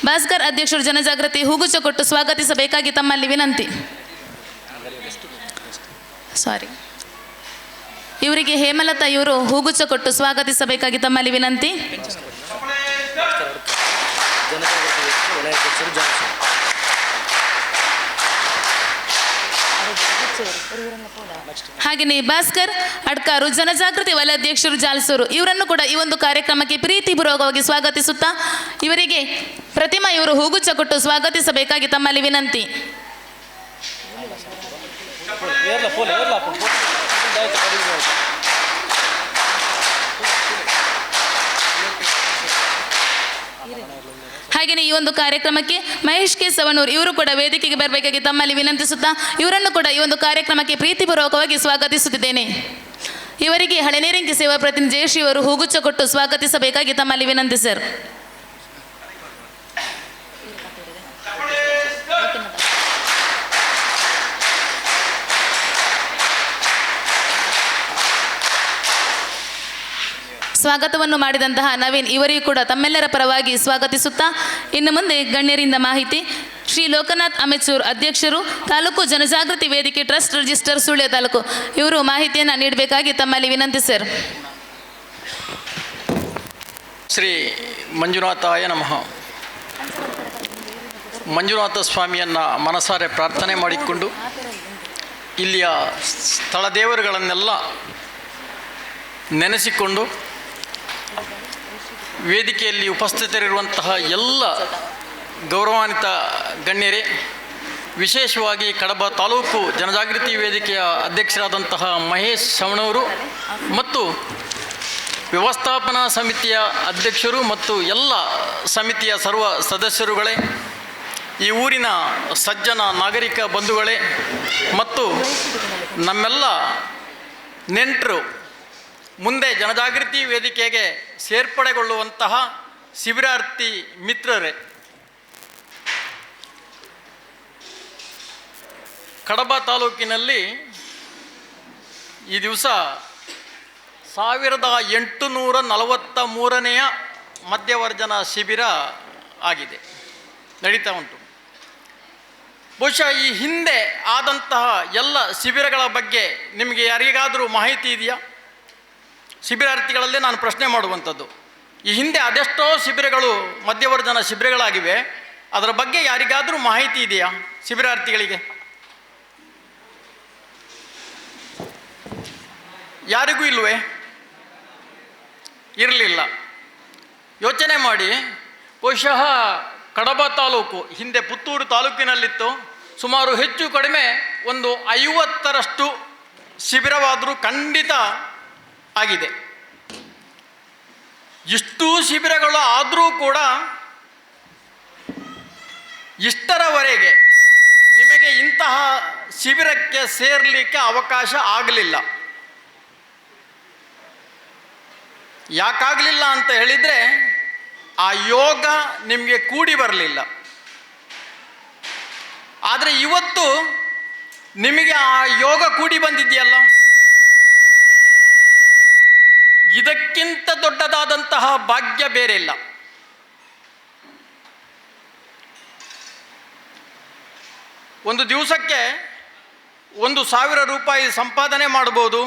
ಭಾಸ್ಕರ್ ಅಧ್ಯಕ್ಷರು ಜನಜಾಗೃತಿ ಹೂಗುಚ್ಚ ಕೊಟ್ಟು ಸ್ವಾಗತಿಸಬೇಕಾಗಿ ತಮ್ಮಲ್ಲಿ ವಿನಂತಿ. ಸಾರಿ, ಇವರಿಗೆ ಹೇಮಲತಾ ಇವರು ಹೂಗುಚ್ಚ ಕೊಟ್ಟು ಸ್ವಾಗತಿಸಬೇಕಾಗಿ ತಮ್ಮಲ್ಲಿ ವಿನಂತಿ. ಹಾಗೆಯೇ ಭಾಸ್ಕರ್ ಅಡ್ಕಾರು ಜನಜಾಗೃತಿ ವಲಯ ಅಧ್ಯಕ್ಷರು ಜಾಲ್ಸೂರು ಇವರನ್ನು ಕೂಡ ಈ ಒಂದು ಕಾರ್ಯಕ್ರಮಕ್ಕೆ ಪ್ರೀತಿಪೂರ್ವಕವಾಗಿ ಸ್ವಾಗತಿಸುತ್ತಾ ಇವರಿಗೆ ಪ್ರತಿಮಾ ಇವರು ಹೂಗುಚ್ಚ ಕೊಟ್ಟು ಸ್ವಾಗತಿಸಬೇಕಾಗಿ ತಮ್ಮಲ್ಲಿ ವಿನಂತಿ. ಹಾಗೆಯೇ ಈ ಒಂದು ಕಾರ್ಯಕ್ರಮಕ್ಕೆ ಮಹೇಶ್ ಕೆ ಸವಣೂರ್ ಇವರು ಕೂಡ ವೇದಿಕೆಗೆ ಬರಬೇಕಾಗಿ ತಮ್ಮಲ್ಲಿ ವಿನಂತಿಸುತ್ತಾ ಇವರನ್ನು ಕೂಡ ಈ ಒಂದು ಕಾರ್ಯಕ್ರಮಕ್ಕೆ ಪ್ರೀತಿಪೂರ್ವಕವಾಗಿ ಸ್ವಾಗತಿಸುತ್ತಿದ್ದೇನೆ. ಇವರಿಗೆ ಹಳೆನೇರಿಂಗಿ ಸೇವಾ ಪ್ರತಿನಿಧಿ ಜಯಶ್ರೀ ಅವರು ಹೂಗುಚ್ಚ ಕೊಟ್ಟು ಸ್ವಾಗತಿಸಬೇಕಾಗಿ ತಮ್ಮಲ್ಲಿ ವಿನಂತಿ ಸರ್. ಸ್ವಾಗತವನ್ನು ಮಾಡಿದಂತಹ ನವೀನ್ ಇವರಿಗೂ ಕೂಡ ತಮ್ಮೆಲ್ಲರ ಪರವಾಗಿ ಸ್ವಾಗತಿಸುತ್ತಾ ಇನ್ನು ಮುಂದೆ ಗಣ್ಯರಿಂದ ಮಾಹಿತಿ. ಶ್ರೀ ಲೋಕನಾಥ್ ಅಮೆಚೂರ್ ಅಧ್ಯಕ್ಷರು, ತಾಲೂಕು ಜನಜಾಗೃತಿ ವೇದಿಕೆ ಟ್ರಸ್ಟ್ ರಿಜಿಸ್ಟರ್ ಸುಳ್ಯ ತಾಲೂಕು ಇವರು ಮಾಹಿತಿಯನ್ನು ನೀಡಬೇಕಾಗಿ ತಮ್ಮಲ್ಲಿ ವಿನಂತಿ ಸರ್. ಶ್ರೀ ಮಂಜುನಾಥಾಯ ನಮಃ. ಮಂಜುನಾಥ ಸ್ವಾಮಿಯನ್ನು ಮನಸಾರೆ ಪ್ರಾರ್ಥನೆ ಮಾಡಿಕೊಂಡು ಇಲ್ಲಿಯ ಸ್ಥಳ ದೇವರುಗಳನ್ನೆಲ್ಲ ನೆನೆಸಿಕೊಂಡು ವೇದಿಕೆಯಲ್ಲಿ ಉಪಸ್ಥಿತರಿರುವಂತಹ ಎಲ್ಲ ಗೌರವಾನ್ವಿತ ಗಣ್ಯರೇ, ವಿಶೇಷವಾಗಿ ಕಡಬ ತಾಲೂಕು ಜನಜಾಗೃತಿ ವೇದಿಕೆಯ ಅಧ್ಯಕ್ಷರಾದಂತಹ ಮಹೇಶ್ ಸವಣೂರು ಮತ್ತು ವ್ಯವಸ್ಥಾಪನಾ ಸಮಿತಿಯ ಅಧ್ಯಕ್ಷರು ಮತ್ತು ಎಲ್ಲ ಸಮಿತಿಯ ಸರ್ವ ಸದಸ್ಯರುಗಳೇ, ಈ ಊರಿನ ಸಜ್ಜನ ನಾಗರಿಕ ಬಂಧುಗಳೇ ಮತ್ತು ನಮ್ಮೆಲ್ಲ ನೆಂಟರು, ಮುಂದೆ ಜನಜಾಗೃತಿ ವೇದಿಕೆಗೆ ಸೇರ್ಪಡೆಗೊಳ್ಳುವಂತಹ ಶಿಬಿರಾರ್ಥಿ ಮಿತ್ರರೇ, ಕಡಬ ತಾಲೂಕಿನಲ್ಲಿ ಈ ದಿವಸ 1843ನೇ ಮಧ್ಯವರ್ಜನ ಶಿಬಿರ ಆಗಿದೆ, ನಡೀತಾ ಉಂಟು. ಬಹುಶಃ ಈ ಹಿಂದೆ ಆದಂತಹ ಎಲ್ಲ ಶಿಬಿರಗಳ ಬಗ್ಗೆ ನಿಮಗೆ ಯಾರಿಗಾದರೂ ಮಾಹಿತಿ ಇದೆಯಾ? ಶಿಬಿರಾರ್ಥಿಗಳಲ್ಲೇ ನಾನು ಪ್ರಶ್ನೆ ಮಾಡುವಂಥದ್ದು. ಈ ಹಿಂದೆ ಅದೆಷ್ಟೋ ಶಿಬಿರಗಳು ಮಧ್ಯವರ್ಜನ ಶಿಬಿರಗಳಾಗಿವೆ, ಅದರ ಬಗ್ಗೆ ಯಾರಿಗಾದರೂ ಮಾಹಿತಿ ಇದೆಯಾ ಶಿಬಿರಾರ್ಥಿಗಳಿಗೆ? ಯಾರಿಗೂ ಇಲ್ವೇ? ಇರಲಿಲ್ಲ. ಯೋಚನೆ ಮಾಡಿ, ಬಹುಶಃ ಕಡಬ ತಾಲೂಕು ಹಿಂದೆ ಪುತ್ತೂರು ತಾಲೂಕಿನಲ್ಲಿತ್ತು, ಸುಮಾರು ಹೆಚ್ಚು ಕಡಿಮೆ ಒಂದು 50ರಷ್ಟು ಶಿಬಿರವಾದರೂ ಖಂಡಿತ ಆಗಿದೆ. ಇಷ್ಟೂ ಶಿಬಿರಗಳು ಆದರೂ ಕೂಡ ಇಷ್ಟರವರೆಗೆ ನಿಮಗೆ ಇಂತಹ ಶಿಬಿರಕ್ಕೆ ಸೇರಲಿಕ್ಕೆ ಅವಕಾಶ ಆಗಲಿಲ್ಲ. ಯಾಕಾಗಲಿಲ್ಲ ಅಂತ ಹೇಳಿದರೆ ಆ ಯೋಗ ನಿಮಗೆ ಕೂಡಿ ಬರಲಿಲ್ಲ. ಆದರೆ ಇವತ್ತು ನಿಮಗೆ ಆ ಯೋಗ ಕೂಡಿ ಬಂದಿದೆಯಲ್ಲ, ಇದಕ್ಕಿಂತ ದೊಡ್ಡದಾದಂತಹ ಭಾಗ್ಯ ಬೇರೆ ಇಲ್ಲ. ಒಂದು ದಿವಸಕ್ಕೆ 1,000 ರೂಪಾಯಿ ಸಂಪಾದನೆ ಮಾಡ್ಬೋದು,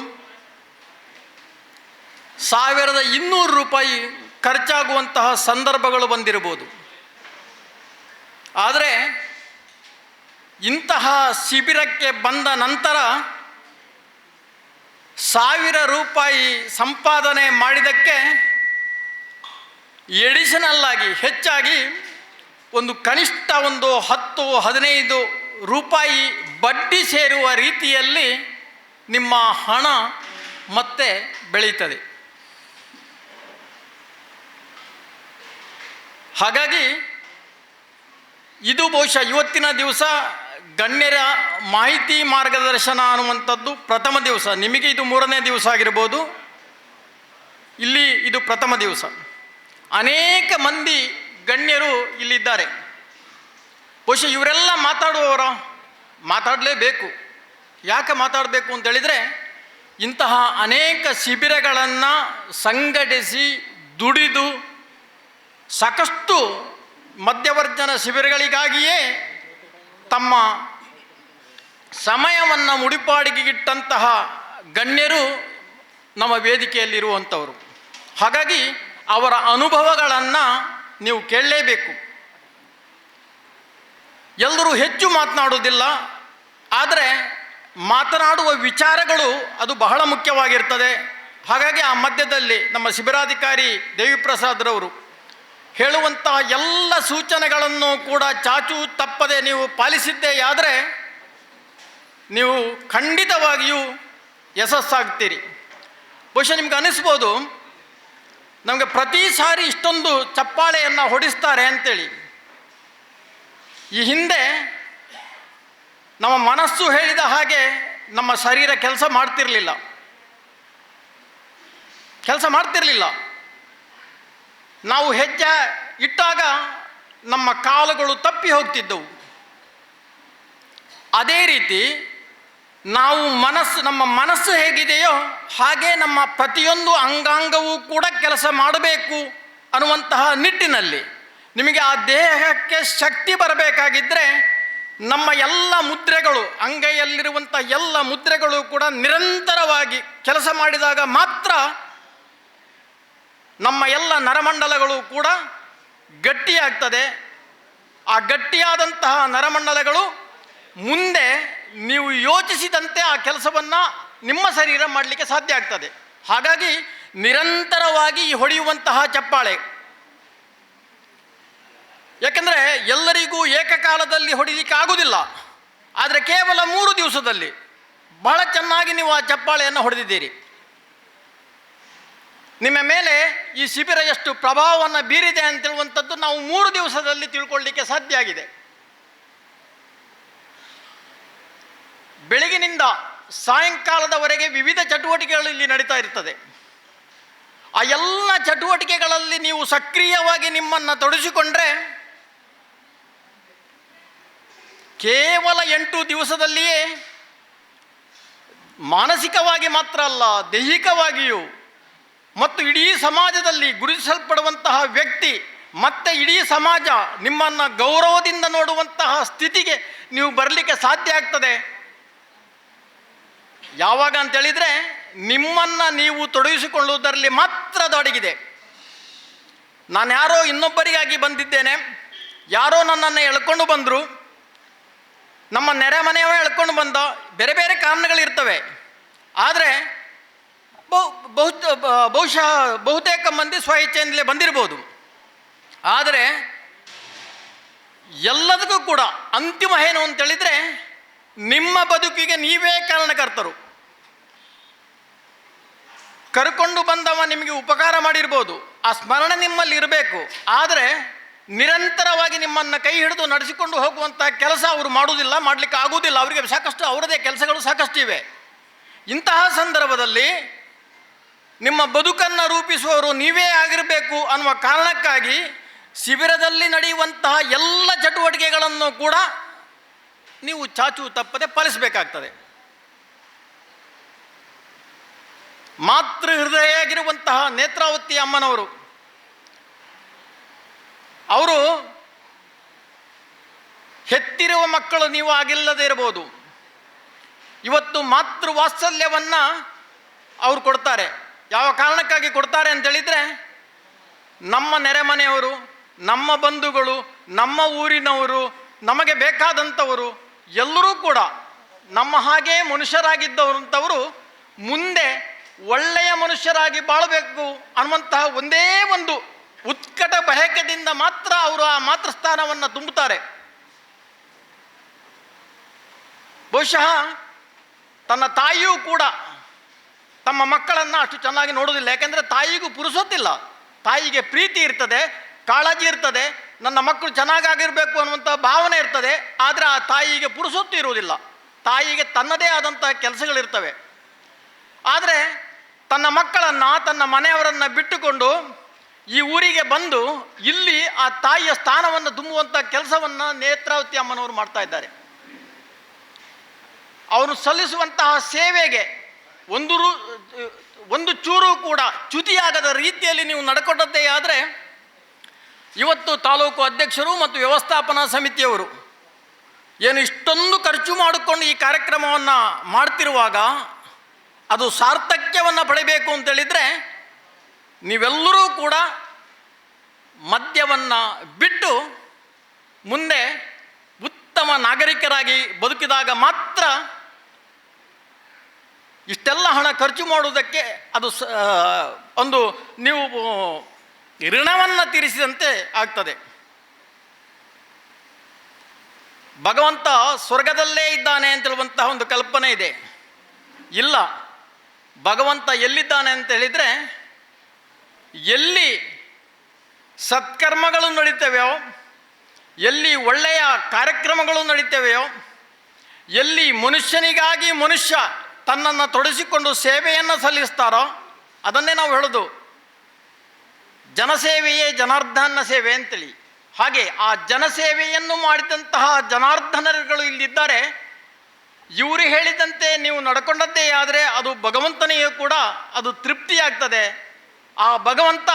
1,200 ರೂಪಾಯಿ ಖರ್ಚಾಗುವಂತಹ ಸಂದರ್ಭಗಳು ಬಂದಿರ್ಬೋದು. ಆದರೆ ಇಂತಹ ಶಿಬಿರಕ್ಕೆ ಬಂದ ನಂತರ 1,000 ರೂಪಾಯಿ ಸಂಪಾದನೆ ಮಾಡಿದ್ದಕ್ಕೆ ಎಡಿಷನಲ್ ಆಗಿ ಹೆಚ್ಚಾಗಿ ಒಂದು ಕನಿಷ್ಠ ಒಂದು 10-15 ರೂಪಾಯಿ ಬಡ್ಡಿ ಸೇರುವ ರೀತಿಯಲ್ಲಿ ನಿಮ್ಮ ಹಣ ಮತ್ತೆ ಬೆಳೀತದೆ. ಹಾಗಾಗಿ ಇದು ಬಹುಶಃ ಇವತ್ತಿನ ದಿವಸ ಗಣ್ಯರ ಮಾಹಿತಿ ಮಾರ್ಗದರ್ಶನ ಅನ್ನುವಂಥದ್ದು ಪ್ರಥಮ ದಿವಸ. ನಿಮಗೆ ಇದು ಮೂರನೇ ದಿವಸ ಆಗಿರ್ಬೋದು, ಇಲ್ಲಿ ಇದು ಪ್ರಥಮ ದಿವಸ. ಅನೇಕ ಮಂದಿ ಗಣ್ಯರು ಇಲ್ಲಿದ್ದಾರೆ. ಬಹುಶಃ ಇವರೆಲ್ಲ ಮಾತಾಡುವವರ ಮಾತಾಡಲೇಬೇಕು. ಯಾಕೆ ಮಾತಾಡಬೇಕು ಅಂತೇಳಿದರೆ, ಇಂತಹ ಅನೇಕ ಶಿಬಿರಗಳನ್ನು ಸಂಘಟಿಸಿ ದುಡಿದು ಸಾಕಷ್ಟು ಮಧ್ಯವರ್ಜನ ಶಿಬಿರಗಳಿಗಾಗಿಯೇ ತಮ್ಮ ಸಮಯವನ್ನು ಮುಡಿಪಾಡಿಗಿಟ್ಟಂತಹ ಗಣ್ಯರು ನಮ್ಮ ವೇದಿಕೆಯಲ್ಲಿರುವಂಥವರು. ಹಾಗಾಗಿ ಅವರ ಅನುಭವಗಳನ್ನು ನೀವು ಕೇಳಲೇಬೇಕು. ಎಲ್ಲರೂ ಹೆಚ್ಚು ಮಾತನಾಡುವುದಿಲ್ಲ, ಆದರೆ ಮಾತನಾಡುವ ವಿಚಾರಗಳು ಅದು ಬಹಳ ಮುಖ್ಯವಾಗಿರ್ತದೆ. ಹಾಗಾಗಿ ಆ ಮಧ್ಯದಲ್ಲಿ ನಮ್ಮ ಶಿಬಿರಾಧಿಕಾರಿ ದೇವಿಪ್ರಸಾದ್ರವರು ಹೇಳುವಂತಹ ಎಲ್ಲ ಸೂಚನೆಗಳನ್ನು ಕೂಡ ಚಾಚೂ ತಪ್ಪದೆ ನೀವು ಪಾಲಿಸಿದ್ದೇ ಆದರೆ ನೀವು ಖಂಡಿತವಾಗಿಯೂ ಯಶಸ್ಸಾಗ್ತೀರಿ. ಬಹುಶಃ ನಿಮ್ಗೆ ಅನ್ನಿಸ್ಬೋದು, ನಮಗೆ ಪ್ರತಿ ಸಾರಿ ಇಷ್ಟೊಂದು ಚಪ್ಪಾಳೆಯನ್ನು ಹೊಡಿಸ್ತಾರೆ ಅಂತೇಳಿ. ಈ ಹಿಂದೆ ನಮ್ಮ ಮನಸ್ಸು ಹೇಳಿದ ಹಾಗೆ ನಮ್ಮ ಶರೀರ ಕೆಲಸ ಮಾಡ್ತಿರಲಿಲ್ಲ. ನಾವು ಹೆಜ್ಜೆ ಇಟ್ಟಾಗ ನಮ್ಮ ಕಾಲುಗಳು ತಪ್ಪಿ ಹೋಗ್ತಿದ್ದವು. ಅದೇ ರೀತಿ ನಾವು ನಮ್ಮ ಮನಸ್ಸು ಹೇಗಿದೆಯೋ ಹಾಗೆ ನಮ್ಮ ಪ್ರತಿಯೊಂದು ಅಂಗಾಂಗವೂ ಕೂಡ ಕೆಲಸ ಮಾಡಬೇಕು ಅನ್ನುವಂತಹ ನಿಟ್ಟಿನಲ್ಲಿ ನಿಮಗೆ ಆ ದೇಹಕ್ಕೆ ಶಕ್ತಿ ಬರಬೇಕಾಗಿದ್ದರೆ ನಮ್ಮ ಎಲ್ಲ ಮುದ್ರೆಗಳು, ಅಂಗೈಯಲ್ಲಿರುವಂಥ ಎಲ್ಲ ಮುದ್ರೆಗಳು ಕೂಡ ನಿರಂತರವಾಗಿ ಕೆಲಸ ಮಾಡಿದಾಗ ಮಾತ್ರ ನಮ್ಮ ಎಲ್ಲ ನರಮಂಡಲಗಳು ಕೂಡ ಗಟ್ಟಿಯಾಗ್ತದೆ. ಆ ಗಟ್ಟಿಯಾದಂತಹ ನರಮಂಡಲಗಳು ಮುಂದೆ ನೀವು ಯೋಚಿಸಿದಂತೆ ಆ ಕೆಲಸವನ್ನು ನಿಮ್ಮ ಶರೀರ ಮಾಡಲಿಕ್ಕೆ ಸಾಧ್ಯ ಆಗ್ತದೆ. ಹಾಗಾಗಿ ನಿರಂತರವಾಗಿ ಈ ಹೊಡೆಯುವಂತಹ ಚಪ್ಪಾಳೆ, ಯಾಕೆಂದರೆ ಎಲ್ಲರಿಗೂ ಏಕಕಾಲದಲ್ಲಿ ಹೊಡಿಲಿಕ್ಕೆ ಆಗುವುದಿಲ್ಲ, ಆದರೆ ಕೇವಲ 3 ದಿವಸದಲ್ಲಿ ಬಹಳ ಚೆನ್ನಾಗಿ ನೀವು ಆ ಚಪ್ಪಾಳೆಯನ್ನು ಹೊಡೆದಿದ್ದೀರಿ. ನಿಮ್ಮ ಮೇಲೆ ಈ ಶಿಬಿರ ಎಷ್ಟು ಪ್ರಭಾವವನ್ನು ಬೀರಿದೆ ಅಂತೇಳುವಂಥದ್ದು ನಾವು 3 ದಿವಸದಲ್ಲಿ ತಿಳ್ಕೊಳ್ಳಿಕ್ಕೆ ಸಾಧ್ಯ ಆಗಿದೆ. ಬೆಳಗಿನಿಂದ ಸಾಯಂಕಾಲದವರೆಗೆ ವಿವಿಧ ಚಟುವಟಿಕೆಗಳು ಇಲ್ಲಿ ನಡೀತಾ ಇರ್ತದೆ. ಆ ಎಲ್ಲ ಚಟುವಟಿಕೆಗಳಲ್ಲಿ ನೀವು ಸಕ್ರಿಯವಾಗಿ ನಿಮ್ಮನ್ನು ತೊಡಗಿಸಿಕೊಂಡ್ರೆ ಕೇವಲ 8 ದಿವಸದಲ್ಲಿಯೇ ಮಾನಸಿಕವಾಗಿ ಮಾತ್ರ ಅಲ್ಲ, ದೈಹಿಕವಾಗಿಯೂ ಮತ್ತು ಇಡೀ ಸಮಾಜದಲ್ಲಿ ಗುರುತಿಸಲ್ಪಡುವಂತಹ ವ್ಯಕ್ತಿ ಮತ್ತು ಇಡೀ ಸಮಾಜ ನಿಮ್ಮನ್ನು ಗೌರವದಿಂದ ನೋಡುವಂತಹ ಸ್ಥಿತಿಗೆ ನೀವು ಬರಲಿಕ್ಕೆ ಸಾಧ್ಯ ಆಗ್ತದೆ. ಯಾವಾಗ ಅಂತೇಳಿದರೆ ನಿಮ್ಮನ್ನು ನೀವು ತೊಡಗಿಸಿಕೊಳ್ಳುವುದರಲ್ಲಿ ಮಾತ್ರ ಅಡಗಿದೆ. ನಾನು ಯಾರೋ ಇನ್ನೊಬ್ಬರಿಗಾಗಿ ಬಂದಿದ್ದೇನೆ, ಯಾರೋ ನನ್ನನ್ನು ಎಳ್ಕೊಂಡು ಬಂದರು, ನಮ್ಮ ನೆರೆ ಮನೆಯವೇ ಎಳ್ಕೊಂಡು ಬಂದ, ಬೇರೆ ಬೇರೆ ಕಾರಣಗಳಿರ್ತವೆ. ಆದರೆ ಬಹುಶಃ ಬಹುತೇಕ ಮಂದಿ ಸ್ವಇಚ್ಛೆಯಿಂದಲೇ ಬಂದಿರ್ಬೋದು. ಆದರೆ ಎಲ್ಲದಕ್ಕೂ ಕೂಡ ಅಂತಿಮ ಏನು ಅಂತೇಳಿದರೆ ನಿಮ್ಮ ಬದುಕಿಗೆ ನೀವೇ ಕಾರಣಕರ್ತರು. ಕರ್ಕೊಂಡು ಬಂದವ ನಿಮಗೆ ಉಪಕಾರ ಮಾಡಿರ್ಬೋದು, ಆ ಸ್ಮರಣೆ ನಿಮ್ಮಲ್ಲಿ ಇರಬೇಕು. ಆದರೆ ನಿರಂತರವಾಗಿ ನಿಮ್ಮನ್ನು ಕೈ ಹಿಡಿದು ನಡೆಸಿಕೊಂಡು ಹೋಗುವಂಥ ಕೆಲಸ ಅವರು ಮಾಡುವುದಿಲ್ಲ, ಮಾಡಲಿಕ್ಕೆ ಆಗುವುದಿಲ್ಲ. ಅವರಿಗೆ ಸಾಕಷ್ಟು ಅವರದೇ ಕೆಲಸಗಳು ಸಾಕಷ್ಟಿವೆ. ಇಂತಹ ಸಂದರ್ಭದಲ್ಲಿ ನಿಮ್ಮ ಬದುಕನ್ನು ರೂಪಿಸುವವರು ನೀವೇ ಆಗಿರಬೇಕು ಅನ್ನುವ ಕಾರಣಕ್ಕಾಗಿ ಶಿಬಿರದಲ್ಲಿ ನಡೆಯುವಂತಹ ಎಲ್ಲ ಚಟುವಟಿಕೆಗಳನ್ನು ಕೂಡ ನೀವು ಚಾಚು ತಪ್ಪದೆ ಪಾಲಿಸಬೇಕಾಗ್ತದೆ. ಮಾತೃ ಹೃದಯಾಗಿರುವಂತಹ ನೇತ್ರಾವತಿ ಅಮ್ಮನವರು, ಅವರು ಹೆತ್ತಿರುವ ಮಕ್ಕಳು ನೀವು ಆಗಿಲ್ಲದೆ ಇರಬಹುದು, ಇವತ್ತು ಮಾತೃ ವಾತ್ಸಲ್ಯವನ್ನು ಅವರು ಕೊಡ್ತಾರೆ. ಯಾವ ಕಾರಣಕ್ಕಾಗಿ ಕೊಡ್ತಾರೆ ಅಂತೇಳಿದರೆ, ನಮ್ಮ ನೆರೆಮನೆಯವರು, ನಮ್ಮ ಬಂಧುಗಳು, ನಮ್ಮ ಊರಿನವರು, ನಮಗೆ ಬೇಕಾದಂಥವರು ಎಲ್ಲರೂ ಕೂಡ ನಮ್ಮ ಹಾಗೇ ಮನುಷ್ಯರಾಗಿದ್ದವರಂಥವರು ಮುಂದೆ ಒಳ್ಳೆಯ ಮನುಷ್ಯರಾಗಿ ಬಾಳಬೇಕು ಅನ್ನುವಂತಹ ಒಂದೇ ಒಂದು ಉತ್ಕಟ ಬಯಕೆಯಿಂದ ಮಾತ್ರ ಅವರು ಆ ಮಾತೃಸ್ಥಾನವನ್ನು ತುಂಬುತ್ತಾರೆ. ಬಹುಶಃ ತನ್ನ ತಾಯಿಯೂ ಕೂಡ ತಮ್ಮ ಮಕ್ಕಳನ್ನು ಅಷ್ಟು ಚೆನ್ನಾಗಿ ನೋಡೋದಿಲ್ಲ, ಯಾಕೆಂದರೆ ತಾಯಿಗೂ ಪುರುಸೊತ್ತಿಲ್ಲ. ತಾಯಿಗೆ ಪ್ರೀತಿ ಇರ್ತದೆ, ಕಾಳಜಿ ಇರ್ತದೆ, ನನ್ನ ಮಕ್ಕಳು ಚೆನ್ನಾಗಾಗಿರಬೇಕು ಅನ್ನುವಂಥ ಭಾವನೆ ಇರ್ತದೆ. ಆದರೆ ಆ ತಾಯಿಗೆ ಪುರುಸೊತ್ತು ಇರುವುದಿಲ್ಲ. ತಾಯಿಗೆ ತನ್ನದೇ ಆದಂಥ ಕೆಲಸಗಳಿರ್ತವೆ. ಆದರೆ ತನ್ನ ಮಕ್ಕಳನ್ನು, ತನ್ನ ಮನೆಯವರನ್ನು ಬಿಟ್ಟುಕೊಂಡು ಈ ಊರಿಗೆ ಬಂದು ಇಲ್ಲಿ ಆ ತಾಯಿಯ ಸ್ಥಾನವನ್ನು ತುಂಬುವಂಥ ಕೆಲಸವನ್ನು ನೇತ್ರಾವತಿ ಅಮ್ಮನವರು ಮಾಡ್ತಾ ಇದ್ದಾರೆ. ಅವನು ಸಲ್ಲಿಸುವಂತಹ ಸೇವೆಗೆ ಒಂದು ಚೂರು ಕೂಡ ಚ್ಯುತಿಯಾಗದ ರೀತಿಯಲ್ಲಿ ನೀವು ನಡ್ಕೊಂಡದ್ದೇ ಆದರೆ, ಇವತ್ತು ತಾಲೂಕು ಅಧ್ಯಕ್ಷರು ಮತ್ತು ವ್ಯವಸ್ಥಾಪನಾ ಸಮಿತಿಯವರು ಏನು ಇಷ್ಟೊಂದು ಖರ್ಚು ಮಾಡಿಕೊಂಡು ಈ ಕಾರ್ಯಕ್ರಮವನ್ನು ಮಾಡ್ತಿರುವಾಗ ಅದು ಸಾರ್ಥಕ್ಯವನ್ನು ಪಡೆಯಬೇಕು ಅಂತೇಳಿದರೆ ನೀವೆಲ್ಲರೂ ಕೂಡ ಮದ್ಯವನ್ನು ಬಿಟ್ಟು ಮುಂದೆ ಉತ್ತಮ ನಾಗರಿಕರಾಗಿ ಬದುಕಿದಾಗ ಮಾತ್ರ ಇಷ್ಟೆಲ್ಲ ಹಣ ಖರ್ಚು ಮಾಡುವುದಕ್ಕೆ ಅದು ಒಂದು ನೀವು ಋಣವನ್ನು ತೀರಿಸಿದಂತೆ ಆಗ್ತದೆ. ಭಗವಂತ ಸ್ವರ್ಗದಲ್ಲೇ ಇದ್ದಾನೆ ಅಂತೇಳುವಂತಹ ಒಂದು ಕಲ್ಪನೆ ಇದೆ. ಇಲ್ಲ, ಭಗವಂತ ಎಲ್ಲಿದ್ದಾನೆ ಅಂತ ಹೇಳಿದರೆ, ಎಲ್ಲಿ ಸತ್ಕರ್ಮಗಳು ನಡೀತವೆಯೋ, ಎಲ್ಲಿ ಒಳ್ಳೆಯ ಕಾರ್ಯಕ್ರಮಗಳು ನಡೀತವೆಯೋ, ಎಲ್ಲಿ ಮನುಷ್ಯನಿಗಾಗಿ ಮನುಷ್ಯ ತನ್ನನ್ನು ತೊಡಗಿಸಿಕೊಂಡು ಸೇವೆಯನ್ನು ಸಲ್ಲಿಸ್ತಾರೋ ಅದನ್ನೇ ನಾವು ಹೇಳೋದು ಜನಸೇವೆಯೇ ಜನಾರ್ದನ ಸೇವೆ ಅಂತೇಳಿ. ಹಾಗೆ ಆ ಜನಸೇವೆಯನ್ನು ಮಾಡಿದಂತಹ ಜನಾರ್ದನರುಗಳು ಇಲ್ಲಿದ್ದಾರೆ. ಇವರು ಹೇಳಿದಂತೆ ನೀವು ನಡ್ಕೊಂಡದ್ದೇ ಆದರೆ ಅದು ಭಗವಂತನಿಗೆ ಕೂಡ ಅದು ತೃಪ್ತಿಯಾಗ್ತದೆ. ಆ ಭಗವಂತ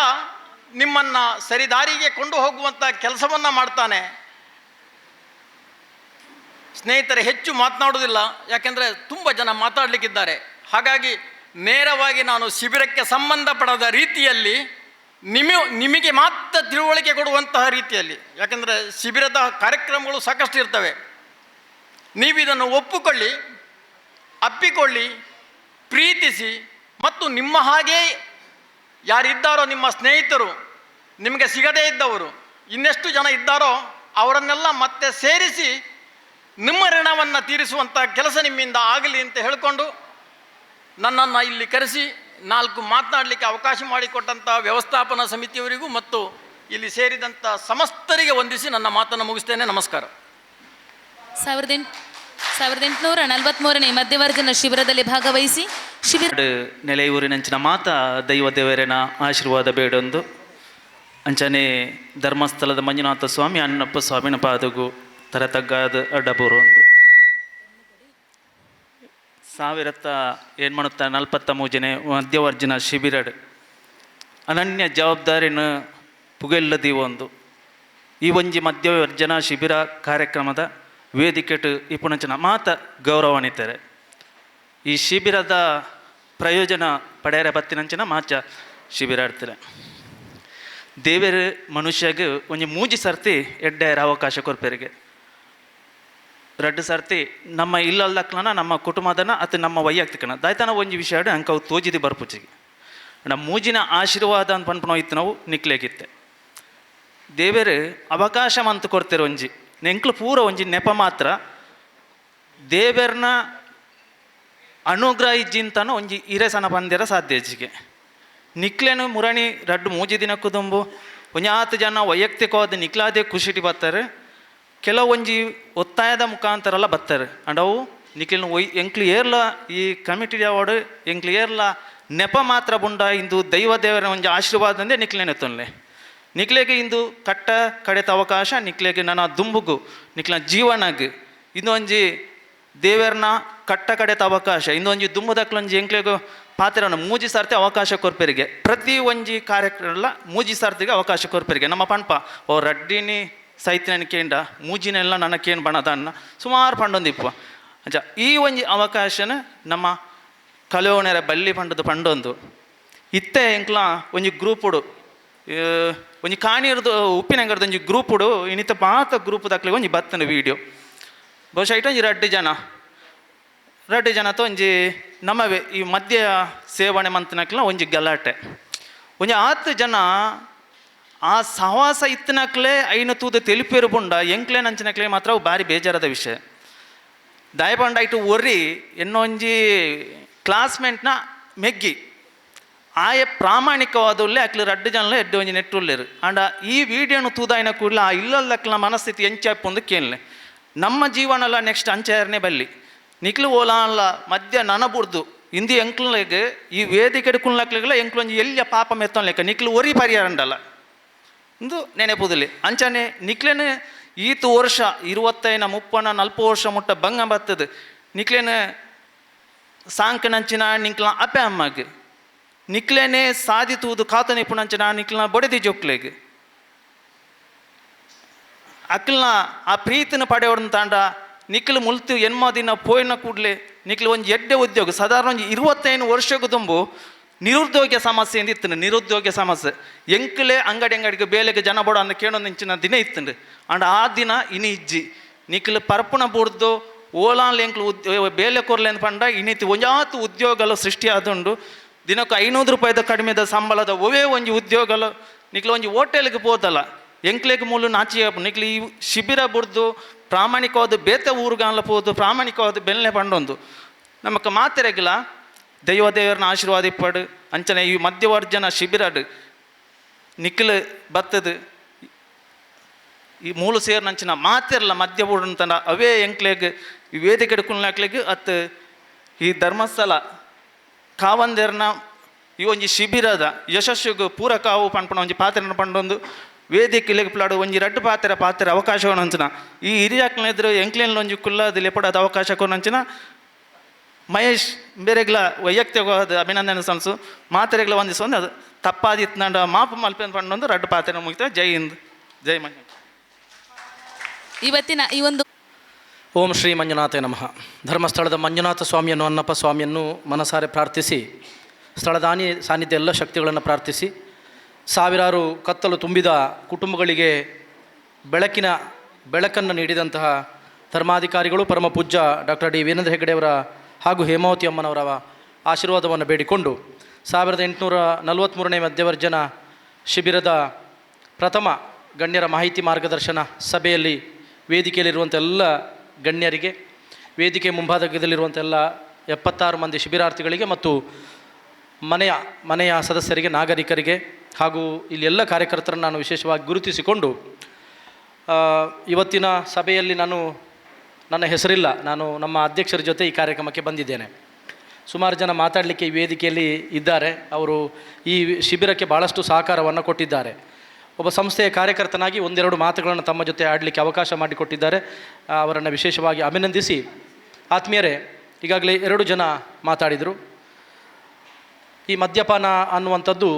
ನಿಮ್ಮನ್ನು ಸರಿದಾರಿಗೆ ಕೊಂಡು ಹೋಗುವಂಥ ಕೆಲಸವನ್ನು ಮಾಡ್ತಾನೆ. ಸ್ನೇಹಿತರೆ, ಹೆಚ್ಚು ಮಾತನಾಡುವುದಿಲ್ಲ, ಯಾಕೆಂದರೆ ತುಂಬ ಜನ ಮಾತಾಡಲಿಕ್ಕಿದ್ದಾರೆ. ಹಾಗಾಗಿ ನೇರವಾಗಿ ನಾನು ಶಿಬಿರಕ್ಕೆ ಸಂಬಂಧಪಡದ ರೀತಿಯಲ್ಲಿ ನಿಮಗೆ ಮಾತ್ರ ತಿಳುವಳಿಕೆ ಕೊಡುವಂತಹ ರೀತಿಯಲ್ಲಿ, ಯಾಕೆಂದರೆ ಶಿಬಿರದ ಕಾರ್ಯಕ್ರಮಗಳು ಸಾಕಷ್ಟು ಇರ್ತವೆ. ನೀವು ಇದನ್ನು ಒಪ್ಪಿಕೊಳ್ಳಿ, ಅಪ್ಪಿಕೊಳ್ಳಿ, ಪ್ರೀತಿಸಿ ಮತ್ತು ನಿಮ್ಮ ಹಾಗೇ ಯಾರಿದ್ದಾರೋ ನಿಮ್ಮ ಸ್ನೇಹಿತರು, ನಿಮಗೆ ಸಿಗದೇ ಇದ್ದವರು ಇನ್ನೆಷ್ಟು ಜನ ಇದ್ದಾರೋ ಅವರನ್ನೆಲ್ಲ ಮತ್ತೆ ಸೇರಿಸಿ ನಿಮ್ಮ ಋಣವನ್ನು ತೀರಿಸುವಂಥ ಕೆಲಸ ನಿಮ್ಮಿಂದ ಆಗಲಿ ಅಂತ ಹೇಳಿಕೊಂಡು ನನ್ನನ್ನು ಇಲ್ಲಿ ಕರೆಸಿ 4 ಮಾತನಾಡಲಿಕ್ಕೆ ಅವಕಾಶ ಮಾಡಿಕೊಟ್ಟಂಥ ವ್ಯವಸ್ಥಾಪನಾ ಸಮಿತಿಯವರಿಗೂ ಮತ್ತು ಇಲ್ಲಿ ಸೇರಿದಂಥ ಸಮಸ್ತರಿಗೆ ವಂದಿಸಿ ನನ್ನ ಮಾತನ್ನು ಮುಗಿಸ್ತೇನೆ. ನಮಸ್ಕಾರ. 1843ನೇ ಮಧ್ಯವರ್ಜನ ಶಿಬಿರದಲ್ಲಿ ಭಾಗವಹಿಸಿ ಶಿಬಿರ ನೆಲೆಯೂರಿನಂಚಿನ ಮಾತಾ ದೈವ ದೇವರೇನ ಆಶೀರ್ವಾದ ಬೇಡೊಂದು ಅಂಚನೆ ಧರ್ಮಸ್ಥಳದ ಮಂಜುನಾಥ ಸ್ವಾಮಿ ಅಣ್ಣಪ್ಪ ಸ್ವಾಮಿನ ಪಾದಗು ತರತಗ್ಗಾದ ಅಡ್ಡಬೂರು ಒಂದು 1043 ಮಧ್ಯವರ್ಜನ ಶಿಬಿರಡ್ ಅನನ್ಯ ಜವಾಬ್ದಾರಿನ ಪುಗೆಲ್ಲದಿ ಒಂದು ಈ ಒಂಜಿ ಮಧ್ಯವರ್ಜನ ಶಿಬಿರ ಕಾರ್ಯಕ್ರಮದ ವೇದಿಕೆಟ್ ಇಪುಣಂಚಿನ ಮಾತ ಗೌರವಾನ್ವಿತರೆ. ಈ ಶಿಬಿರದ ಪ್ರಯೋಜನ ಪಡೆಯರ ಬತ್ತಿನಂಚಿನ ಮಾಚ ಶಿಬಿರ ಆಡ್ತಾರೆ. ದೇವೇರು ಮನುಷ್ಯಗೆ ಒಂಜಿ ಮೂಜಿ ಸರ್ತಿ ಎಡ್ಡೆಯರ ಅವಕಾಶ ಕೊರ್ಪೆರಿಗೆ. ರಡ್ಡು ಸರ್ತಿ ನಮ್ಮ ಇಲ್ಲಲ್ದಕ್ಲನ ನಮ್ಮ ಕುಟುಂಬದನ ಅತು ನಮ್ಮ ವೈಯಕ್ತಿಕನ ದಾಯ್ತನ ಒಂಜಿ ವಿಷಯ ಅಂಕವು ತೋಜಿದಿ ಬರ್ಪುಚಿಗೆ ನಮ್ಮ ಮೂಜಿನ ಆಶೀರ್ವಾದ ಅಂತ ಪನ್ಪುನ ಇತ್ತು ನಾವು ನಿಕ್ಲೇಗಿತ್ತೆ. ದೇವೇರು ಅವಕಾಶ ಮಂತು ಕೊಡ್ತಿರು ಒಂಜಿ ನೆಂಕ್ಲು ಪೂರ ಒಂಜಿ ನೆಪ ಮಾತ್ರ ದೇವೇರ್ನ ಅನುಗ್ರಹ ಇಜ್ಜಿಂತನೂ ಒಂಜಿ ಇರೆಸನ ಬಂದಿರ ಸಾಧ್ಯ ಇಜ್ಜಿಗೆ. ನಿಕ್ಲೇನು ಮುರಣಿ ರಡ್ಡು ಮೂಜಿ ದಿನ ಕುದುಂಬು ಒಂಜಿ ಆತು ಜನ ವೈಯಕ್ತಿಕವಾದ ನಿಕ್ಲಾದೆ ಖುಷಿಟಿ ಬರ್ತಾರೆ. ಕೆಲವೊಂಜಿ ಒತ್ತಾಯದ ಮುಖಾಂತರೆಲ್ಲ ಬರ್ತಾರೆ. ಅಂಡ್ ಅವು ನಿಕ್ಲಿನ ಒಯ್ ಎಂಕ್ಲು ಏರ್ಲ ಈ ಕಮಿಟಿ ಅವಾರ್ಡ್ ಎಂಕ್ಲು ಏರ್ಲ ನೆಪ ಮಾತ್ರ ಬುಂಡ ಇಂದು ದೈವ ದೇವರ ಒಂಜಿ ಆಶೀರ್ವಾದ ಅಂದೇ ನಿಕ್ಲೇನೆ ತೊನ್ಲೆ. ನಿಕ್ಲೆಗೆ ಇಂದು ಕಟ್ಟ ಕಡೆತ ಅವಕಾಶ ನಿಕ್ಲೆಗೆ ನನ್ನ ದುಂಬುಗು ನಿಕ್ಲಿನ ಜೀವನಗ್ ಇಂದೊಂಜಿ ದೇವರನ್ನ ಕಟ್ಟ ಕಡೆತ ಅವಕಾಶ ಇಂದೊಂಜಿ ದುಂಬುದಕ್ಲೊಂಜಿ ಎಂಕ್ಲೆಗು ಪಾತ್ರನ ಮೂಜಿ ಸಾರ್ತಿ ಅವಕಾಶ ಕೊರ್ಪೆರಿಗೆ ಪ್ರತಿ ಒಂಜಿ ಕಾರ್ಯಕ್ರಮ ಮೂಜಿ ಸಾರ್ತಿಗೆ ಅವಕಾಶ ಕೊರ್ಪೆರಿಗೆ. ನಮ್ಮ ಪಂಪ ಓ ರಡ್ಡಿನಿ ಸೈತಿನ ಕೇಂಡ ಮೂಜಿನೆಲ್ಲ ನನ್ನ ಕೇನ್ ಬಣದನ್ನ ಸುಮಾರು ಪಂಡೊಂದಿಪ್ಪ ಅಂಚ ಈ ಒಂಜಿ ಅವಕಾಶನ ನಮ್ಮ ಕಲೋಣರ ಬಲ್ಲಿ ಪಂಡದ ಪಂಡೊಂದು ಇತ್ತೆ ಎಂಕ್ಲ ಒಂಜಿ ಗ್ರೂಪುಡು ಒಂಜಿ ಕಾಣಿರ್ದು ಉಪ್ಪಿನಂಗಡ್ದು ಒಂಜಿ ಗ್ರೂಪುಡು ಇನ್ನಿತ ಪಾತ ಗ್ರೂಪ್ ದಾಕ್ಲೆ ಒಂಜಿ ಬತ್ತನ ವೀಡಿಯೋ ಬಹುಶಃ ಇಟ್ಟು ಒಂಜಿ ರಡ್ಡು ಜನ ಒಂಜಿ ನಮ್ಮವೇ ಈ ಮದ್ಯ ಸೇವನೆ ಮಂತನಕ್ಲ ಒಂಜಿ ಗಲಾಟೆ ಒಂಜಿ ಆತು ಜನ ಆ ಸಹವಾಸ ಇತ್ತನಕ್ಲೆ ಐನ ತೂದ ತೆಲಿಪೇರು ಬುಂಡ ಎಂಕ್ಲೆ ನಂಚಿನಕ್ಲೆ ಮಾತ್ರ ಅವು ಭಾರಿ ಬೇಜಾರದ ವಿಷಯ. ದಯಪಂಡ ಇಟ್ಟು ಒರ್ರಿ ಎನ್ನೊಂಜಿ ಕ್ಲಾಸ್ಮೇಟ್ನ ಮೆಗ್ಗಿ ಆಯ ಪ್ರಾಮಾಣಿಕವಾದುಲ್ಲೆ ಅಕ್ಲು ರಡ್ಡು ಜನಲ ಎಡ್ಡು ಒಂಜಿ ನೆಟ್ಟುಲ್ಲೇರು. ಅಂಡ ಈ ವಿಡಿಯೋನು ತೂದಾಯಿನ ಕೂಡಲ ಆ ಇಲ್ಲಲ್ಲಕ್ಲ ಮನಸ್ಥಿತಿ ಎಂಚಾಪೊಂದು ಕೇಳಲೆ ನಮ್ಮ ಜೀವನಲ್ಲ ನೆಕ್ಸ್ಟ್ ಅಂಚಾರನೇ ಬಲ್ಲಿ ನಿಕ್ಲು ಓಲಾ ಅಲ್ಲ ಮಧ್ಯ ನನಬುರ್ದು ಇಂದಿ ಎಂಕ್ಲೆಗ್ ಈ ವೇದಿಕೆ ಕುಣ್ಲಕ್ಲೆಗ್ಲ ಎಂಕ್ಲು ಒಂಜಿ ಎಲ್ಲಿಯ ಪಾಪ ಮೆತ್ತೊನ್ಲೆಕ್ಕ ನಿಕ್ಲು ಒರಿ ಪರಿಹಾರಂಡಲ್ಲ ಇಂದು ನೆನೆಪುದಿಲ್ಲ. ಅಂಚನೆ ನಿಕ್ಲೆನೆ ಈತು ವರ್ಷ 25 30 40 ವರ್ಷ ಮುಟ್ಟ ಬಂಗ ಬರ್ತದೆ. ನಿಕ್ಲೆನ ಸಾಂಕನಂಚಿನ ನಿಕ್ಲ ಅಪ್ಪೆ ಅಮ್ಮಗ್ ನಿಕ್ಲೇನೆ ಸಾದಿ ತೂದು ಕಾತನೆ ಪುಣಂಚಿನ ನಿಕ್ಲನ ಬೊಡೆದಿ ಜೋಕ್ಲೆಗ್ ಅಕ್ಲ್ನ ಆ ಪ್ರೀತಿನ ಪಡೆಯೋಡನ್ ತಾಂಡ ನಿಕ್ಲು ಮುಲ್ತು ಎನ್ಮ ದಿನ ಪೋಯಿನ ಕೂಡಲೇ ನಿಕ್ಲು ಒಂಜಿ ಎಡ್ಡೆ ಉದ್ಯೋಗ ಸಾಧಾರಣ ಒಂಜಿ 25 ವರ್ಷಕ್ಕೆ ತುಂಬು ನಿರುದ್ಯೋಗ ಸಮಸ್ಯೆ ಇತ್ತು. ನಿರುದ್ಯೋಗ ಸಮಸ್ಯೆ ಎಂಕ್ಲೆ ಅಂಗಡಿ ಅಂಗಡಿಗೆ ಬೇಲೆಗೆ ಜನ ಬೋಡ ಅನ್ನ ಕೇಳೊಂದಿಂಚಿನ ದಿನ ಇತ್ತುಂಡು. ಅಂಡ್ ಆ ದಿನ ಇನಿ ಇಜ್ಜಿ ನಿಕ್ಲು ಪರಪುಣ ಬೂರ್ದು ಓಲಾನ್ಲೆ ಎಂಕ್ಲು ಬೇಲೆ ಕೊರ್ಲೆ ಅಂತ ಪಂಡ ಇನ್ನಿತಿ ಒಂಜಾತು ಉದ್ಯೋಗಲು ಸೃಷ್ಟಿ ಆದುಂಡು. ದಿನಕ್ಕೆ 500 ರೂಪಾಯಿದ ಕಡಿಮೆದ ಸಂಬಳದ ಒವೇ ಒಂಜಿ ಉದ್ಯೋಗಲು ನಿಕ್ಲು ಒಂಜಿ ಹೋಟೆಲ್ಗೆ ಪೋದಲ್ಲ ಎಂಕ್ಲೆಗ್ ಮೂಲು ನಾಚಿ ನಿಕ್ಲು ಈ ಶಿಬಿರ ಬುಡ್ದು ಪ್ರಾಮಾಣಿಕವಾದ ಬೇತೆ ಊರುಗಾನ್ಲ ಪೋದು ಪ್ರಾಮಾಣಿಕವಾದ ಬೆನ್ನೆ ಪಂಡೊಂದು ನಮಕ್ ಮಾತೆರೆಗಿಲ್ಲ ದೈವ ದೇವರನ್ನ ಆಶೀರ್ವಾದ ಇಪ್ಪಡು. ಅಂಚನೆ ಈ ಮಧ್ಯವರ್ಜನ ಶಿಬಿರಡು ನಿಕ್ಲು ಬತ್ತದು ಈ ಮೂಲು ಸೇರ್ನಂಚಿನ ಮಾತೆರ್ಲ ಮಧ್ಯ ಊರಂತಂಡ ಅವೇ ಎಂಕ್ಲೆಗ್ ಈ ವೇದಿಕೆ ಕುಲ್ನಾಕ್ಲೆಗ್ ಅತ್ತು ಈ ಧರ್ಮಸ್ಥಳ ಕಾವಂದೇರ್ನ ಈ ಒಂಜಿ ಶಿಬಿರದ ಯಶಸ್ಸುಗ್ ಪೂರಕಾವು ಪನ್ಪುನ ಒಂಜಿ ಪಾತ್ರನ ಪಂಡೊಂದು ವೇದಿಕೆ ಪ್ಲಾಡು ಒಂಜಿ ರಡ್ಡು ಪಾತ್ರ ಪಾತ್ರ ಅವಕಾಶ ಅಂಚಿನ ಈ ಹಿರಿಯಾಕ್ಲ ಎದುರು ಎಂಕ್ಲೇನ್ ಒಂಜಿ ಕುಲ್ಲದ ಲೆಪಡಾದ ಅವಕಾಶ ಕೊನಂಚಿನ ಮಹೇಶ್ ಬೇರೆಗ್ಲ ವೈಯಕ್ತಿಕವಾದ ಅಭಿನಂದನೆ ಸಲ್ಲಿಸು ಮಾತೆರೆಗ್ಲ ವಂದಿಸೊಂದು ಅದು ತಪ್ಪಾದಿತ್ತು ಮಾಪು ಮಲ್ಪೆನ್ ಪಂಡೊಂದು ರಡ್ಡು ಪಾತ್ರ ಮುಗಿತ. ಜೈ ಹಿಂದ್, ಜೈ ಮಂಜು. ಇವತ್ತಿನ ಈ ಒಂದು ಓಂ ಶ್ರೀ ಮಂಜುನಾಥೇ ನಮಃ. ಧರ್ಮಸ್ಥಳದ ಮಂಜುನಾಥ ಸ್ವಾಮಿಯನ್ನು ಅನ್ನಪ್ಪ ಸ್ವಾಮಿಯನ್ನು ಮನಸಾರೆ ಪ್ರಾರ್ಥಿಸಿ, ಸ್ಥಳದಾನಿ ಸಾನ್ನಿಧ್ಯ ಎಲ್ಲ ಶಕ್ತಿಗಳನ್ನು ಪ್ರಾರ್ಥಿಸಿ, ಸಾವಿರಾರು ಕತ್ತಲು ತುಂಬಿದ ಕುಟುಂಬಗಳಿಗೆ ಬೆಳಕನ್ನು ನೀಡಿದಂತಹ ಧರ್ಮಾಧಿಕಾರಿಗಳು ಪರಮ ಪೂಜ್ಯ ಡಾಕ್ಟರ್ ಡಿ ವೀರೇಂದ್ರ ಹೆಗ್ಗಡೆಯವರ ಹಾಗೂ ಹೇಮಾವತಿ ಅಮ್ಮನವರ ಆಶೀರ್ವಾದವನ್ನು ಬೇಡಿಕೊಂಡು 1843ನೇ ಮಧ್ಯವರ್ಜನ ಶಿಬಿರದ ಪ್ರಥಮ ಗಣ್ಯರ ಮಾಹಿತಿ ಮಾರ್ಗದರ್ಶನ ಸಭೆಯಲ್ಲಿ ವೇದಿಕೆಯಲ್ಲಿರುವಂಥ ಎಲ್ಲ ಗಣ್ಯರಿಗೆ, ವೇದಿಕೆ ಮುಂಭಾಗದಲ್ಲಿರುವಂಥ ಎಲ್ಲ 76 ಮಂದಿ ಶಿಬಿರಾರ್ಥಿಗಳಿಗೆ ಮತ್ತು ಮನೆಯ ಸದಸ್ಯರಿಗೆ, ನಾಗರಿಕರಿಗೆ ಹಾಗೂ ಇಲ್ಲಿ ಎಲ್ಲ ಕಾರ್ಯಕರ್ತರನ್ನು ನಾನು ವಿಶೇಷವಾಗಿ ಗುರುತಿಸಿಕೊಂಡು ಇವತ್ತಿನ ಸಭೆಯಲ್ಲಿ ನನ್ನ ಹೆಸರಿಲ್ಲ, ನಾನು ನಮ್ಮ ಅಧ್ಯಕ್ಷರ ಜೊತೆ ಈ ಕಾರ್ಯಕ್ರಮಕ್ಕೆ ಬಂದಿದ್ದೇನೆ. ಸುಮಾರು ಜನ ಮಾತಾಡಲಿಕ್ಕೆ ಈ ವೇದಿಕೆಯಲ್ಲಿ ಇದ್ದಾರೆ. ಅವರು ಈ ಶಿಬಿರಕ್ಕೆ ಭಾಳಷ್ಟು ಸಹಕಾರವನ್ನು ಕೊಟ್ಟಿದ್ದಾರೆ. ಒಬ್ಬ ಸಂಸ್ಥೆಯ ಕಾರ್ಯಕರ್ತನಾಗಿ ಒಂದೆರಡು ಮಾತುಗಳನ್ನು ತಮ್ಮ ಜೊತೆ ಆಡಲಿಕ್ಕೆ ಅವಕಾಶ ಮಾಡಿಕೊಟ್ಟಿದ್ದಾರೆ. ಅವರನ್ನು ವಿಶೇಷವಾಗಿ ಅಭಿನಂದಿಸಿ, ಆತ್ಮೀಯರೇ, ಈಗಾಗಲೇ 2 ಜನ ಮಾತಾಡಿದರು. ಈ ಮದ್ಯಪಾನ ಅನ್ನುವಂಥದ್ದು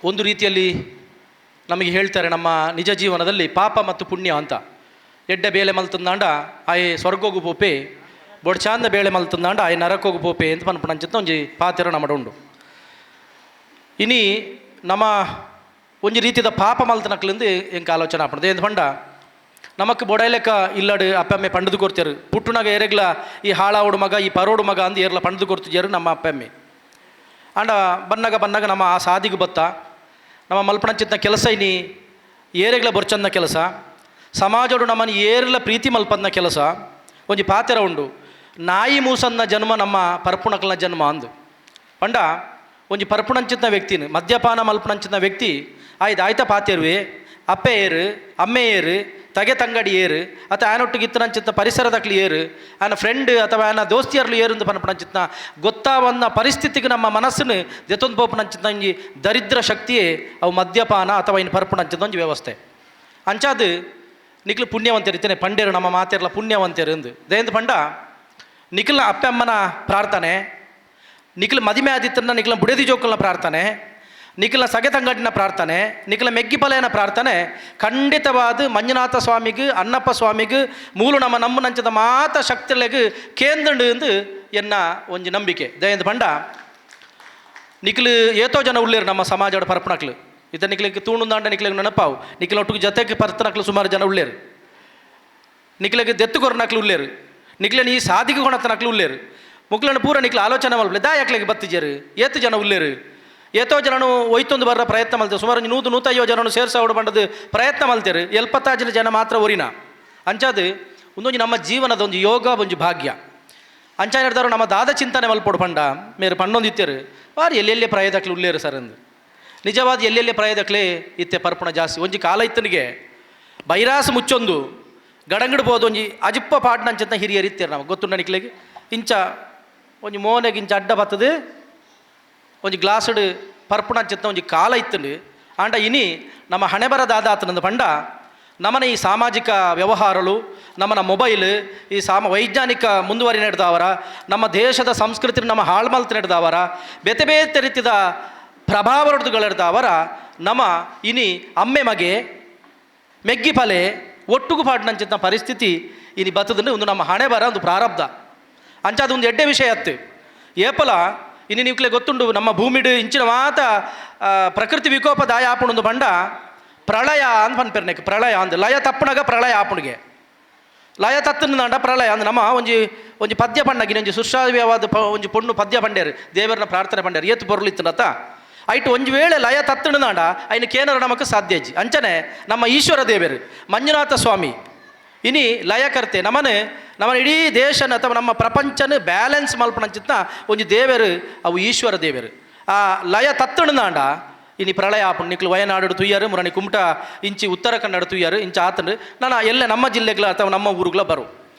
ಒಂದು ರೀತಿಯಲ್ಲಿ ನಮಗೆ ಹೇಳ್ತಾರೆ ನಮ್ಮ ನಿಜ ಜೀವನದಲ್ಲಿ ಪಾಪ ಮತ್ತು ಪುಣ್ಯ ಅಂತ. ಎಡ್ಡೆ ಬೇಲೆ ಮಲ್ತಂದಾಂಡ ಆಯೆ ಸ್ವರ್ಗೋಗು ಪೋಪೆ, ಬೊಡ್ಚಾಂದ ಬೇಳೆ ಮಲ್ತಂದಾಂಡ ಆಯೆ ನರಕೋಗು ಪೋಪೆ ಅಂತ ಪನ್ಪುಣಂಚಿತ್ತ ಒಂಜಿ ಪಾತೆರ ನಮಡ ಉಂಡು. ಇನಿ ನಮ್ಮ ಒಂಜಿ ರೀತಿದ ಪಾಪ ಮಲ್ತನಕ್ಲಿಂದ ಎಂಕ ಆಲೋಚನೆ ಆಪಣದು. ಏನು ಪಂಡ ನಮಕ್ ಬೊಡೈಲೆಕ್ಕ ಇಲ್ಲಡು ಅಪ್ಪಮ್ಮೆ ಪಂಡದು ಕೊಡ್ತಾರೆ. ಪುಟ್ಟುನಾಗ ಏರೆಗ್ಲ ಈ ಹಾಳಾವಡು ಮಗ ಈ ಪರೋಡು ಮಗ ಅಂದು ಏರ್ಲ ಪಂಡದು ಕೊಡ್ತಿದ್ಯಾರು ನಮ್ಮ ಅಪ್ಪಮ್ಮೆ. ಆಂಡ ಬನ್ನಾಗ ಬನ್ನಾಗ ನಮ್ಮ ಆ ಸಾದಿಗೆ ಬತ್ತ ನಮ್ಮ ಮಲ್ಪಣಂಚಿತ್ನ ಕೆಲಸ ಇನಿ ಏರೆಗ್ಲ ಬೊರ್ಚಂದ ಕೆಲಸ, ಸಮಾಜೋಡು ನಮ್ಮನ್ನು ಏರ್ಲ ಪ್ರೀತಿ ಮಲ್ಪಂದ ಕೆಲಸ. ಒಂಜಿ ಪಾತೆರ ಉಂಡು, ನಾಯಿ ಮೂಸನ್ನ ಜನ್ಮ ನಮ್ಮ ಪರ್ಪುಣಕಲ್ನ ಜನ್ಮ ಅಂದು. ಪಂಡ ಒಂಜಿ ಪರ್ಪುಣಂಚಿತ್ನ ವ್ಯಕ್ತಿನ ಮದ್ಯಪಾನ ಮಲ್ಪಣಂಚಿತ್ನ ವ್ಯಕ್ತಿ ಆಯ್ತು ಆಯ್ತಾ ಪಾತೆರುವೆ ಅಪ್ಪೆ ಏರು ಅಮ್ಮೆ ಏರು ತಗೆ ತಂಗಡಿ ಏರು ಅಥವಾ ಆಯನೊಟ್ಟಿಗೆ ಇತ್ತನಂಚಿತ್ತ ಪರಿಸರದಕ್ಲಿ ಏರು ಆಯನ ಫ್ರೆಂಡ್ ಅಥವಾ ಆಯನ ದೋಸ್ತಿಯರ್ಲು ಏರು ಅಂತ ಪನ್ಪಣಂಚಿತ್ನ ಗೊತ್ತಾವನ್ನ ಪರಿಸ್ಥಿತಿಗೆ ನಮ್ಮ ಮನಸ್ಸನ್ನು ದೆತ್ತೊಂದು ಪೋಪಣಂಚಿತ್ನ ಒಂಜಿ ದರಿದ್ರ ಶಕ್ತಿಯೇ ಅವು ಮದ್ಯಪಾನ ಅಥವಾ ಇನ್ನು ಪರ್ಪಣಂಚಿತ್ತ ಒಂಜಿ ವ್ಯವಸ್ಥೆ. ಅಂಚಾದು ನಿಕ್ಲು ಪುಣ್ಯವಂತರು ಇತ್ತೇನೆ ಪಂಡೇರು ನಮ್ಮ ಮಾತೆರ್ಲ ಪುಣ್ಯವಂತರು ಎಂದು ದಯಂದು ಪಂಡ ನಿಖಿಲ್ನ ಅಪ್ಪೆ ಅಮ್ಮನ ಪ್ರಾರ್ಥನೆ, ನಿಖಿಲ್ ಮದಿಮೆ ಆದಿತ್ತನ್ನ ನಿಖಿಲ ಬುಡದಿ ಜೋಕಲ್ನ ಪ್ರಾರ್ಥನೆ, ನಿಖಿಲ ಸಗೆ ತಂಗಡಿನ ಪ್ರಾರ್ಥನೆ, ನಿಖಿಲ ಮೆಗ್ಗಿಪಲೆಯನ ಪ್ರಾರ್ಥನೆ ಖಂಡಿತವಾದ ಮಂಜುನಾಥ ಸ್ವಾಮಿಗೆ ಅಣ್ಣಪ್ಪ ಸ್ವಾಮಿಗೆ ಮೂಲು ನಮ್ಮ ನಮ್ಮನಂಚದ ಮಾತ ಶಕ್ತಿಲೆಗ್ ಕೇಂದ್ರಂಡು ಎಂದು ಎನ್ನ ಒಂಜಿ ನಂಬಿಕೆ. ದಯಂದು ಪಂಡ ನಿಖಿಲ್ ಏತೋ ಜನ ಉಳ್ಳೇರು ನಮ್ಮ ಸಮಾಜದ ಪರಪಣಕ್ಲು ಇತ ನಿಖಿಲಿಗೆ ತೂಣುಂದಾಂಡ ನಿಖಿಲಿಗೆ ನೆನಪಾವು ನಿಖಿಲ ಒಟ್ಟಿಗೆ ಜೊತೆಗೆ ಪರ್ತನಕ್ಲು ಸುಮಾರು ಜನ ಉಳ್ಳೇರು, ನಿಖಿಲಿಗೆ ದೆತ್ತು ಕೊರನಕ್ಲು ಉಳ್ಳೇರು, ನಿಖಿಲನ ಈ ಸಾದಿಗೆ ಕೊಣತನಕ್ಲು ಉಳ್ಳೇರು. ಮುಕ್ಲನ ಪೂರ ನಿಖಿಲ ಆಲೋಚನೆ ಮಲ್ಪಲೆ ದಾ ಯಾಕ್ಲಿಗೆ ಬತ್ತಿಜೇರು ಏತು ಜನ ಉಳ್ಳೇರು ಏತೋ ಜನನು ಒಯ್ತೊಂದು ಬರ್ರ ಪ್ರಯತ್ನ ಮಲ್ತೇವೆ ಸುಮಾರು 100-150 ಜನನು ಸೇರ್ಸಾವಡು ಬಂಡದು ಪ್ರಯತ್ನ ಮಲ್ತೇರು 75 ಜನ ಮಾತ್ರ ಒರಿನ. ಅಂಚಾದು ಒಂದೊಂದು ನಮ್ಮ ಜೀವನದ ಒಂದು ಯೋಗ ಒಂಜಿ ಭಾಗ್ಯ. ಅಂಚಾನ ಹಿಡ್ದಾರು ನಮ್ಮ ದಾದ ಚಿಂತನೆ ಮಲ್ಪೋಡು ಪಂಡ ಮೇರು ಪಣ್ಣೊಂದಿತ್ತೇರು ಬಾರಿ ಎಲ್ಲೆಲ್ಲೇ ಪ್ರಾಯದಕ್ಲು ಉಳ್ಳೇರು ಸರ್ ಅಂದು. ನಿಜವಾದ ಎಲ್ಲೆಲ್ಲೇ ಪ್ರಾಯದಕ್ಲೇ ಇತ್ತೆ ಪರ್ಪುಣ ಜಾಸ್ತಿ. ಒಂಜಿ ಕಾಲ ಇತ್ತನಿಗೆ ಬೈರಾಸು ಮುಚ್ಚೊಂದು ಗಡಂಗಡ್ಬೋದು ಒಂಜಿ ಅಜಿಪ್ಪ ಪಾಡ್ನಂಚಂತ ಹಿರಿಯರು ಇತ್ತೇರು ನಮಗೆ ಗೊತ್ತುಂಡ ನಿಕ್ಲೆಗೆ. ಇಂಚ ಒಂಜಿ ಮೋನೆಗೆ ಇಂಚ ಅಡ್ಡ ಬತ್ತದು ಒಂಜಿ ಗ್ಲಾಸ್ಡ್ ಪರ್ಪುಣಂಚಿತ್ತ ಒಂಜಿ ಕಾಲ ಇತ್ತಂಡು. ಆಂಡ ಇನಿ ನಮ್ಮ ಹಣೆ ಬರದಾದ ಆತನಂದು ಪಂಡ ನಮ್ಮನ ಈ ಸಾಮಾಜಿಕ ವ್ಯವಹಾರಗಳು, ನಮ್ಮನ ಮೊಬೈಲ್, ಈ ವೈಜ್ಞಾನಿಕ ಮುಂದುವರಿ ನಡೆದವರ, ನಮ್ಮ ದೇಶದ ಸಂಸ್ಕೃತಿ ನಮ್ಮ ಹಾಳ್ಮಲ್ತ್ ನಡೆದವರ, ಬೇತೆ ಬೇತೆ ರೀತಿಯ ಪ್ರಭಾವಗಳಿಡ್ದವರ ನಮ್ಮ ಇನಿ ಅಮ್ಮೆ ಮಗೆ ಮೆಗ್ಗಿ ಫಲೆ ಒಟ್ಟುಗು ಪಾಡ್ನಂಚಿನ ಪರಿಸ್ಥಿತಿ ಇನಿ ಬತ್ತದಂದ್ರೆ ಒಂದು ನಮ್ಮ ಹಣೆ ಬರ, ಒಂದು ಪ್ರಾರಬ್ಧ ಅಂಚಾದ ಒಂದು ಎಡ್ಡೆ ವಿಷಯ ಅತ್ತು. ಏಪಲ ಇನ್ನು ನಿಕ್ಲೆ ಗೊತ್ತುಂಡು ನಮ್ಮ ಭೂಮಿಡು ಇಂಚಿನ ಮಾತ ಪ್ರಕೃತಿ ವಿಕೋಪ ದಾಯ ಆಪುಣೊಂದು ಬಂಡ ಪ್ರಳಯ ಅಂದ್ ಪನ್ಪೆರ್ನೆಕ್ ಪ್ರಳಯ ಅಂದ್ ಲಯ ತಪ್ಪುನಗ ಪ್ರಳಯ ಆಪುಣಿಗೆ ಲಯ ತತ್ತನಾಂಡ ಪ್ರಳಯ ಅಂದ್ ನಮ್ಮ ಒಂಜಿ ಒಂಜಿ ಪದ್ಯ ಪಣ್ಣಗಿನ ಒಂಜಿ ಸುಶ್ರಾವ್ಯವಾದ ಒಂಜಿ ಪೊಣ್ಣು ಪದ್ಯ ಪಂಡೇರು ದೇವರನ್ನ ಪ್ರಾರ್ಥನೆ ಪಂಡೇರು ಏತು ಬೊರ್ಲಿತ್ತನತ ಐಟು ಒಂಜಿ ವೇಳೆ ಲಯ ತತ್ತಣದಾಂಡ ಐನು ಕೇನರ ನಮಕ್ ಸಾಧ್ಯ ಇಜ್ಜಿ. ಅಂಚನೆ ನಮ್ಮ ಈಶ್ವರ ದೇವರು ಮಂಜುನಾಥ ಸ್ವಾಮಿ ಇನಿ ಲಯಕರ್ತೆ ನಮನೆ ನಮ್ಮ ಇಡೀ ದೇಶನ ಅಥವಾ ನಮ್ಮ ಪ್ರಪಂಚನ ಬ್ಯಾಲೆನ್ಸ್ ಮಲ್ಪಣಂಚಿತ್ನ ಒಂಜಿ ದೇವರು ಅವು ಈಶ್ವರ ದೇವರು. ಆ ಲಯ ತತ್ತಣದಾಂಡ ಇನಿ ಪ್ರಳಯ ಆಪುಂಡು. ನಿಕ್ಲು ವಯನಾಡು ತುಯ್ಯಾರು ಮುರಣಿ ಕುಮಟ ಇಂಚಿ ಉತ್ತರ ಕನ್ನಡ ತುಯ್ಯಾರು ಇಂಚ ಆತಂಡು ನಾನು ಎಲ್ಲ ನಮ್ಮ ಜಿಲ್ಲೆಗಳ ಅಥವಾ ನಮ್ಮ ಊರುಗಳ ಬರು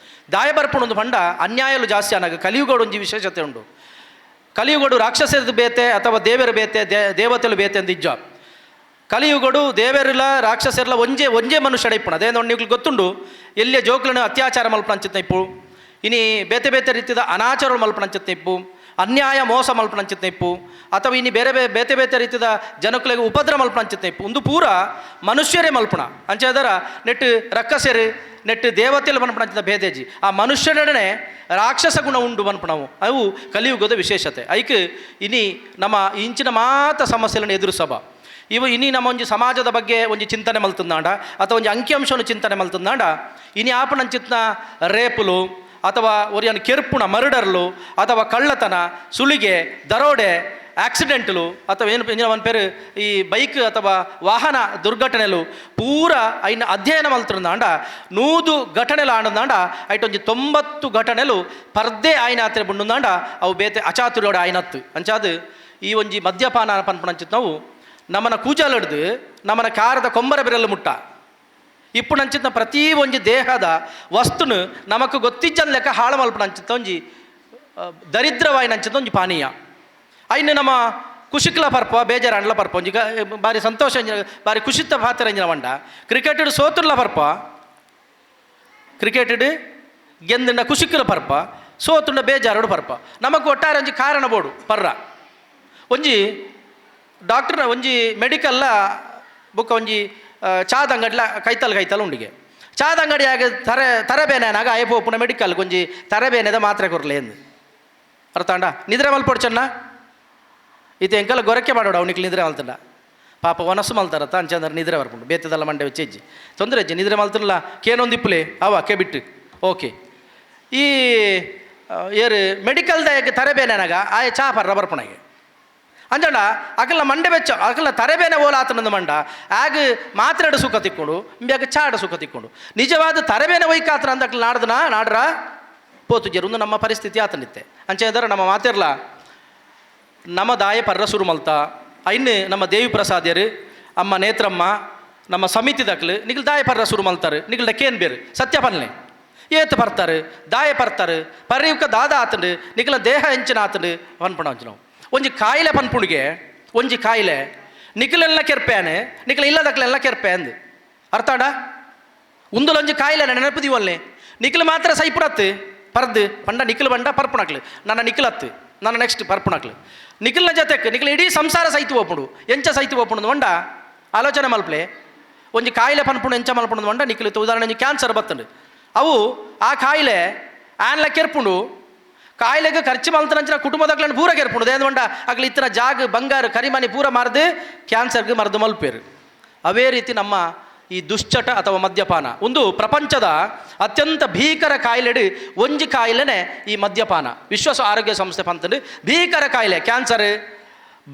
ದಾಯ ಬರ್ಪುಣೊಂದು ಪಂಡ ಅನ್ಯಾಯಲು ಜಾಸ್ತಿ ಅನಾಗ ಕಲಿಯುಗಡು ಒಂಜಿ ವಿಶೇಷತೆ ಉಂಡು. ಕಲಿಯುಗಡು ರಾಕ್ಷಸದ ಬೇತೆ ಅಥವಾ ದೇವರ ಬೇತೆ ದೇವತೆಲು ಬೇತೆ ಅಂತ ಇಜ್ಜ. ಕಲಿಯುಗಡು ದೇವರಿಲ್ಲ ರಾಕ್ಷಸರೆಲ್ಲ ಒಂಜೆ ಒಂಜೇ ಮನುಷ್ಯಡ ಇಪ್ಪುಣ. ಅದೇ ನೋಡಿ ನಿಕ್ಲು ಗೊತ್ತುಂಡು ಎಲ್ಲಿಯ ಜೋಕ್ಲನ್ನು ಅತ್ಯಾಚಾರ ಮಲ್ಪಣಂಚಿತ್ನ ಇಪ್ಪು, ಇನಿ ಬೇತೆ ಬೇತೆ ರೀತಿಯ ಅನಾಚಾರ ಮಲ್ಪಣಂಚಿತ್ನ ಇಪ್ಪು, ಅನ್ಯಾಯ ಮೋಸ ಮಲ್ಪಣಂಚಿತ್ನ ಇಪ್ಪು, ಅಥವಾ ಇನಿ ಬೇರೆ ಬೇತೆ ಬೇತೆ ರೀತಿಯ ಜನಕ್ಲೆಗೆ ಉಪದ್ರ ಮಲ್ಪಣಂಚಿತ್ನ ಇಪ್ಪು. ಒಂದು ಪೂರ ಮನುಷ್ಯರೇ ಮಲ್ಪಣ ಅಂಚೆದರ ನೆಟ್ಟು ರಕ್ಕಸೆರು ನೆಟ್ಟು ದೇವತೆಯಲ್ಲಿ ಮನ್ಪಣಂಚಿನ ಭೇದೇಜಿ ಆ ಮನುಷ್ಯನೊಡನೆ ರಾಕ್ಷಸ ಗುಣ ಉಂಡು ಮನ್ಪಣವು ಅವು ಕಲಿಯುಗದ ವಿಶೇಷತೆ. ಐಕ್ ಇನಿ ನಮ್ಮ ಇಂಚಿನ ಮಾತ ಸಮಸ್ಯೆಗಳನ್ನು ಎದುರಿಸಬ ಇವು ಇನಿ ನಮ್ಮ ಒಂಜಿ ಸಮಾಜದ ಬಗ್ಗೆ ಒಂಜಿ ಚಿಂತನೆ ಮಲ್ತಂದಾಂಡ ಅಥವಾ ಒಂಜಿ ಅಂಕಿಅಂಶವನ್ನು ಚಿಂತನೆ ಮಲ್ತಂದಾಂಡ ಇನಿ ಆಪಣಂಚಿತ್ನ ರೇಪುಲು ಅಥವಾ ಒರಿಯನ್ ಕೆರ್ಪುಣ ಮರ್ಡರ್ಲು ಅಥವಾ ಕಳ್ಳತನ ಸುಲಿಗೆ ದರೋಡೆ ಆಕ್ಸಿಡೆಂಟ್ಲು ಅಥವಾ ಏನು ಒಂದು ಪೇರು ಈ ಬೈಕ್ ಅಥವಾ ವಾಹನ ದುರ್ಘಟನೆಲು ಪೂರ ಐನ ಅಧ್ಯಯನ ಮಲ್ತಂದಾಂಡ 100 ಘಟನೆಲು ಆಂಡಂದಾಂಡ ಐಟೊಂಜಿ 90 ಘಟನೆಲು ಪರ್ದೆ ಆಯ್ನಾತ್ರೆ ಬುಂಡುಂದಾಂಡ ಅವು ಬೇತೆ ಅಚಾತುರ್ಯೋಡ ಆಯ್ನತ್ತು. ಅಂಚಾದು ಈ ಒಂಜಿ ಮದ್ಯಪಾನ ಪನ್ಪಣಂಚಿತ್ ನಾವು ನಮ್ಮನ ಕೂಜಾಲಡ್ದು ನಮ್ಮನ ಕಾರದ ಕೊಂಬರ ಬೆರಲು ಮುಟ್ಟ ಇಪ್ಪುಣಂಚಿತ್ನ ಪ್ರತಿ ಒಂಜಿ ದೇಹದ ವಸ್ತುನು ನಮಕ್ ಗೊತ್ತಿಜ್ಜನ್ ಲೆಕ್ಕ ಹಾಳು ಮಲ್ಪಣಂಚಿತ್ತ ಒಂಜಿ ದರಿದ್ರವಾಯಿನಂಚಿತ್ತ ಒಂಜಿ ಪಾನೀಯ. ಐನು ನಮ್ಮ ಕುಶಿಕ್ಲ ಪರ್ಪ ಬೇಜಾರಂಡ್ಲ ಪರ್ಪ ಒಂಜಿ ಬಾರಿ ಸಂತೋಷ ಬಾರಿ ಕುಶಿತ್ತ ಪಾತ್ರ ಎಂಜಿನ ವಂಡ ಕ್ರಿಕೆಟೆಡ್ ಸೋತುರ್ಲ ಪರ್ಪ ಕ್ರಿಕೆಟೆಡ್ ಗೆಂದಿನ ಕುಶಿಕ್ಲ ಪರ್ಪ ಸೋತುಂಡ ಬೇಜಾರೋಡು ಪರ್ಪ ನಮಕ್ ಒಟ್ಟಾರೆ ಒಂಜಿ ಕಾರಣ ಬೋಡು ಪರ್ರ ಒಂಜಿ ಡಾಕ್ಟರ್ನ ಒಂಜಿ ಮೆಡಿಕಲ್ಲ ಬುಕ್ಕ ಒಂಜಿ ಚಾದ ಅಂಗಡಿಲ ಕೈತಲ್ ಕೈತಲ್ ಉಂಡಿಗೆ ಚಾದ ಅಂಗಡಿಯಾಗ ತರೆ ತರಬೇನಾಗ ಅಯ್ಯಪ್ಪ ಮೆಡಿಕಲ್ ಒಂಜಿ ತರಬೇನೆದ ಮಾತ್ರೆ ಕೊರ್ಲೆ ಎಂದು ಅರ್ಥಾಂಡ ನಿದ್ರೆ ಮಲ್ಪೊಡು ಚೆನ್ನ ಈತ ಎಂಕಲ್ಲ ಗೊರಕೆ ಮಾಡೋಡು ಅವನಿಗೆ ನಿದ್ರೆ ಮಲ್ತಂಡ ಪಾಪ ಒನಸು ಮಲ್ತಾರತ್ತ ಅಂಚಂದ್ರೆ ನಿದ್ರೆ ಬರ್ಪುಂಡು ಬೇತದಲ್ಲ ಮಂಡೆ ಹೆಚ್ಚಿ ತೊಂದರೆ ಹೆಜ್ಜೆ ನಿದ್ರೆ ಮಲ್ತಲ್ಲ ಕೇನೊಂದು ಇಪ್ಪುಲೆ ಅವ ಕೆ ಬಿಟ್ಟು ಓಕೆ ಈ ಏರು ಮೆಡಿಕಲ್ದ ತರಬೇನಾಗ ಆಯ ಚಾ ಪರ್ರ ಬರ್ಪುಣಗೆ ಅಂಜಂಡ ಅಕಲ್ನ ಮಂಡೆ ಬೆಚ್ಚ ಅಕಲ್ನ ತರಬೇನೆ ಓಲ ಆತನಂದು ಮಂಡ ಆಗ ಮಾತ್ರೆಡು ಸುಖ ತಿಕ್ಕೊಂಡು ಇಂಬ್ಯಾಗ ಚಾಡ ಸುಖ ತಿಕ್ಕೊಂಡು ನಿಜವಾದ ತರಬೇನೆ ಒಯ್ಕಾತ್ರ ಅಂದ ಅಕಲ್ ನಾಡ್ದನ ನಾಡ್ರ ಪೋತು ಜರುಂದು ನಮ್ಮ ಪರಿಸ್ಥಿತಿ ಆತನಿತ್ತೆ. ಅಂಚೆ ನಮ್ಮ ಮಾತಿರ್ಲ ನಮ್ಮ ದಾಯ ಪರ್ರ ಸುರು ಮಲ್ತ ಐನು ನಮ್ಮ ದೇವಿ ಪ್ರಸಾದ್ಯರು ಅಮ್ಮ ನೇತ್ರಮ್ಮ ನಮ್ಮ ಸಮಿತಿ ದಕ್ಲು ನಿಗಲ್ ದಾಯ ಪರ್ರ ಸುರು ಮಲ್ತಾರೆ ನಿಗಲ್ಡ ಕೇನ್ ಬೇರು ಸತ್ಯ ಪನ್ಲೆ ಏತು ಪರ್ತಾರೆ ದಾಯ ಪರ್ತಾರೆ ಪರ್ರಿಯುಕ್ಕ ದಾದ ಆತಂಡು ನಿಗಲ ದೇಹ ಎಂಚಿನ ಆತಂಡು ಪನ್ಪಣ ಅಂಚಿನವು ಒಂಜಿ ಕಾಯಿಲೆ ಪನ್ಪುಣಿಗೆ ಒಂಜಿ ಕಾಯಿಲೆ ನಿಖಲೆಲ್ಲ ಕೆರ್ಪೇನೆ ನಿಖಲ ಇಲ್ಲದಕ್ಲೆಲ್ಲ ಕೆರ್ಪೆ ಅಂದು ಅರ್ಥಾಡ ಉಂದಲೊಂಜಿ ಕಾಯಿಲೆ ನೆನಪು ನಿಖಲು ಮಾತ್ರ ಸೈಪುಡತ್ತು ಪರ್ದು ಪಂಡ ನಿಖಲು ಬಂಡ ಪರ್ಪುಣಕ್ಲು ನನ್ನ ನಿಖಲತ್ತು ನನ್ನ ನೆಕ್ಸ್ಟ್ ಪರ್ಪುಣಕ್ಲು ನಿಖಲ್ನ ಜೊತೆಕ್ ನಿಖಲು ಇಡೀ ಸಂಸಾರ ಸೈತು ಒಪ್ಪುಡು ಎಂಚ ಸೈತು ಒಪ್ಪುಂಡು వంಡ ಆಲೋಚನೆ ಮಲ್ಪಲೆ ಒಂಜಿ ಕಾಯಿಲೆ ಪನ್ಪುಂಡು ಎಂಚ ಮಲ್ಪುಂಡು వంಡ ನಿಖಲು ಉದಾಹರಣೆ ಒಂಜಿ ಕ್ಯಾನ್ಸರ್ ಬತ್ತಂಡು ಅವು ಆ ಕಾಯಿಲೆ ಆನ್ಲ ಕೆರ್ಪುಂಡು ಕಾಯಿಲೆಗೆ ಖರ್ಚು ಮಲ್ತನಂಚಿನ ಕುಟುಂಬದಕ್ಲನ್ನು ಪೂರ ಕೆರ್ಪುಂಡು ದೇಂದು వంಡ ಅಗ್ಲಿ ಇತ್ತಿನ ಜಾಗ ಬಂಗಾರು ಕರಿಮನಿ ಪೂರ ಮಾರ್ದು ಕ್ಯಾನ್ಸರ್ಗೆ ಮರದು ಮಲ್ಪೇರು. ಅವೇ ರೀತಿ ನಮ್ಮ ಈ ದುಶ್ಚಟ ಅಥವಾ ಮದ್ಯಪಾನ ಒಂದು ಪ್ರಪಂಚದ ಅತ್ಯಂತ ಭೀಕರ ಕಾಯಿಲೆಡು ಒಂಜಿ ಕಾಯಿಲೆನೇ ಈ ಮದ್ಯಪಾನ. ವಿಶ್ವ ಆರೋಗ್ಯ ಸಂಸ್ಥೆ ಪಂತಂದು ಭೀಕರ ಕಾಯಿಲೆ cancer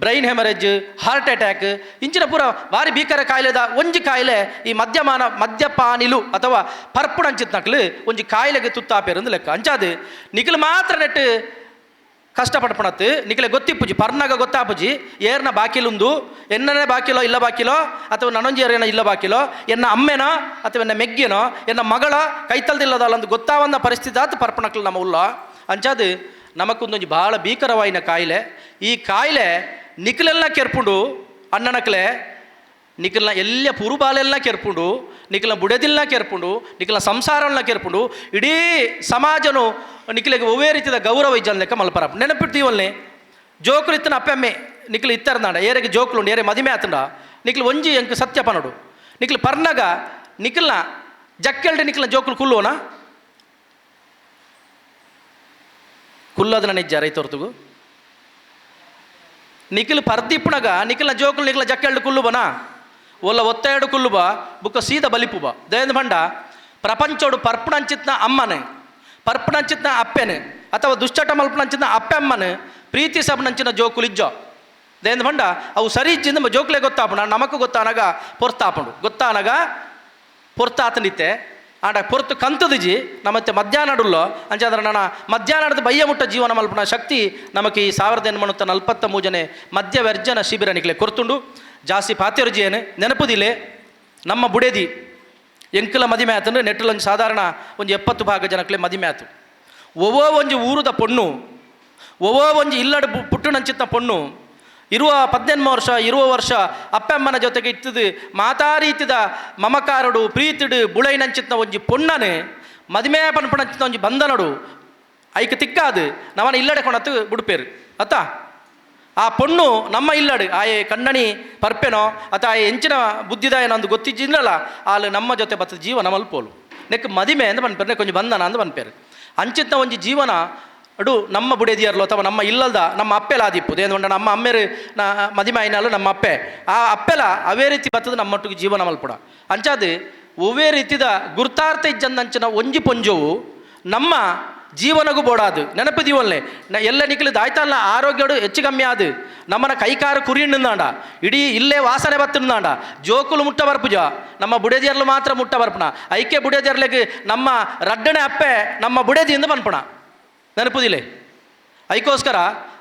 brain haemorrhage heart attack ಇಂಚಿನ ಪೂರ ಭಾರಿ ಭೀಕರ ಕಾಯಿಲೆದ ಒಂಜಿ ಕಾಯಿಲೆ ಈ ಮದ್ಯಪಾನಿಲು ಅಥವಾ ಪರ್ಪುಣಂಚಿತ್ನಕ್ಲು ಒಂಜಿ ಕಾಯಿಲೆಗೆ ತುತ್ತಾಪೇರಂದು ಲೆಕ್ಕ. ಅಂಚಾದು ನಿಖಲು ಮಾತ್ರ ನೆಟ್ಟು ಕಷ್ಟಪಡ್ಪಣತ್ತು ನಿಖಲೆ ಗೊತ್ತಿಪ್ಪುಜಿ ಪರ್ನಾಗ ಗೊತ್ತಾಪುಜಿ ಏರ್ನ ಬಾಕಿಲುಂದು ಎನ್ನನೇ ಬಾಕಿಲೋ ಇಲ್ಲ ಬಾಕಿಲೋ ಅಥವಾ ನನೊಂಜಿ ಏರ್ನ ಇಲ್ಲ ಬಾಕಿಲೋ ಎನ್ನ ಅಮ್ಮೆನೋ ಅಥವಾ ಎನ್ನ ಮೆಗ್ಗೆನೋ ಎನ್ನ ಮಗಳ ಕೈತಲ್ದಿಲ್ಲದಲ್ಲ ಅಂದು ಗೊತ್ತಾವಂದ ಪರಿಸ್ಥಿತಿ ಆತು ಪರ್ಪಣಕ್ಲು ನಮ್ಮ ಉಲ್ಲ. ಅಂಚಾದು ನಮಕ್ಕೊಂದೊಂಜಿ ಭಾಳ ಭೀಕರವಾಯಿನ ಕಾಯಿಲೆ. ಈ ಕಾಯಿಲೆ ನಿಖಲೆಲ್ಲ ಕೆರ್ಪುಂಡು ಅಣ್ಣನಕ್ಲೆ ನಿಖಲ್ನ ಎಲ್ಲ ಪುರುಬಾಲೆಲ್ಲ ಕೆರ್ಪುಂಡು ನಿಕ್ಲ ಬುಡೆದಿಲ್ನ ಕೆರ್ಪುಂಡು, ನಿಕ್ಲ ಸಂಸಾರನ ಕೆರ್ಪುಂಡು, ಇಡೀ ಸಮಾಜನು ನಿಕ್ಲೆಗ್ ಒವ್ವೇ ರೀತಿಯ ಗೌರವ ಇಜ್ಜನ್ ಲೆಕ್ಕ ಮಲ್ಪರ ನೆನಪಿಡ್ತೀವಲ್ನೇ. ಜೋಕುಲು ಇತ್ತನ ಅಪ್ಪೆಮ್ಮೆ ನಿಕ್ಲು ಇತ್ತರ್ನಾಂಡ ಏರೆಗೆ ಜೋಕುಲು ಉಂಡು, ಏರೆ ಮದಿಮೆ ಆತಂಡ ನಿಕ್ಲು ಒಂಜಿ ಎಂಕ್ ಸತ್ಯ ಪನಡು, ನಿಕ್ಲು ಪರ್ನಗ ನಿಕ್ಲ್ನ ಜಕ್ಕೆಲ್ಡ್ ನಿಕ್ಲ ಜೋಕುಲು ಕುಲ್ಲೋನ ಕುಲ್ಲದನ ನಿಜ್ಜ ರೈತೊರ್ತುಗು ನಿಖಿಲ್ ಪರ್ದಿಪ್ಪುನಗ ನಿಖಿಲ್ನ ಜೋಕುಲು ನಿಖಿಲ ಜಕ್ಕೆಲ್ಡ್ ಕುಲ್ಲು ಬನ ಒಲ್ಲ ಒತ್ತೆರಡು ಕುಲ್ಲು ಬಾ ಬುಕ್ಕ ಸೀದ ಬಲಿಪು ಬಾ. ದಯಂದ ಬಂಡ ಪ್ರಪಂಚೋಡು ಪರ್ಪುಣಂಚಿತ್ನ ಅಮ್ಮನೆ, ಪರ್ಪುಣಂಚಿತ್ನ ಅಪ್ಪೆನೆ, ಅಥವಾ ದುಶ್ಚಟ ಮಲ್ಪುಣಂಚಿತ್ನ ಅಪ್ಪೆ ಅಮ್ಮನೆ ಪ್ರೀತಿ ಸಬನಂಚಿನ ಜೋಕುಲು ಇಜ್ಜೋ. ದಯಂದ ಬಂಡ ಅವು ಸರಿ ಇಜ್ಜಿಂದ ಜೋಕುಲೇ ಗೊತ್ತಾಪುಣ, ನಮಕು ಗೊತ್ತಾನಗ ಪೊರ್ತಾಪುಂಡು, ಗೊತ್ತಾನಗ ಪೊರ್ತಾತನಿತ್ತೆ ಆಂಡ ಪೊರ್ತು ಕಂತದಿಜಿ ನಮ್ಮತ್ತೆ ಮಧ್ಯಾಹ್ನಡುಲ್ಲೋ ಅಂಚಾದ್ರೆ ನನ್ನ ಮಧ್ಯಾಹ್ನದ ಬಯ್ಯ ಮುಟ್ಟ ಜೀವನ ಮಲ್ಪುನ ಶಕ್ತಿ ನಮಗೆ ಈ 1843 ಮಧ್ಯವರ್ಜನ ಶಿಬಿರ ನಿಕ್ಲೆ ಕೊರ್ತುಂಡು. ಜಾಸ್ತಿ ಪಾತ್ಯರುಜಿಯೇನು ನೆನಪುದಿಲೆ ನಮ್ಮ ಬುಡೇದಿ ಎಂಕಲ ಮದಿಮೆ ಆತಂದ್ರೆ ನೆಟ್ಟಲೊಂದು ಸಾಧಾರಣ ಒಂದು 70 ಭಾಗ ಜನಕ್ಲೆ ಮದಿಮೆ ಆತು. ಒವ್ವೋ ಒಂಜಿ ಊರುದ ಪೊಣ್ಣು, ಒವ್ವೋ ಒಂಜಿ ಇಲ್ಲಡು ಪುಟ್ಟುನಂಚಿತ್ತ ಪೊಣ್ಣು ಇರುವ 18 ವರ್ಷ 20 ವರ್ಷ ಅಪ್ಪಮ್ಮನ ಜೊತೆಗೆ ಇತ್ತದು ಮಾತಾ ರೀತಿದ ಮಮಕಾರಡು ಪ್ರೀತಿಡು ಬುಳೈನಂಚಿತ್ತ ಒಂಜಿ ಪೊಣ್ಣನೆ ಮದಿಮೆ ಪನ್ಪಣಂಚಿತ್ತ ಒಂಜಿ ಬಂಧನಡು ಐಕ್ ತಿಕ್ಕಾದು ನವನ ಇಲ್ಲಡೆ ಕೊಣತ್ತು ಬುಡುಪೇರು ಅತ್ತ. ಆ ಪೊಣ್ಣು ನಮ್ಮ ಇಲ್ಲಡು ಆಯೆ ಕಣ್ಣಣಿ ಪರ್ಪೆನೋ ಅತ್ತ ಆಯೆ ಎಂಚಿನ ಬುದ್ಧಿದಾಯನ ಒಂದು ಗೊತ್ತಿಜ್ಜಿಲ್ಲಲ್ಲ ಆಲು ನಮ್ಮ ಜೊತೆ ಬತ್ತ ಜೀವನ ಮಲ್ಪೋಲು ನೆಕ್ ಮದಿಮೆ ಅಂದ್ ಪನ್ಪೇರು, ನೆಕ್ ಒಂಜಿ ಬಂಧನ ಅಂದ್ ಪನ್ಪೇರು. ಅಂಚಿತ್ತ ಒಂಜಿ ಜೀವನ ಅಡು ನಮ್ಮ ಬುಡೇದಿಯರ್ಲು ಅಥವಾ ನಮ್ಮ ಇಲ್ಲಲ್ದ ನಮ್ಮ ಅಪ್ಪೆಲ ಆದಿಪ್ಪು ದೇಂದ ನಮ್ಮ ಅಮ್ಮೆರು ನಾ ಮದಿಮೆ ಆಯ್ನಾಲು ನಮ್ಮ ಅಪ್ಪೆ ಆ ಅಪ್ಪೆಲ ಅವೇ ರೀತಿ ಬತ್ತದ ನಮ್ಮೊಟ್ಟಿಗೆ ಜೀವನ ಮಲ್ಪುಡ. ಅಂಚಾದು ಒವ್ವೇ ರೀತಿದ ಗುರ್ತಾರ್ಥ ಇಜ್ಜಂದಂಚಿನ ಒಂಜಿ ಪೊಂಜೋವು ನಮ್ಮ ಜೀವನಗೂ ಬೋಡಾದು ನೆನಪು ದೀವಲ್ನೆ ಎಲ್ಲ ನಿಕ್ಲು ದಾಯ್ತಲ್ಲ ಆರೋಗ್ಯಡು ಹೆಚ್ಚು ಕಮ್ಮಿ ಆದು ನಮ್ಮನ ಕೈಕಾರು ಕುರಿಣ್ಣಾಂಡ ಇಡೀ ಇಲ್ಲೇ ವಾಸನೆ ಬತ್ತಿಂದಾಂಡ ಜೋಕುಲು ಮುಟ್ಟ ಬರ್ಪುಜ ನಮ್ಮ ಬುಡೇದಿಯರ್ಲು ಮಾತ್ರ ಮುಟ್ಟ ಬರ್ಪುಣ ಐಕೆ ಬುಡೇದಿಯರ್ಲೆಗ್ ನಮ್ಮ ರಡ್ಡನೆ ಅಪ್ಪೆ ನಮ್ಮ ಬುಡೇದಿಯಿಂದ ಪನ್ಪುಣ ನೆನಪುದಿಲೆ. ಐಕೋಸ್ಕರ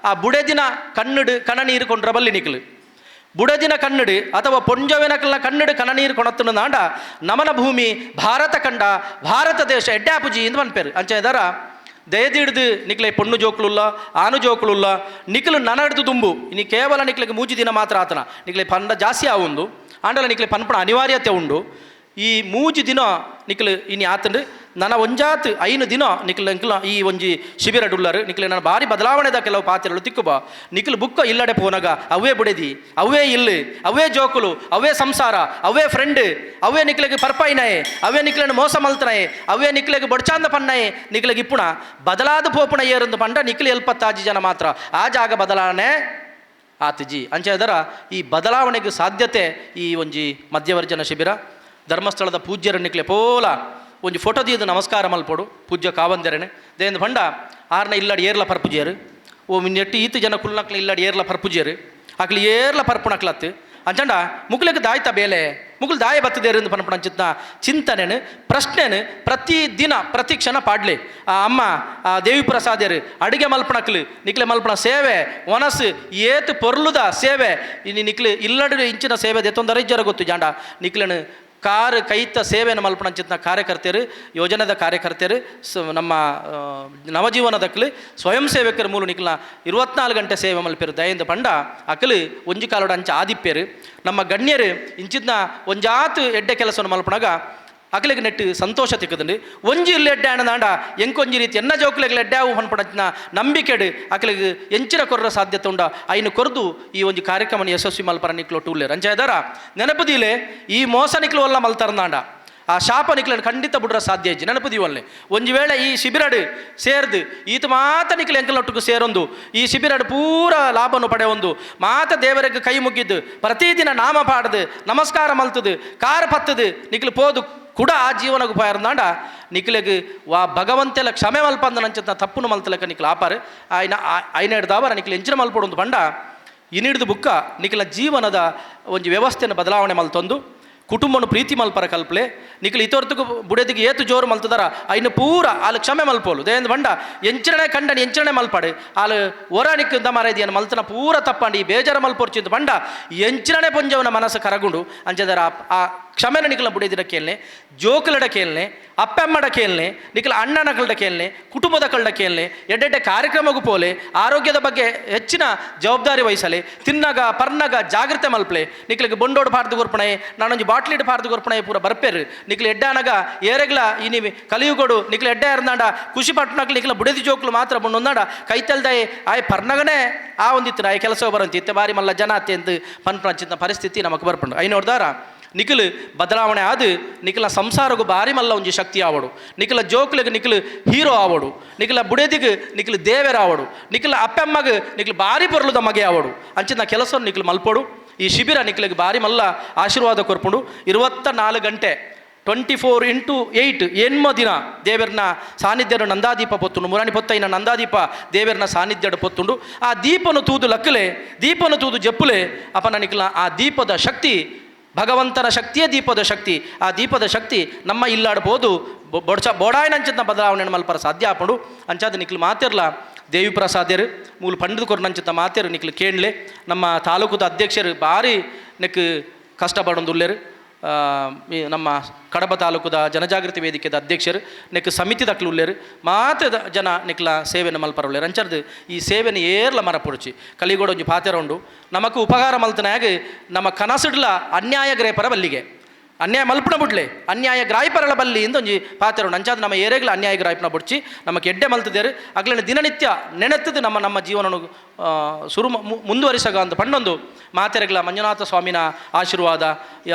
ಆ ಬುಡೆದಿನ ಕಣ್ಣಡು ಕಣನೀರು ಕೊಂಡ್ರ ಬಲ್ಲಿ ನಿಕ್ಲು ಬುಡದಿನ ಕನ್ನಡಿ ಅಥವಾ ಪೊಂಜವೆನಕಲ್ನ ಕನ್ನಡು ಕಣನೀರು ಕೊಣತ್ತುಂಡ ನಮನ ಭೂಮಿ ಭಾರತ ಕಂಡ ಭಾರತ ದೇಶ ಎಡ್ಡಾಪುಜಿ ಎಂದು ಪನ್ಪೇರು. ಅಂಚೆ ಇದರ ದಯದಿಡ್ದು ನಿಕ್ಲೆ ಪೊಣ್ಣು ಜೋಕ್ಲುಲ್ಲ ಆನು ಜೋಕ್ಲುಲ್ಲ ನಿಕ್ಲು ನನಡ್ದು ದುಂಬು ಇನಿ ಕೇವಲ ನಿಕ್ಲಿಗೆ ಮೂಜಿ ದಿನ ಮಾತ್ರ ಆತನ ನಿಕ್ಲೆ ಪಂಡ ಜಾಸ್ತಿ ಆವುಂದು ಆಂಡಲ ನಿಕ್ಲೆ ಪನ್ಪಣ ಅನಿವಾರ್ಯತೆ ಉಂಡು. ಈ ಮೂಜಿ ದಿನ ನಿಕ್ಲು ಇನಿ ಆತಂಡು ನನ್ನ ಒಂಜಾತ್ 5 ದಿನ ನಿಕ್ಲು ಎಂಕ್ಲ ಈ ಒಂಜಿ ಶಿಬಿರ ಡುಲ್ಲರು ನಿಕ್ಲೆ ನನ್ನ ಭಾರಿ ಬದಲಾವಣೆದ ಕೆಲವು ಪಾತ್ರೆಗಳು ತಿಕ್ಕುಬ ನಿಕ್ಲು ಬುಕ್ಕ ಇಲ್ಲಡೆ ಪೋನಗ ಅವೇ ಬುಡೆದಿ ಅವೇ ಇಲ್ಲು ಅವೇ ಜೋಕುಲು ಅವೇ ಸಂಸಾರ ಅವೇ ಫ್ರೆಂಡ್ ಅವೇ ನಿಕ್ಲೆಗೆ ಪರ್ಪೈನಾಯೆ ಅವೇ ನಿಕ್ಲೆನ ಮೋಸ ಮಲ್ತನಾಯೆ ಅವೇ ನಿಕ್ಲೆಗೆ ಬೊಡ್ಚಾಂದ ಪನ್ನಾಯೆ ನಿಕ್ಲೆಗೆ ಇಪ್ಪುಣ ಬದಲಾದ ಪೋಪುಣ ಏರಂದು ಪಂಡ ನಿಕ್ಲು ಎಲ್ಪತ್ತಾಜಿ ಜನ ಮಾತ್ರ ಆ ಜಾಗ ಬದಲಾವಣೆ ಆತಜಿ. ಅಂಚೆ ಅದರ ಈ ಬದಲಾವಣೆಗೆ ಸಾಧ್ಯತೆ ಈ ಒಂಜಿ ಮಧ್ಯವರ್ಜನ ಶಿಬಿರ. ಧರ್ಮಸ್ಥಳದ ಪೂಜ್ಯರ ನಿಕ್ಲೆ ಪೋಲ ಒಂಜಿ ಫೋಟೋ ದೀದು ನಮಸ್ಕಾರ ಮಲ್ಪೊಡು ಪೂಜ್ಯ ಕಾವಂದೆರನೆ ದೇಂದ ಪಂಡ ಆರ್ನ ಇಲ್ಲಡಿ ಏರ್ಲ ಪರ್ಪುಜಿಯರು ಓ ಮಿನ್ನೆಟ್ಟು ಈತ ಜನ ಕುಲ್ನಕ್ಲ ಇಲ್ಲಡಿ ಏರ್ಲ ಪರ್ಪುಜಿಯರು ಅಕ್ಲಿ ಏರ್ಲ ಪರ್ಪುಣಕ್ಲತ್ತು ಅಂಚಂಡ ಮುಕ್ಲೆಗ್ ದಾಯ್ತ ಬೇಲೆ ಮುಗುಲು ದಾಯ ಬತ್ತದೇರು ಪನ್ಪಣ ಚಿತ್ತ ಚಿಂತನೆನು ಪ್ರಶ್ನೆನು ಪ್ರತಿ ದಿನ ಪ್ರತಿ ಕ್ಷಣ ಪಾಡ್ಲಿ. ಆ ಅಮ್ಮ ಆ ದೇವಿ ಪ್ರಸಾದ್ಯರು ಅಡುಗೆ ಮಲ್ಪಣಕ್ಲು ನಿಕ್ಲೆ ಮಲ್ಪಣ ಸೇವೆ ಒನಸು ಏತು ಪೊರ್ಲುದ ಸೇವೆ ಇನ್ನು ನಿಕ್ಲು ಇಲ್ಲಡು ಇಂಚಿನ ಸೇವೆ ದೆತ್ತೊಂದರ ಇಜ್ಜರ ಗೊತ್ತು ಜಾಂಡ ನಿಕ್ಲೆನು ಕಾರ್ ಕೈತ ಸೇವೆಯನ್ನು ಮಲ್ಪಣಂಚಿತ್ನ ಕಾರ್ಯಕರ್ತರು ಯೋಜನೆದ ಕಾರ್ಯಕರ್ತರು ನಮ್ಮ ನವಜೀವನದಕ್ಲು ಸ್ವಯಂ ಸೇವಕರ ಮೂಲ ನಿಕ್ಲ 24 ಗಂಟೆ ಸೇವೆ ಮಲ್ಪೇರು ದಯಿಂದ ಪಂಡ ಅಕಲು ಒಂಜಿ ಕಾಲೋಡ ಅಂಚ ಆದಿಪ್ಪೇರು. ನಮ್ಮ ಗಣ್ಯರು ಇಂಚಿತ್ನ ಒಂಜಾತು ಎಡ್ಡೆ ಕೆಲಸವನ್ನು ಮಲ್ಪಣಗ ಅಕಲಿಗೆ ನೆಟ್ಟು ಸಂತೋಷ ತಿಕ್ಕದಂಡು ಒಂಜಿ ಇಲ್ಲಿ ಎಡ್ಡೆ ಆಣದಾಂಡ ಎಂಕೊಂಜಿ ರೀತಿ ಎನ್ನ ಜೋಕ್ಲೆಗ್ ಎಡ್ಡೆ ಪನ್ಪಣಂಚಿನ ನಂಬಿಕೆಡು ಅಕಲಿಗೆ ಎಂಚಿನ ಕೊರ್ರ ಸಾಧ್ಯತೆ ಉಂಡ ಐನು ಕೊರ್ದು ಈ ಒಂಜಿ ಕಾರ್ಯಕ್ರಮ ಯಶಸ್ವಿ ಮಲ್ಪರ ನಿಕ್ಲು ಟೂಲೇರು ಅಂಚ ಇದಾರ ನೆನಪುದೀಲೆ ಈ ಮೋಸ ನಿಕ್ಲು ಒಲ್ಲ ಮಲ್ತರ್ನಾಂಡ ಆ ಶಾಪ ನಿಕ್ಲನ್ನು ಖಂಡಿತ ಬಿಡ್ರ ಸಾಧ್ಯ ಇಜ್ಜಿ ನೆನಪುದೀವಲ್ಲೆ. ಒಂಜಿ ವೇಳೆ ಈ ಶಿಬಿರಡು ಸೇರ್ದು ಈತ ಮಾತ ನಿಕ್ಲು ಎಂಕಲೊಟ್ಟಿಗೆ ಸೇರೊಂದು ಈ ಶಿಬಿರಡು ಪೂರ ಲಾಭವನ್ನು ಪಡೆಯೊಂದು ಮಾತ ದೇವರಿಗೆ ಕೈ ಮುಗಿದ್ದು ಪ್ರತಿದಿನ ನಾಮ ಪಾಡದು ನಮಸ್ಕಾರ ಮಲ್ತದು ಕಾರ ಪತ್ತದು ನಿಕ್ಲು ಪೋದು ಕೂಡ ಆ ಜೀವನకు ಪೋಯಾರಂದಾಂಡ ನಿಕ್ಲೆಗ್ ವಾ ಭಗವಂತೆಲ ಕ್ಷಮೆ ಮಲ್ಪಂದನಂಚಿನ ತಪ್ಪುನು ಮಲ್ತಲೆಕ್ಕ ನಿಕ್ಲು ಆಪಾರು ಆಯ್ನ ಆಯ್ನ ಹಿಡ್ದಾವರ ನಿಕ್ಲು ಎಂಚಿನ ಮಲ್ಪೊಡೊಂದು ಪಂಡ ಇನಿಡ್ದು ಬುಕ್ಕ ನಿಕ್ಲ ಜೀವನದ ಒಂಜಿ ವ್ಯವಸ್ಥೆಯನ್ನು ಬದಲಾವಣೆ ಮಲ್ತೊಂದು ಕುಟುಂಬನು ಪ್ರೀತಿ ಮಲ್ಪರ ಕಲ್ಪಲೆ ನಿಕ್ಲು ಇತೊರ್ತುಗು ಬುಡೆದಿಗೆ ಏತು ಜೋರು ಮಲ್ತದಾರ ಐನು ಪೂರ ಆಲು ಕ್ಷಮೆ ಮಲ್ಪೋಲು ದೇಂದ ಬಂಡ ಎಂಚರಣೆ ಕಂಡನಿ ಎಂಚರಣೆ ಮಲ್ಪಾಡು ಆಲು ಒರ ನಿಕ್ಕು ಮಾರಾಯ್ದಿಯನ್ನು ಮಲ್ತನ ಪೂರ ತಪ್ಪಂಡಿ ಈ ಬೇಜಾರ ಮಲ್ಪೊರ್ಚಿಂದು ಬಂಡ ಎಂಚರಣೆ ಪೊಂಜವನ ಮನಸ್ಸು ಕರಗುಂಡು ಅಂಚದರ ಆ ಕ್ಷಮೆನ ನಿಕಲ ಬುಡೇದಿರ ಕೇಳನೆ, ಜೋಕುಲಡ ಕೇಳನೆ, ಅಪ್ಪಮ್ಮಡ ಕೇಳನೆ, ನಿಕಲ ಅಣ್ಣನಕಲ್ಡ ಕೇಳನೆ, ಕುಟುಂಬದ ಕಳ್ಳ ಕೇಳನೆ, ಎಡ್ಡೆಡ್ಡೆ ಕಾರ್ಯಕ್ರಮಕ್ಕೂ ಪೋಲೆ, ಆರೋಗ್ಯದ ಬಗ್ಗೆ ಹೆಚ್ಚಿನ ಜವಾಬ್ದಾರಿ ವಹಿಸಲೆ, ತಿನ್ನಾಗ ಪರ್ನಾಗ ಜಾಗ್ರತೆ ಮಲ್ಪಲೆ, ನಿಕ್ಲಿಗೆ ಬೊಂಡೋಡು ಪಾರ್ದು ಕೊರ್ಪಣೆ, ನಾನೊಂಜಿ ಬಾಟ್ಲಿಡ್ ಪಾರ್ದು ಕೊರ್ಪಣೆ ಪೂರ ಬರ್ಪೇರು. ನಿಕ್ಲು ಎಡ್ಡಾನಗ ಏರೆಗ್ಲ ಈ ನೀವು ಕಲಿಯುಗೋಡು ನಿಕ್ಲು ಎಡ್ಡೆ ಇರ್ನಾಡ ಖುಷಿ ಪಟ್ಟಣಕ್ಲು ನಿಕ್ಲ ಬುಡದಿ ಜೋಕ್ಲು ಮಾತ್ರ ಬೊಂಡೊಂದಾಡ ಕೈತಲ್ದಾಯೆ ಆಯ್ ಪರ್ನಗನೇ ಆ ಒಂದಿತ್ತು ಆಯ್ ಕೆಲಸ ಬರಂತ ಇತ್ತೆ ಬಾರಿ ಮಲ್ಲ ಜನ ಅತ್ತೆ ಎಂದು ಪನ್ಪಂಚಿನ ಪರಿಸ್ಥಿತಿ ನಮಕ್ ಬರ್ಪಂಡು. ಐನೋಡ್ದಾರ ನಿಖಲು ಬದಲಾವಣೆ ಆದು ನಿಖಲ ಸಂಸಾರಗು ಬಾರಿ ಮಲ್ಲ ಒಂಜಿ ಶಕ್ತಿ ಆವಡು, ನಿಖಲ ಜೋಕ್ಲಿಗೆ ನಿಖಲು ಹೀರೋ ಆವಡು, ನಿಖಲ ಬುಡೇದಿಗೆ ನಿಖಲು ದೇವರ ಆವಡು, ನಿಖಲ ಅಪ್ಪಮ್ಮಗ ನಿಖಲು ಬಾರಿ ಪೊರ್ಲುದ ಮಗೆ ಆವಡು. ಅಂಚಿನ ಕೆಲಸ ನಿಖಲು ಮಲ್ಪೋಡು. ಈ ಶಿಬಿರ ನಿಖಲಿಗೆ ಬಾರಿ ಮಲ್ಲ ಆಶೀರ್ವಾದ ಕೊರ್ಪುಂಡು. 24 ಗಂಟೆ 24x8 ಎನ್ಮ ದಿನ ದೇವರನ ಸಾನ್ನಿಧ್ಯಡು ನಂದಾದೀಪ ಪೊತ್ತುಂಡು. ಮುರಾಣಿ ಪೊತ್ತೈನ ನಂದಾದೀಪ ದೇವರನ ಸಾನ್ನಿಧ್ಯಡು ಪೊತ್ತುಂಡು. ಆ ದೀಪನು ತೂದು ಲಕ್ಕಲೆ, ದೀಪನು ತೂದು ಜಪ್ಪುಲೆ, ಅಪನ ನಿಖಲ ಆ ದೀಪದ ಶಕ್ತಿ ಭಗವಂತನ ಶಕ್ತಿಯೇ ದೀಪದ ಶಕ್ತಿ. ಆ ದೀಪದ ಶಕ್ತಿ ನಮ್ಮ ಇಲ್ಲಾಡ್ಬೋದು ಬೊಡ್ಚ ಬೋಡಾಯನಂಚಿನ ಬದಲಾವಣೆ ಮಲ್ಪರ ಸಾಧ್ಯ ಆಪುಂಡು. ಅಂಚಾದ ನಿಕ್ಲು ಮಾತಿರ್ಲ ದೇವಿ ಪ್ರಸಾದ್ಯರು ಮೂಲು ಪಂಡಿತ ಕೊರ್ನಂಚಿತ ಮಾತೇರು ನಿಕ್ಲು ಕೇಳಲೆ. ನಮ್ಮ ತಾಲೂಕುದ ಅಧ್ಯಕ್ಷರು ಭಾರಿ ನೆಕ್ ಕಷ್ಟಪಡೊಂದುಲ್ಲೇರು. ನಮ್ಮ ಕಡಬ ತಾಲೂಕುದ ಜನಜಾಗೃತಿ ವೇದಿಕೆದ ಅಧ್ಯಕ್ಷರು ನೆಕ್ ಸಮಿತಿ ದಕ್ಲು ಉಲ್ಲೇರು ಮಾತ್ರ ಜನ ನೆಕ್ಲ ಸೇವೆನ ಮಲ್ಪರ ಉಲ್ಲೇರು. ಅಂಚರ್ದು ಈ ಸೇವೆನ ಏರ್ಲ ಮರ ಪೊಡ್ಚಿ ಕಲಿಗೋಡ ಒಂಜಿ ಪಾತೆರ ಉಂಡು. ನಮಕ್ ಉಪಕಾರ ಮಲ್ತನಾಗ ನಮ್ಮ ಕನಸುಡ್ಲ ಅನ್ಯಾಯ ಗ್ರೇಪರ ಬಲ್ಲಿಗೆ ಅನ್ಯಾಯ ಮಲ್ಪಣ ಬುಡ್ಲೆ ಅನ್ಯಾಯ ಗ್ರಾಯಿಪರಳ ಬಲ್ಲಿ ಇಂದ ಒಂಜಿ ಪಾತೆರ ಉಂಡು. ಅಂಚಾದ ನಮ್ಮ ಏರೆಗ್ಲ ಅನ್ಯಾಯ ಗ್ರಾಯಿಪನ ಬುಡ್ಚಿ ನಮಕ್ ಎಡ್ಡೆ ಮಲ್ತದೇರು ಅಗ್ಲನ ದಿನನಿತ್ಯ ನೆನೆತ್ತದು ನಮ್ಮ ನಮ್ಮ ಜೀವನನು ಸುರು ಮುಂದುವರಿಸಗ ಅಂತ ಪಂಡೊಂದು ಮಾತೆರೆಗ್ಲ ಮಂಜುನಾಥ ಸ್ವಾಮಿನ ಆಶೀರ್ವಾದ,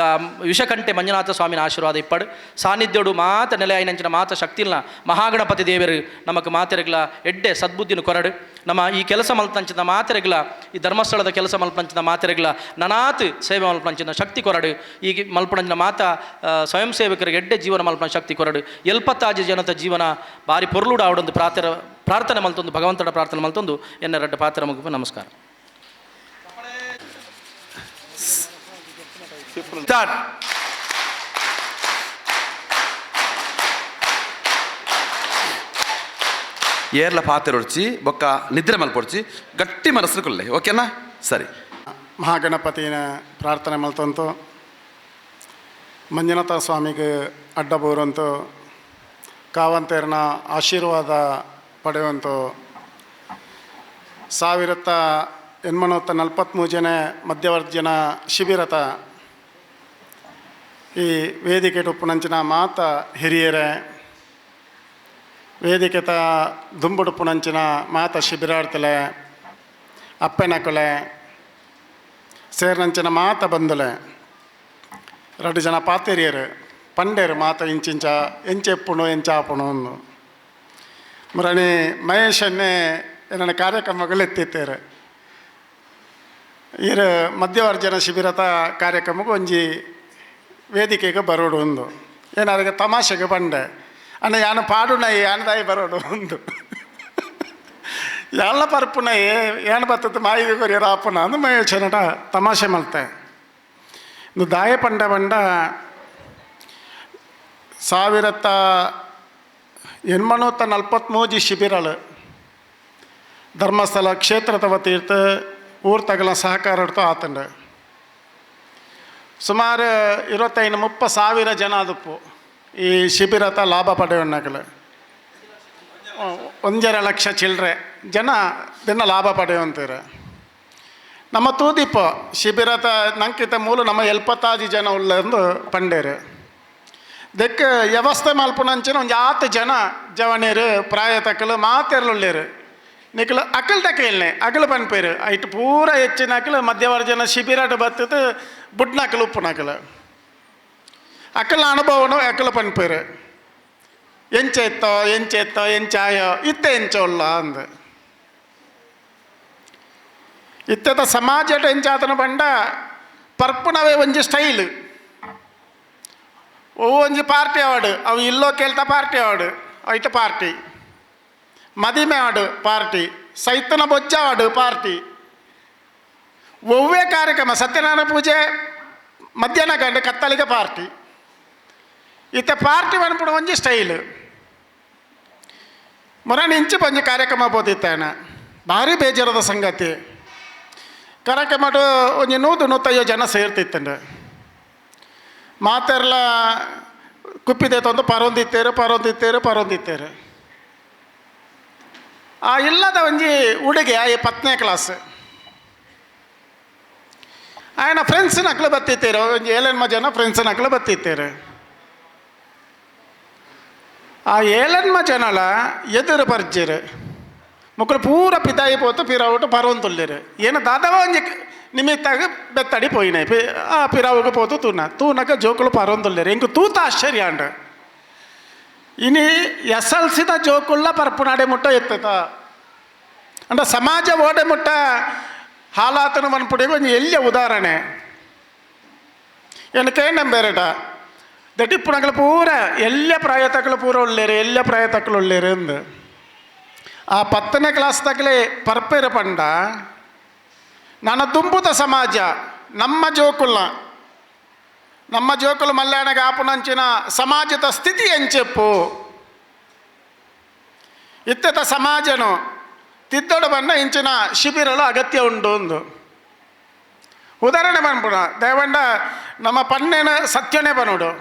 ವಿಷಕಂಠೆ ಮಂಜುನಾಥ ಸ್ವಾಮಿನ ಆಶೀರ್ವಾದ ಇಪ್ಪಡು. ಸಾನ್ನಿಧ್ಯೋಡು ಮಾತ ನೆಲೆ ಐನಂಚಿನ ಮಾತ ಶಕ್ತಿಲ್ನ ಮಹಾಗಣಪತಿ ದೇವರು ನಮಕ್ ಮಾತೆರೆಗ್ಲ ಎಡ್ಡೆ ಸದ್ಬುದ್ಧಿನ ಕೊರಡು. ನಮ್ಮ ಈ ಕೆಲಸ ಮಲ್ತಂಚಿನ ಮಾತೆರೆಗ್ಲ ಈ ಧರ್ಮಸ್ಥಳದ ಕೆಲಸ ಮಲ್ಪಂಚಿನ ಮಾತೆರೆಗ್ಲ ನನಾತ್ ಸೇವೆ ಮಲ್ಪಂಚಿನ ಶಕ್ತಿ ಕೊರಡು. ಈಗ ಮಲ್ಪಣಂಚಿನ ಮಾತ ಸ್ವಯಂ ಸೇವಕರಿಗೆ ಎಡ್ಡೆ ಜೀವನ ಮಲ್ಪನ ಶಕ್ತಿ ಕೊರಡು. ಎಲ್ಪತ್ತಾಜಿ ಜನತ ಜೀವನ ಬಾರಿ ಪೊರ್ಲುಡ ಅವಡೊಂದು ಪ್ರಾರ್ಥನೆ ಮಲ್ತೊಂದು ಭಗವಂತನ ಪ್ರಾರ್ಥನೆ ಮಲ್ತೊಂದು ಎನ್ನ ರಡ್ಡ ಪಾತ್ರ ಮುಗಿಪು. ನಮಸ್ಕಾರ. ಸ್ಟಾರ್ಟ್. ಏರ್ಲ ಪಾತ್ರೆ ಹೊಡ್ಚಿ ಬೊಕ್ಕ ನಿದ್ರೆ ಮಲ್ಪೊಡ್ಚಿ ಗಟ್ಟಿ ಮನಸ್ಸು ಕೊಲ್ಲೆ ಓಕೆನಾ? ಸರಿ. ಮಹಾಗಣಪತಿನ ಪ್ರಾರ್ಥನೆ ಮಲ್ತಂತು ಮಂಜುನಾಥ ಸ್ವಾಮಿಗೆ ಅಡ್ಡ ಬೋರಂತು ಕಾವಂತೇರ್ನ ಆಶೀರ್ವಾದ ಪಡೆಯುವಂತು 1843 ಜನ ಮಧ್ಯವರ್ಜನ ಶಿಬಿರತ ಈ ವೇದಿಕೆ ಉಪ್ಪುನಂಚಿನ ಮಾತ ಹಿರಿಯರೇ, ವೇದಿಕೆತ ದುಂಬುಡುಪ್ಪುನಂಚಿನ ಮಾತ ಶಿಬಿರಾರ್ಥಲೆ ಅಪ್ಪನಕೊಲೆ ಸೇರ್ನಂಚಿನ ಮಾತ ಬಂದುಲೆ ಎರಡು ಜನ ಪಾತೆರಿಯರು ಪಂಡೇರು ಮಾತ ಇಂಚಿಂಚ ಎಂಚೆಪ್ಪುಣು ಎಂಚಾಪುಣು ಅಂದು ಮುರಣಿ ಮಹೇಶನ್ನೇ ನನ್ನ ಕಾರ್ಯಕ್ರಮಗಳು ಎತ್ತಿತ್ತೇರು. ಈರು ಮಧ್ಯವರ್ಜನ ಶಿಬಿರತ ಕಾರ್ಯಕ್ರಮಕ್ಕೆ ಒಂಜಿ ವೇದಿಕೆಗೆ ಬರೋಡು ಒಂದು ಏನಾರಿಗೆ ತಮಾಷೆಗೆ ಬಂಡೆ ಅಣ್ಣ ಯಾನು ಪಾಡುನ ಯಾನದಾಯಿ ಬರೋಡು ಒಂದು ಎಲ್ಲ ಪರ್ಪುನ ಏನು ಬರ್ತದೆ ಮಾಯಿಗೆ ಕೊರಿಯರ ಆಪುನ ಅಂದು ಮಹೇಶನಟ ತಮಾಷೆ ಮಲ್ತೆ. ಇನ್ನು ದಾಯ ಪಂಡ ಬಂಡ 1843 ಶಿಬಿರಳು ಧರ್ಮಸ್ಥಳ ಕ್ಷೇತ್ರದ ವತಿರ್ತು ಊರು ತಗಲ ಸಹಕಾರ ಆತಂಡು ಸುಮಾರು 25-30 ಸಾವಿರ ಜನ ಅದಪ್ಪು ಈ ಶಿಬಿರತ ಲಾಭ ಪಡೆಯೋಣಗಳು 1.5 ಲಕ್ಷ ಚಿಲ್ಲರೆ ಜನ ದಿನ ಲಾಭ ಪಡೆಯುವಂತೀರ. ನಮ್ಮ ತೂದೀಪ ಶಿಬಿರತ ನಂಕಿತ ಮೂಲ ನಮ್ಮ 75 ಜನ ಉಳ್ಳಂದು ಪಂಡೇರು ದೆಕ್ಕ ವ್ಯವಸ್ಥೆ ಮಲ್ಪುನಂಚಿನ ಒಂದು ಆತು ಜನ ಜವನೀರು ಪ್ರಾಯ ತಕ್ಕಲು ಮಾತೆರ್ಲುಳ್ಳೇರು ನಿಕ್ಲು ಅಕಲ್ ತಕ್ಕ ಅಗಲು ಪನ್ಪೇರು ಐಟ್ ಪೂರ ಹೆಚ್ಚಿನ ಅಕಲು ಮಧ್ಯವರ್ಜನ ಶಿಬಿರಾಟ ಬತ್ತದು ಬುಡ್ನಕಲು ಉಪ್ಪುನಕಲು ಅಕಲ ಅನುಭವನು ಅಕಲು ಪನ್ಪೇರು ಎಂಚ ಇತ್ತೋ ಎಂಚ ಇತ್ತೋ ಎಂಚಾಯೋ ಇತ್ತ ಎಂಚ ಉಳ್ಳ ಅಂದು ಇತ್ತದ ಸಮಾಜ ಎಂಚಾತನ ಪಂಡ ಪರ್ಪುನವೇ ಒಂಜಿ ಸ್ಟೈಲ್ ಒಂಜಿ ಪಾರ್ಟಿ ಅವಾರ್ಡು ಅವು ಇಲ್ಲೋ ಕೇಳ್ತಾ ಪಾರ್ಟಿ ಅವಾರ್ಡು ಐಟ ಪಾರ್ಟಿ ಮದಿಮೆ ಆಡು ಪಾರ್ಟಿ ಸೈತನ ಬೊಜ್ಜ ಆಡು ಪಾರ್ಟಿ ಒವ್ವೇ ಕಾರ್ಯಕ್ರಮ ಸತ್ಯನಾರಾಯಣ ಪೂಜೆ ಮಧ್ಯಾಹ್ನ ಗಂಟೆ ಕತ್ತಲಿಗೆ ಪಾರ್ಟಿ ಇತ್ತ ಪಾರ್ಟಿ ಪನ್ಪುಣ ಒಂಜಿ ಸ್ಟೈಲ್ ಮೊರಾಣಿ ಇಂಚಿ ಒಂಜಿ ಕಾರ್ಯಕ್ರಮ ಪೋತಿತ್ತಾನ ಭಾರಿ ಬೇಜಾರದ ಸಂಗತಿ. ಕಾರ್ಯಕ್ರಮ ಒಂಜಿ 100-150 ಜನ ಸೇರ್ತಿತ್ತಂಡು. ಮಾತೆರ್ಲ ಕುಪ್ಪಿದೆ ತಂದು ಪರೊಂದಿತ್ತೇರು ಪರೊಂದಿತ್ತೇರು ಪರೊಂದಿತ್ತೇರು. ಆ ಇಲ್ಲದ ಒಂಜಿ ಹುಡುಗಿ ಆ 10ನೇ ಕ್ಲಾಸ್ ఆయన ಫ್ರೆಂಡ್ಸ್ ನಕ್ಲು ಬತ್ತಿತ್ತೇರು, ಒಂಜಿ ಏಳೆನ್ಮ ಜನ ಫ್ರೆಂಡ್ಸ್ ನಕ್ಲು ಬತ್ತಿತ್ತೇರು. ಆ ಏಳೆನ್ಮ ಜನಲ ಎದುರು ಪರಿಚಯರು ಮಕ್ಕಳು ಪೂರ ಪಿದಾಯಿ ಪೋತು ಪಿರಾವುಟು ಪರವೊಂದುಲ್ಲೇರು. ಏನು ದಾದವ ಒಂಜಿ ನಿಮಿತ್ತಾಗ ಬೆತ್ತಡಿ ಪೋಯಿನ ಪಿ ಆ ಪಿರಾವುಗೆ ಪೋತು ತೂನ ತೂನಕ ಜೋಕುಲು ಪರವೊಂದುಲ್ಲೇರು. ಎಂಕು ತೂತ ಆಶ್ಚರ್ಯ ಅಂಡ ಇನಿ ಎಸ್ ಎಲ್ ಸಿದ ಜೋಕುಳ್ಳ ಪರ್ಪುನಾಡೆ ಮುಟ್ಟ ಎತ್ತತ ಅಂಡ ಸಮಾಜ ಓಡೆ ಮುಟ್ಟ ಹಾಲಾತನು ಮನ್ಪುಡಿಗೆ ಒಂಜಿ ಎಲ್ಲಿಯ ಉದಾಹರಣೆ. ಏನಕ್ಕೆ ನಂಬೇರಟ ದಟಿಪ್ಪುನಗಳು ಪೂರ ಎಲ್ಲ ಪ್ರಾಯತಕ್ಕಲು ಪೂರ ಒಳ್ಳೇರು ಎಲ್ಲ ಪ್ರಾಯತಕ್ಕಲು ಒಳ್ಳೇರು ಅಂದು ಆ 10ನೇ ಕ್ಲಾಸ್ ತಗಲೇ ಪರ್ಪೇರ ಪಂಡ ನನ್ನ ದುಂಬುತ ಸಮಾಜ ನಮ್ಮ ಜೋಕುಲ್ನ ನಮ್ಮ ಜೋಕುಲು ಮಲ್ಯಾಣಗ ಆಪುನಂಚಿನ ಸಮಾಜದ ಸ್ಥಿತಿ ಎಂಚೆಪ್ಪು ಇತ್ತೆತ ಸಮಾಜನು ತಿದ್ದೊಡು ಬಣ್ಣ ಇಂಚಿನ ಶಿಬಿರಲು ಅಗತ್ಯ ಉಂಟು ಒಂದು ಉದಾಹರಣೆ ಬಂದ್ಬಿಡ ದಯವಂಡ ನಮ್ಮ ಪನ್ನೇನ ಸತ್ಯನೇ ಬನ್ನೋಡು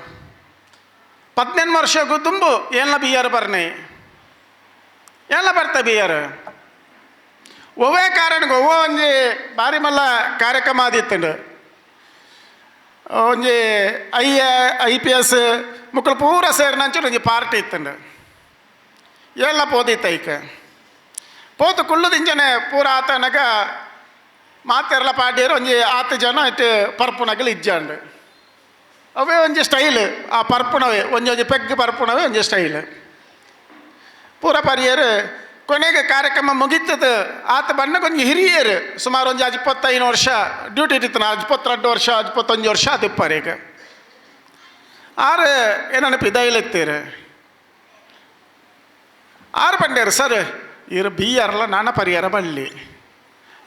18 ವರ್ಷಕ್ಕೂ ತುಂಬು ಎಲ್ಲ ಬಿಯರ್ ಬರ್ನೆ ಎಲ್ಲ ಬರ್ತ ಬಿಯರ್ ಒವ್ವೇ ಕಾರಣಕ್ಕೆ ಒವ್ವೋ ಒಂಜಿ ಬಾರಿ ಮಲ್ಲ ಕಾರ್ಯಕ್ರಮ ಆದಿತ್ತಂಡು ಒಂಜಿ I P S ಮಕ್ಕಳು ಪೂರ ಸೇರಿನಂಚು ಒಂಜಿ ಪಾರ್ಟಿ ಇತ್ತಂಡು ಎಲ್ಲ ಪೋದಿತ್ತ ಐಕ ಪೋತು ಕುಳ್ಳುದಿಂಚನೆ ಪೂರ ಆತನಕ ಮಾತೆರ್ಲ ಪಾಡ್ಯರು ಒಂಜಿ ಆತು ಜನ ಇಟ್ಟು ಪರ್ಪುನಗಲು ಇಜ್ಜಾಂಡು ಅವೇ ಒಂಜಿ ಸ್ಟೈಲ್ ಆ ಪರ್ಪುನವೇ ಒಂಜಿ ಒಂಜಿ ಪೆಗ್ ಪರ್ಪುನವೇ ಒಂಜಿ ಸ್ಟೈಲ್ ಪೂರ ಪರಿಯರು. ಕೊನೆಗೆ ಕಾರ್ಯಕ್ರಮ ಮುಗೀತದ ಆತ ಬಣ್ಣ ಒಂಜಿ ಹಿರಿಯರು ಸುಮಾರು ಒಂಜಿ 25 ವರ್ಷ ಡ್ಯೂಟಿ ಇಟ್ಟಿತ್ತು 22 ವರ್ಷ 21 ವರ್ಷ ಅದು ಇಪ್ಪರೀಗ ಆರು ಏನನ್ನ ಪಿದಾಯಿಲೆತ್ತೀರು ಆರು ಪಂಡ್ಯಾರು ಸರ್ ಇರು ಬಿ ಆರ್ಲ ನಾನ ಪರಿಹಾರ ಬಳ್ಳಿ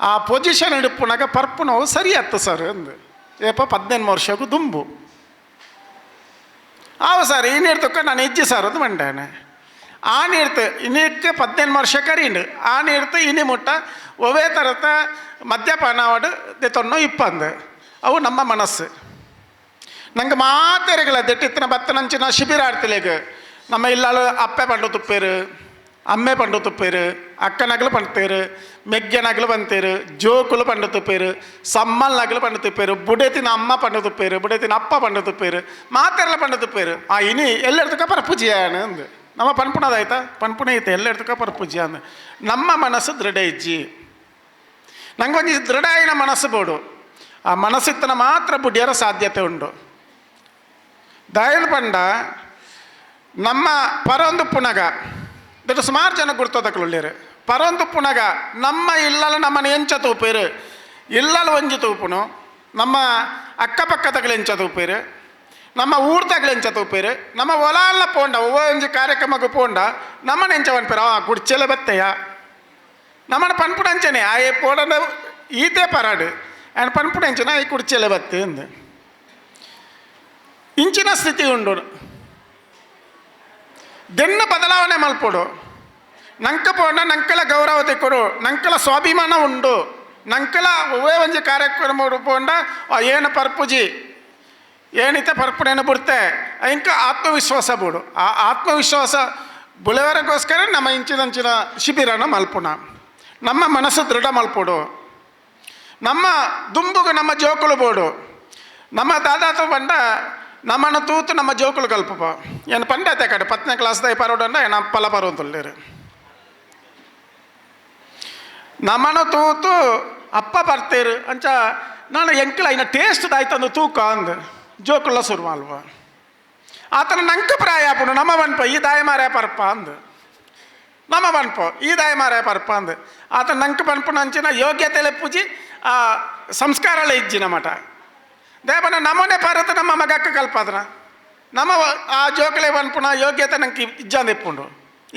ಆ ಪೊಸಿಷನ್ ಹಿಡಿಪುನಾಗ ಪರ್ಪುನವು ಸರಿ ಆಯ್ತು ಸರ್ ಅಂದು ಏಪ 18 ವರ್ಷಕ್ಕೂ ದುಂಬು ಆವ ಸರ್ ಈ ನೀರು ನಾನು ಇಜ್ಜಿ ಸರ್ ಅದು ಮಂಡಾನೆ ಆ ನೀರ್ತು ಇನ್ನಕ್ಕೆ 18 ವರ್ಷ ಕರೀಂಡು ಆ ನೀರ್ತು ಇನಿ ಮುಟ್ಟ ಒವೇ ಥರದ ಮದ್ಯಪಾನ ಅವಡು ತೊನ್ನೋ ಇಪ್ಪಂದು ಅವು ನಮ್ಮ ಮನಸ್ಸು. ನಂಗೆ ಮಾತೆರೆಗಳ ದೆಟ್ಟಿತ್ತಿನ ಬತ್ತನಂಚಿನ ಶಿಬಿರ ಆಡ್ತಿಲೇಗ ನಮ್ಮ ಇಲ್ಲಾಳು ಅಪ್ಪೆ ಪಂಡು ತುಪ್ಪೇರು ಅಮ್ಮೆ ಪಂಡು ತುಪ್ಪೇರು ಅಕ್ಕನಗಲು ಪಂಡ್ತೇರು ಮೆಗ್ಗೆನಗಲು ಬಂತೇರು ಜೋಕುಲು ಪಂಡು ತುಪ್ಪೇರು ಸಮ್ಮಲ್ನಗಲು ಪಂಡು ತುಪ್ಪೇರು ಬುಡೆತಿನ ಅಮ್ಮ ಪಂಡು ತುಪ್ಪೇರು ಬುಡೆತಿನ ಅಪ್ಪ ಪಂಡು ತುಪ್ಪೇರು ಮಾತೆರೆಲ್ಲ ಪಂಡು ತುಪ್ಪೇರು. ಆ ಇನಿ ಎಲ್ಲ ಪರಪುಜಿಯಾನ ಅಂದು ನಮ್ಮ ಪನ್ಪುಣದಾಯ್ತಾ ಪನ್ಪುಣೆ ಐತೆ ಎಲ್ಲ ಎಡ್ತಕ್ಕ ಪರಪುಜಿ ಅಂದು ನಮ್ಮ ಮನಸ್ಸು ದೃಢ ಇಜ್ಜಿ ನಂಗೊಂಜಿ ದೃಢ ಆಯಿನ ಮನಸ್ಸು ಬೋಡು ಆ ಮನಸ್ಸಿತ್ತನ ಮಾತ್ರ ಬುಡಿಯರ ಸಾಧ್ಯತೆ ಉಂಟು. ದಯಲು ಪಂಡ ನಮ್ಮ ಪರೊಂದು ಪುನಗ ದೊಡ್ಡ ಸುಮಾರು ಜನ ಗುರ್ತದಕ್ಳುಳ್ಳೇರು ಪರೊಂದು ಪುನಗ ನಮ್ಮ ಇಲ್ಲಲ ನಮ್ಮನ್ನು ಎಂಚ ತೂಪೇರು ಇಲ್ಲಲ ಒಂಜಿ ತೂಪುನು ನಮ್ಮ ಅಕ್ಕಪಕ್ಕದಗಳು ಎಂಚ ತೂಪೇರು ನಮ್ಮ ಊರು ತಗಲು ಎಂಚ ತೂಪೇರು ನಮ್ಮ ಹೊಲ ಎಲ್ಲ ಪೋಂಡ ಒವ್ವ ಒಂಜಿ ಕಾರ್ಯಕ್ರಮಕ್ಕೆ ಪೋಂಡ ನಮ್ಮನ್ನು ಎಂಚ ಪನ್ಪೇರು ಆ ಕುಡ್ಚೆಲೆ ಬತ್ತೆಯ ನಮ್ಮನ್ನು ಪನ್ಪುಡು ಅಂಚನೆ ಆಯೆ ಪೋಡ ಈತೆ ಪರಾಡು ಆ್ಯಂಡ್ ಪನ್ಪುಡು ಅಂಚನೆ ಆಯ್ ಕುಡ್ಚೆಲೆ ಬತ್ತೆ ಅಂದು ಇಂಚಿನ ಸ್ಥಿತಿ ಉಂಡು. ದೆನ್ನ ಬದಲಾವಣೆ ಮಲ್ಪೊಡು ನಂಕ ಪೋಂಡ ನಂಕಲ ಗೌರವ ತೆಕ್ಕೊಡು ನಂಕಲ ಸ್ವಾಭಿಮಾನ ಉಂಡು ನಂಕಲ ಒವ್ವೇ ಒಂಜಿ ಕಾರ್ಯಕ್ರಮ ಪೋಂಡ ಏನು ಪರ್ಪುಜಿ ಏನಿತ್ತೆ ಪರ್ಪುಣೇನು ಬಿಡ್ತೆ ಇಂಕ ಆತ್ಮವಿಶ್ವಾಸ ಬೋಡು ಆ ಆತ್ಮವಿಶ್ವಾಸ ಬುಳೆವರೆಗೋಸ್ಕರ ನಮ್ಮ ಇಂಚಿನಂಚಿನ ಶಿಬಿರನ ಮಲ್ಪುಣ ನಮ್ಮ ಮನಸ್ಸು ದೃಢ ಮಲ್ಪೊಡು ನಮ್ಮ ದುಂಬುಗು ನಮ್ಮ ಜೋಕುಲು ಬೋಡು ನಮ್ಮ ದಾದಾತ ಬಂಡ ನಮ್ಮನ್ನು ತೂತು ನಮ್ಮ ಜೋಕುಲು ಕಲ್ಪಪ್ಪ ಏನು ಪಂಡಾತೆ ಕಡೆ 10ನೇ ಕ್ಲಾಸ್ದ ಪರೋಡನ್ನ ಏನು ಅಪ್ಪಲ ಪರುವಂತುಳ್ಳೇರು ನಮ್ಮನ್ನು ತೂತು ಅಪ್ಪ ಬರ್ತೇರು ಅಂಚ ನಾನು ಎಂಕಲ ಇನ್ನು ಟೇಸ್ಟ್ ದಾಯ್ತಂದು ತೂಕ ಅಂದು ಜೋಕುಲ್ಲ ಸುರುಮ ಅಲ್ವ ಆತನ ನಂಕ ಪ್ರಾಯ ಆಪುಂಡು ನಮ್ಮ ವನ್ಪ ಈ ದಾಯಮಾರೇ ಪರ್ಪ ಅಂದು ನಮ್ಮ ಪನ್ಪ ಈ ದಾಯಮಾರೇ ಪರ್ಪ ಅಂದು ಆತನ ನಂಕ ಪನ್ಪುನ ಅಂಚಿನ ಯೋಗ್ಯತೆ ಲೆಪ್ಪುಜಿ ಆ ಸಂಸ್ಕಾರಲ ಇಜ್ಜಿ ನಮಟ ದೇವನ ನಮ್ಮನೆ ಪರತ ನಮ್ಮ ಮಗಕ್ಕ ಕಲ್ಪದನ ನಮ್ಮ ಆ ಜೋಕಲೆ ಪನ್ಪುನ ಯೋಗ್ಯತೆ ನಂಗೆ ಇಜ್ಜಂದು ಇಪ್ಪುಂಡು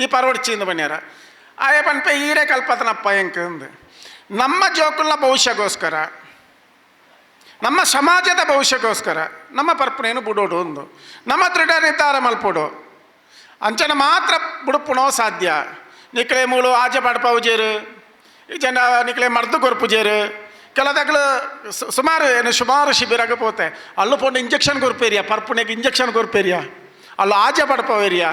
ಈ ಪರವಡ್ಚಿಂದ ಬನ್ಯಾರ ಆಯೆ ಪನ್ಪೆ ಈರೇ ಕಲ್ಪತನಪ್ಪ ಎಂಕ ಅಂದು ನಮ್ಮ ಜೋಕುಲ್ನ ಭವಿಷ್ಯಕ್ಕೋಸ್ಕರ ನಮ್ಮ ಸಮಾಜದ ಭವಿಷ್ಯಕ್ಕೋಸ್ಕರ ನಮ್ಮ ಪರ್ಪಣೆಯನ್ನು ಬುಡೋಡು ಒಂದು ನಮ್ಮ ದೃಢ ನಿರ್ಧಾರ ಮಲ್ಪೋಡು ಅಂಚನ ಮಾತ್ರ ಬುಡುಪುಣೋ ಸಾಧ್ಯ. ನಿಕ್ಲೆ ಮೂಲು ಆಜೆ ಪಾಡ್ಪಾವುಜೇರು ಈ ಜನ ನಿಕ್ಲೆ ಮರ್ದು ಕೊರ್ಪುಜೇರು ಕೆಲದಾಗಲು ಸುಮಾರು ಏನು ಸುಮಾರು ಶಿಬಿರಾಗ ಪೋತೆ ಅಲ್ಲೂ ಪೋಂಡು ಇಂಜೆಕ್ಷನ್ ಕೊರ್ಪೇರಿಯಾ ಪರ್ಪುನೆಗೆ ಇಂಜೆಕ್ಷನ್ ಕೊರ್ಪೇರಿಯಾ ಅಲ್ಲ ಆಜೆ ಪಡ್ಪವೇರಿಯಾ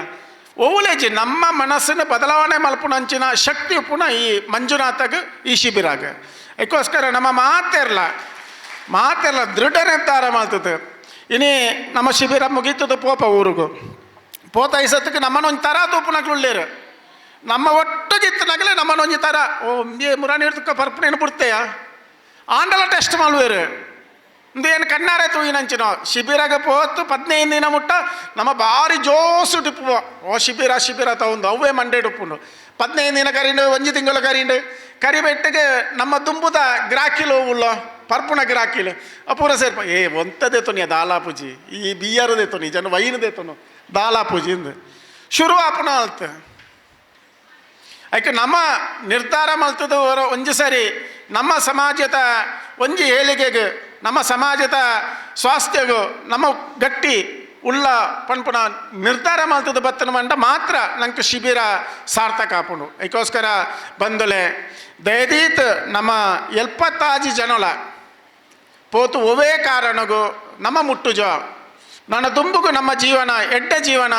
ಓಲೇಜಿ ನಮ್ಮ ಮನಸ್ಸಿನ ಬದಲಾವಣೆ ಮಲ್ಪುನಂಚಿನ ಶಕ್ತಿ ಪುನಃ ಈ ಮಂಜುನಾಥಗ ಈ ಶಿಬಿರಾಗ. ಅದಕ್ಕೋಸ್ಕರ ನಮ್ಮ ಮಾತೆರ್ಲ ಮಾತೆರ್ಲ ದೃಢ ನಿರ್ಧಾರ ಮಾಡ್ತದೆ. ಇನಿ ನಮ್ಮ ಶಿಬಿರ ಮುಗೀತದ ಪೋಪ ಊರಿಗೂ ಪೋತ ಐಸತ್ತಕ್ಕೆ ನಮ್ಮನ್ನ ಒಂದು ಥರ ತೂಪುನಕ್ಲು ನಮ್ಮ ಒಟ್ಟುಗಿತ್ತನಾಗಲೇ ನಮ್ಮನ್ನ ಒಂಜಿ ಥರ ಓ ಮುರಾಣಿ ಹಿಡ್ದಕ್ಕ ಪರ್ಪುನೇನು ಬಿಡ್ತೆಯ ಆಂಡಲ ಟೆಸ್ಟ್ ಮಾಡುವೇರು ಏನು ಕಣ್ಣಾರೆ ತೂಯಿನಂಚಿನ ಶಿಬಿರಾಗ ಪೋತು 15 ದಿನ ಮುಟ್ಟ ನಮ್ಮ ಭಾರಿ ಜೋಸು ಟಿಪ್ಪು ಓ ಶಿಬಿರ ಶಿಬಿರ ತಗೊಂಡು ಅವೇ ಮಂಡೆ ಟಿಪ್ಪುಂಡು 15 ದಿನ ಕರಿಂಡು ಒಂಜಿ ತಿಂಗಳು ಕರಿಂಡು ಕರಿಬೆಟ್ಟಿಗೆ ನಮ್ಮ ದುಂಬುದ ಗ್ರಾಕಿಲು ಉಳ್ಳ ಪರ್ಪುಣ ಗ್ರಾಕಿಲು ಅಪೂರ ಸೇರ್ಪ ಏ ಒಂತದೇ ತೊನಿ ದಾಲಾ ಪೂಜಿ ಈ ಬಿಯರ್ದೇ ತೊನಿ ಜನ ವೈನದೇ ತೊನು ದಾಲಾ ಪೂಜಿ ಇಂದು ಶುರು ಆಪುಣ ಅಲ್ತ. ಅದಕ್ಕೆ ನಮ್ಮ ನಿರ್ಧಾರ ಮಲ್ತದ ಒಂಜಿ ಸರಿ ನಮ್ಮ ಸಮಾಜದ ಒಂಜಿ ಏಳಿಗೆಗೆ ನಮ್ಮ ಸಮಾಜದ ಸ್ವಾಸ್ಥ್ಯಗೂ ನಮ್ಮ ಗಟ್ಟಿ ಉಳ್ಳ ಪನ್ಪುಣ ನಿರ್ಧಾರ ಮಲ್ತದ ಬತ್ತನ ಮಂಡ ಮಾತ್ರ ನಂಗೆ ಶಿಬಿರ ಸಾರ್ಥಕ ಆಪುಂಡು. ಅದಕ್ಕೋಸ್ಕರ ಬಂದುಲೆ ದಯದೀತ್ ನಮ್ಮ 75 ಜನಲ ಪೋತು ಒವೇ ಕಾರಣಗೂ ನಮ್ಮ ಮುಟ್ಟುಜ ನನ್ನ ದುಂಬುಗು ನಮ್ಮ ಜೀವನ ಎಡ್ಡೆ ಜೀವನ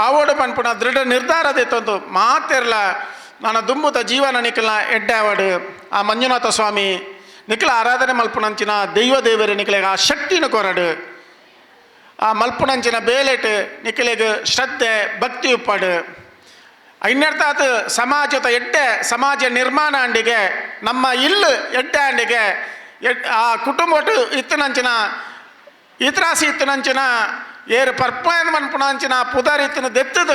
ಆವೋಡು ಪನ್ಪುಣ ದೃಢ ನಿರ್ಧಾರದ ತಂದು ಮಾತಿರಲ ನನ್ನ ದುಂಬುದ ಜೀವನ ನಿಖಲ ಎಡ್ಡೆ ಆವಡು ಆ ಮಂಜುನಾಥ ಸ್ವಾಮಿ ನಿಖಲ ಆರಾಧನೆ ಮಲ್ಪುನಂಚಿನ ದೈವ ದೇವರು ನಿಖಲೆಗೆ ಆ ಶಕ್ತಿನ ಕೊರಡು ಆ ಮಲ್ಪುನಂಚಿನ ಬೇಲೆಟ್ ನಿಖಲೆಗೆ ಶ್ರದ್ಧೆ ಭಕ್ತಿ ಉಪ್ಪಾಡು ಇನ್ನರ್ತಾತ ಸಮಾಜದ ಎಡ್ಡೆ ಸಮಾಜ ನಿರ್ಮಾಣ ಅಂಡಿಗೆ ನಮ್ಮ ಇಲ್ಲು ಎಡ್ಡೆ ಅಂಡಿಗೆ ಆ ಕುಟುಂಬಟ್ಟು ಇತ್ತನಂಚಿನ ಇತ್ರಾಸಿ ಇತ್ತನಂಚಿನ ಏರು ಪರ್ಪನ ಮನ್ಪುಣಂಚಿನ ಪುದರ್ ಇತ್ತನ ದೆತ್ತದ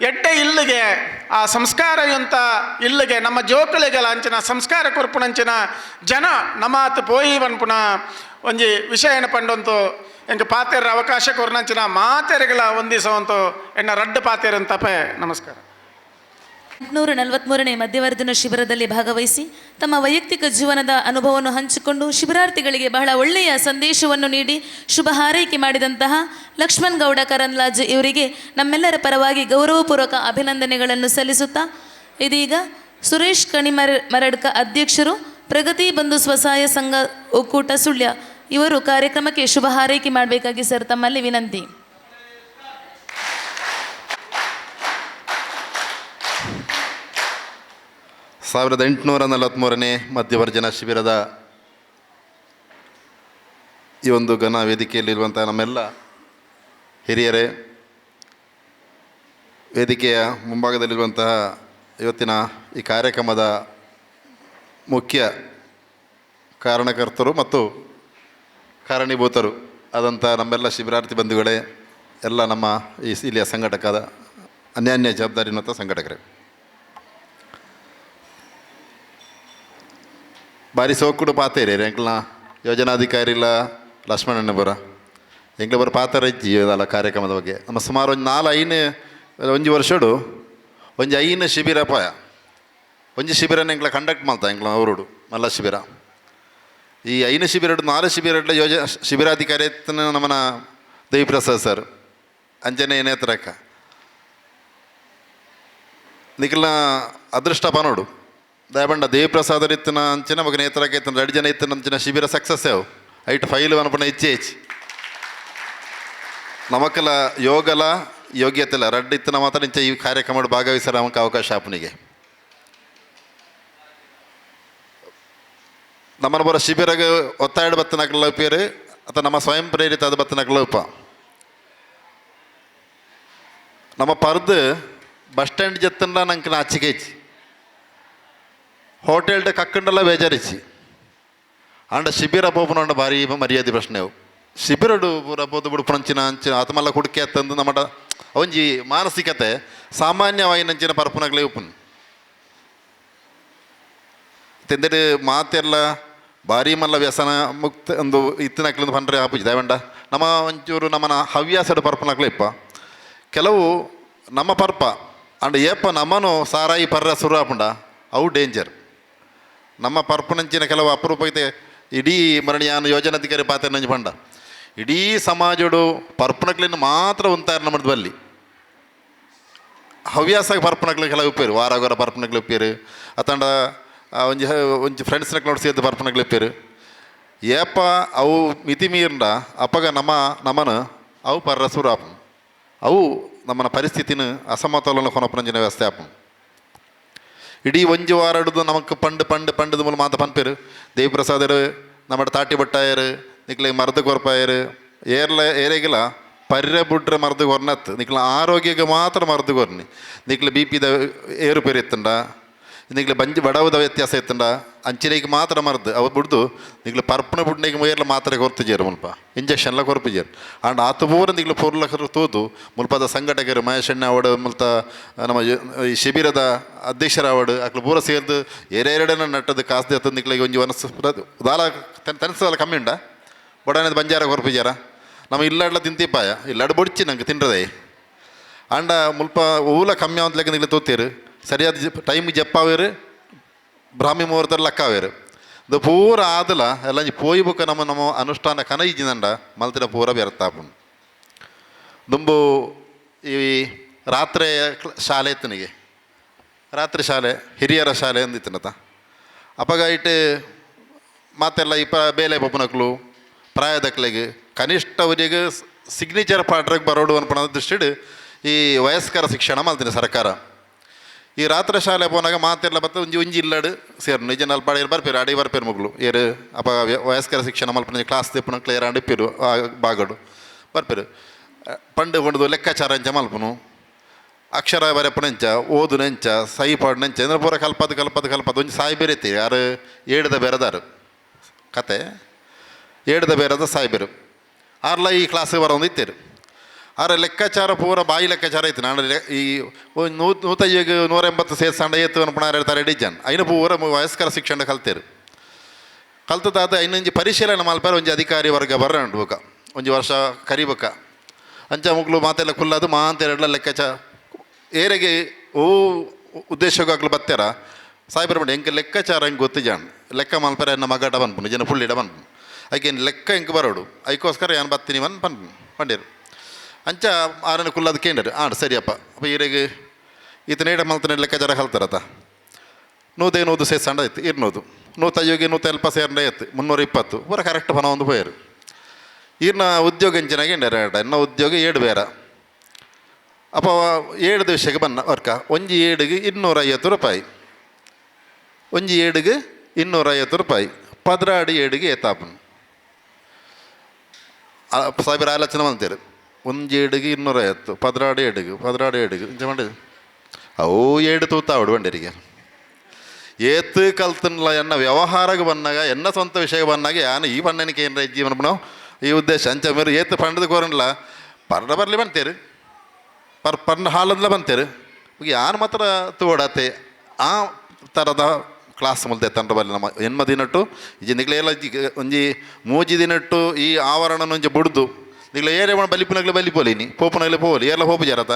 ಎಡ್ಡೆ ಇಲ್ಲಿಗೆ ಆ ಸಂಸ್ಕಾರ ಎಂತ ಇಲ್ಲಿಗೆ ನಮ್ಮ ಜೋಕುಳಿಗೆಲ್ಲ ಅಂಚಿನ ಸಂಸ್ಕಾರ ಕೊರ್ಪುಣಂಚಿನ ಜನ ನಮಾತ್ ಪೋಯಿ ಮನ್ಪುಣ ಒಂಜಿ ವಿಷಯ ಪಂಡಂತು ಎಂಕ ಪಾತೆರ ಅವಕಾಶ ಕೊರ್ನಂಚಿನ ಮಾತೆರೆಗಳ ಒಂದಿಸವಂತು ಎನ್ನ ರಡ್ಡು ಪಾತೆರಂತಪೆ. ನಮಸ್ಕಾರ. 843ನೇ ಮಧ್ಯವರ್ಧನ ಶಿಬಿರದಲ್ಲಿ ಭಾಗವಹಿಸಿ ತಮ್ಮ ವೈಯಕ್ತಿಕ ಜೀವನದ ಅನುಭವವನ್ನು ಹಂಚಿಕೊಂಡು ಶಿಬಿರಾರ್ಥಿಗಳಿಗೆ ಬಹಳ ಒಳ್ಳೆಯ ಸಂದೇಶವನ್ನು ನೀಡಿ ಶುಭ ಹಾರೈಕೆ ಮಾಡಿದಂತಹ ಲಕ್ಷ್ಮಣ್ ಗೌಡ ಕರಂದ್ಲಾಜೆ ಇವರಿಗೆ ನಮ್ಮೆಲ್ಲರ ಪರವಾಗಿ ಗೌರವಪೂರ್ವಕ ಅಭಿನಂದನೆಗಳನ್ನು ಸಲ್ಲಿಸುತ್ತಾ, ಇದೀಗ ಸುರೇಶ್ ಕಣಿಮರಡ್ಕ ಅಧ್ಯಕ್ಷರು, ಪ್ರಗತಿ ಬಂಧು ಸ್ವಸಹಾಯ ಸಂಘ ಒಕ್ಕೂಟ ಸುಳ್ಯ ಇವರು ಕಾರ್ಯಕ್ರಮಕ್ಕೆ ಶುಭ ಹಾರೈಕೆ ಮಾಡಬೇಕಾಗಿ ಸರ್ ತಮ್ಮಲ್ಲಿ ವಿನಂತಿ. ಸಾವಿರದ 843ನೇ ಮಧ್ಯವರ್ಜನ ಶಿಬಿರದ ಈ ಒಂದು ಘನ ವೇದಿಕೆಯಲ್ಲಿರುವಂಥ ನಮ್ಮೆಲ್ಲ ಹಿರಿಯರೇ, ವೇದಿಕೆಯ ಮುಂಭಾಗದಲ್ಲಿರುವಂತಹ ಇವತ್ತಿನ ಈ ಕಾರ್ಯಕ್ರಮದ ಮುಖ್ಯ ಕಾರಣಕರ್ತರು ಮತ್ತು ಕಾರಣೀಭೂತರು ಆದಂಥ ನಮ್ಮೆಲ್ಲ ಶಿಬಿರಾರ್ಥಿ ಬಂಧುಗಳೇ, ಎಲ್ಲ ನಮ್ಮ ಈ ಇಲ್ಲಿಯ ಸಂಘಟಕದ ಅನ್ಯಾನ್ಯ ಜವಾಬ್ದಾರಿ ಅನ್ನುವಂಥ ಸಂಘಟಕರೇ, ಬಾರಿ ಸೋಕುಡು ಪಾತೇರಿ ಎಂಕ್ಲ ಯೋಜನಾಧಿಕಾರಿ ಇಲ್ಲ ಲಕ್ಷ್ಮಣಣ್ಣಪುರ ಎಂಕ್ಲ ಬರ ಪಾತ್ರ ಇಜ್ಜಿ ಅದಲ್ಲ ಕಾರ್ಯಕ್ರಮದ ಬಗ್ಗೆ. ನಮ್ಮ ಸುಮಾರು ಒಂದು 4 5 ಒಂಜಿ ವರ್ಷಡು ಒಂಜಿ 5 ಶಿಬಿರ ಪಾಯ ಒಂಜಿ ಶಿಬಿರನ ಎಂಕ್ಲ ಕಂಡಕ್ಟ್ ಮಾಡ್ತಾ ಎಂಕ್ಲ ಅವರುಡು ಮಲ್ಲ ಶಿಬಿರ. ಈ 5 ಶಿಬಿರ 4 ಶಿಬಿರ ಶಿಬಿರಾಧಿಕಾರಿ ನಮ್ಮನ ದೇವಿಪ್ರಸಾದ್ ಸರ್ ಅಂಜನೆ ನೇತ್ರಕ್ಕ ನಿಖಲ್ನ ಅದೃಷ್ಟ ಪನೋಡು ದಯಬಂಡ ದೇವಿಪ್ರಸಾದರ್ ಇತ್ತಿನ ಅಂಚಿನ ಮಗ ನೇತ್ರಕ್ಕೆ ಇತ್ತಿನ 2 ಜನ ಇತ್ತಿನ ಅಂಚಿನ ಶಿಬಿರ ಸಕ್ಸಸ್ ಅವು ಐಟ್ ಫೈಲ್ ಅನ್ಪಣ ಹೆಚ್ಚು ಹೆಚ್ಚು ನಮಕೆಲ್ಲ ಯೋಗಲ ಯೋಗ್ಯತೆಲ್ಲ ರಡ್ಡು ಇತ್ತಿನ ಮಾತ್ರ ಇಂಚ ಈ ಕಾರ್ಯಕ್ರಮ ಭಾಗವಹಿಸರ ನಮಕ್ ಅವಕಾಶ ಆಪನಿಗೆ. ನಮ್ಮನ ಬರೋ ಶಿಬಿರಗ ಒತ್ತಾಯ ಬತ್ತನಕ್ಲ ಉಪ್ಪಿಯರು ಅಥವಾ ನಮ್ಮ ಸ್ವಯಂ ಪ್ರೇರಿತ ಅದು ಬತ್ತನಕ್ಲ ಉಪ್ಪ ನಮ್ಮ ಪರ್ದು ಬಸ್ ಸ್ಟ್ಯಾಂಡ್ ಜತ್ತನ್ನ ನಂಗೆ ನಾಚಿಕೆ ಹೋಟೆಲ್ಡ್ ಕಕ್ಕಂಡೆಲ್ಲ ಬೇಜಾರಿಚ್ಚಿ ಅಂಡ ಶಿಬಿರ ಪೋಪುನ ಭಾರಿ ಮರ್ಯಾದೆ ಪ್ರಶ್ನೆ ಅವು. ಶಿಬಿರಡು ಪೂರ ಪೋದು ಬುಡುಪುನಂಚಿನ ಅಂಚಿನ ಆತಮಲ್ಲ ಕುಡಿಕೆ ತಂದು ನಮ್ಮಡ ಒಂಜಿ ಮಾನಸಿಕತೆ ಸಾಮಾನ್ಯವಾಗಿ ನಂಚಿನ ಪರಪುನಗಳೇ ಉಪ್ಪುನ್ ತೆಂದರೆ ಮಾತೆಲ್ಲ ಭಾರಿ ಮಲ್ಲ ವ್ಯಸನ ಮುಕ್ತ ಒಂದು ಇತ್ತಿನಕ್ಲಿಂದ ಪಂಡ್ರೆ ಆಪುಜಿ ದಯವಂಡ ನಮ್ಮ ಒಂಚೂರು ನಮ್ಮನ ಹವ್ಯಾಸಡು ಪರ್ಪುನಕ್ಲೆ ಇಪ್ಪ ಕೆಲವು ನಮ್ಮ ಪರ್ಪ ಅಂಡ್ ಏಪ ನಮ್ಮನು ಸಾರಾಯಿ ಪರ್ರ ಸುರು ಆಪುಂಡ ಅವು ಡೇಂಜರ್. ನಮ್ಮ ಪರ್ಪುನಂಚಿನ ಕೆಲವು ಅಪರೂಪಕ್ಕೆ ಇಡೀ ಮರಣಿಯಾನ ಯೋಜನಾಧಿಕಾರಿ ಪಾತ್ರ ನಂಜು ಪಂಡ ಇಡೀ ಸಮಾಜಡು ಪರ್ಪುನಕ್ಲಿನ ಮಾತ್ರ ಉಂತಾರ ನಮ್ಮದು ಬಲ್ಲಿ ಹವ್ಯಾಸ ಪರ್ಪುನಕ್ಲು ಕೆಲವು ಉಪ್ಪೇರು ವಾರಾಗೋರ ಪರ್ಪುನಕ್ಲು ಉಪ್ಪೇರು ಅತಂಡ ಒಂಜಿ ಒಂಜಿ ಫ್ರೆಂಡ್ಸ್ನಕ್ಲು ನೋಡಿ ಸೇರಿದ ಪರ್ಪುನಕ್ಲು ಉಪ್ಪೇರು. ಏಪ ಅವು ಮಿತಿ ಮೀರ್ಂಡ ಅಪಗ ನಮ್ಮ ನಮನ ಅವು ಪರ್ರ ಆಪುಂಡು. ಅವು ನಮ್ಮನ ಪರಿಸ್ಥಿತಿನ ಅಸಮತೋಲನ ಕೊನಪುನಂಚಿನ ವ್ಯವಸ್ಥೆ ಆಪುಂಡು. ಇಡೀ ಒಂಜಿ ವಾರ ಹಿಡಿದು ನಮಕ್ ಪಂಡು ಪಂಡು ಪಂಡದ ಮೂಲ ಮಾತ ಪನ್ಪೇರು ದೇವಿಪ್ರಸಾದರು ನಮ್ಮ ತಾಟಿ ಬಟ್ಟಾಯರು ನಿಕ್ಲೆ ಮರ್ದು ಕೊರ್ಪಾಯರು ಏರ್ಲ ಏರೆಗಿಲ ಪರ್ರೆ ಬುಡ್ರೆ ಮರ್ದು ಕೊರ್ನತ್ತು ನಿಕ್ಲ ಆರೋಗ್ಯಕ್ಕೆ ಮಾತ್ರ ಮರ್ದು ಕೊರ್ನಿ. ನಿಕ್ಲೆ ಬಿ ಪಿದ ಏರುಪೇರು ಎತ್ತಂಡ, ನಿಕ್ಲೆ ಬಂಜಿ ಬಡವದ ವ್ಯತ್ಯಾಸ ಎತ್ತಂಡ ಅಂಚಿನೈಗೆ ಮಾತ್ರ ಮರ್ದು ಅವು ಬುಡ್ದು ನಿಕ್ಲೆ ಪರ್ಪಣ ಬುಡ್ನೆಗೆ ಏರ್ಲ ಮಾತ್ರೆ ಕೊರ್ತಿಜೇರು ಮುಲ್ಪ ಇಂಜೆಕ್ಷನ್ಲ ಕೊರ್ಪಿಜೇರು. ಆಂಡ್ ಆತು ಪೂರ ನಿಕ್ಲೆ ಪೊರ್ಲಕರು ತೂದು ಮುಲ್ಪದ ಸಂಘಟಕರು ಮಹೇಶಣ್ಣ ಅವಡು ಮುಲ್ತ ನಮ್ಮ ಈ ಶಿಬಿರದ ಅಧ್ಯಕ್ಷರ ಅವಡು ಅಕ್ಲು ಪೂರ ಸೇರ್ದು ಏರೆರಡನ ನಟ್ಟದು ಕಾಸು ಎತ್ತದು ನಿಕ್ಲೆಗೆ ಒಂಜಿ ಮನಸ್ಸು ದಾಲ ತನಸಲ್ಲ ಕಮ್ಮಿ ಉಂಡ ಬಡಾನದ ಬಂಜಾರ ಕೊರ್ಪಿಜಾರ ನಮ್ಮ ಇಲ್ಲಾಡ್ಲ ತಿಂತಿಪ್ಪಾಯ ಇಲ್ಲಾಡು ಬೊಡ್ಚಿ ನಂಗೆ ತಿನ್ರದೇ. ಆಂಡ ಮುಲ್ಪ ಊಲ ಕಮ್ಮಿ ಆವಂತ ಲೆಕ್ಕ ನಿಕ್ಲೆ ತೂತೀರು ಸರಿಯಾದ ಟೈಮ್ ಜಪ್ಪಾವೇರು ಬ್ರಾಹ್ಮಿ ಮುಹೂರ್ತ ಲಕ್ಕಾವೇರು ಇದು ಪೂರ ಆದಲ ಎಲ್ಲ ಪೋಯಿ ಬುಕ್ಕ ನಮ್ಮ ನಮ್ಮ ಅನುಷ್ಠಾನ ಕನ ಇಜ್ಜಿನಂಡ ಮಲ್ತಿನ ಪೂರ ವ್ಯರ್ಥ ಆಪುಂಡು. ದುಂಬು ಈ ರಾತ್ರಿ ಶಾಲೆ ಇತ್ತನಿಗೆ ರಾತ್ರಿ ಶಾಲೆ ಹಿರಿಯರ ಶಾಲೆ ಅಂದಿತ್ತನತ. ಅಪಗ ಇಟ್ಟು ಮಾತೆಲ್ಲ ಇಪ್ಪ ಬೇಲೆ ಪಪ್ಪನಕ್ಲು ಪ್ರಾಯದಕ್ಲೆಗೆ ಕನಿಷ್ಠ ಅವರಿಗೆ ಸಿಗ್ನೇಚರ್ ಪಾಟ್ರಿಗೆ ಬರೋಡು ಅನ್ಪಣ ದೃಷ್ಟಿಡ್ ಈ ವಯಸ್ಕರ ಶಿಕ್ಷಣ ಮಲ್ತೀನಿ ಸರ್ಕಾರ. ಈ ರಾತ್ರಿ ಶಾಲೆ ಪೋನಾಗ ಮಾತೆಲ್ಲ ಬತ್ತ ಒಂಜಿ ಒಂಜಿ ಇಲ್ಲಡು ಸೇರ್ನು ನಿಜ ನಲ್ಪ ಅಡಿಯರ್ ಬರ್ಪೇರು ಅಡಿ ಬರ್ಪೇರು ಮಗಳು ಏರು ಅಪ ವಯಸ್ಕರ ಶಿಕ್ಷಣ ಮಲ್ಪನ ಕ್ಲಾಸ್ ತೆಪ್ಪುನ ಕ್ಲಿಯರ್ ಆಂಡ್ ಇಪ್ಪಿರು ಆ ಬಾಗಡು ಬರ್ಪೇರು ಪಂಡು ಕೊಂಡದು ಲೆಕ್ಕಾಚಾರ ಅಂಚ ಮಲ್ಪನು ಅಕ್ಷರ ಬರೆಪುನ ಎಂಚ ಓದುನ ಎಂಚ ಸಹಿ ಪಾಡುನ ಎಂಚ ಅಂದ್ರೆ ಪೂರ ಕಲ್ಪದ ಕಲ್ಪದ ಕಲ್ಪದ ಒಂಜಿ ಸಾಯಿ ಬೇರೆ ಯಾರು ಏಡ್ದ ಬೇರೆದಾರು ಕತೆ ಏಡ್ದ ಬೇರೆದ ಸಾಯಿಬೇರು ಆರ್ಲ ಈ ಕ್ಲಾಸಿಗೆ ಬರೋದು ಇತ್ತೇರು. ಆರ ಲೆಕ್ಕಾಚಾರ ಪೂರ ಬಾಯಿ ಲೆಕ್ಕಾಚಾರ ಐತೆ. ನಾನು ಈ ನೂತೈಗೆ 180 ಸೇರ್ಸಂಡ ಏತು ಅನ್ಪಣ ಹೇಳ್ತಾರೆ ಡಿಜನ್ ಐನು ಪೂರ ವಯಸ್ಕರ ಶಿಕ್ಷಣ ಕಲ್ತೇರು. ಕಲ್ತದಾದ ಐನೊಂಜಿ ಪರಿಶೀಲನೆ ಮಲ್ಪಾರ ಒಂಜಿ ಅಧಿಕಾರಿ ವರ್ಗ ಬರ್ರ ಬೊಕ ಒಂಜಿ ವರ್ಷ ಕರಿಬಕ ಅಂಚ ಮುಗ್ಲು ಮಾತೆಲ್ಲ ಕುಲ್ಲದು ಮಾಂತ ಲೆಕ್ಕಾಚಾರ ಏರೆಗೆ ಓ ಉದ್ದೇಶಕ್ಕಾಗ್ಲು ಬತ್ತಾರ ಸಾಹೇಬ್ರ ಮಾಡಿ ಎಂಕ ಲೆಕ್ಕಾಚಾರ ಹೆಂಗೆ ಗೊತ್ತಿಜಾನ್ ಲೆಕ್ಕ ಮಲ್ಪಾರ ಎನ್ನ ಮಗಟ ಬನ್ಪುನು ಜನ ಫುಳ್ಳಿಡ ಬನ್ಪುನು ಐಕೇನು ಲೆಕ್ಕ ಎಂಕ್ ಬರೋಡು ಐಕೋಸ್ಕರ ಏನು ಬತ್ತೀನಿ ಬನ್ ಪನ್ಪು ಪಂಡೇರು ಅಂಚ ಆರನ ಕುಲ್ಲದು ಕೇಂದ್ರ ಆಡ್ ಸರಿಯಪ್ಪ ಅಪ್ಪ ಈರೆಗೆ ಈತನೇಡ ಮಲ್ತನ ಲೆಕ್ಕಾಚಾರ ಕಲ್ತಾರತ ನೂತೈ ನೂದು ಸೇರ್ಸಂಡ ಆಯ್ತು ಇರ್ನೂದು ನೂತೈಯೋಗಿ ನೂತ ಎಲ್ಪ ಸೇರ್ಂಡ ಆಯ್ತು 320 ಪೂರ ಕರೆಕ್ಟ್ ಪಣ ಒಂದು ಪೋಯರು. ಈರ್ನ ಉದ್ಯೋಗ ಎಂಚಿನಾಗ ಎನ್ನ ಉದ್ಯೋಗ ಏಡು ಬೇರ ಅಪ್ಪ ಏಳು ದಿವಸಕ್ಕೆ ಬನ್ನ ವರ್ಕ ಒಂಜಿ ಏಡಿಗೆ 250 ರೂಪಾಯಿ ಒಂಜಿ ಏಡಿಗೆ 250 ರೂಪಾಯಿ 16 ಏಡಿಗೆ ಏತಾಪನು ಸಾಹೇಬರ ಆಲೋಚನೆ ಅಂತೀರಿ ಒಂಜಿ ಏಡಿಗೆ 250 16 ಏಡಿಗೆ 16 ಏಡಿಗೆ ಇಂಚ ಮಾಡಿ ಅವು ಏಡು ತೂತಾವಡು ಬಂಡರಿಗೆ ಏತು ಕಲ್ತನ್ಲ ಎನ್ನ ವ್ಯವಹಾರಕ್ಕೆ ಬಂದಾಗ ಎನ್ನ ಸ್ವಂತ ವಿಷಯ ಬಂದಾಗ ಯಾನು ಈ ಬಣ್ಣನಿಕೆ ಏನ್ರ ಜೀವನ ನಾವು ಈ ಉದ್ದೇಶ ಅಂಚ ಮೇರು ಏತು ಪಂಡದ ಕೋರನ್ಲ ಪರ್ಡ ಬರಲಿ ಬಂತೇರು ಪರ್ ಪರ್ನ ಹಾಲಂದ್ಲ ಬಂತೇರು ಯಾನು ಮಾತ್ರ ತೋಡತೆ ಆ ಥರದ ಕ್ಲಾಸ್ ಮುಲ್ದೆ ತಂಡ ಬರಲಿ ನಮ್ಮ ಎನ್ಮ ದಿನಟ್ಟು ಈ ನಿಗ್ಲೆ ಎಲ್ಲ ಒಂಜಿ ಮೂಜಿ ದಿನಟ್ಟು ಈ ಆವರಣ ಒಂಜಿ ಬುಡ್ದು ನಿಗ್ಲೆ ಏರೆ ಬಲಿಪುನಗ್ಲೆ ಬಲಿಪೋಲಿ ನೀ ಪೋಪುನಗ್ಲೆ ಪೋಲಿ ಏರ್ಲ ಪೋಪು ಜಾರತ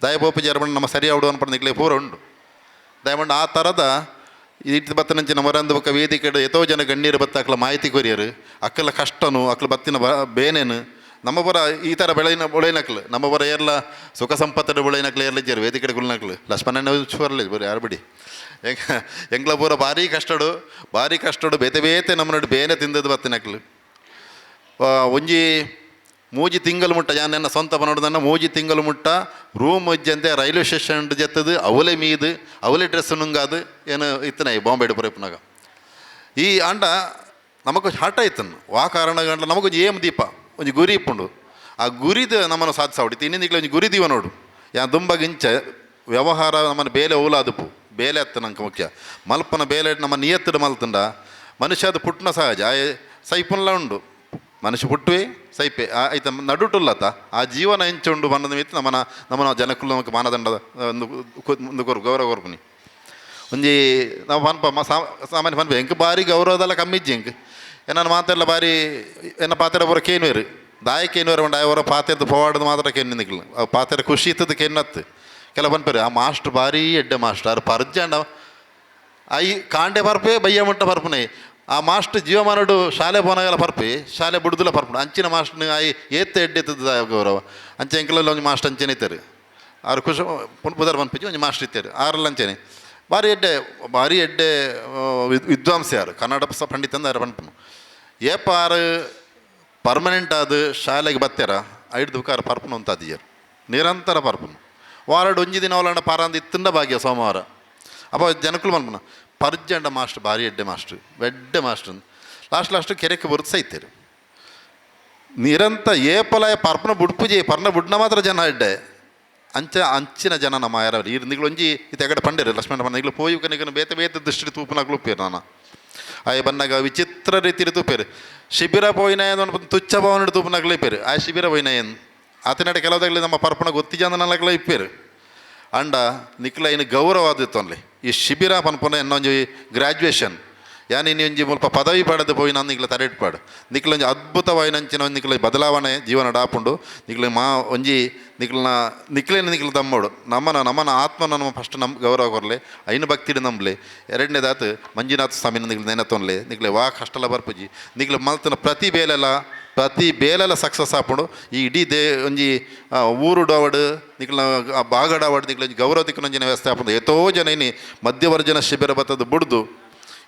ದಾಯ ಪೋಪು ಜಾರ ನಮ್ಮ ಸರಿ ಆವಡು ಅನ್ಪಂಡು ನಿಗ್ಲೆ ಪೂರ ಉಂಡು ದಯಮಂಡು ಆ ಥರದ ಇಟ್ಟು ಬತ್ತನಂಚಿನ ಮರಂದು ಬೊಕ್ಕ ವೇದಿಕೆ ಎತೋ ಜನ ಗಣ್ಯರು ಬತ್ತ ಅಕ್ಲ ಮಾಹಿತಿ ಕೊರಿಯರು ಅಕ್ಕಲ ಕಷ್ಟನು ಅಕ್ಲ ಬತ್ತಿನ ಬೇನೇನು ನಮ್ಮ ಪರ ಈ ಥರ ಬೆಳೆನ ಬೆಳೆನಕ್ಲು ನಮ್ಮ ಪರ ಏರ್ಲ ಸುಖ ಸಂಪತ್ತಡ ಬೆಳೆನಕ್ಲು ಏರ್ಲ ಇಜ್ಜರು ವೇದಿಕೆ ಗುಲ್ನಕ್ಲು ಲಕ್ಷ್ಮಣನ ಬರಲಿ ಬರೀ ಯಾರು ಬಿಡಿ ಎಂಗ್ಲ ಪೂರ ಭಾರಿ ಕಷ್ಟಡು ಭಾರಿ ಕಷ್ಟಡು ಬೇತೆ ಬೇತೆ ನಮ್ಮ ನಡು ಬೇನೆ ತಿಂದದ್ದು ಬತ್ತಿನಕ್ಲು ಒಂಜಿ ಮೂಜಿ ತಿಂಗಳು ಮುಟ್ಟ ಯಾನ್ ನನ್ನ ಸ್ವಂತ ನೋಡ್ದನ್ನ ಮೂಜಿ ತಿಂಗಳು ಮುಟ್ಟ ರೂಮ್ ಇಜ್ಜಂತೆ ರೈಲ್ವೆ ಸ್ಟೇಷನ್ ಜತ್ತದು ಅವಲೆ ಮೀದು ಅವಲೆ ಡ್ರೆಸ್ ನುಂಗಾದು ಏನು ಇತ್ತನ ಈ ಬಾಂಬೆ ಪುರಪ್ಪನಾಗ ಈ ಆಂಡ ನಮಕ್ ಹಠ ಇತ್ತನು ವಾ ಕಾರಣ ಗಂಡ ನಮಗೊಂಜಿ ಏಮ್ ದೀಪ ಒಂಜಿ ಗುರಿ ಇಪ್ಪುಂಡು ಆ ಗುರಿದ ನಮ್ಮನ್ನು ಸಾಧಿಸಾವಡಿತ್ತು ಇನ್ನಿಂದಿಕ್ಲೆ ಒಂಜಿ ಗುರಿ ದೀವ ನೋಡು ಯಾ ದುಂಬಗಿಂಚ ವ್ಯವಹಾರ ನಮ್ಮನ್ನು ಬೇಲೆ ಓಲಾದುಪು ಬೇಲೆ ಅತ್ತ ನಂಗೆ ಮುಖ್ಯ ಮಲ್ಪನ ಬೇಲೆ ನಮ್ಮ ನಿಯತ್ತಡು ಮಲ್ತಂಡ ಮನುಷ್ಯ ಅದು ಪುಟ್ಟನ ಸಹಜ ಸೈಪುನ್ಲ ಉಂಡು ಮನುಷ್ಯ ಪುಟ್ಟುವೆ ಸೈಪೆ ಆಯ್ತ ನಡುಟುಲ್ಲತ ಆ ಜೀವನ ಎಂಚುಂಡು ಬಣ್ಣದ ಮಿತ್ತು ನಮ್ಮನ ನಮ್ಮನ ಜನಕ್ಕೂ ನಮಗೆ ಮಾನದಂಡದ ಒಂದು ಕೊರು ಗೌರವ ಕೊರ್ಪುನಿ ಒಂಜಿ ನಾವು ಪನ್ಪ ಸಾಮಾನ್ಯ ಪನ್ಪ ಎಂಕ್ ಬಾರಿ ಗೌರವದಲ್ಲ ಕಮ್ಮಿ ಇಜ್ಜಿ ಎಂಕ್ ಎನ್ನ ಮಾತೆಲ್ಲ ಬಾರಿ ಎನ್ನ ಪಾತ್ರೆ ಪೂರ ಕೇನ್ವೇರು ದಾಯ ಕೇನ್ವೇರು ಉಂಡು ಅವರ ಪಾತ್ರೆದ ಪೋವಾಡದು ಮಾತ್ರ ಕೇನ್ ನಿಕ್ಲು ಆ ಪಾತ್ರೆ ಖುಷಿ ಇತ್ತದ ಕೇನ್ನತ್ತು ಕೆಲ ಪನ್ಪೇರು ಆ ಮಾಸ್ಟ್ರ್ ಭಾರಿ ಎಡ್ಡೆ ಮಾಸ್ಟರ್ ಆರು ಪರ್ಜಂಡ I ಕಾಂಡೆ ಪರ್ಪೆ ಬಯ್ಯ ಮುಟ್ಟ ಪರ್ಪುನೆ ಆ ಮಾಸ್ಟರ್ ಜೀವಮಾನಡು ಶಾಲೆ ಪೋನಾಗಲ ಪರ್ಪೆ ಶಾಲೆ ಬುಡ್ದುಲ ಪರ್ಪುಡು ಅಂಚಿನ ಮಾಸ್ಟ್ನ I ಏತ್ ಎಡ್ಡೆ ಇತ್ತದ ಗೌರವ ಅಂಚೆ ಎಂಕಲಲ್ಲಿ ಒಂಜಿ ಮಾಸ್ಟರ್ ಅಂಚೆನೆ ಇತ್ತಾರೆ ಆರು ಖುಷಿ ಪುದರ್ ಪನ್ಪಿಚ್ಚಿ ಒಂಜಿ ಮಾಸ್ಟರ್ ಇತ್ತಾರೆ ಆರಲ್ಲ ಅಂಚೆನೆ ಭಾರಿ ಎಡ್ಡೆ ಭಾರಿ ಎಡ್ಡೆ ವಿದ್ವಾಂಸ ಯಾರು ಕನ್ನಡ ಪಂಡಿತ ಅಂದ ಆರು ಪನ್ಪುನು. ಏಪಾರು ಪರ್ಮನೆಂಟ್ ಆದ ಶಾಲೆಗೆ ಬತ್ತಾರ ಐದು ದುಕಾರ ಪರ್ಪನು ಅಂತ ಅದಿಯರು ನಿರಂತರ ಪರ್ಪನು ವಾರಡು ಒಂಜಿ ದಿನ ಅವಲಂಡ ಪಾರಂದು ಇತ್ತಂಡ ಭಾಗ್ಯ ಸೋಮವಾರ. ಅಪ್ಪ ಜನಕ್ಕಳು ಮನ್ಪುನ ಪರ್ಜಂಡ ಮಾಸ್ಟ್ರ್ ಭಾರಿ ಎಡ್ಡೆ ಮಾಸ್ಟ್ರ್ ಎಡ್ಡೆ ಮಾಸ್ಟ್ರ್ ಲಾಸ್ಟ್ ಲಾಸ್ಟ್ ಕೆರೆಕ್ಕೆ ಬರುತ್ತ ಸೈತೇರು ನಿರಂತರ ಏಪಲ ಪರ್ಪನ ಬುಡ್ಪುಜಿ ಪರ್ನ ಬುಡ್ನ ಮಾತ್ರ ಜನ ಎಡ್ಡೆ ಅಂಚ ಅಂಚಿನ ಜನ ನಮ್ಮ ಯಾರು ಈ ನಿಗಳು ಒಂಜಿ ಇತ್ತೆ ಪಂಡೇರು ಲಕ್ಷ್ಮಣ ಪಂಡ ನಿಗಳು ಪೋಯಿ ನಿಗನು ಬೇತೆ ಬೇತೆ ದೃಷ್ಟಿ ತೂಪುನಾಗ್ಲು ಉಪ್ಪೇರು ನಾನು ಆಯ ಬನ್ನಾಗ ವಿಚಿತ್ರ ರೀತಿಯಲ್ಲಿ ತೂಪೇರು ಶಿಬಿರ ಪೋಯಿನ ತುಚ್ಛ ಭಾವನೆ ತೂಪುನಾಗ್ಲೇ ಇಪ್ಪೇರು ಆ ಶಿಬಿರ ಪೋಯಿನ ಏನು ಆತನಡೆ ಕೆಲವುದಾಗಲಿ ನಮ್ಮ ಪರ್ಪಣ ಗೊತ್ತಿಜಾಂದನಲಾಗ್ಲೇ ಇಪ್ಪೇರು ಅಂಡ ನಿಕ್ಲ ಇನ್ನು ಗೌರವ ಆದಿತ್ತೊನ್ಲಿ ಈ ಶಿಬಿರ ಪನ್ಪುನ ಎನ್ನೊಂಜಿ ಗ್ರ್ಯಾಜುಯೇಷನ್ ಯಾನ್ ಇನಿ ಒಂಜಿ ಮುಲ್ಪ ಪದವಿ ಪಡೆದು ಪೋಯಿ ನಾನು ನಿಕ್ಲ ತಡೆಟ್ಪಾಡು ನಿಕ್ಲ ಒಂಜಿ ಅದ್ಭುತವಾಯಿನಂಚಿನ ಒಂಜಿ ನಿಕ್ಲ ಬದಲಾವಣೆ ಜೀವನ ಡಾಪುಂಡು ನಿಕ್ಲ ಮಾ ಒಂಜಿ ನಿಕ್ಲನ ನಿಕ್ಲೇನ ನಿಕ್ಲ ದಮ್ಮೋಡು ನಮ್ಮನ ನಮ್ಮನ ಆತ್ಮನ ನಮ್ಮ ಫಸ್ಟ್ ನಮ್ಮ ಗೌರವ ಕೊರ್ಲೆ ಐನು ಭಕ್ತಿಡು ನಂಬಲೆ. ಎರಡನೇದಾತು ಮಂಜುನಾಥ ಸ್ವಾಮಿನ ನಿಕ್ಲ ನೆನತೊನ್ಲೆ ನಿಕ್ಲೆ ವಾ ಕಷ್ಟಲ ಬರ್ಪುಜಿ ನಿಕ್ಲ ಮಲ್ತನ ಪ್ರತಿ ಬೇಲೆಲ ಪ್ರತಿ ಬೇಲೆಲ ಸಕ್ಸಸ್ ಆಪುಂಡು. ಈ ಇಡೀ they ಒಂಜಿ ಊರು ಡಾವಡ್ ನಿಕ್ಲ ಬಾಗಡಾವಡ್ ನಿಕ್ಲ ಒಂಜಿ ಗೌರವ ತಿಕ್ಕುನಂಚಿನ ವ್ಯವಸ್ಥೆ ಆಪುಂಡು. ಏತೋ ಜನ ಇನಿ ಮಧ್ಯವರ್ಜನ ಶಿಬಿರ ಬತ್ತದ ಬುಡ್ದು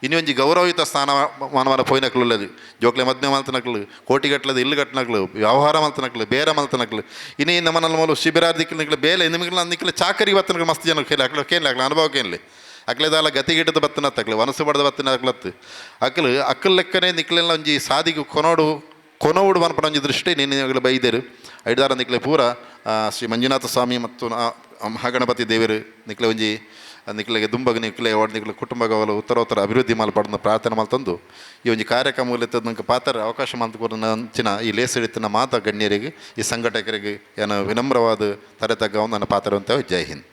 ಇನಿ ಒಂಜಿ ಗೌರವಯುತ ಸ್ಥಾನ ಮಾನವರ ಪೋಯಿನಕ್ಲು ಉಳ್ಳದು ಜೋಕ್ಲೆ ಮದ್ಮೆ ಮಲ್ತನಕ್ಲು ಕೋಟಿಗಟ್ಲದ ಇಲ್ಲು ಕಟ್ಟನಕ್ಲು ವ್ಯವಹಾರ ಮಲ್ತನಕ್ಲು ಬೇರೆ ಮಲ್ತನಕ್ಲು ಇನಿ ನಮ್ಮನಲ್ಲಿ ಮೂಲ ಶಿಬಿರಾರ್ದಿಕ್ಲು ನಿಕ್ಲು ಬೇಲೆ ನಿಮಗೆ ನಿಕ್ಲು ಚಾಕರಿ ಬತ್ತನಕ್ಲು ಮಸ್ತ್ ಜನ ಕೇಳಿ ಅಕ್ಲು ಕೇಳಲಿ ಅಕ್ಲ ಅನುಭವ ಕೇಳಲಿ ಅಕ್ಲೆದಾಲ ಗತಿಗಿಟ್ಟದ ಬತ್ತನ ಅಕ್ಲು ವನಸು ಬಡದ ಬತ್ತನ ಅಕ್ಲತ್ತು ಅಕ್ಲು ಅಕ್ಕಲ್ ಲೆಕ್ಕನೆ ನಿಕ್ಲೆಲ್ಲ ಒಂಜಿ ಸಾದಿಗೆ ಕೊನೋಡು ಕೊನೋಡು ಮನ್ಪನ ಒಂಜಿ ದೃಷ್ಟಿ ನಿನ್ನೆ ಬೈದೇರು ಐದಾರ ನಿಕ್ಲೆ ಪೂರ ಶ್ರೀ ಮಂಜುನಾಥ ಸ್ವಾಮಿ ಮತ್ತು ಮಹಾಗಣಪತಿ ದೇವರು ನಿಕ್ಲೆ ಒಂಜಿ ನಿಕ್ಲೆಗೆ ದುಂಬಗ ನಿಕ್ಲೆ ಒಡ್ ನಿಕ್ಲೆ ಕುಟುಂಬಗವಲ ಉತ್ತರೋತ್ತರ ಅಭಿವೃದ್ಧಿ ಮಲ್ಪಡನ ಪ್ರಾರ್ಥನೆ ಮಲ್ತಂದು ಈ ಒಂಜಿ ಕಾರ್ಯಕ್ರಮ ನಂಗೆ ಪಾತ್ರ ಅವಕಾಶ ಮಲ್ತು ಅಂಚಿನ ಈ ಲೇಸ್ ಹಿಡಿತನ ಮಾತ ಗಣ್ಯರಿಗೆ ಈ ಸಂಘಟಕರಿಗೆ ಏನು ವಿನಮ್ರವಾದ ತರೆ ತಗ್ಗವನ್ನು ನನ್ನ ಪಾತ್ರ ಅಂತ. ಜೈ ಹಿಂದ್.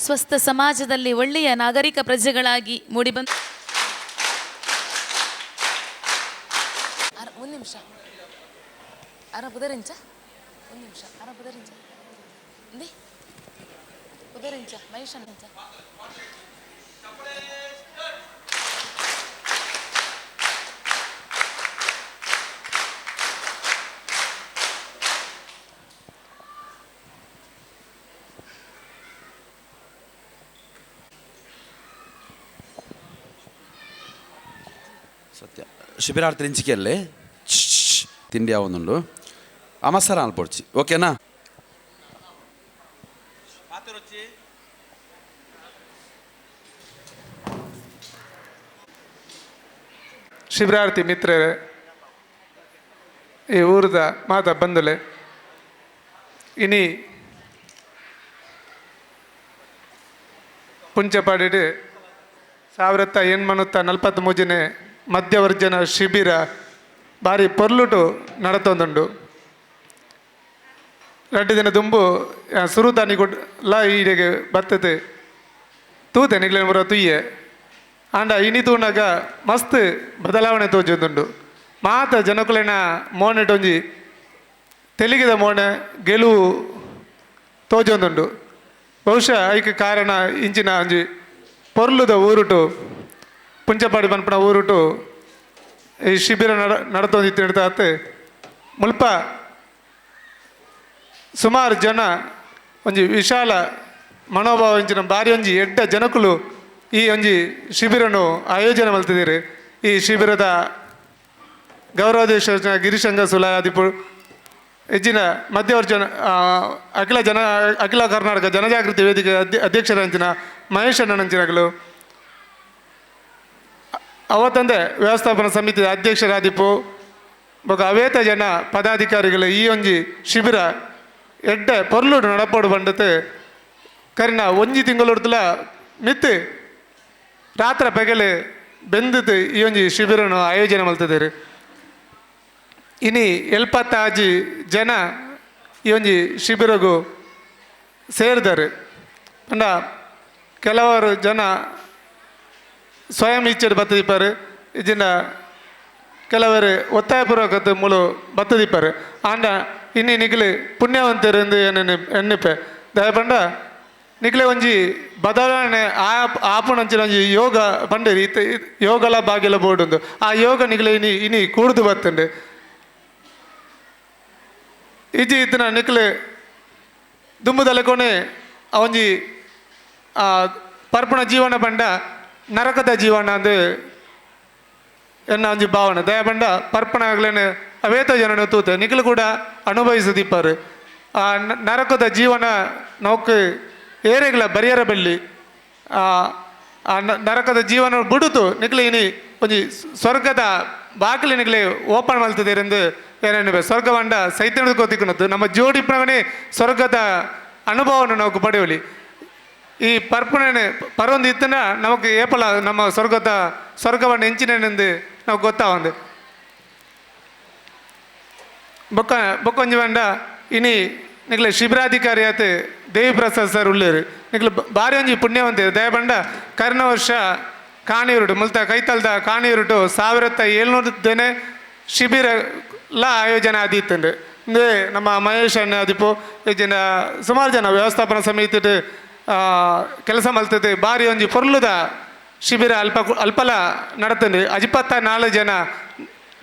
ಸ್ವಸ್ಥ ಸಮಾಜದಲ್ಲಿ ಒಳ್ಳೆಯ ನಾಗರಿಕ ಪ್ರಜೆಗಳಾಗಿ ಮೂಡಿಬಂದ ಒಂದು ನಿಮಿಷ ಅರ ಬುದರಿಂಚ ಒಂದು ನಿಮಿಷ ಅರ ಬುದರಿಂಚ ಉದರಿಂಚ ಮಹೇಶ್ ಸತ್ಯ ಶಿಬಿರಾರ್ಥಿ ಇಂಚಿಕೆಯಲ್ಲಿ ತಿಂಡಿ ಯಾವೊಂದುಂಡು ಅಮಸರ ಅನ್ಪೊಡ್ಚಿ ಓಕೆನಾ. ಶಿಬಿರಾರ್ಥಿ ಮಿತ್ರರೇ, ಈ ಊರದ ಮಾತ ಬಂದುಲೆ ಇನಿ ಪುಂಚಪಾಡಿಡು 1843 ಮಧ್ಯವರ್ಜನ ಶಿಬಿರ ಭಾರಿ ಪೊರ್ಲುಟು ನಡತೊಂದುಂಡು. ರಡ್ಡು ದಿನ ದುಂಬು ಸುರುತಾನಿ ಗುಡ್ಲ ಈಡೆಗೆ ಬರ್ತದೆ ತೂತೆ ನಿಗ್ಲೇನ ಬರೋ ತುಯ್ಯೆ ಆಂಡ ಇನಿ ತೂನಾಗ ಮಸ್ತ್ ಬದಲಾವಣೆ ತೋಜೊಂದುಂಡು. ಮಾತ ಜನಕುಲೆನ ಮೋನೆಟೊಂಜಿ ತೆಲಿಗೆದ ಮೋನೆ ಗೆಲುವು ತೋಜೊಂದುಂಡು. ಬಹುಶಃ ಐಕ್ ಕಾರಣ ಇಂಚಿನ ಒಂಜಿ ಪೊರ್ಲುದ ಊರುಟು ಪುಂಚಪಾಡಿ ಪನ್ಪುನ ಊರುಟು ಈ ಶಿಬಿರ ನಡತೊಂದಿತ್ತು. ಮುಲ್ಪ ಸುಮಾರು ಜನ ಒಂಜಿ ವಿಶಾಲ ಮನೋಭಾವ ಇಂಚಿನ ಭಾರಿ ಒಂಜಿ ಎಡ್ಡ ಜನಕುಲು ಈ ಒಂಜಿ ಶಿಬಿರನು ಆಯೋಜನೆ ಮಲ್ತಿದ್ದೀರಿ. ಈ ಶಿಬಿರದ ಗೌರವಾಧ್ಯಕ್ಷ ಗಿರಿಶಂಗ ಸುಲಾದಿಪು ಹೆಚ್ಚಿನ ಮಧ್ಯವರ್ಜನ ಅಖಿಲ ಕರ್ನಾಟಕ ಜನಜಾಗೃತಿ ವೇದಿಕೆ ಅಧ್ಯಕ್ಷರಂಚಿನ ಮಹೇಶ್ ಅಣ್ಣನಂಚಿನಗಳು ಅವತ್ತಂದೆ ವ್ಯವಸ್ಥಾಪನಾ ಸಮಿತಿಯ ಅಧ್ಯಕ್ಷರಾದಿಪು ಬೊಕ ಅವೇತ ಜನ ಪದಾಧಿಕಾರಿಗಳು ಈ ಒಂಜಿ ಶಿಬಿರ ಎಡ್ಡೆ ಪೊರ್ಲುಡು ನಡಪೋಡು ಬಂಡತೆ ಕರಿನ ಒಂಜಿ ತಿಂಗಳೊಡ್ತಲ ಮಿತ್ತು ರಾತ್ರಿ ಪಗಲೆ ಬೆಂದದ್ದು ಈ ಒಂಜಿ ಶಿಬಿರನು ಆಯೋಜನೆ ಮಲ್ತಿದ್ದೀರಿ. ಇನಿ 75 ಜನ ಈ ಒಂಜಿ ಶಿಬಿರಗೂ ಸೇರಿದ್ದಾರೆ. ಅಂಡ ಕೆಲವರು ಜನ ಸ್ವಯಂ ಇಚ್ಛೆ ಬತ್ತದಿಪ್ಪಾರು, ಇಜಿನ ಕೆಲವರು ಒತ್ತಾಯಪೂರ್ವಕ ಮೂಲು ಬತ್ತದಿಪ್ಪಾರು. ಆಂಡ ಇನ್ನಿ ನಿಗಲಿ ಪುಣ್ಯವಂತರು ಎಂದು ಎನ್ನಿಪೆ ದಯಪಂಡ ನಿಕ್ಲೆ ಒಂಜಿ ಬದಲಾವಣೆ ಆಪುಣಂಚಿನ ಒಂಜಿ ಯೋಗ ಪಂಡೇರಿ ಇತ್ತ ಯೋಗಲ ಬಾಗಿಲ ಬೋರ್ಡ್ ಉಂದು ಆ ಯೋಗ ನಿಕ್ಲೆ ಇನಿ ಇನಿ ಕೂಡ್ದು ಬತ್ತುಂಡು. ಇಜ್ಜಿ ಇತ್ತಿನ ನಿಕ್ಲೆ ದುಂಬುದಲೆಕೊನೆ ಆ ಒಂಜಿ ಆ ಪರ್ಪುಣ ಜೀವನ ಪಂಡ ನರಕದ ಜೀವನ ಅಂದು ಎನ್ನ ಒಂಜಿ ಭಾವನೆ ದಯಪಂಡ ಪರ್ಪಣಾಗ್ಲೇನೆ ಅವೇತ ಜನನ ತೂತೆ ನಿಖಲು ಕೂಡ ಅನುಭವಿಸುದಿಪ್ಪಾರು ಆ ನರಕದ ಜೀವನ ನೌಕೆ ಏರೆಗಳ ಬರಿಯರ ಬಳ್ಳಿ ಆ ನರಕದ ಜೀವನ ಬುಡುತು ನಿಖಲು ಇನಿ ಒಂಜಿ ಸ್ವರ್ಗದ ಬಾಗಿಲು ನಿಖಲೆ ಓಪನ್ ಮಲ್ತದೇರೆಂದು ಏನೇನು ಸ್ವರ್ಗವಂಡ ಸೈತನ್ಯದ ಗೊತ್ತಿಕ್ಕನದ್ದು ನಮ್ಮ ಜೋಡಿಪ್ಪನವನೇ ಸ್ವರ್ಗದ ಅನುಭವವನ್ನು ನಾವು ಪಡೆಯಲಿ. ಈ ಪರ್ಪಣೆ ಪರೊಂದು ಇತ್ತನ ನಮಗೆ ಏಪಲ ನಮ್ಮ ಸ್ವರ್ಗದ ಸ್ವರ್ಗವನ್ನು ಎಂಚಿನೆಂದು ನಾವು ಗೊತ್ತಾವಂದು. ಬೊಕ್ಕ ಬೊಕ್ಕೊಂಜಿ ಬಂಡ ಇನಿ ನಿಕ್ಲೆ ಶಿಬಿರಾಧಿಕಾರಿ ಆತ ದೇವಿಪ್ರಸಾದ್ ಸರ್ ಉಳ್ಳೇರು ನಿಕ್ಲೆ ಭಾರಿ ಒಂಜಿ ಪುಣ್ಯವಂತೇರು ದಯಬಂಡ ಕರ್ನ ವರ್ಷ ಕಾಣಿಯೂರುಡು ಮುಲ್ತ ಕೈತಲ್ದ ಕಾಣಿಯೂರುಟು 1700 ಶಿಬಿರ ಲ ಆಯೋಜನೆ ಆದಿತ್ತುಂಡು. ಇಂದೇ ನಮ್ಮ ಮಹೇಶ್ ಅಣ್ಣ ಆದಿಪ್ಪು ಜನ ಸುಮಾರು ಜನ ವ್ಯವಸ್ಥಾಪನಾ ಸಮಿತಿ ಕೆಲಸ ಮಲ್ತದೆ ಭಾರಿ ಒಂಜಿ ಪೊರ್ಲುದ ಶಿಬಿರ ಅಲ್ಪ ಅಲ್ಪಲ ನಡತುಂಡು. 24 ಜನ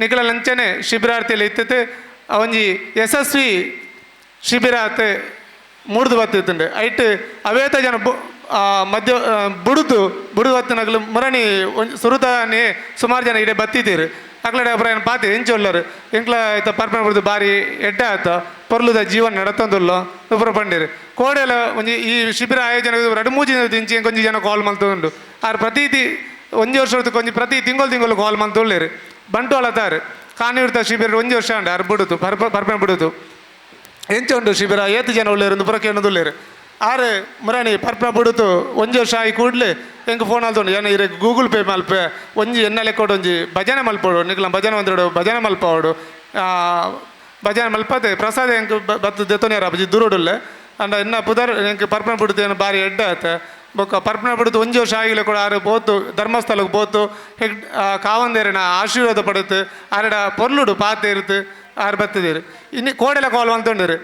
ನಿಖಲ ಲಂಚನೆ ಶಿಬಿರಾರ್ಥಿಯಲ್ಲಿ ಇತ್ತತೆ ಒಂಜಿ ಯಶಸ್ವಿ ಶಿಬಿರ ಆತ ಮೂಡ್ದು ಬತ್ತಿತ್ತುಂಡು. ಐಟ್ ಅವೇತ ಜನ ಮಧ್ಯ ಬುಡುದು ಬುಡುದು ಬತ್ತಿನಗಲು ಮುರಣಿ ಒಂಜಿ ಸುರುತಾನೆ ಸುಮಾರು ಜನ ಇಡೆ ಬತ್ತಿದ್ದೀರು. ಅಕ್ಲಡೆ ಅಭಿಪ್ರಾಯ ಪಾತಿ ಎಂಚೊಲ್ಲರು ಎಂಕ್ಲ ಆಯ್ತ ಪರ್ಪಣ ಬುಡ್ದು ಭಾರಿ ಎಡ್ಡೆ ಆತ ಪೊರ್ಲುದ ಜೀವನ ನಡತಂದುಲ್ಲ ಉಪರ ಪಂಡೇರು ಕೋಡೆಲ ಒಂಜಿ ಈ ಶಿಬಿರ ಆಯೋಜನೆ 2-3 ದಿನ ಇಂಚಿ ಒಂಜಿ ಜನ ಕಾಲ್ ಮಲ್ತುಂಡು. ಆರು ಪ್ರತಿ ಒಂಜಿ ವರ್ಷ ಒಂಜಿ ಪ್ರತಿ ತಿಂಗಳು ತಿಂಗಳು ಕಾಲ್ ಮಲ್ತೊಳ್ಳೇರು ಬಂಟ್ವಾಳ ತಾರು ಕಾನಿರ್ತ ಶಿಬಿರ ಒಂಜಿ ವರ್ಷ ಅಂಡ ಆರು ಬಿಡುದು ಪರ್ಪಣ ಬಿಡುದು ಎಂಚ ಉಂಡು ಶಿಬಿರ ಏತು ಜನ ಉಳ್ಳೇರು ಪುರಕ್ಕೆ ಉಳ್ಳೇರು ಆರು ಮುರಾಣಿ ಪರ್ಪಣ ಬಿಡುತ್ತು ಒಂಜಿ ವರ್ಷ ಆಯಿ ಕೂಡಲೇ ಎಂಕ್ ಫೋನ್ ಆಲ್ತುಂಡು ಏನ ಇರೆ ಗೂಗಲ್ ಪೇ ಮಲ್ಪೆ ಒಂಜಿ ಎನ್ನಲೆ ಕೊಡು ಒಂಜಿ ಭಜನೆ ಮಲ್ಪೋಡು ನಿಕ್ಲ ಭಜನೆ ಒಂದಿಡು ಭಜನೆ ಮಲ್ಪೋಡು ಭಜನೆ ಮಲ್ಪತೆ ಪ್ರಸಾದ ಎಂಕ್ ಬತ್ತು ದೆತ್ತೊನಿಯರ ಅಬ್ಬಿ ದೂರಡುಲ್ಲೆ ಅಂಡ ಇನ್ನ ಪುದರ್ ಎಂಕ್ ಪರ್ಪಣ ಬಿಡುತ್ತೆ ಏನು ಭಾರಿ ಎಡ್ಡೆ ಆತ ಬೊಕ್ಕ ಪರ್ಪಣ ಬಿಡುತ್ತು ಒಂಜಿ ವರ್ಷ ಆಗಿಲ್ಲ ಕೂಡ ಆರು ಬೋತು ಧರ್ಮಸ್ಥಳಕ್ಕೆ ಬೋತು ಹೆಗ್ ಕಾವಂದೇರಿನ ಆಶೀರ್ವಾದ ಪಡುತ್ತು ಆರಡ ಪೊರ್ಲುಡು ಪಾತೆ ಇರುತ್ತೆ ಆರು ಬತ್ತಿದ್ದೀರಿ ಇನ್ನು ಕೋಡೆಲ ಕಾಲ್ ಅಂತಂಡಿರು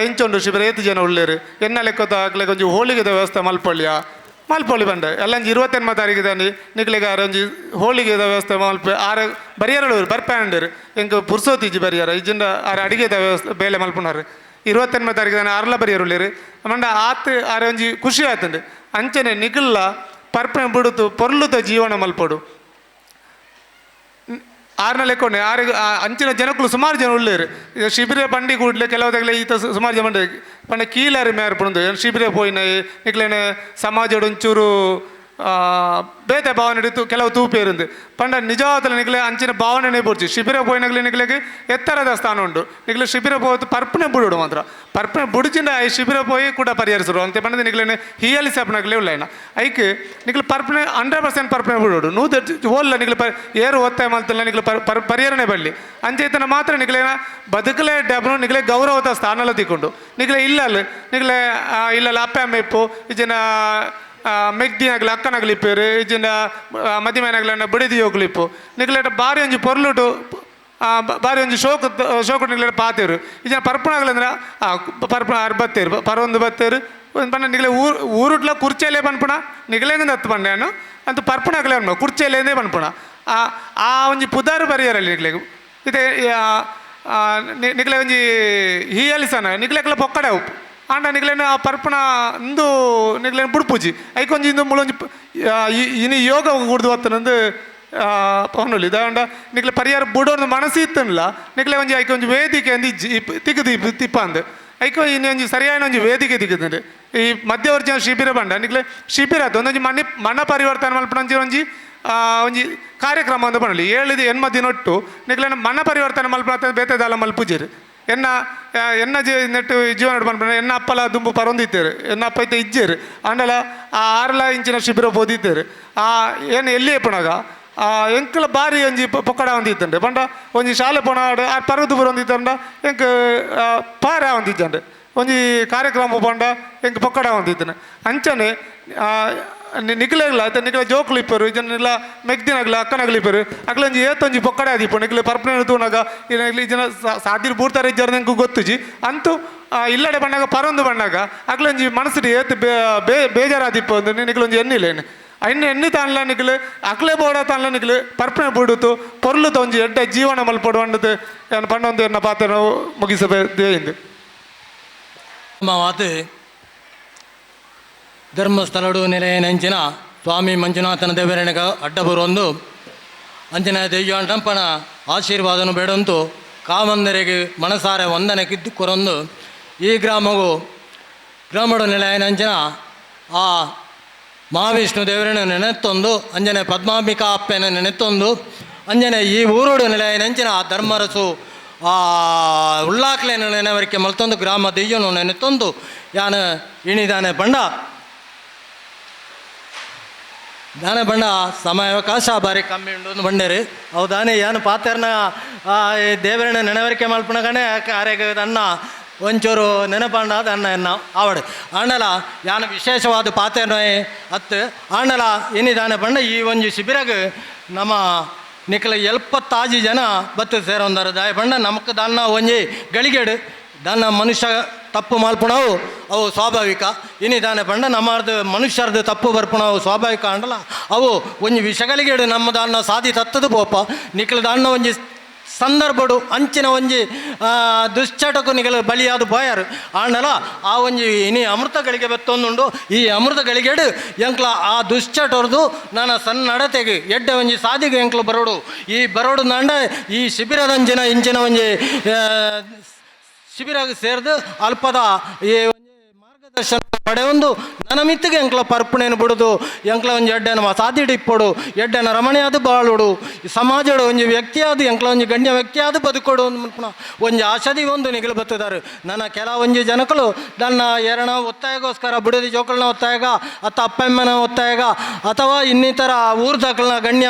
ಎಂಚುಂಡು ಶಿಬಿರ ಏತು ಜನ ಉಳ್ಳೇರು ಎನ್ನ ಲೆಕ್ಕದ ಆಗ್ಲಿಕ್ಕೆ ಒಂಜಿ ಹೋಳಿಗೆದ ವ್ಯವಸ್ಥೆ ಮಲ್ಪೊಳ್ಳಿಯ ಮಲ್ಪೊಳ್ಳಿ ಬಂಡೆ ಎಲ್ಲ ಒಂಜಿ 28 ತಾರೀಕು ತಾನೆ ನಿಕ್ಲೆಗೆ ಆರು ಒಂಜಿ ಹೋಳಿಗೆದ ವ್ಯವಸ್ಥೆ ಮಲ್ಪ ಆರು ಬರಿಯರಳು ಬರ್ಪೆ ಎಂಕ್ ಪುರ್ಸೋತಿಜ್ಜಿ ಬರಿಯರ ಇಜ್ಜಿಂದ ಆರು ಅಡಿಗೆದ ವ್ಯವಸ್ಥೆ ಬೇಲೆ ಮಲ್ಪುನಾರು 28 ತಾರೀಕು ತಾನೆ ಆರ್ಲ ಬರಿಯರುಳ್ಳೇರು ಮಂಡ ಆತ್ ಆರು ಒಂಜಿ ಖುಷಿ ಆತುಂಡು. ಅಂಚನೆ ನಿಖಲ್ಲ ಪರ್ಪೆ ಬಿಡುತ್ತು ಪೊರ್ಲುದ ಜೀವನ ಮಲ್ಪೊಡು ಆರನ ಲೆಕ್ಕೊಂಡೆ ಆರು ಅಂಚಿನ ಜನಕ್ಕಳು ಸುಮಾರು ಜನ ಉಳ್ಳೇರು ಶಿಬಿರ ಬಂಡಿ ಕೂಡಲೇ ಕೆಲವು ಈತ ಸುಮಾರು ಜನ ಬಂಡೆ ಪಂಡ ಕೀಲಾರಿ ಮೇರ್ ಪುಣದು ಶಿಬಿರ ಪೋಯಿನ ನಿಕ್ಲೇನೆ ಸಮಾಜಡ್ ಒಂಚೂರು ಬೇತೆ ಭಾವನೆ ಇತ್ತು ಕೆಲವು ತೂಪೇರಿಂದು ಪಂಡ ನಿಜವಾದ ನಿಕ್ಲೆ ಅಂಚಿನ ಭಾವನೆನೇ ಬೋಡ್ಚಿ ಶಿಬಿರ ಪೋಯಿನಗ್ಲೆ ನಿಕ್ಲೆಗೆ ಎತ್ತರದ ಸ್ಥಾನ ಉಂಟು ನಿಕ್ಲೆ ಶಿಬಿರ ಪೋತು ಪರ್ಪನೆ ಬುಡುಡು ಮಾತ್ರ ಪರ್ಪನೆ ಬುಡಿಚಿಂದ ಈ ಶಿಬಿರ ಪೋಯಿ ಕೂಡ ಪರಿಹರಿಸರು ಅಂತ ಪಂಡ ನಿಕ್ಲೇನೆ ಹಿಯಲಿ ಸಪ್ನಗ್ಲೆ ಉಳ್ಳೈನ ಐಕ್ ನಿಕ್ಲೆ ಪರ್ಪನೆ 100% ಪರ್ಪನೆ ಬುಡುಡು ನೂದ ಓಲ್ಲ ನಿಕ್ಲೆ ಏರು ಒತ್ತಾಯ ಮಲ್ತಲ್ಲ ನಿಕ್ಲೆ ಪರಿಹರಣೆ ಬಳ್ಳಿ ಅಂಚೈತನ ಮಾತ್ರ ನಿಕ್ಲೇನ ಬದುಕಲೇ ಡಬ್ನು ನಿಕ್ಲೆ ಗೌರವದ ಸ್ಥಾನಲ ತಿಕ್ಕೊಂಡು ನಿಕ್ಲೆ ಇಲ್ಲಲ್ಲ ನಿಕ್ಲೆ ಇಲ್ಲಲ್ಲ ಅಪ್ಪ ಅಮ್ಮ ಇಪ್ಪು ಇಜ್ಜಿನ ಮೆಗ್ದಿನಾಗಲಿ ಅಕ್ಕನಾಗಲಿ ಇಪ್ಪೇರು ಇಜ್ಜಿಂದ ಮದಿಮನಾಗಲಿ ಬಿಡಿದಿ ಹೋಗ್ಲಿಪ್ಪು ನಿಕ್ಲೇಟ ಭಾರಿ ಒಂಜಿ ಪೊರ್ಲುಟು ಭಾರಿ ಒಂಜಿ ಶೋಕ ಶೋಕ ನಿಕ್ಲೇಟ ಪಾತೇರು ಇಜ್ಜಿನ ಪರ್ಪಣಾಗಲಿ ಅಂದ್ರೆ ಪರ್ಪಣ ಆರು ಬತ್ತೇರು ಪರೊಂದು ಬತ್ತೇರು ಒಂದು ಪಂಡ ನಿಕ್ಲೆ ಊರು ಊರುಟ್ಲ ಕುರ್ಚೆಲೆ ಪನ್ಪುಣ ನಿಕ್ಲೇಂದು ಹತ್ತು ಪಂಡ ಅಂತ ಪರ್ಪಣಾಗಲೇ ಅನ್ಮ ಕುರ್ಚೆಲೇಂದೇ ಪನ್ಪುಣ ಆ ಒಂಜಿ ಪುದಾರು ಬರಿಯರಲ್ಲಿ ನಿಕ್ಲೆಗ್ ಇದೆ ನಿಕ್ಲೆ ಒಂಜಿ ಹೀಯಲಿಸನ ನಿಕ್ಲೆಕ್ಲ ಪೊಕ್ಕಡೆ ಉಪ್ಪು ಆಂಡ ನಿಕ್ಲೇನ ಆ ಪರ್ಪಣ ಇಂದು ನಿಕ್ಲೇನ ಬುಡ್ಪೂಜಿ ಐಕೊಂಜಿ ಇಂದು ಮುಳೊಂಜಿ ಇನಿ ಯೋಗ ಕುಡ್ದು ಬತ್ತನಂದು ಪವನುಲಿ ದಾಂಡ ನಿಕ್ಲೆ ಪರಿಹಾರ ಬುಡೋರ್ದು ಮನಸ್ಸು ಇತ್ತನ್ಲ ನಿಕ್ಲೆ ಒಂಜಿ ಐಕೊಂಜಿ ವೇದಿಕೆ ಅಂದು ಇಜ್ಜಿ ತಿಕ್ಕದು ತಿಪ್ಪ ಅಂದು ಐಕೊ ಇನಿ ಒಂಜಿ ಸರಿಯಾದ ಒಂಜಿ ವೇದಿಕೆ ತಿಕ್ಕುದುಂಡು. ಈ ಮಧ್ಯವರ್ಜನ ಶಿಬಿರ ಬಂಡ ನಿಕ್ಲೆ ಶಿಬಿರ ಅದು ಒಂದೊಂಜಿ ಮನೆ ಮನ ಪರಿವರ್ತನೆ ಮಲ್ಪುನ ಒಂಜಿ ಒಂಜಿ ಒಂಜಿ ಕಾರ್ಯಕ್ರಮ ಅಂದು ಪನೊಲಿ 7 8 ದಿನೊಟ್ಟು ನಿಕ್ಲೆನ ಮನ ಪರಿವರ್ತನೆ ಮಲ್ಪುನ ಬೇತೆ ದಾಲ ಮಲ್ಪುಜೆರ್ ಎನ್ನ ಎನ್ನ ಜೀ ನೆಟ್ಟು ಜೀವನ ಪನ್ಪುನ ಎನ್ನ ಅಪ್ಪಲ ದುಂಬು ಪರೊಂದಿತ್ತೇರು ಎನ್ನ ಅಪ್ಪ ಇತ್ತ ಇಜ್ಜೇರು ಆಂಡಲ ಆ 6 ಇಂಚಿನ ಶಿಬಿರ ಪೋದಿತ್ತೇರು ಆ ಏನು ಎಲ್ಲಿ ಪುಣಗ ಆ ಎಂಕಲ ಬಾರಿ ಒಂಜಿ ಪೊಕ್ಕಡ ಒಂದಿತ್ತಂಡೆ ಪಂಡ ಒಂಜಿ ಶಾಲೆ ಪೋನಾಡು ಆ ಪರ್ವತ ಬರೊಂದಿತ್ತಂಡ ಎಂಕ್ ಪಾರ ಒಂದಿಜ್ಜಂಡೆ ಒಂಜಿ ಕಾರ್ಯಕ್ರಮ ಪಂಡ ಎಂಕ್ ಪೊಕ್ಕಡ ಒಂದಿತ್ತನೆ ಅಂಚನೆ ನಿಕ್ಲೆಗ್ಲ ಆಯ್ತಾ ನಿಕ್ಲೆ ಜೋಕ್ಲು ಇಪ್ಪರು ಇಜನ ಮೆಗ್ದಿನಾಗ್ಲ ಅಕ್ಕನಾಗ್ಲಿ ಇಪ್ಪರು ಅಕ್ಲೊಂಜಿ ಏತೊಂಜಿ ಪೊಕ್ಕಡೆ ಆದಿಪ್ಪು ನಿಕ್ಲೆ ಪರ್ಪನೆ ತೂನಾಗ ಈ ಜನ ಸಾದಿರ್ ಬೂಡ್ತಾರೆ ಇಜ್ಜಾರ ನಂಗೆ ಗೊತ್ತುಜಿ ಅಂತೂ ಇಲ್ಲಡೆ ಬಣ್ಣಾಗ ಪರೊಂದು ಬಣ್ಣಾಗ ಅಕ್ಲೊಂಜಿ ಮನಸ್ಸಿಗೆ ಏತ್ ಬೇಜಾರಾದಿಪ್ಪು ಅಂದ್ರೆ ನಿಕ್ಲೊಂಜಿ ಎನ್ನಿಲೇನು ಐನ್ ಎಣ್ಣೆ ತಾನ್ಲ ನಿಕ್ಲು ಅಕ್ಲೆ ಬೋಡ ತಾನ್ಲ ನಿಕ್ಲು ಪರ್ಪನೆ ಬುಡುತು ಪೊರ್ಲು ತೊಂಜಿ ಎಡ್ಡೆ ಜೀವನ ಮಲ್ಪೊಡು ಅಂಡದು ಏನು ಪಂಡೊಂದು ಎನ್ನ ಪಾತ್ರ ಮುಗಿಸಬೇಕು. ಮಾತು ಧರ್ಮಸ್ಥಳಡು ನೆಲೆಯ ನೆಂಚಿನ ಸ್ವಾಮಿ ಮಂಜುನಾಥನ ದೇವರನಿಗ ಅಡ್ಡಬರುವೊಂದು ಅಂಚಿನ ದೆಯ್ಯಾಂಟಂಪನ ಆಶೀರ್ವಾದನು ಬೇಡಂತು ಕಾವಂದರಿಗೆ ಮನಸಾರೆ ವಂದನೆ ಕಿದ್ದು ಕೊರೊಂದು ಈ ಗ್ರಾಮವು ಗ್ರಾಮಡು ನೆಲೆಯನ ಅಂಚಿನ ಆ ಮಹಾವಿಷ್ಣು ದೇವರನ್ನು ನೆನೆತ್ತೊಂದು ಅಂಜನೆ ಪದ್ಮಾಂಬಿಕಾ ಅಪ್ಪೆನ ನೆನೆತ್ತೊಂದು ಅಂಜನೆ ಈ ಊರುಡು ನೆಲೆಯನಂಚಿನ ಆ ಧರ್ಮರಸು ಆ ಉಳ್ಳಾಕ್ಲೇನ ನೆನವರಿಕೆ ಮಲ್ತೊಂದು ಗ್ರಾಮ ದೆಯ್ಯನು ನೆನೆತ್ತೊಂದು ಯಾನ ಇಣಿದಾನೆ ಬಂಡ ದಾನೆ ಬಂಡ ಸಮಯಾವಕಾಶ ಬಾರಿ ಕಮ್ಮಿ ಉಂಡು ಬಂಡೇರಿ ಅವು ದಾನೆ ಯಾನು ಪಾತೆರ್ನ ದೇವರನ್ನ ನೆನವರಿಕೆ ಮಲ್ಪಣಗನೆ ಆರೆಗ ಅನ್ನ ಒಂಚೂರು ನೆನಪಂಡ ಅನ್ನ ಎನ್ನ ಆವಡು ಆಂಡಲ ಯಾನು ವಿಶೇಷವಾದ ಪಾತೆರ್ನ ಅತ್ತು ಆಂಡಲ ಇನಿ ದಾನೆ ಬಂಡ ಈ ಒಂಜಿ ಶಿಬಿರಗ್ ನಮ್ಮ ನಿಕಲ 75 ಜನ ಬತ್ತು ಸೇರೊಂದಾರ ದಾಯ ಬಂಡ ನಮಕ್ ದಾನ್ನ ಒಂಜಿ ಗಳಿಗೆಡು ದಾನ್ನ ಮನುಷ್ಯ ತಪ್ಪು ಮಲ್ಪುಣವು ಅವು ಸ್ವಾಭಾವಿಕ ಇನಿ ದಾನೆ ಪಂಡ ನಮ್ಮದು ಮನುಷ್ಯರದು ತಪ್ಪು ಬರ್ಪುಣವು ಸ್ವಾಭಾವಿಕ ಅಂಡಲ ಅವು ಒಂಜಿ ವಿಷಗಳಿಗೆಡು ನಮ್ಮ ದಾನ್ನ ಸಾದಿ ತತ್ತದು ಪೋಪ ನಿಕಲ ದಾನ್ನ ಒಂಜಿ ಸಂದರ್ಭಡು ಅಂಚಿನ ಒಂಜಿ ದುಶ್ಚಟಕು ನಿಗಲು ಬಲಿಯಾದ ಪೋಯಾರು ಆಂಡಲ ಆ ಒಂಜಿ ಇನಿ ಅಮೃತಗಳಿಗೆ ಬೆತ್ತೊಂದುಂಡು ಈ ಅಮೃತಗಳಿಗೆಡು ಎಂಕ್ಲ ಆ ದುಶ್ಚಟೊರ್ದು ನನ್ನ ಸಣ್ಣ ನಡತೆಗೆ ಎಡ್ಡೆ ಒಂಜಿ ಸಾದಿಗೆ ಎಂಕ್ಲ ಬರೋಡು ಈ ಬರೋಡು ನಾಂಡ ಈ ಶಿಬಿರದಂಚಿನ ಇಂಚಿನ ಒಂಜಿ ಶಿಬಿರಾಗ ಸೇರಿದು ಅಲ್ಪದ ಈ ಒಂಜಿ ಮಾರ್ಗದರ್ಶನ ಪಡೆಯೊಂದು ನನ್ನ ಮಿತ್ತಿಗೆ ಎಂಕ್ಲ ಪರ್ಪಣೆಯನ್ನು ಬಿಡುದು ಎಂಕ್ಲ ಒಂಜಿ ಎಡ್ಡೆನ ಸಾದಿಡು ಇಪ್ಪೊಡು ಎಡ್ಡೆನ ರಮಣೆಯಾದ ಬಾಳುಡು ಸಮಾಜಡು ಒಂಜಿ ವ್ಯಕ್ತಿಯಾದ ಎಂಕ್ಲ ಒಂಜಿ ಗಣ್ಯ ವ್ಯಕ್ತಿಯಾದ ಬದುಕೊಡು ಒಂದು ಒಂಜಿ ಆಶದಿ ಒಂದು ನಿಗಲು ಬತ್ತಿದ್ದಾರೆ. ನನ್ನ ಕೆಲ ಒಂಜಿ ಜನಕಲು ನನ್ನ ಎರಣ ಒತ್ತಾಯಗೋಸ್ಕರ ಬಿಡದಿ ಜೋಕಲ್ನ ಒತ್ತಾಯಗ ಅಥವಾ ಅಪ್ಪಮ್ಮನ ಒತ್ತಾಯಗ ಅಥವಾ ಇನ್ನಿತರ ಊರ್ದಕ್ಲನ ಗಣ್ಯ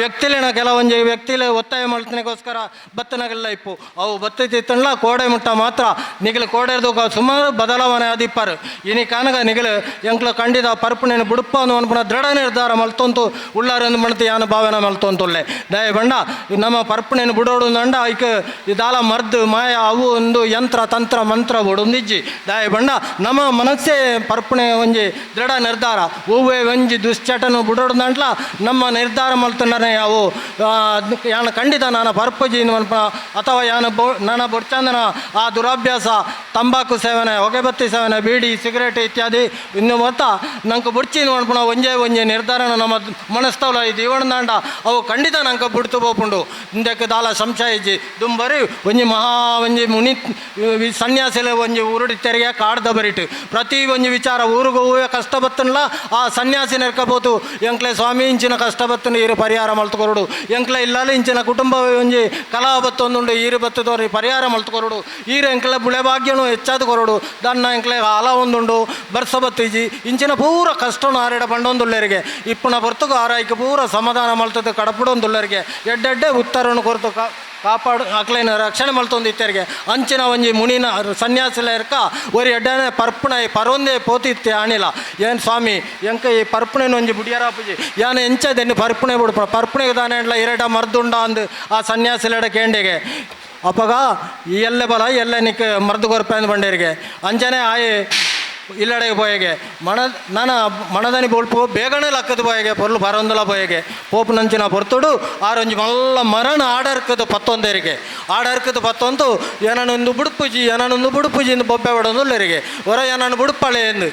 ವ್ಯಕ್ತಿಲಿನ ಕೆಲವೊಂಜಿ ವ್ಯಕ್ತಿಲೆ ಒತ್ತಾಯ ಮಾಡ್ತನೆಗೋಸ್ಕರ ಬತ್ತನಗಲ್ಲ ಇಪ್ಪು ಅವು ಬತ್ತಿತ್ತಲ್ಲ ಕೋಡೆ ಮುಟ್ಟ ಮಾತ್ರ ನಿಗಲು ಕೋಡೆದು ಸುಮಾರು ಬದಲಾವಣೆ ಆದಿಪ್ಪಾರು ಇನಿ ಕಾನಗ ನಿಗಲು ಎಂಕ್ಲ ಖಂಡಿತ ಪರ್ಪಣೆಯನ್ನು ಬುಡುಪ ಅನ್ಪುಣ ದೃಢ ನಿರ್ಧಾರ ಮಲ್ತೊಂತು ಉಳ್ಳಾರೆಂದು ಮಣ್ತು ಯಾನ ಭಾವನೆ ಮಲ್ತೊಂತುಳ್ಳೆ ದಯ ಬಂಡ ನಮ್ಮ ಪರ್ಪಣೆಯನ್ನು ಬುಡೋಡು ಅಂಡ ಐಕ್ ಇದಾಲ ಮರ್ದು ಮಾಯ ಅವು ಒಂದು ಯಂತ್ರ ತಂತ್ರ ಮಂತ್ರ ಬುಡೊಂದಿಜ್ಜಿ ದಯ ಬಂಡ ನಮ್ಮ ಮನಸ್ಸೇ ಪರ್ಪಣೆ ಒಂಜಿ ದೃಢ ನಿರ್ಧಾರ ಹೂವೇ ಒಂಜಿ ದುಶ್ಚಟನು ಬುಡೋಡು ಅಂಟ್ಲ ನಮ್ಮ ನಿರ್ಧಾರ ಮಲ್ತಂಡನೆ ಅವು ಯಾನ ಖಂಡಿತ ನಾನು ಪರ್ಪಜಿ ಅನ್ಪುಣ ಅಥವಾ ಯಾನ ಬೊ ನನ್ನ ಬೊಡ್ಚಂದನ ಆ ದುರಾಭ್ಯಾಸ ತಂಬಾಕು ಸೇವನೆ ಹೊಗೆಬತ್ತಿ ಸೇವನೆ ಬೀಡಿ ಸಿಗರೇಟ್ ಇತ್ಯಾದಿ ಇನ್ನು ಮೊತ್ತ ನಂಗೆ ಬುಡ್ಚಿ ನೋಡ್ಪುಣ ಒಂಜೇ ಒಂಜೆ ನಿರ್ಧಾರನ ನಮ್ಮ ಮನಸ್ತವಲ ಇದು ಇವಣ್ದಾಂಡ ಅವು ಖಂಡಿತ ನಂಗೆ ಬುಡ್ತು ಪೋಪುಂಡು ಇಂದಕ್ಕೆ ದಾಲ ಸಂಶಯ ಇಜ್ಜಿ ದುಂಬರಿ ಒಂಜಿ ಮಹಾ ಒಂಜಿ ಮುನಿ ಸನ್ಯಾಸಿಲೆ ಒಂಜಿ ಊರುಡಿ ತೆರಿಗೆ ಕಾಡ್ದ ಬರಿಟು ಪ್ರತಿ ಒಂಜಿ ವಿಚಾರ ಊರಿಗೆ ಹೂವೆ ಕಷ್ಟ ಬತ್ತನ್ಲ ಆ ಸನ್ಯಾಸಿ ನೆರ್ಕಬೋದು ಎಂಕ್ಲೆ ಸ್ವಾಮಿ ಇಂಚಿನ ಕಷ್ಟ ಬತ್ತನ ಈರು ಪರಿಹಾರ ಮಲ್ತುಕೊರಡು ಎಂಕ್ಲೆ ಇಲ್ಲಾಲ ಇಂಚಿನ ಕುಟುಂಬ ಒಂಜಿ ಕಲಾ ಬತ್ತೊಂದುಂಡು ಈರು ಬತ್ತದೋರಿ ಪರಿಹಾರ ಮಲ್ತುಕೊರಡು ಈರು ಎಂಕ್ಲೆ ಬುಳೆ ಭಾಗ್ಯನು ಹೆಚ್ಚಾದ ಕೊರಡು ದನ್ನ ಎಂಕ್ಲೆ ಹಾಲ ಒಂದುಂಡು ಬರ್ಸ ಬತ್ತಿಜಿ ಇಂಚಿನ ಪೂರ ಕಷ್ಟನು ಆರೆಡ ಪಂಡೊಂದುಳ್ಳರಿಗೆ ಇಪ್ಪುನ ಹೊರ್ತುಗು ಆರಾಯ್ಕೆ ಪೂರ ಸಮಾಧಾನ ಮಲ್ತದ್ದು ಕಡಪುಡೊಂದುಳ್ಳರಿಗೆ ಎಡ್ಡೆಡ್ಡೆ ಉತ್ತರವನ್ನು ಕೊರತು ಕಾಪಾಡು ಅಕ್ಲೇನ ರಕ್ಷಣೆ ಮಲ್ತೊಂದಿತ್ತರಿಗೆ ಅಂಚಿನ ಒಂಜಿ ಮುನಿನ ಸನ್ಯಾಸಿಲ ಇರ್ಕ ಒರಿ ಎಡ್ಡನೆ ಪರ್ಪುಣ ಪರೊಂದೇ ಪೋತಿತ್ತೆ ಆಣಿಲ್ಲ ಏನು ಸ್ವಾಮಿ ಎಂಕ ಈ ಪರ್ಪುಣೆನ ಒಂಜಿ ಬುಡಿಯರಾಪುಜಿ ಯಾನ ಎಂಚದೆನ್ನು ಪರ್ಪುಣೆ ಬುಡ್ಪ ಪರ್ಪುಣೆಗೆ ದಾನೆ ಎರಡ ಮರ್ದುಂಡ ಅಂದು ಆ ಸನ್ಯಾಸಿಲೆಡ ಕೇಂಡೆಗೆ ಅಪಗ ಈ ಎಲ್ಲೆ ಬಲ ಎಲ್ಲೆ ನಿಕ್ ಮರ್ದು ಕೊರ್ಪೆ ಅಂದ್ ಬಂಡೇರಿಗೆ ಅಂಚನೆ ಆಯೆ ಇಲ್ಲಡೆ ಪೋಯೆಗೆ ಮಣ ನಾನ ಮಣದನಿ ಬೋಲ್ಪು ಬೇಗನೆ ಲಕ್ಕದ ಪೋಯೆಗೆ ಪೊರ್ಲು ಬರೊಂದಲ ಪೋಯೆಗೆ ಪೋಪು ನಂಚಿನ ಪೊರ್ತುಡು ಆರೊಂಜಿ ಮಲ್ಲ ಮರಣ ಆಡರ್ಕದ ಪತ್ತೊಂದರಿಗೆ ಆಡರ್ಕದ ಪತ್ತೊಂದು ಏನನೊಂದು ಬುಡುಪುಜಿ ಏನನೊಂದು ಬುಡುಪುಜಿ ಎಂದು ಬೊಬ್ಬೆ ಹೊಡೊಂದುಲ್ಲರಿಗೆ ಹೊರ ಏನನ್ನು ಬುಡುಪಳೆ ಎಂದು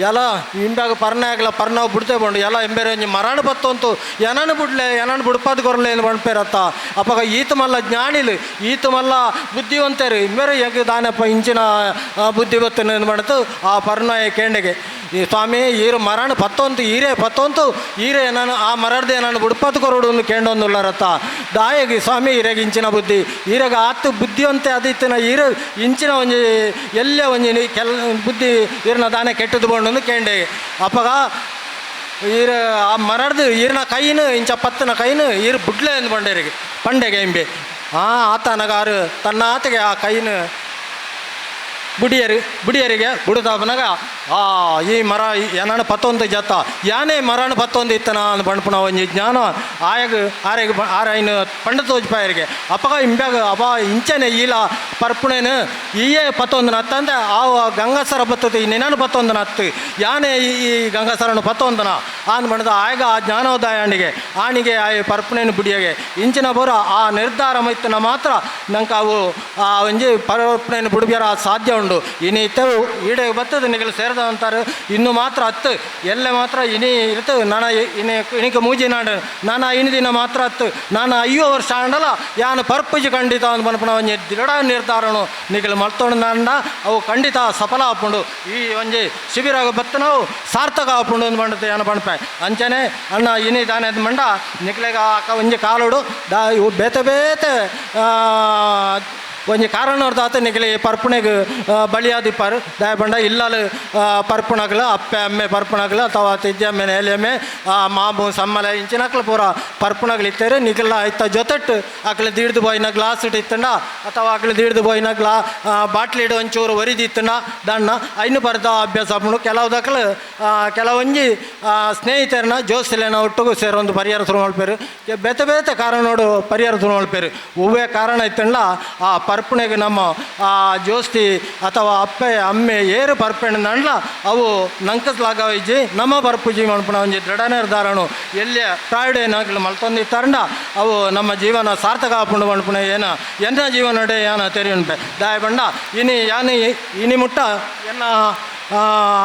ಎಲ್ಲ ಇಂಬಾಗ ಪರ್ಣ ಆಗಲ ಪರ್ಣ ಬಿಡ್ತೇ ಬಂಡು ಎಲ್ಲ ಎಂಬೇರೆ ಒಂಜಿ ಮರಣ ಬತ್ತೊಂತು ಏನನ್ನು ಬಿಡ್ಲೆ ಏನನ್ನು ಬುಡ್ಪಾದ ಕೊರಲೆ ಎಂದು ಬಂಡ್ಪೇರತ್ತ ಅಪಗ ಈತ ಮಲ್ಲ ಜ್ಞಾನಿಲು ಈತ ಮಲ್ಲ ಬುದ್ಧಿವಂತರು ಇಂಬೇರೆ ಯಾಕೆ ದಾನಪ್ಪ ಇಂಚಿನ ಬುದ್ಧಿ ಬತ್ತನ ಎಂದು ಮಾಡ್ತು ಆ ಪರ್ಣ ಕೇಂಡೆಗೆ ಈ ಸ್ವಾಮಿ ಈರು ಮರಣ ಪತ್ತೊಂತು ಈರೇ ಪತ್ತೊಂತು ಈರೇ ನಾನು ಆ ಮರಡ್ದೆ ನಾನು ಬುಡ್ಪಾದ ಕೊರಡು ಒಂದು ಕೇಂಡೊಂದುಳ್ಳರತ್ತ ದಾಯಗಿ ಸ್ವಾಮಿ ಈರೆಗೆ ಇಂಚಿನ ಬುದ್ಧಿ ಈರೆಗೆ ಆತು ಬುದ್ಧಿವಂತೆ ಅದಿತ್ತಿನ ಈರು ಇಂಚಿನ ಒಂಜಿ ಎಲ್ಲೇ ಒಂಜಿ ಕೆಲ ಬುದ್ಧಿ ಈರನ ದಾನೆ ಕೆಟ್ಟದ್ದು ಬಂಡು ಕೇಂಡೆ ಅಪ್ಪಗ ಈರ ಆ ಮರಡ್ದು ಈರಿನ ಕೈನು ಇಂಚ ಪತ್ತನ ಕೈನು ಈರು ಬುಡ್ಲೆ ಎಂದು ಬಂಡೇರಿಗೆ ಪಂಡೆಗೆ ಇಂಬೆ ಆತನಗ ಆರು ತನ್ನ ಆತಗೆ ಆ ಕೈನು ಬುಡಿಯರು ಬುಡಿಯರಿಗೆ ಬುಡುದಾಪನಾಗ ಆ ಈ ಮರ ಏನನ ಪತ್ತೊಂದು ಜತ್ತ ಯಾನೇ ಮರಣ ಪತ್ತೊಂದು ಇತ್ತನ ಅಂದ್ ಬಂಡ್ಪುಣ ಒಂಜಿ ಜ್ಞಾನ ಆಯಗ ಆರೆಗ್ ಆರೈನ ಪಂಡ ತೋಜ್ಪಾಯರಿಗೆ ಅಪ್ಪಗ ಇಂಬ್ಯಾಗ ಅಪ ಇಂಚನೆ ಈಲ ಪರ್ಪುಣೇನು ಈಯೇ ಪತ್ತೊಂದು ನತ್ತಂದೆ ಆ ಗಂಗಾಸರ ಬತ್ತದ ಈ ನಿನನು ಪತ್ತೊಂದು ನತ್ತು ಯಾನೇ ಈ ಗಂಗಾಸರನು ಪತ್ತೊಂದನ ಆನ್ ಬಣ್ಣದ ಆಯಗ ಆ ಜ್ಞಾನೋದಯ ಆಣಿಗೆ ಆಣಿಗೆ ಆಯ ಪರ್ಪುಣೇನು ಬುಡಿಯಗೆ ಇಂಚಿನ ಬರೋ ಆ ನಿರ್ಧಾರ ಮೈತನ ಮಾತ್ರ ನಂಗೆ ಅವು ಆ ಒಂಜಿ ಪರ್ಪುಣೇನು ಬುಡಿಬ್ಯಾರ ಸಾಧ್ಯ ಉಂಡು. ಉಂಡು ಇನಿ ಇತ್ತವು ಈಡೆ ಬತ್ತದ ನಿಗಲು ಸೇರ್ದ ಅಂತಾರೆ ಇನ್ನು ಮಾತ್ರ ಹತ್ತು ಎಲ್ಲೆ ಮಾತ್ರ ಇನಿ ಇರ್ತವೆ ನಾನು ಇನಿ ಇನಿಕ ಮೂಜಿ ನಾಡು ನಾನು ಐದು ದಿನ ಮಾತ್ರ ಹತ್ತು ನಾನು 50 ವರ್ಷ ಆಂಡಲ ಯಾನು ಪರ್ಪುಜಿ ಖಂಡಿತ ಅಂದ್ ಪನ್ಪುನ ಒಂಜಿ ದೃಢ ನಿರ್ಧಾರನು ನಿಗಲು ಮಲ್ತೊಂಡು ಅವು ಖಂಡಿತ ಸಫಲ ಆಪುಂಡು ಈ ಒಂಜಿ ಶಿಬಿರ ಬತ್ತ ನಾವು ಸಾರ್ಥಕ ಆಪುಂಡು ಅಂದ್ ಪಂಡತೆ ಯಾನು ಪನ್ಪೆ ಅಂಚನೆ ಅಣ್ಣ ಇನಿ ದಾನೆ ಮಂಡ ನಿಕ್ಲೆಗ ಒಂಜಿ ಕಾಲುಡು ದಾ ಇವು ಬೇತೆ ಬೇತೆ ಒಂಜಿ ಕಾರಣದಾತ ನಿಗಲಿ ಪರ್ಪುಣೆಗ್ ಬಲಿಯಾದಿಪ್ಪಾರು ದಯ ಪಂಡ ಇಲ್ಲಲು ಪರ್ಪುಣಗಳು ಅಪ್ಪೆ ಅಮ್ಮೆ ಪರ್ಪುಣಗಳು ಅಥವಾ ತಿಜ್ಜಮ್ಮೆ ನೇಲಿಯಮ್ಮೆ ಮಾಮು ಸಮ್ಮಲೆ ಇಂಚಿನಕ್ಲು ಪೂರ ಪರ್ಪುಣಗಳು ಇತ್ತಾರೆ ನಿಗಲ ಇತ್ತ ಜೊತೆಟ್ಟು ಅಕ್ಲೆ ದೀಡ್ದು ಬೋಯಿನ ಗ್ಲಾಸ್ ಇತ್ತಂಡ ಅಥವಾ ಅಕ್ಲೆ ದೀಡ್ದು ಬೋಯಿನ ಗ್ಲಾ ಬಾಟ್ಲಿ ಇಡು ಒಂಚೂರು ಒರಿದಿತ್ತಂಡ ದಣ್ಣ ಐನು ಪರ್ದ ಅಭ್ಯಾಸ ಆಪುಂಡು ಕೆಲವುದಕ್ಲು ಕೆಲವೊಂಜಿ ಸ್ನೇಹಿತರನ್ನ ಜೋಸಿಲೆನ ಒಟ್ಟಿಗೂ ಸೇರೊಂದು ಪರಿಹಾರ ಶುರು ಮಲ್ಪೇರು ಬೇತೆ ಬೇತೆ ಕಾರಣೋಡು ಪರಿಹಾರ ಶುರು ಮಲ್ಪೇರು ಹೂವೇ ಕಾರಣ ಇತ್ತಂಡ ಆ ಪರ್ಪುಣೆಗೆ ನಮ್ಮ ಆ ಜೋಸ್ತಿ ಅಥವಾ ಅಪ್ಪೆ ಅಮ್ಮೆ ಏರು ಪರ್ಪೆಣ್ ನಂಡ್ಲ ಅವು ನಂಕಸ್ಲಾಗವಿಜ್ಜಿ ನಮ್ಮ ಪರ್ಪುಜಿ ಮಲ್ಪುನ ಒಂಜಿ ದೃಢ ನಿರ್ಧಾರನು ಎಲ್ಲಿಯ ಪ್ರಾಯ್ಡ್ ಏನಾಗಲು ಮಲ್ತೊಂದಿತ್ತಾರಂಡ ಅವು ನಮ್ಮ ಜೀವನ ಸಾರ್ಥಕ ಆಪುಂಡು ಮಲ್ಪುಣ ಏನ ಎನ್ನ ಜೀವನಡೆ ಏನ ತೆರಿಯುಂಪೆ ದಾಯ ಬಂಡ ಇನಿ ಯಾನಿ ಇನಿ ಮುಟ್ಟ ಎನ್ನ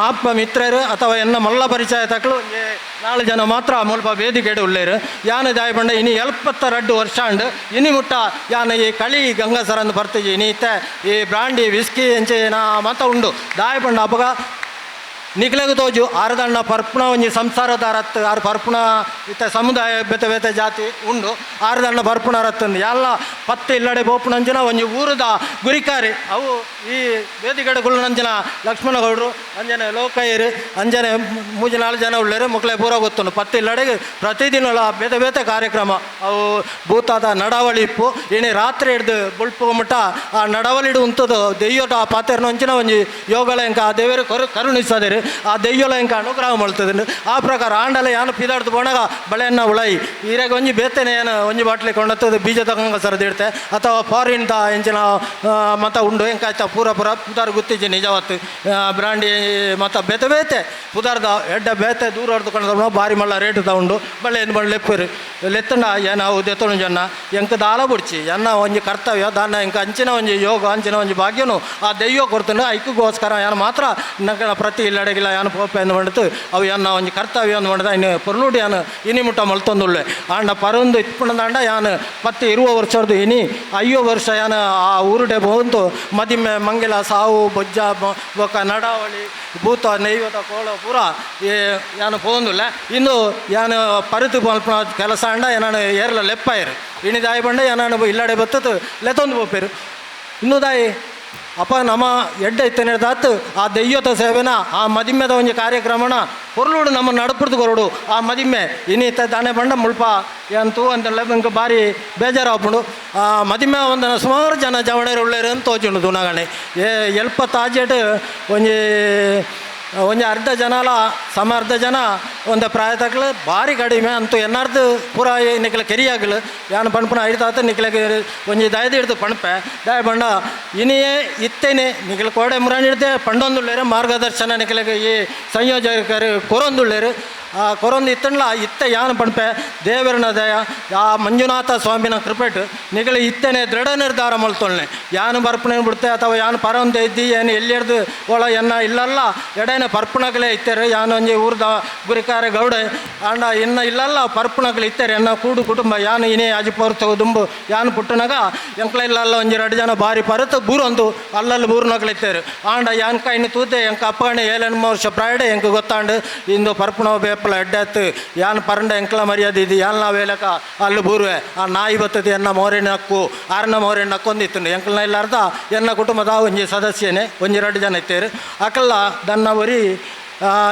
ಆಪ್ಪ ಮಿತ್ರರು ಅಥವಾ ಎನ್ನ ಮಲ್ಲ ಪರಿಚಯ ತಕ್ಕಲು ಒಂಜಿ 4 ಜನ ಮಾತ್ರ ಮುಲ್ಪ ವೇದಿಕೆಡು ಉಳ್ಳೇರು ಯಾನ ದಾಯ ಬಂಡ ಇನಿ 72 ವರ್ಷ ಅಂಡು ಇನಿ ಮುಟ್ಟ ಯಾನ ಈ ಕಳಿ ಗಂಗಾಸರಂದು ಬರ್ತಿಜಿ ಇನಿ ಇತ್ತೆ ಈ ಬ್ರಾಂಡಿ ವಿಸ್ಕಿ ಎಂಚೆ ನಾ ಮತ ಉಂಡು ದಾಯ ಬಂಡ ಅಪಗ ನಿಕ್ಲೆಗ್ ತೋಜು ಆರದಣ್ಣ ಪರ್ಪುಣ ಒಂಜಿ ಸಂಸಾರದ ರತ್ತು ಆರು ಪರ್ಪುಣ ಇತ್ತ ಸಮುದಾಯ ಬೇತೆ ಬೇತೆ ಜಾತಿ ಉಂಡು ಆರದಣ್ಣ ಪರ್ಪುಣ ರತ್ತಂದು ಎಲ್ಲ ಪತ್ತೆ ಇಲ್ಲಡೆ ಬೋಪುಣಂಚಿನ ಒಂಜಿ ಊರದ ಗುರಿಕಾರಿ ಅವು ಈ ವೇದಿಕೆಡೆ ಗುಳ್ಳನಂಚಿನ ಲಕ್ಷ್ಮಣಗೌಡರು ಅಂಜನೆ ಲೋಕಯ್ಯರು ಅಂಜನೆ ಮೂಜಿ 4 ಜನ ಉಳ್ಳೇರು ಮಕ್ಕಳೇ ಪೂರ ಗೊತ್ತುಂಡು ಪತ್ತೆ ಇಲ್ಲಡೆಗೆ ಪ್ರತಿದಿನ ಬೇತೆ ಬೇತೆ ಕಾರ್ಯಕ್ರಮ ಅವು ಭೂತಾದ ನಡಾವಳಿ ಇಪ್ಪು ಇನಿ ರಾತ್ರಿ ಹಿಡ್ದು ಬುಳ್ಪು ಮುಟ್ಟ ಆ ನಡಾವಳಿಡು ಉಂತದು ದೆಯ್ಯೋಟ ಆ ಪಾತೆರ್ನೊಂಚಿನ ಒಂಜಿ ಯೋಗಳ ಎಂಕ ಆ ದೇವರು ಕರುಣಿಸದೇರು ಆ ದೆಯ್ಯೊಲ ಎಂಕ ಅನುಗ್ರಹ ಮಲ್ತದೆ ಆ ಪ್ರಕಾರ ಆಂಡಲ ಯಾನು ಪಿದಾಡ್ದು ಪೋಣಗ ಬಳೆಯನ್ನ ಉಳೈ ಈರಾಗ ಒಂಜಿ ಬೇತನೆ ಏನು ಒಂಜಿ ಬಾಟ್ಲಿ ಕೊಂಡತ್ತದು ಬೀಜ ತಗೊಂಗ ಸರದಿಡ್ತೆ ಅಥವಾ ಫಾರಿನ್ ದ ಎಂಚಿನ ಮತ ಉಂಡು ಎಂಕಾಯ್ತ ಪೂರ ಪೂರ ಪುದಾರ್ ಗುತ್ತಿಜಿ ನಿಜವತ್ತು ಬ್ರಾಂಡಿ ಮತ ಬೇತೆ ಬೇತೆ ಪುದಾರ್ದ ಎಡ್ಡ ಬೇತೆ ದೂರ ಹೊಡೆದು ಭಾರಿ ಮಲ್ಲ ರೇಟ್ ತ ಉಂಡು ಬಳ್ಳೆ ಏನು ಬಳ್ಳೆ ಲೆಪ್ಪರು ಲೆತ್ತಂಡ ಏನ ಅವು ದೆತ್ತೊಂಡು ಜನ ಎಂಕ ದಾಲ ಬುಡ್ಚಿ ಎನ್ನ ಒಂಜಿ ಕರ್ತವ್ಯ ದಾನ ಎಂಕ ಅಂಚಿನ ಒಂಜಿ ಯೋಗ ಅಂಚಿನ ಒಂಜಿ ಭಾಗ್ಯನು ಆ ದೆಯ್ಯೋ ಕೊಡ್ತಂಡು ಐಕ್ಕೋಸ್ಕರ ಯಾನು ಮಾತ್ರ ನಂಗೆ ಪ್ರತಿ ಇಲ್ಲಡೆಗಿಲ್ಲ ಯಾನು ಪೋಪೆ ಅಂದ್ ಮಾಡಿತು ಅವು ಎನ್ನ ಒಂಜಿ ಕರ್ತವ್ಯ ಅಂದ್ ಮಾಡಿದ ಇನ್ನು ಪೊರ್ಲುಡು ಯಾನು ಇನಿ ಮುಟ್ಟ ಮಲ್ತೊಂದುಳ್ಳೆ ಆಂಡ ಪರೊಂದು ಇತ್ಪುಣದಾಂಡ ಯಾನು 10-20 ವರ್ಷದ್ದು ಇನಿ 50 ವರ್ಷ ಯಾನು ಆ ಊರುಡೆ ಬಂತು ಮದಿಮೆ ಮಂಗಿಲ ಸಾವು ಬೊಜ್ಜ ಬೊಕ್ಕ ನಡಾವಳಿ ಭೂತ ನೈವದ ಕೋಳ ಪೂರ ಯಾನು ಪೋಂದುಲ್ಲ ಇನ್ನು ಯಾನು ಪರುತು ಮಲ್ಪುನ ಕೆಲಸ ಅಂಡ ಏನಾನು ಏರ್ಲ ಲೆಪ್ಪಾಯರು ಇನಿ ದಾಯಿ ಬಂಡ ಏನಾನು ಇಲ್ಲಡೆ ಬತ್ತದು ಲೆತ್ತೊಂದು ಪೋಪೇರು ಇನ್ನು ದಾಯಿ ಅಪ್ಪ ನಮ್ಮ ಎಡ್ಡೆ ಇತ್ತನೇದಾತು ಆ ದೆಯ್ಯೊತ ಸೇವೆನ ಆ ಮದಿಮ್ಮೆದ ಒಂಜಿ ಕಾರ್ಯಕ್ರಮನ ಹೊರಲುಡು ನಮ್ಮ ನಡಪುರ್ದು ಕೊರಡು ಆ ಮದಿಮ್ಮೆ ಇನ್ನಿತ್ತ ದಾನೆ ಬಂಡ ಮುಲ್ಪ ಏನ್ ತೂ ಅಂತೆಲ್ಲ ಇಂಕ ಭಾರಿ ಬೇಜಾರಾಪುಂಡು ಆ ಮದಿಮ್ಮೆ ಒಂದನ ಸುಮಾರು ಜನ ಜವಣರು ಉಳ್ಳೇರು ಅಂತ ತೋಜುಂಡು ತುನಗಣೆ ಏ ಎಲ್ಪ ತಾಜೆಟ್ ಒಂಜಿ ಒಂಜಿ ಅರ್ಧ ಜನಲ ಸಮ ಅರ್ಧ ಜನ ಒಂದು ಪ್ರಾಯತಕ್ಲು ಭಾರಿ ಕಡಿಮೆ ಅಂತೂ ಎನ್ನಾರ್ದು ಪೂರ ನಿಕ್ಲ ಕೆರಿಯಾಗಲು ಯಾನು ಪಣಪುನ ಐಡ್ತಾತ ನಿಕ್ಲಗೆ ಒಂಜಿ ದಯದ ಹಿಡ್ದು ಪಣಪೆ ದಯ ಬಂಡ ಇನಿಯೇ ಇತ್ತೇನೆ ನಿಕ್ಲ ಕೋಡೆ ಮುರಾಣಿ ಹಿಡ್ದೆ ಪಂಡೊಂದುಳ್ಳೇರು ಮಾರ್ಗದರ್ಶನ ನಿಕ್ಲಗೆ ಈ ಸಂಯೋಜಕರು ಕೊರೊಂದುಳ್ಳೇರು ಆ ಕೊರೊಂದು ಇತ್ತಂಡ್ಲ ಇತ್ತೆ ಯಾನು ಪಣಪೆ ದೇವರನ ದಯ ಆ ಮಂಜುನಾಥ ಸ್ವಾಮಿನ ಕೃಪೆಟ್ ನಿಗಲು ಇತ್ತೇನೆ ದೃಢ ನಿರ್ಧಾರ ಮಲ್ತೊಳ್ನೆ ಯಾನು ಬರ್ಪಣೆ ಬಿಡ್ತೆ ಅಥವಾ ಯಾನು ಪರೊಂದು ಇದ್ದಿ ಏನು ಎಲ್ಲಿರ್ದು ಒಳ ಎನ್ನ ಇಲ್ಲಲ್ಲ ಎಡೆನ ಪರ್ಪುಣಗಳೇ ಇತ್ತಾರೆ ಯಾನು ಒಂಜಿ ಊರ್ದ ಗುರಿಕಾರ ಗೌಡೆ ಆಂಡ ಇನ್ನ ಇಲ್ಲಲ್ಲ ಪರ್ಪುಣಗಳು ಇತ್ತಾರೆ ಎನ್ನ ಕೂಡು ಕುಟುಂಬ ಯಾನು ಇನೇ ಅಜಿ ಪೊರ್ತು ದುಂಬು ಯಾನು ಪುಟ್ಟನಾಗ ಎಂಕ್ಲ ಇಲ್ಲಲ್ಲ ಒಂಜಿ 2 ಜನ ಭಾರಿ ಪರತು ಬೂರೊಂದು ಅಲ್ಲಲ್ಲಿ ಬೂರ್ನಗಳು ಇತ್ತಾರೆ ಆಂಡ ಯಾನ್ ಕೈನ ತೂತೆ ಎಂಕ ಅಪ್ಪಗಣೆ 7 ವರ್ಷ ಪ್ರಾಯಡೆ ಎಂಕ ಗೊತ್ತಾಂಡು ಇಂದು ಪರ್ಪುಣ ಬೇಪಲ ಎಡ್ಡತ್ತು ಯಾನ್ ಪರಂಡ ಎಂಕ್ಲ ಮರ್ಯಾದೆ ಇದು ಯಾನ್ ವೇಲಕ ಅಲ್ಲಿ ಬೂರುವೆ ಆ ನಾಯಿ ಬರ್ತದೆ ಎನ್ನ ಮೋರೆ ನಕ್ಕು ಆರನ ಮೋರೆ ನಕ್ಕೊಂದಿತ್ತು ಎಂಕ್ಲನ ಇಲ್ಲಾರ್ದ ಎನ್ನ ಕುಟುಂಬದ ಒಂಜಿ ಸದಸ್ಯನೇ ಒಂಜಿ 2 ಜನ ಇತ್ತೇರು ಅಕಲ್ಲ ದನ್ನ ಒರಿ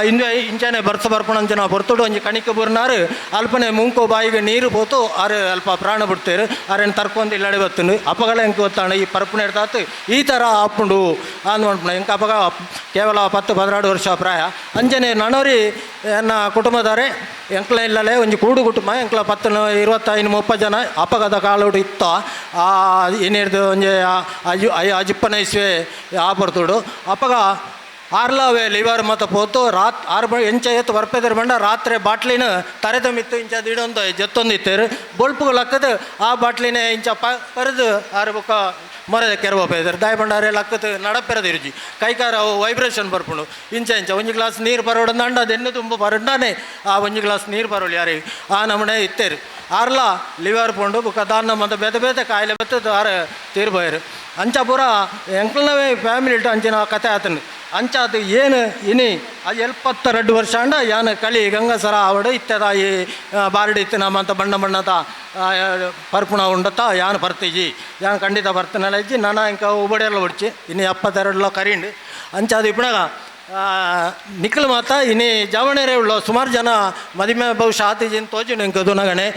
ಇಂದು ಇಂಚನೆ ಬರ್ಸ ಬರ್ಪಣಂಚಿನ ಬರ್ತುಡು ಒಂಜಿ ಕಣಿಕ ಬೂರ್ನಾರು ಅಲ್ಪನೆ ಮುಂಕು ಬಾಯಿಗೆ ನೀರು ಪೋತು ಆರು ಅಲ್ಪ ಪ್ರಾಣ ಬಿಡ್ತೇರು ಆರೇನು ತರ್ಕೊಂದು ಇಲ್ಲಡೆ ಬತ್ತುಂಡು ಅಪ್ಪಗಳ ಎಂಕ ಗೊತ್ತಾಣ ಈ ಪರ್ಪುಣ ಇರ್ತಾತು ಈ ಥರ ಆಪುಂಡು ಅಂದ್ ಮನ್ಪುಣ ಎಂಕ ಅಪ್ಪಗ ಕೇವಲ 10-12 ವರ್ಷ ಪ್ರಾಯ ಅಂಜನೆ ನನೋರಿ ಎನ್ನ ಕುಟುಂಬದವರೇ ಎಂಕ್ಲ ಇಲ್ಲಲೆ ಒಂಜಿ ಕೂಡು ಕುಟುಂಬ ಎಂಕ್ಲ 10-25-30 ಜನ ಅಪ್ಪಗದ ಕಾಲೋಡು ಇತ್ತ ಆ ಏನಿರ್ದು ಒಂಜಿ ಅಜು ಅಜಿಪ್ಪನ ಇಸ್ವೆ ಆ ಬರ್ತುಡು ಅಪ್ಪಗ ಆರ್ಲಾವೆ ಲಿವರ್ ಮತ್ತು ಪೋತು ರಾತ್ ಆರು ಬ ಎಂಚ ಎತ್ತು ಬರ್ಪೆದರ್ ಬಂಡ ರಾತ್ರಿ ಬಾಟ್ಲಿನ ತರೆದ ಮಿತ್ತು ಇಂಚ ದಿಡೊಂದು ಜತ್ತೊಂದು ಇತ್ತೇರು ಬೊಲ್ಪುಗಳು ಹಾಕದು ಆ ಬಾಟ್ಲಿನ ಇಂಚ ಪರದು ಆರು ಬೊಕ್ಕ ಮೊರೆ ಕೆರವ ಪೈದಾರೆ ದಾಯ ಪಂಡಾರೆ ಲಕ್ಕತ್ ನಡಪೆರದ ಇರುಜಿ ಕೈಕಾರ ಅವು ವೈಬ್ರೇಷನ್ ಬರ್ಪುಂಡು ಇಂಚ ಇಂಚ ಒಂಜಿ ಗ್ಲಾಸ್ ನೀರು ಪರೋಡಂದ ಅಂಡ ಅದೆನ್ನು ತುಂಬ ಪರಡಾನೆ ಆ ಒಂಜಿ ಗ್ಲಾಸ್ ನೀರು ಪರೋಳಿ ಯಾರಿಗೆ ಆ ನಮೂನೆ ಇತ್ತೇರು ಆರ್ಲ ಲಿವರ್ ಪೋಂಡು ಬುಕ್ಕ ದಾನ್ನ ಮಂತ ಬೇತೆ ಬೇತೆ ಕಾಯಿಲೆ ಬತ್ತದ ಆರ ತೀರ್ಬೋಯರು ಅಂಚ ಪೂರ ಎಂಕ್ಲನವೇ ಫ್ಯಾಮಿಲಿ ಇಟ್ಟು ಅಂಚಿನ ಕತೆ ಆತನು ಅಂಚ ಅದು ಏನು ಇನಿ ಅದು 72 ವರ್ಷ ಅಂಡ ಯಾನ ಕಳಿ ಗಂಗಸರ ಆವಡು ಇತ್ತದ ಈ ಬಾರಡಿ ಇತ್ತು ನಮ್ಮಂತ ಬಣ್ಣ ಬಣ್ಣದ ಪರ್ಪುಣ ಉಂಡತ್ತ ಯಾನು ಬರ್ತೀಜಿ ಯಾನು ಖಂಡಿತ ಬರ್ತನಲ್ಲ ಇಜ್ಜಿ ನಾನು ಇಂಕ ಉಬಡಿಯಲ್ಲ ಹೊಡ್ಚಿ ಇನ್ನು 72 ಕರಿಂಡು ಅಂಚ ಅದು ಇಪ್ಪಣಗ ನಿಖಲ್ ಮಾತ ಇನಿ ಜವಣೇರೆ ಉಳ್ಳ ಸುಮಾರು ಜನ ಮದಿಮೆ ಬಹುಶಃ ಆತಿಜಿನ ತೋಜಿನ ಇಂಕದು ನಗಣೆ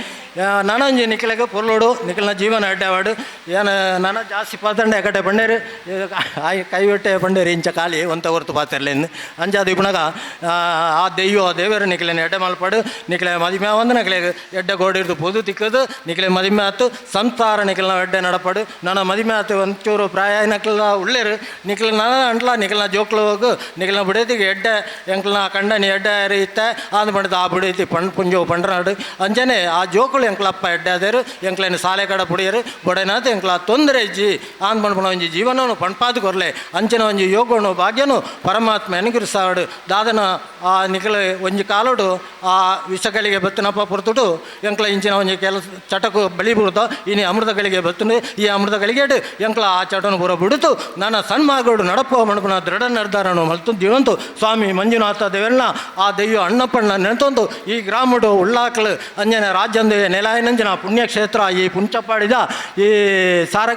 ನಾನೊಂಜಿ ನಿಖಲೆಗೆ ಪೊರ್ಲೋಡು ನಿಖಲ್ನ ಜೀವನ ಅಡ್ಡವಾಡು ಏನು ನಾನು ಜಾಸ್ತಿ ಪಾತಂಡೆ ಎಕಡೆ ಬಂಡೇರು ಕೈವೆಟ್ಟೆ ಬಂಡೇರು ಇಂಚ ಖಾಲಿ ಒಂತ ಹೊರ್ತು ಪಾತಿರ್ಲಿಂದು ಅಂಚ ಅದು ಇಪ್ಪಣಗ ಆ ದೆಯ್ಯೋ ದೇವರು ನಿಖಲೇನ ಎಡ್ಡೆ ಮಲ್ಪಾಡು ನಿಖಲೆ ಮದಿಮೆ ಒಂದು ನಕಲೆ ಎಡ್ಡೆ ಗೋಡಿರ್ದು ಪೊದು ತಿಕ್ಕದು ನಿಖಲೆ ಮದಿಮೆ ಆತು ಸಂಸಾರ ನಿಖಲ್ನ ಎಡ್ಡೆ ನಡಪಾಡು ನನ್ನ ಮದಿಮೆ ಆತು ಒಂಚೂರು ಪ್ರಾಯ ನಕಲ ಉಳ್ಳೇರು ನಿಖಲ್ ನಾನು ಅಂಟ್ಲ ನಿಖಲ್ನ ಜೋಕ್ಲು ಹೋಗು ನಿಖಲ್ನ ಬುಡೇತಿಗೆ ಎಡ್ಡೆ ಎಂಕ್ಲನ ಕಂಡನಿ ಎಡ್ಡೆ ಇತ್ತೆ ಆಂದ್ ಪಂಡದ ಆ ಬುಡೇತಿ ಪಂಡ್ ಪುಂಜೋ ಪಂಡ್ರನಾಡು ಅಂಚನೆ ಆ ಜೋಕುಳು ಎಂಕ್ಲಪ್ಪ ಎಡ್ಡೆ ಆದೇರು ಎಂಕ್ಲೇನು ಸಾಲೆ ಕಡ ಪುಡಿಯರು ಬೊಡೆನಾಥ ಎಂಕ್ಲ ತೊಂದರೆ ಇಜ್ಜಿ ಆಂದ್ ಪಂಡ್ಪುಣ ಒಂಜಿ ಜೀವನನು ಪಂಡ್ಪಾದು ಕೊರ್ಲೆ ಅಂಚನ ಒಂಜಿ ಯೋಗನು ಭಾಗ್ಯನು ಪರಮಾತ್ಮ ಎನಗಿರ್ಸಾಡು ದಾದನ ಆ ನಿಖಲ ಒಂಜಿ ಕಾಲೋಡು ಆ ವಿಷಗಳಿಗೆ ಬತ್ತನಪ್ಪ ಪುರ್ತುಡು ಎಂಕ್ಲ ಇಂಚಿನ ಒಂಜಿ ಕೆಲಸ ಚಟಕು ಬಳಿ ಬಿಡುತ್ತ ಇನಿ ಅಮೃತಗಳಿಗೆ ಬತ್ತನು ಈ ಅಮೃತಗಳಿಗೆ ಎಂಕ್ಲ ಆ ಚಟನು ಪೂರ ಬಿಡುತ್ತು ನನ್ನ ಸನ್ಮಾರ್ಗಡು ನಡಪ ಮಣಪುನ ದೃಢ ನಿರ್ಧಾರನು ಮಲ್ತು ಜೀವಂತು ಸ್ವಾಮಿ ಮಂಜುನಾಥ ದೇವರನ್ನ ಆ ದೈವ ಅಣ್ಣಪ್ಪಣ್ಣ ನೆನೆತೊಂದು ಈ ಗ್ರಾಮಡು ಉಳ್ಳಾಕ್ಲು ಅಂಜನ ರಾಜ್ಯಂದ ನೆಲಾಯನಂಜನ ಪುಣ್ಯಕ್ಷೇತ್ರ ಈ ಪುಂಚಪಾಡಿದ ಈ ಸಾರ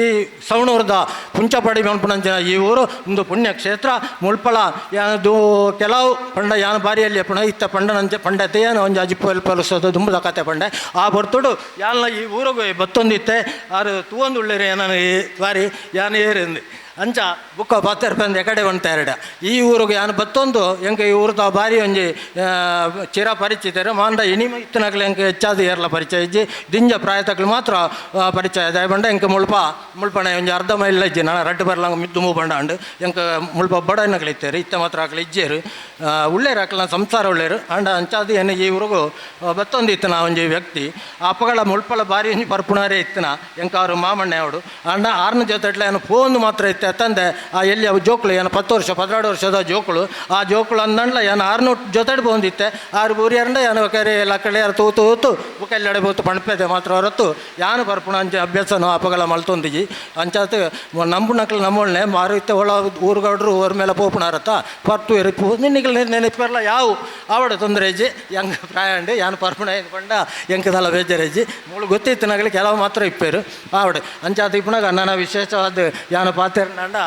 ಈ ಸವಣೂರದ ಪುಂಚಪಾಡಿ ಮನ್ಪುಣಂಚಿನ ಈ ಊರು ಒಂದು ಪುಣ್ಯಕ್ಷೇತ್ರ ಮುಳ್ಪಳ ಯಾನದು ಕೆಲವು ಪಂಡ ಯಾನ ಬಾರಿಯಲ್ಲಿ ಪುಣ ಇತ್ತ ಪಂಡನಂಚೆ ಪಂಡತೆ ಏನು ಒಂಜಿ ಅಜಿಪ್ಪ ಪಲಸೋದು ದುಂಬದ ಕತೆ ಪಂಡೆ ಆ ಬರ್ತುಡು ಯಾನ ಈ ಊರಿಗೆ ಬತ್ತೊಂದಿತ್ತೆ ಆರು ತೂವೊಂದುಳ್ಳೇರಿ ಏನ ಈ ಬಾರಿ ಯಾನ ಏರಿಂದು ಅಂಚ ಬುಕ್ಕ ಪಾತೆರ್ ಪಂದ್ ಎಕಡೆ ಒಂಟೆರಡ ಈ ಊರಿಗೆ ಯಾನು ಬತ್ತೊಂದು ಎಂಕ ಈ ಊರು ಬಾರಿ ಒಂಜಿ ಚಿರ ಪರಿಚಿತರು ಮಾಂಡ ಇನಿಮ ಇತ್ತನಕ್ಲೆ ಎಂಕ ಹೆಚ್ಚಾದ ಏರ್ಲ ಪರಿಚಯ ಇಜ್ಜಿ ದಿಂಜ ಪ್ರಾಯತಕ್ಲು ಮಾತ್ರ ಪರಿಚಯ ದಯ ಬಂಡ ಎಂಕ ಮುಳ್ಪ ಮುಳ್ಪಣೆ ಒಂಜಿ ಅರ್ಧ ಮೈಲ್ ಇಜ್ಜಿ ನಾನು ರಡ್ಡು ಬರ್ಲಂಗ ದುಮ್ಮು ಬಂಡ ಅಂಡು ಎಂಕ ಮುಳ್ಪ ಬಡನಕ್ಲು ಇತ್ತೇರು ಇತ್ತ ಮಾತ್ರ ಆಕಲು ಇಜ್ಜೇರು ಉಳ್ಳೇರು ಆಕಲ ಸಂಸಾರ ಉಳ್ಳೇರು ಅಂಡ ಅಂಚಾದ ಏನು ಈ ಊರಿಗೂ ಬತ್ತೊಂದು ಇತ್ತನ ಒಂಜಿ ವ್ಯಕ್ತಿ ಅಪ್ಪಗಳ ಮುಳ್ಪಳ ಬಾರಿ ಒಂಜಿ ಪರ್ಪುಣಾರೇ ಇತ್ತನ ಎಂಕ ಅವರು ಮಾಮಣ್ಣೆ ಅವಡು ಅಂಡ ಆರನ ಜೊತೆ ಏನು ಫೋನ್ ಮಾತ್ರ ಇತ್ತೆ ತಂದೆ ಆ ಎಲ್ಲಿ ಅವು ಜೋಕುಳು ಏನು 10 ವರ್ಷ 12 ವರ್ಷದ ಜೋಕುಳು ಆ ಜೋಕುಳು ಅಂದಂಡ್ಲ ಏನು ಆರ್ನೂರು ಜೊತೆ ಬಂದಿತ್ತೆ ಆರು ಬೂರಿಯರಂಡ ಏನು ಕರೆ ಲಕ್ಕಳೆ ಯಾರು ತೂತು ತೂತು ಬುಕ್ಕೆಲ್ಲೆಡೆ ಬೋತು ಪಣಪೇದೆ ಮಾತ್ರ ಹೊರತು ಯಾನು ಪರ್ಪುಣ ಅಂಚೆ ಅಭ್ಯಾಸನು ಅಪಗಳ ಮಲ್ತೊಂದಿಜಿ ಅಂಚಾತ್ ನಂಬುನಕ್ಲು ನಮ್ಮೊಳ್ಳೆ ಮಾರು ಇತ್ತೆ ಒಳ ಊರುಗೌಡ್ರು ಊರ ಮೇಲೆ ಪೋಪುಣಾರತ್ತ ಪರ್ತು ಎರಿಪು ನಿನ್ನಿಗೆ ನೆನಪಿರಲ್ಲ ಯಾವ ಆವಡ ತೊಂದರೆ ಇಜ್ಜಿ ಹೆಂಗೆ ಪ್ರಾಯ ಅಂಡು ಯಾನು ಪರ್ಪುಣ ಪಂಡ ಎಂಕದಲ್ಲ ಬೇಜಾರಿಜ್ಜಿ ಮೂಳು ಗೊತ್ತಿತ್ತು ನಗಲಿ ಕೆಲವು ಮಾತ್ರ ಇಪ್ಪೇರು ಆವಡೆ ಅಂಚಾತ್ ಇಪ್ಪುನಾಗ ನನ್ನ ವಿಶೇಷವಾದ ಯಾನು ಪಾತೆ ಅಂಡ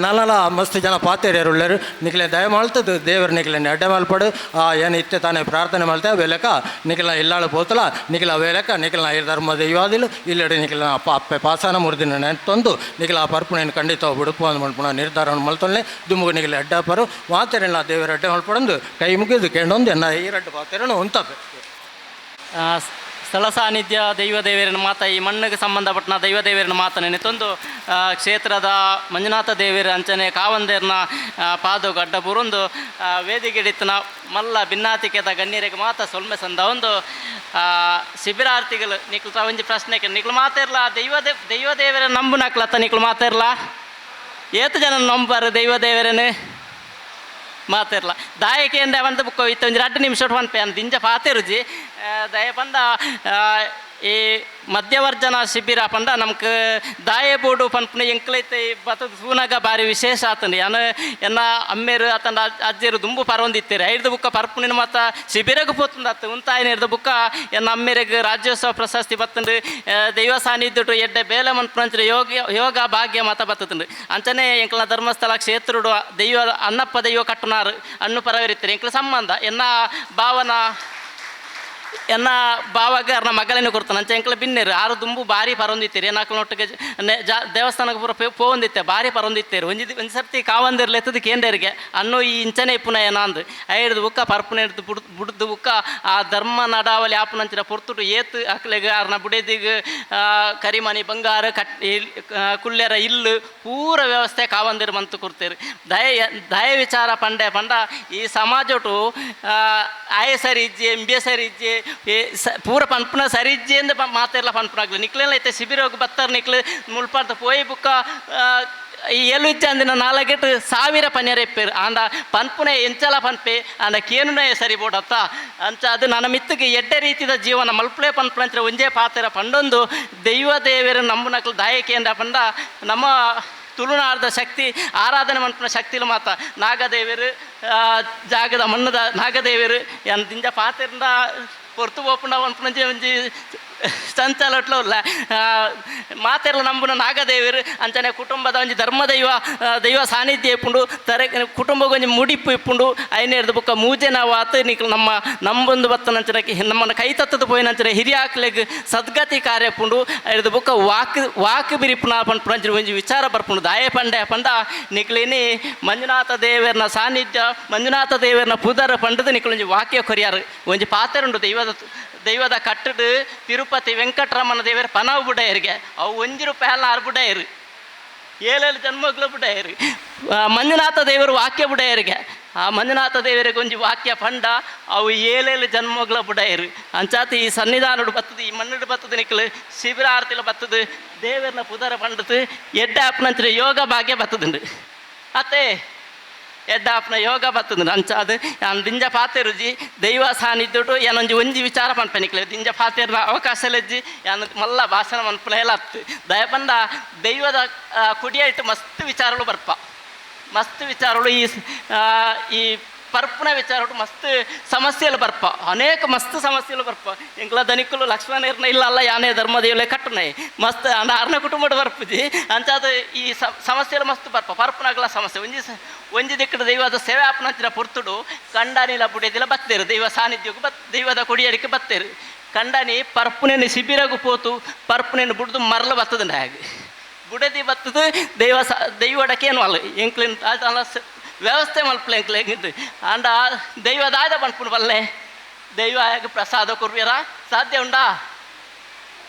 ನಲ್ಲಲ ಮಸ್ತ್ ಜನ ಪಾತೇರಿಯರು ಉಳ್ಳೇರು ನಿಖಲೆ ದಯ ಮಾಡ್ತದ್ದು ದೇವರು ನಿಖಲೆ ಅಡ್ಡೆ ಮಲ್ಪಡು ಆ ಏನು ಇತ್ತೆ ತಾನೇ ಪ್ರಾರ್ಥನೆ ಮಾಡ್ತೆ ವೇಲಕ ನಿಖಲ ಇಲ್ಲಾಳು ಪೋತಲ ನಿಖಲ ವೇಲಕ ನಿಖಲ ಧರ್ಮ ದೈವಾದಿಲು ಇಲ್ಲಡೆ ನಿಖಲ ಅಪ್ಪ ಅಪ್ಪೆ ಪಾಸಾನ ಮುರಿದಿನ ನೆಂತೊಂದು ನಿಖಲ ಆ ಪರ್ಪುಣೆಯನ್ನು ಖಂಡಿತ ಬಿಡುಪು ಅಂದ್ ಮಲ್ಪುಣ ನಿರ್ಧಾರವನ್ನು ಮಲ್ತೊಲ್ಲೆ ದುಮ್ಮು ನಿಖಲ ಅಡ್ಡಪರು ಮಾತೇರಲ್ಲ ದೇವರ ಅಡ್ಡೆ ಮಲ್ಪಡಂದು ಕೈ ಮುಗಿದು ಕೆಂಡೊಂದು ಎನ್ನ ಈ ರಡ್ಡು ಪಾತೇರನು ಉಂತಪೆ. ಸ್ಥಳ ಸಾನ್ನಿಧ್ಯ ದೈವ ದೇವರನ ಮಾತ ಈ ಮಣ್ಣಿಗೆ ಸಂಬಂಧಪಟ್ಟ ದೈವ ದೇವರನ ಮಾತ ನೆನೆತೊಂದು ಕ್ಷೇತ್ರದ ಮಂಜುನಾಥ ದೇವರ ಅಂಚನೆ ಕಾವಂದೇರ್ನ ಪಾದು ಗಡ್ಡ ಬುರುಂದು ವೇದಿಕೆಡಿತ್ತನ ಮಲ್ಲ ಭಿನ್ನಾತಿಕೆದ ಗಣ್ಯರಿಗೆ ಮಾತ ಸೊಲ್ಮೆ ಸಂದ ಒಂದು ಶಿಬಿರಾರ್ಥಿಗಳು ನಿಕ್ಲು ಒಂಜಿ ಪ್ರಶ್ನೆಗೆ ನಿಕ್ಲು ಮಾತಿರ್ಲ ದೈವ ದೈವ ದೇವರ ನಂಬು ನಕ್ಲತ್ತ ನಿಕ್ಲು ಮಾತಿರ್ಲ ಏತು ಜನ ನಂಬಾರು ದೈವ ದೇವರನ್ನು ಮಾತಿರ್ಲ ದಾಯಕೆಯಿಂದ ಒಂದು ಬುಕ್ಕ ಇತ್ತು ಒಂಜಿ 2 ನಿಮಿಷ ಪನ್ಪೆ ಅಂದ್ ದಿಂಜ ಪಾತೆರುಜಿ ದಯ ಪಂಡ ಈ ಮಧ್ಯವರ್ಜನ ಶಿಬಿರ ಪಂಡ ನಮ್ಗೆ ದಾಯ ಬೋಡು ಪನ್ಪುನ ಎಂಕ್ಲೈತೆ ಬತ್ತದ ಸೂನಾಗ ಬಾರಿ ವಿಶೇಷ ಆತಂಡು ಯಾನ ಎನ್ನ ಅಮ್ಮೇರು ಆತಂಡ ಅಜ್ಜೇರು ದುಂಬು ಪರವೊಂದಿತ್ತೇರು ಐದು ಬುಕ್ಕ ಪರ್ಪುನಿನ ಮಾತ ಶಿಬಿರಗ್ ಪೋತುಂದತ್ತು ಉಂತಾಯಿನ ಹಿಡ್ದು ಬುಕ್ಕ ಎನ್ನ ಅಮ್ಮೇರಿಗೆ ರಾಜ್ಯೋತ್ಸವ ಪ್ರಶಸ್ತಿ ಬತ್ತಂಡು ದೈವ ಸಾನ್ನಿಧ್ಯಡು ಎಡ್ಡೆ ಬೇಲೆ ಮನ್ಪುನಂಚಿನ ಯೋಗ ಭಾಗ್ಯ ಮಾತ ಬತ್ತಂಡು ಅಂಚನೆ ಎಂಕ್ಲ ಧರ್ಮಸ್ಥಳ ಕ್ಷೇತ್ರಡು ದೈವ ಅಣ್ಣಪ್ಪ ದೈವ ಕಟ್ಟುನಾರು ಅಣ್ಣು ಪರವರಿತ್ತೇರು ಎಂಕ್ಲ ಸಂಬಂಧ ಎನ್ನ ಭಾವನ ಎನ್ನ ಬಾವಾಗ ಅರ್ನ ಮಗಳೇನು ಕೊಡ್ತಾನೆ ಅಂಚೆ ಎಂಕ್ಲ ಬಿನ್ನೇರು ಆರು ದುಂಬು ಬಾರಿ ಪರೊಂದಿತ್ತೀರಿ ಏನಾಕ್ಲೊಟ್ಟಿಗೆ ದೇವಸ್ಥಾನಕ್ಕೆ ಪೂರ ಪೋವೊಂದಿತ್ತೆ ಬಾರಿ ಪರೊಂದಿತ್ತೇರು ಒಂಜಿ ಒಂಜಿ ಸರ್ತಿ ಕಾವಂದಿರ್ಲೆತ್ತದ ಕೇಂದ್ರಿಗೆ ಅನ್ನು ಈ ಇಂಚನೆ ಇಪ್ಪುನ ಏನಾಂದು ಐಡ್ದು ಬುಕ್ಕ ಪರ್ಪುನ ಹಿಡ್ದು ಬುಡ್ದು ಬುಕ್ಕ ಆ ಧರ್ಮ ನಡಾವಲಿ ಆಪುನಂಚಿನ ಪೊರ್ತುಟು ಏತು ಅಕ್ಲೆಗ್ ಅರ್ನ ಬುಡೇದಿಗ್ ಕರಿಮಣಿ ಬಂಗಾರ ಕಟ್ ಕುಲ್ಲೆರ ಇಲ್ಲು ಪೂರ ವ್ಯವಸ್ಥೆ ಕಾವಂದಿರು ಮಂತು ಕೊಡ್ತೇರು. ದಯ ದಯ ವಿಚಾರ ಪಂಡೆ ಪಂಡ ಈ ಸಮಾಜಟು ಆಯ ಸರಿ ಇಜ್ಜೆ ಎಂಬೆ ಸರಿ ಇಜ್ಜೆ ಪೂರ ಪನ್ಪುನ ಸರಿಜ್ಜೆಂದು ಮಾತೆರ್ಲ ಪನ್ಪುನಾಗ್ಲು ನಿಕ್ಲೆಲ್ಲ ಇತ್ತೆ ಶಿಬಿರಗ್ ಬತ್ತಾರೆ ನಿಕ್ಲು ಮುಲ್ಪಾರ್ದ ಪೋಯಿ ಬುಕ್ಕ ಈ ಏಳು ಇಜ್ಜಂದಿನ ನಾಲ್ಗೆಟ್ ಸಾವಿರ ಪನ್ಯರ ಇಪ್ಪೇರು ಆಂಡ ಪನ್ಪುನೆ ಎಂಚಲ ಪನ್ಪೆ ಆಂಡ ಕೇನುನೇ ಸರಿ ಬೋಡತ್ತ ಅಂಚ ಅದು ನನ್ನ ಮಿತ್ತಿಗೆ ಎಡ್ಡೆ ರೀತಿದ ಜೀವನ ಮಲ್ಪುಲೆ ಪನ್ಪುನಂಚ ಒಂಜೇ ಪಾತೆರ ಪಂಡೊಂದು ದೈವ ದೇವೆರ್ ನಂಬುನಕ್ಲು ದಾಯಕೇಂದ್ರ ಪಂಡ ನಮ್ಮ ತುಳುನಾಡದ ಶಕ್ತಿ ಆರಾಧನೆ ಮನ್ಪುನ ಶಕ್ತಿಲು ಮಾತ ನಾಗದೇವರು ಜಾಗದ ಮಣ್ಣದ ನಾಗದೇವರು ಎನ್ ದಿಂಜ ಪಾತೆರ್ಂಡ ಪೊರ್ತು ಪೋಪುಂಡ ಪನ್ಪುನಂಚ ಒಂಜಿ ಚಂಚಲಟ್ಲ ಉಲ್ಲ ಮಾತೆರ್ಲ ನಂಬುನ ನಾಗದೇವರು ಅಂಚನೆ ಕುಟುಂಬದ ಒಂಜಿ ಧರ್ಮ ದೈವ ದೈವ ಸಾನ್ನಿಧ್ಯ ಇಪ್ಪುಂಡು ತರೆ ಕುಟುಂಬಗ್ ಒಂಜಿ ಮುಡಿಪು ಇಪ್ಪುಂಡು ಐನೇರ್ದ ಬೊಕ್ಕ ಮೂಜೆನವಾತ್ ನಿಕ್ಲು ನಮ್ಮ ನಂಬೊಂದು ಬತ್ತನಂಚನೆ ನಮ್ಮನ್ನ ಕೈ ತತ್ತದ ಪೋಯಿನಂಚನೆ ಹಿರಿಯಾಕ್ಲೆಗ್ ಸದ್ಗತಿ ಕಾರ್ಯ ಇಪ್ಪುಂಡು ಐರ್ದ ಬೊಕ್ಕ ವಾಕ್ ವಾಕ್ ಬಿರಿಪುನ ಪನ್ಪುನಂಚಿನ ಒಂಜಿ ವಿಚಾರ ಬರ್ಪುಂಡು ದಾಯೆ ಪಂಡೆ ಪಂಡ ನಿಕ್ಲಿನಿ ಮಂಜುನಾಥ ದೇವೆರ್ನ ಸಾನ್ನಿಧ್ಯ ಮಂಜುನಾಥ ದೇವೆರ್ನ ಪುದರ್ ಪಂಡದು ನಿಕ್ಲೊಂಜಿ ವಾಕ್ಯ ಕೊರಿಯಾರು ಒಂಜಿ ಪಾತೆರುಂಡು ದೈವದ ದೈವದ ಕಟ್ಟಡು ತಿರುಪತಿ ವೆಂಕಟರಮಣ ದೇವರ ಪನವು ಬುಡಯರಿಗೆ ಅವು ಒಂಜಿ ರೂಪಾಯಿ ಅಲ್ಲ ಆರು ಬುಡಯರು ಏಳೇಳು ಜನ್ಮಗಳು ಬುಡಯರು ಮಂಜುನಾಥ ದೇವರು ವಾಕ್ಯ ಬುಡಯರಿಗೆ ಆ ಮಂಜುನಾಥ ದೇವರಿಗೆ ಒಂಜಿ ವಾಕ್ಯ ಪಂಡ ಅವು ಏಳೇಳು ಜನ್ಮಗಳ ಬುಡಯರು ಅಂಚಾತ ಈ ಸನ್ನಿಧಾನಡು ಬತ್ತದು ಈ ಮಣ್ಣು ಬತ್ತದು ನಿಕ್ಲು ಶಿಬಿರಾರ್ತಿಲ ಬತ್ತದು ದೇವರನ್ನ ಪುದರ ಪಂಡದು ಎಡ್ಡೆ ಅಪ್ಪನಂತರ ಯೋಗ ಭಾಗ್ಯ ಬತ್ತದುಂಡು ಅತ್ತೆ ಎಡ್ಡಾಪ್ನ ಯೋಗ ಬತ್ತದ ಅಂಚಾದ ಯಾನ್ ದಿಂಜ ಪಾತೆರುಜಿ ದೈವ ಸಾನ್ನಿಧ್ಯಡು ಯಾನೊಂಜಿ ಒಂಜಿ ವಿಚಾರ ಪನ್ಪೆ ನಿಕ್ಲೆ ದಿಂಜ ಪಾತೆರ್ನ ಅವಕಾಶ ಲಜ್ಜಿ ಯಾನ್ ಮಲ್ಲ ಭಾಷಣ ಮನ್ಪುನ ಹೇಳತ್ತು ದಯಪಂಡ ದೈವದ ಕುಡಿಯ ಇಟ್ಟು ಮಸ್ತ್ ವಿಚಾರಗಳು ಬರ್ಪ ಮಸ್ತ್ ವಿಚಾರಗಳು ಈ ಈ ಪರ್ಪುನ ವಿಚಾರಗಳು ಮಸ್ತ್ ಸಮಸ್ಯೆలు ಬರ್ಪ ಅನೇಕ ಮಸ್ತ್ ಸಮಸ್ಯೆలు ಬರ್ಪ ಎಂಕ್ಲ ದನಿಕುಲು ಲಕ್ಷ್ಮಣರ್ನ ಇಲ್ಲ ಅಲ್ಲ ಯಾನೇ ಧರ್ಮದೇವಲೆ ಕಟ್ಟುನೈ ಮಸ್ತ್ ಅಂಡ ಅರ್ನ ಕುಟುಂಬದ ಬರ್ಪುಜಿ ಅಂಚಾದ ಈ ಸಮಸ್ಯೆలు ಮಸ್ತ್ ಬರ್ಪ ಪರ್ಪುನಾಗಲ ಸಮಸ್ಯೆ ಒಂಜಿ ಒಂಜಿ ದಿಕ್ಕಡ ದೈವದ ಸೇವೆ ಆಪನಂಚಿನ ಪೊರ್ತುಡು ಕಂಡಾನಿಲ ಬುಡಿದಿಲ ಬತ್ತೇರು ದೈವ ಸಾನ್ನಿಧ್ಯಕ್ಕೆ ಬತ್ ದೈವದ ಕೊಡಿಯಡಿಕೆ ಬತ್ತೇರು ಕಂಡಾನಿ ಪರ್ಪುನೇನು ಶಿಬಿರಗು ಪೋತು ಪರ್ಪುನೇನು ಬುಡ್ದು ಮರಲು ಬತ್ತದಂಡ ಹಾಗೆ ಬುಡದಿ ಬತ್ತದು ದೈವ ಸ ದೈವಡಕ್ಕೇನು ಅಲ್ಲ ಎಂಕ್ಲಿನ ಅಲ್ಲ ವ್ಯವಸ್ಥೆ ಮಲ್ಪಲೆ ಎಂಕ್ಲೆ ಅಂಡ ದೈವದಾದ ಪನ್ಪುಂಡು ಬಲ್ಲೆ ದೈವ ಪ್ರಸಾದ ಕೊರ್ವಿರ ಸಾಧ್ಯ ಉಂಡಾ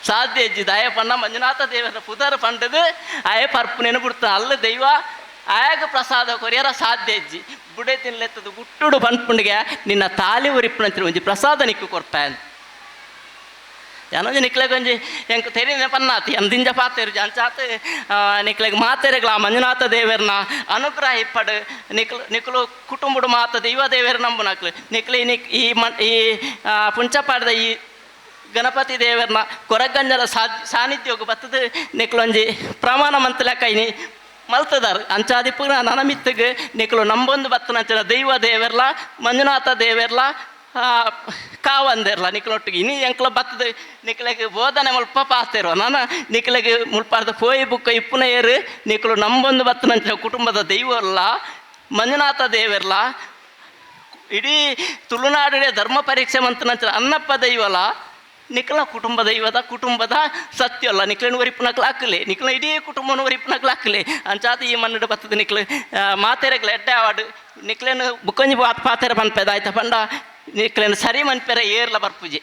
ಸಾಧ್ಯ ಇಜ್ಜಿ ದಯ ಪಣ್ಣ ಮಂಜುನಾಥ ದೇವರ ಪುದರ್ ಪಂಡದು ಆಯ ಪರ್ಪುನೇನು ಬಿಡ್ತ ಅಲ್ಲ ದೈವ ಆಯಾಗ ಪ್ರಸಾದ ಕೊರಿಯರ ಸಾಧ್ಯ ಇಜ್ಜಿ ಬುಡೆ ತಿನ್ಲೆತ್ತದು ಗುಟ್ಟುಡು ಪನ್ಪುಂಡಿಗೆ ನಿನ್ನ ತಾಲಿ ಉರಿಪ್ಪುನಂಚಿನ ಒಂಜಿ ಪ್ರಸಾದ ನಿಕ್ಕು ಕೊರ್ಪೆ ಯಾನೊಂಜಿ ನಿಕ್ಲೆಗ್ ಒಂಜಿ ಎಂಕ್ ತೆರಿನ ಪನ್ನಾತಿ ಅಂದಿಂಜ ಪಾತೆರು ಅಂಚಾತ್ ನಿಕ್ಲೆಗ್ ಮಾತೆರೆಗ್ಲ ಮಂಜುನಾಥ ದೇವೆರ್ನ ಅನುಗ್ರಹ ಇಪ್ಪಡು ನಿಕ್ಲು ನಿಕ್ಲು ಕುಟುಂಬಡು ಮಾತ ದೈವ ದೇವೆರ್ ನಂಬುನಕ್ಲು ನಿಕ್ಲು ನಿಕ್ ಈ ಮನ್ ಈ ಪುಂಚಪಾಡ್ದ ಈ ಗಣಪತಿ ದೇವರ್ನ ಕೊರಗಂಜಲ ಸಾನ್ನಿಧ್ಯಕ್ಕೆ ಬತ್ತದು ನಿಕ್ಲೊಂಜಿ ಪ್ರಮಾಣ ಮಂತ್ಲಕ್ಕ ಇನಿ ಮಲ್ತದಾರ್ ಅಂಚಾದಿಪ್ಪು ನನಮಿತ್ತಗ್ ನಿಕ್ಲು ನಂಬೊಂದು ಬತ್ತನಂಚಿನ ದೈವ ದೇವೆರ್ಲ ಮಂಜುನಾಥ ದೇವೆರ್ಲ ಕಾವಂದಿರ್ಲ ನಿಕ್ಲೊಟ್ಟಿಗೆ ಇನಿ ಎಂಕ್ಲ ಬತ್ತದ ನಿಕ್ಲೆಗ್ ಬೋಧನೆ ಮುಲ್ಪ ಪಾತೆರು ನಾನ ನಿಕ್ಲೆಗ್ ಮುಲ್ಪಾರ್ದ ಪೋಯಿ ಬುಕ್ಕ ಇಪ್ಪುನ ಏರು ನಿಕ್ಲು ನಂಬೊಂದು ಬತ್ತನಂಚಿನ ಕುಟುಂಬದ ದೈವರ್ಲ ಮಂಜುನಾಥ ದೇವೆರ್ಲ ಇಡೀ ತುಳುನಾಡಿನ ಧರ್ಮ ಪರೀಕ್ಷೆ ಮಂತನಂಚಿನ ಅನ್ನಪ್ಪ ದೈವಲ ನಿಕ್ಲ ಕುಟುಂಬ ದೈವದ ಕುಟುಂಬದ ಸತ್ಯಲ್ಲ ನಿಕ್ಲನ ಒರಿಪುನಕ್ಲು ಹಾಕಲಿ ನಿಕ್ಲ ಇಡೀ ಕುಟುಂಬನ ಒರಿಪುನಕ್ಲು ಹಾಕಲಿ ಅಂಚಾತ ಈ ಮಣ್ಣು ಬತ್ತದ ನಿಕ್ಲು ಮಾತೆರೆಗ್ಲ ಎಡ್ಡೆ ಅವಾಡು ನಿಕ್ಲೇನು ಬುಕ್ಕೊಂಜಿ ಪಾತೆರ ಪನ್ಪೆದ ಆಯ್ತಾ ಪಂಡ ನಿಕ್ಲೇನು ಸರಿ ಮನ್ಪೆರ ಏರ್ಲ ಬರ್ಪುಜಿ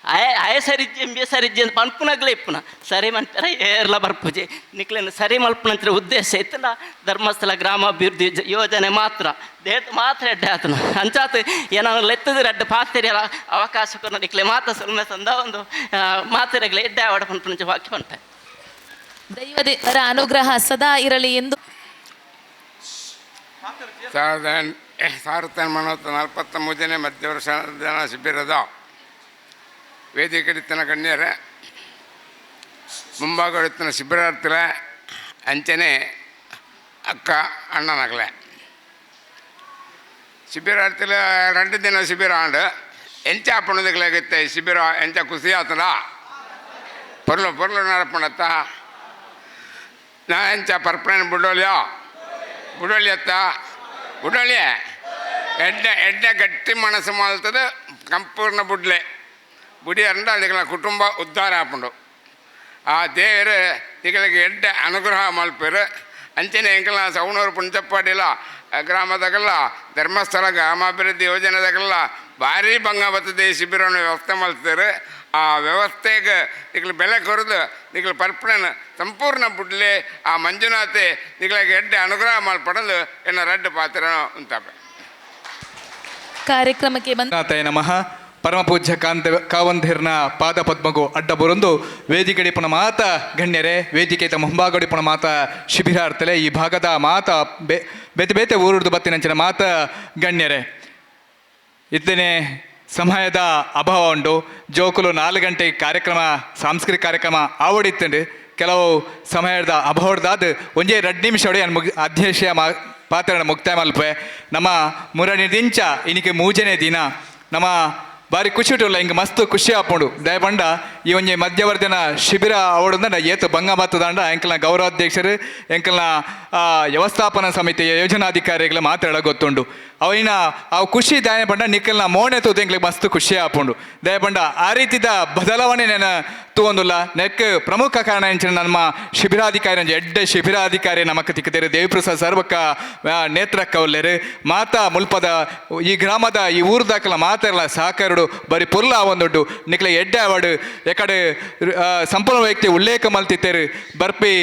ಆಯ ಆಯ ಸರಿಜ್ಜಿ ಎಂಬೆ ಸರಿಜ್ಜಿ ಅಂತ ಪನ್ಪುನಗ್ಲೇ ಇಪ್ಪುನ ಸರಿ ಮನ್ಪೆರ ಏರ್ಲ ಬರ್ಪುಜಿ ನಿಕ್ಲೇನು ಸರಿ ಮಲ್ಪುನಂಚಿನ ಉದ್ದೇಶ ಇತ್ತಂಡ ಧರ್ಮಸ್ಥಳ ಗ್ರಾಮಾಭಿವೃದ್ಧಿ ಯೋಜನೆ ಮಾತ್ರ ದೇತ್ ಮಾತ್ರ ಎಡ್ಡೆ ಆತನ ಅಂಚಾತ್ ಏನೋ ಲೆತ್ತದ ರಡ್ಡು ಪಾತೆರಿಯಲ ಅವಕಾಶಕ್ಕೂ ನಿಕ್ಲೆ ಮಾತ್ರ ಸುಲ್ಮೆ ಸಂದ ಒಂದು ಮಾತೆರೆಗ್ಲೆ ಎಡ್ಡೆ ಆವಡ ಪನ್ಪುನಂಚ ವಾಕ್ಯ ಪನ್ಪೆ. ದೈವದೇವರ ಅನುಗ್ರಹ ಸದಾ ಇರಲಿ ಎಂದು 1943ನೇ ಮಧ್ಯವರ್ಷ ಶಿಬಿರದ ವೇದಿಕೆಡಿತ್ತನ ಗಣ್ಯರ ಮುಂಭಾಗಡಿತ್ತನ ಶಿಬಿರಾರ್ಥಿಲ ಅಂಚನೆ ಅಕ್ಕ ಅಣ್ಣನಗಲೆ ಶಿಬಿರಾರ್ಥಿಲ 2 ದಿನ ಶಿಬಿರ ಆಂಡ್ ಎಂಚ ಪಣದಗಳಾಗುತ್ತೆ ಶಿಬಿರ ಎಂಚ ಖುಷಿ ಆತದ ಪೊರ್ಲು ಪೊರ್ಲು ನಡಪಣತ್ತ ನಾ ಎಂಚ ಪರ್ಪಣೆ ಬುಡೋಲಿಯೋ ಬುಡೋಲಿ ಅತ್ತ ಬುಡೋಲಿ ಎಡ್ಡೆ ಎಡ್ಡೆ ಗಟ್ಟಿ ಮನಸ್ಸು ಮಾಡ್ತದೆ ಸಂಪೂರ್ಣ ಬುಡ್ಲೆ ಬುಡಿ ಅಂಡ ಅದಕ್ಕೆ ಕುಟುಂಬ ಉದ್ಧಾರ ಆಪುಂಡು ಆ ದೇವರು ತಿಗಳಿಗೆ ಎಡ್ಡೆ ಅನುಗ್ರಹ ಮಲ್ಪೇರು ಅಂಚನೆ ಎಂಕಲ್ನ ಸವಣೂರು ಪುಂಚಪ್ಪಾಡಿಲ ಗ್ರಾಮದಾಗಲ್ಲ ಧರ್ಮಸ್ಥಳ ಗ್ರಾಮಾಭಿವೃದ್ಧಿ ಯೋಜನೆದಾಗಲ್ಲ ಭಾರಿ ಭಂಗ ಬರ್ತದೆ ಈ ಶಿಬಿರವನ್ನು ವ್ಯವಸ್ಥೆ ಮಾಡ್ತಾರೆ. ಆ ವ್ಯವಸ್ಥೆಗೆ ನಿಕ್ಲು ಬೆಲೆ ಕೊರದು ನಿಕ್ಲು ಪರ್ಪಣನ ಸಂಪೂರ್ಣ ಬುಡ್ಲೆ ಆ ಮಂಜುನಾಥೆ ನಿಕ್ಲಿಗೆ ಎಡ್ಡೆ ಅನುಗ್ರಹ ಮಲ್ಪಡಲು ಎನ್ನ ರಡ್ಡು ಪಾತ್ರ ಉಂತಾಪೆ. ಕಾರ್ಯಕ್ರಮಕ್ಕೆ ಬಂದ ನಮಃ. ಪರಮಪೂಜ್ಯ ಕಾಂತ ಕಾವಂಧಿರ್ನ ಪಾದ ಪದ್ಮಗು ಅಡ್ಡ ಬರೊಂದು ವೇದಿಕೆಡಿಪುನ ಮಾತ ಗಣ್ಯರೇ, ವೇದಿಕೆದ ಮುಂಭಾಗಡಿಪುನ ಮಾತ ಶಿಬಿರಾರ್ಥಲೆ, ಈ ಭಾಗದ ಮಾತ ಬೇತೆ ಬೇತೆ ಊರುಡ್ದು ಬತ್ತಿನಂಚಿನ ಮಾತ ಗಣ್ಯರೇ, ಇತ್ತನೆ ಸಮಯದ ಅಭಾವ ಉಂಡು. ಜೋಕುಲು 4 ಗಂಟೆ ಕಾರ್ಯಕ್ರಮ, ಸಾಂಸ್ಕೃತಿಕ ಕಾರ್ಯಕ್ರಮ ಆವಡಿತ್ತುಂಡು. ಕೆಲವು ಸಮಯದ ಅಭಾವದಾದ ಒಂಜೇ 2 ನಿಮಿಷ ಮುಗಿ ಅಧ್ಯಕ್ಷ ಪಾತ್ರನ ಮುಕ್ತಾಯ ಮಲ್ಪೆ. ನಮ್ಮ ಮುರಣಿ ದಿಂಚ ಇನಿಕೆ 3ನೇ ದಿನ ನಮ್ಮ ಬಾರಿ ಖುಷಿ ಉಂಟುಲ್ಲ, ಹಿಂಗೆ ಮಸ್ತ್ ಖುಷಿ ಆಪುಂಡು. ದಯಪಂಡ ಈ ಒಂಜಿ ಮಧ್ಯವರ್ಧನ ಶಿಬಿರ ಅವಡಂದ ಏತು ಬಂಗ ಬತ್ತದಂಡ ಎಂಕಲ್ನ ಗೌರವಾಧ್ಯಕ್ಷರು, ಎಂಕಲ್ನ ವ್ಯವಸ್ಥಾಪನಾ ಸಮಿತಿಯ ಯೋಜನಾಧಿಕಾರಿಗಳ ಮಾತಾಡ ಗೊತ್ತುಂಡು. ಅವಿನ ಆ ಖುಷಿ ದಯಪಂಡ ನಿಕ್ಕಲ್ನ ಮೋಣೆ ತೂದು ಎಂಕ್ಲಿಗೆ ಮಸ್ತ್ ಖುಷಿ ಆಪುಂಡು. ದಯಪಂಡ ಆ ರೀತಿದ ಬದಲಾವಣೆ ನೆನ ತೂವೊಂದುಲ್ಲ. ನೆಕ್ ಪ್ರಮುಖ ಕಾರಣ ಎಂಚಿನ ನಮ್ಮ ಶಿಬಿರಾಧಿಕಾರಿ ಒಂಜಿ ಎಡ್ಡೆ ಶಿಬಿರಾಧಿಕಾರಿ ನಮಕ್ ತಿಕ್ಕುತ್ತೇರು ದೇವಿಪ್ರಸಾದ್ ಸರ್ ಬೊಕ್ಕ ನೇತ್ರಕ್ಕ ಉಲ್ಲೇರು. ಮಾತಾ ಮುಲ್ಪದ ಈ ಗ್ರಾಮದ ಈ ಊರುದಾಕಲ ಮಾತೆರ್ಲ ಸಹಕಾರಡು ಬರಿ ಪೊರ್ಲ ಒಂದುಂಡು. ನಿಕ್ಲೆ ಎಡ್ಡೆ ಅವಾರ್ಡ್ ಎಕಡೆ ಸಂಪೂರ್ಣ ವ್ಯಕ್ತಿ ಉಲ್ಲೇಖ ಮಲ್ತಿತ್ತೇರು. ಬರ್ಪಿ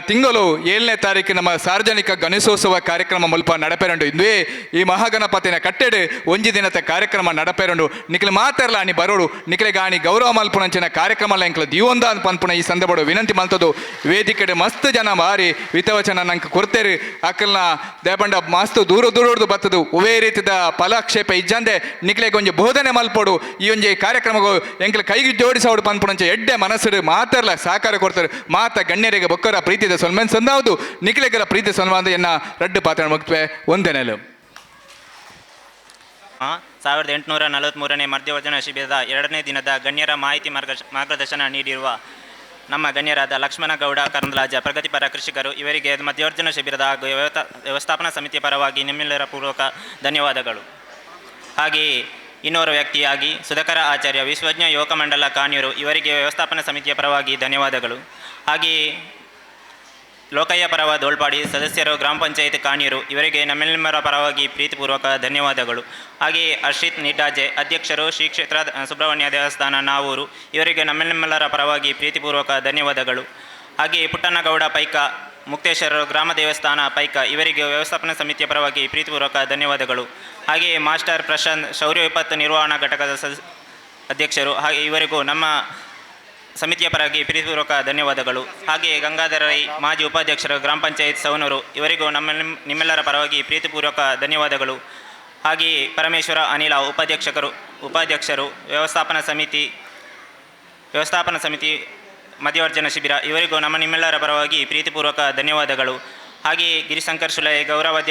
ತಿಂಗಳು 7ನೇ ತಾರೀಕು ನಮ್ಮ ಸಾರ್ವಜನಿಕ ಗಣೇಶೋತ್ಸವ ಕಾರ್ಯಕ್ರಮ ಮುಲ್ಪ ನಡಪೇರುಂಡು. ಇಂದುವೇ ಈ ಮಹಾಗಣಪತಿನ ಕಟ್ಟೆಡು ಒಂಜಿ ದಿನದ ಕಾರ್ಯಕ್ರಮ ನಡಪೇರುಂಡು. ನಿಕ್ಲೆ ಮಾತೆರ್ಲ ಅಣಿ ಬರೋಡು, ನಿಕ್ಲೆ ಗಾಣಿ ಗೌರವ ಮಲ್ಪುನಂಚಿನ ಕಾರ್ಯಕ್ರಮ ಎಂಕ್ಲ ದೀವೊಂದ ಪನ್ಪುನ ಈ ಸಂದರ್ಭ ವಿನಂತಿ ಮಲ್ತದು. ವೇದಿಕೆಡೆ ಮಸ್ತ್ ಜನ ಮಾರಿ ವಿತವಚನ ನಂಗೆ ಕೊರ್ತೇರು. ಅಕ್ಕಲ್ನ ದೇಪಂಡ ಮಸ್ತ್ ದೂರ ದೂರಡ್ದು ಬತ್ತದು. ಒವೇ ರೀತಿದ ಫಲಾಕ್ಷೇಪ ಇಜ್ಜಂದೆ ನಿಕ್ಲೆಗ್ ಒಂಜಿ ಬೋಧನೆ ಮಲ್ಪೋಡು. ಈ ಒಂಜಿ ಕಾರ್ಯಕ್ರಮಗೂ ಎಂಕ್ಲ ಕೈಗೆ ಜೋಡಿಸೋಡು ಪನ್ಪುನಂಚ ಎಡ್ಡೆ ಮನಸ್ಸು ಮಾತೆರ್ಲ ಸಹಕಾರ ಕೊಡ್ತಾರೆ. ಮಾತ ಗಣ್ಯರಿಗೆ ಬೊಕ್ಕರ ಪ್ರೀತಿದ ಸನ್ಮಾನ ಸಂದಾವುದು ನಿಖಿಲಗರ ಪ್ರೀತಿ ಸನ್ಮಾನ ಎನ್ನ ರಡ್ಡು ಪಾತ್ರ ಮುಕ್ತವೆ. ಒಂದನೆಲು 1843ನೇ ಮಧ್ಯವರ್ಜನ ಶಿಬಿರದ 2ನೇ ದಿನದ ಗಣ್ಯರ ಮಾಹಿತಿ ಮಾರ್ಗದರ್ಶನ ನೀಡಿರುವ ನಮ್ಮ ಗಣ್ಯರಾದ ಲಕ್ಷ್ಮಣಗೌಡ ಕರಂದ್ಲಾಜ ಪ್ರಗತಿಪರ ಕೃಷಿಕರು ಇವರಿಗೆ ಮಧ್ಯವರ್ಜನ ಶಿಬಿರದ ಹಾಗೂ ವ್ಯವಸ್ಥಾಪನಾ ಸಮಿತಿಯ ಪರವಾಗಿ ನಿಮ್ಮೆಲ್ಲರ ಪೂರ್ವಕ ಧನ್ಯವಾದಗಳು. ಹಾಗೆಯೇ ಇನ್ನೋರ್ವ ವ್ಯಕ್ತಿಯಾಗಿ ಸುಧಾಕರ ಆಚಾರ್ಯ ವಿಶ್ವಜ್ಞ ಯುವಕ ಮಂಡಲ ಕಾನ್ಯೂರು ಇವರಿಗೆ ವ್ಯವಸ್ಥಾಪನಾ ಸಮಿತಿಯ ಪರವಾಗಿ ಧನ್ಯವಾದಗಳು. ಹಾಗೆಯೇ ಲೋಕಯ್ಯ ಪರವ ದೋಳ್ಪಾಡಿ ಸದಸ್ಯರು ಗ್ರಾಮ ಪಂಚಾಯತ್ ಕಾನ್ಯೂರು ಇವರಿಗೆ ನಮ್ಮೆಲ್ಲರ ಪರವಾಗಿ ಪ್ರೀತಿಪೂರ್ವಕ ಧನ್ಯವಾದಗಳು. ಹಾಗೆಯೇ ಹರ್ಷಿತ್ ನಿಡ್ಡಾಜೆ ಅಧ್ಯಕ್ಷರು ಶ್ರೀ ಕ್ಷೇತ್ರ ಸುಬ್ರಹ್ಮಣ್ಯ ದೇವಸ್ಥಾನ ನಾವೂರು ಇವರಿಗೆ ನಮ್ಮೆಲ್ಲರ ಪರವಾಗಿ ಪ್ರೀತಿಪೂರ್ವಕ ಧನ್ಯವಾದಗಳು. ಹಾಗೆಯೇ ಪುಟ್ಟಣ್ಣಗೌಡ ಪೈಕ ಮುಕ್ತೇಶ್ವರರು ಗ್ರಾಮ ದೇವಸ್ಥಾನ ಪೈಕ ಇವರಿಗೆ ವ್ಯವಸ್ಥಾಪನಾ ಸಮಿತಿಯ ಪರವಾಗಿ ಪ್ರೀತಿಪೂರ್ವಕ ಧನ್ಯವಾದಗಳು. ಹಾಗೆಯೇ ಮಾಸ್ಟರ್ ಪ್ರಶಾಂತ್ ಶೌರ್ಯ ವಿಪತ್ತು ನಿರ್ವಹಣಾ ಘಟಕದ ಅಧ್ಯಕ್ಷರು ಹಾಗೆ ಇವರಿಗೂ ನಮ್ಮ ಸಮಿತಿಯ ಪರವಾಗಿ ಪ್ರೀತಿಪೂರ್ವಕ ಧನ್ಯವಾದಗಳು. ಹಾಗೆಯೇ ಗಂಗಾಧರ ರೈ ಮಾಜಿ ಉಪಾಧ್ಯಕ್ಷರು ಗ್ರಾಮ ಪಂಚಾಯತ್ ಸವನೂರು ಇವರಿಗೂ ನಿಮ್ಮೆಲ್ಲರ ಪರವಾಗಿ ಪ್ರೀತಿಪೂರ್ವಕ ಧನ್ಯವಾದಗಳು. ಹಾಗೆಯೇ ಪರಮೇಶ್ವರ ಅನಿಲ ಉಪಾಧ್ಯಕ್ಷರು ವ್ಯವಸ್ಥಾಪನಾ ಸಮಿತಿ ಮಧ್ಯವರ್ಜನ ಶಿಬಿರ ಇವರಿಗೂ ನಿಮ್ಮೆಲ್ಲರ ಪರವಾಗಿ ಪ್ರೀತಿಪೂರ್ವಕ ಧನ್ಯವಾದಗಳು. ಹಾಗೆಯೇ ಗಿರಿಶಂಕರ್ ಶುಲೈ ಗೌರವ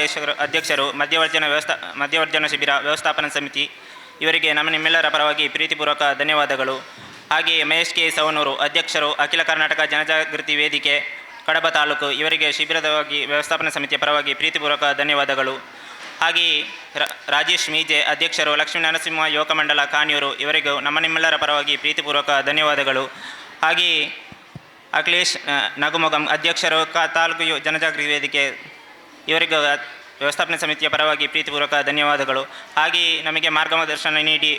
ಅಧ್ಯಕ್ಷರು ಮಧ್ಯವರ್ಜನ ಶಿಬಿರ ವ್ಯವಸ್ಥಾಪನಾ ಸಮಿತಿ ಇವರಿಗೆ ನಿಮ್ಮೆಲ್ಲರ ಪರವಾಗಿ ಪ್ರೀತಿಪೂರ್ವಕ ಧನ್ಯವಾದಗಳು. ಹಾಗೆಯೇ ಮಹೇಶ್ ಕೆ ಸವನೂರು ಅಧ್ಯಕ್ಷರು ಅಖಿಲ ಕರ್ನಾಟಕ ಜನಜಾಗೃತಿ ವೇದಿಕೆ ಕಡಬ ತಾಲೂಕು ಇವರಿಗೆ ಶಿಬಿರದವಾಗಿ ವ್ಯವಸ್ಥಾಪನಾ ಸಮಿತಿಯ ಪರವಾಗಿ ಪ್ರೀತಿಪೂರ್ವಕ ಧನ್ಯವಾದಗಳು. ಹಾಗೆಯೇ ರಾಜೇಶ್ ಮೀಜೆ ಅಧ್ಯಕ್ಷರು ಲಕ್ಷ್ಮೀ ನರಸಿಂಹ ಯುವಕ ಮಂಡಲ ಕಾನ್ಯೂರು ಇವರಿಗೂ ನಿಮ್ಮೆಲ್ಲರ ಪರವಾಗಿ ಪ್ರೀತಿಪೂರ್ವಕ ಧನ್ಯವಾದಗಳು. ಹಾಗೆಯೇ ಅಖಿಲೇಶ್ ನಗುಮೊಗಂ ಅಧ್ಯಕ್ಷರು ತಾಲೂಕು ಜನಜಾಗೃತಿ ವೇದಿಕೆ ಇವರಿಗೂ ವ್ಯವಸ್ಥಾಪನಾ ಸಮಿತಿಯ ಪರವಾಗಿ ಪ್ರೀತಿಪೂರ್ವಕ ಧನ್ಯವಾದಗಳು. ಹಾಗೆಯೇ ನಮಗೆ ಮಾರ್ಗದರ್ಶನ ನೀಡಿ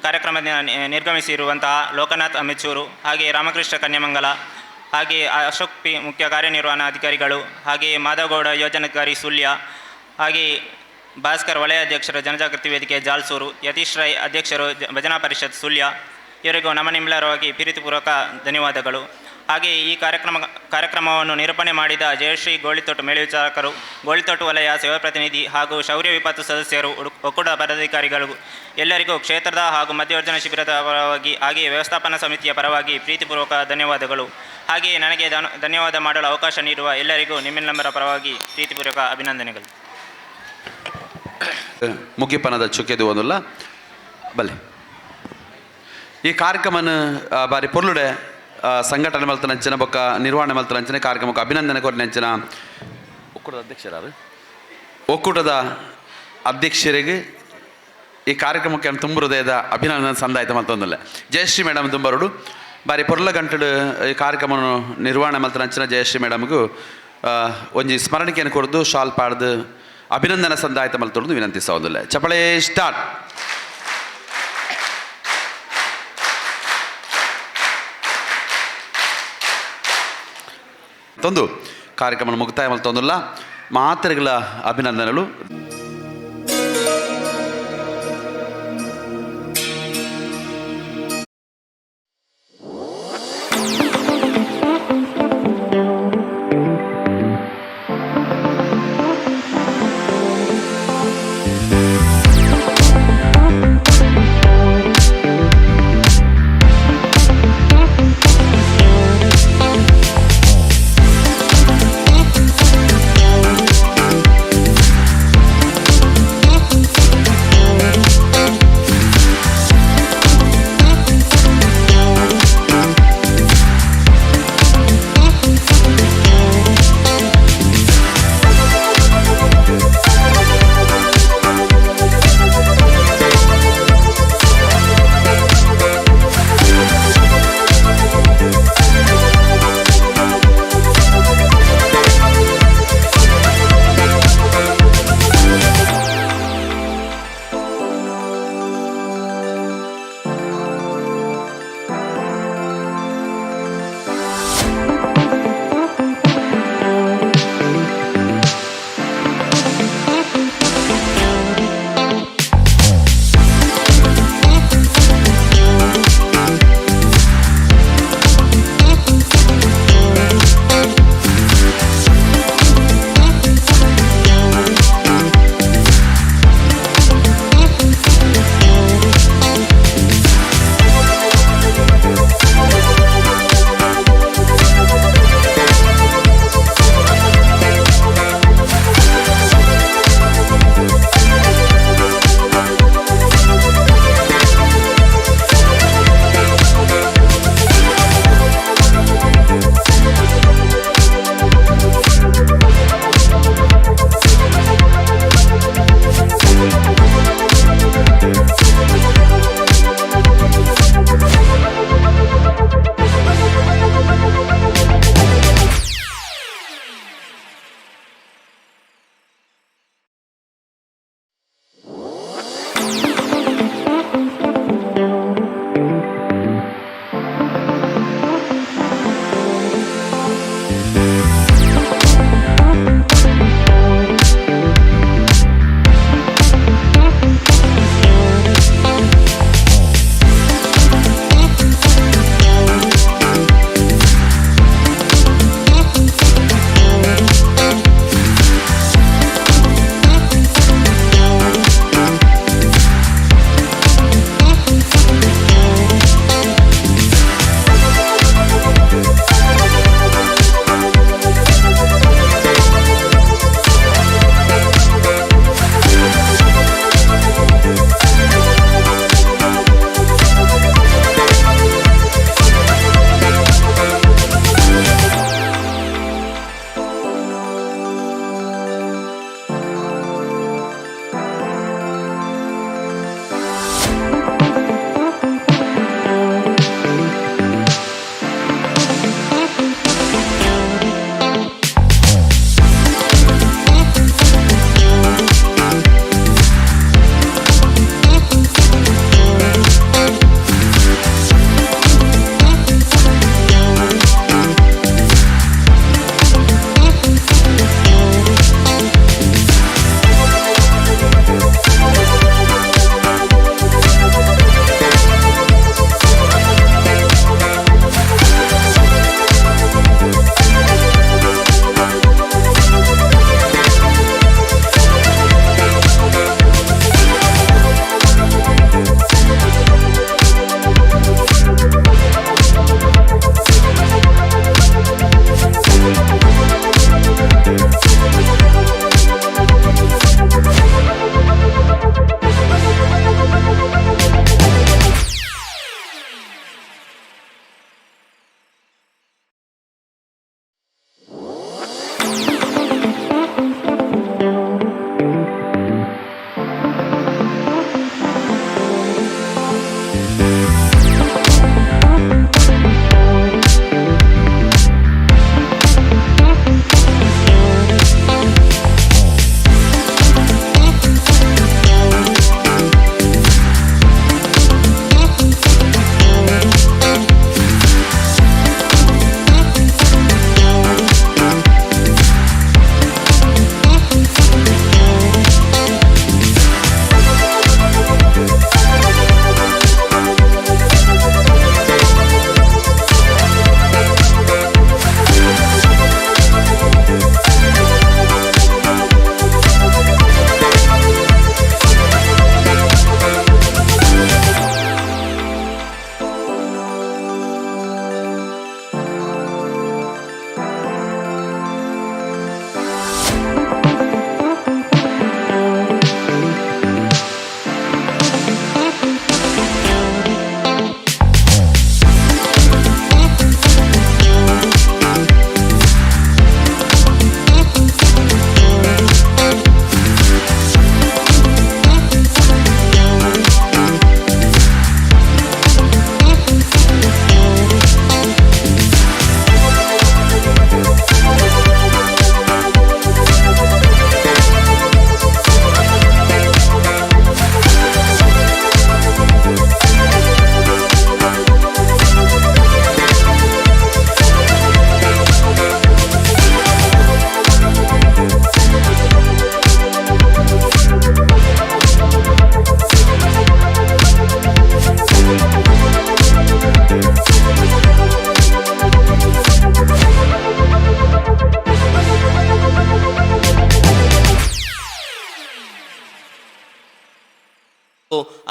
ಕಾರ್ಯಕ್ರಮದ ನಿರ್ಗಮಿಸಿರುವಂತಹ ಲೋಕನಾಥ್ ಅಮೆಚೂರು, ಹಾಗೆಯೇ ರಾಮಕೃಷ್ಣ ಕನ್ಯಮಂಗಲ, ಹಾಗೆಯೇ ಅಶೋಕ್ ಪಿ ಮುಖ್ಯ ಕಾರ್ಯನಿರ್ವಹಣಾಧಿಕಾರಿಗಳು, ಹಾಗೆಯೇ ಮಾಧವಗೌಡ ಯೋಜನಾಧಿಕಾರಿ ಸುಳ್ಯ, ಹಾಗೆಯೇ ಭಾಸ್ಕರ್ ವಲಯ ಅಧ್ಯಕ್ಷರು ಜನಜಾಗೃತಿ ವೇದಿಕೆ ಜಾಲ್ಸೂರು, ಯತೀಶ್ ರೈ ಅಧ್ಯಕ್ಷರು ಭಜನಾ ಪರಿಷತ್ ಸುಳ್ಯ ಇವರಿಗೂ ನಿಮ್ಮೆಲ್ಲರವಾಗಿ ಪ್ರೀತಿಪೂರ್ವಕ ಧನ್ಯವಾದಗಳು. ಹಾಗೆಯೇ ಈ ಕಾರ್ಯಕ್ರಮವನ್ನು ನಿರೂಪಣೆ ಮಾಡಿದ ಜಯಶ್ರೀ ಗೋಳಿತೋಟು ಮೇಲ್ವಿಚಾರಕರು, ಗೋಳಿತೋಟು ವಲಯ ಸೇವಾ ಪ್ರತಿನಿಧಿ ಹಾಗೂ ಶೌರ್ಯ ವಿಪತ್ತು ಸದಸ್ಯರು, ಒಕ್ಕೂಟ ಪದಾಧಿಕಾರಿಗಳು ಎಲ್ಲರಿಗೂ ಕ್ಷೇತ್ರದ ಹಾಗೂ ಮಧ್ಯವರ್ಜನ ಶಿಬಿರದ ಪರವಾಗಿ ಹಾಗೆಯೇ ವ್ಯವಸ್ಥಾಪನಾ ಸಮಿತಿಯ ಪರವಾಗಿ ಪ್ರೀತಿಪೂರ್ವಕ ಧನ್ಯವಾದಗಳು. ಹಾಗೆಯೇ ನನಗೆ ಧನ್ಯವಾದ ಮಾಡಲು ಅವಕಾಶ ನೀಡುವ ಎಲ್ಲರಿಗೂ ನಿಮ್ಮೆಲ್ಲರ ಪರವಾಗಿ ಪ್ರೀತಿಪೂರ್ವಕ ಅಭಿನಂದನೆಗಳು. ಮುಗಿಪನದ ಚುಕ್ಕೆದು ಒಂದಲ್ಲ ಬಲೆ ಈ ಕಾರ್ಯಕ್ರಮನ ಬಾರಿ ಪೊರ್ಲುಡೆ ಸಂಘಟನೆ ಮಲ್ತನಂಚಿನ ಬೊಕ್ಕ ನಿರ್ವಹಣೆ ಮಲ್ತನಂಚಿನ ಕಾರ್ಯಕ್ರಮಕ್ಕೆ ಅಭಿನಂದನೆ ಕೊರಿನಂಚಿನ ಒಕ್ಕೂಟದ ಅಧ್ಯಕ್ಷರಾರು ಒಕ್ಕೂಟದ ಅಧ್ಯಕ್ಷರಿಗೆ ಈ ಕಾರ್ಯಕ್ರಮಕ್ಕೆ ತುಂಬ ಹೃದಯದ ಅಭಿನಂದನೆ ಸಂದಾಯ್ತು ಮತ್ತೊಂದಲ್ಲ ಜಯಶ್ರೀ ಮೇಡಮ್ ತುಂಬರುಡು ಬಾರಿ ಪೊರ್ಲ ಗಂಟೆಡು ಈ ಕಾರ್ಯಕ್ರಮವನ್ನು ನಿರ್ವಹಣೆ ಮಲ್ತನಂಚಿನ ಜಯಶ್ರೀ ಮೇಡಮ್ಗೂ ಒಂಜಿ ಸ್ಮರಣಿಕೆಯನ್ನು ಕೊರದು ಶಾಲ್ ಪಾಡ್ದು ಅಭಿನಂದನೆ ಸಂದಾಯ್ತ ಮಲ್ತೊಂದು ವಿನಂತಿಸೋದಿಲ್ಲ. ಚಪಳೆ ಸ್ಟಾರ್ಟ್. ತಂದು ಕಾರ್ಯಕ್ರಮ ಮುಕ್ತಾಯ ಮಲ್ತೊಂದಿಲ್ಲ. ಮಾತೆರೆಗಳ ಅಭಿನಂದನೆಗಳು.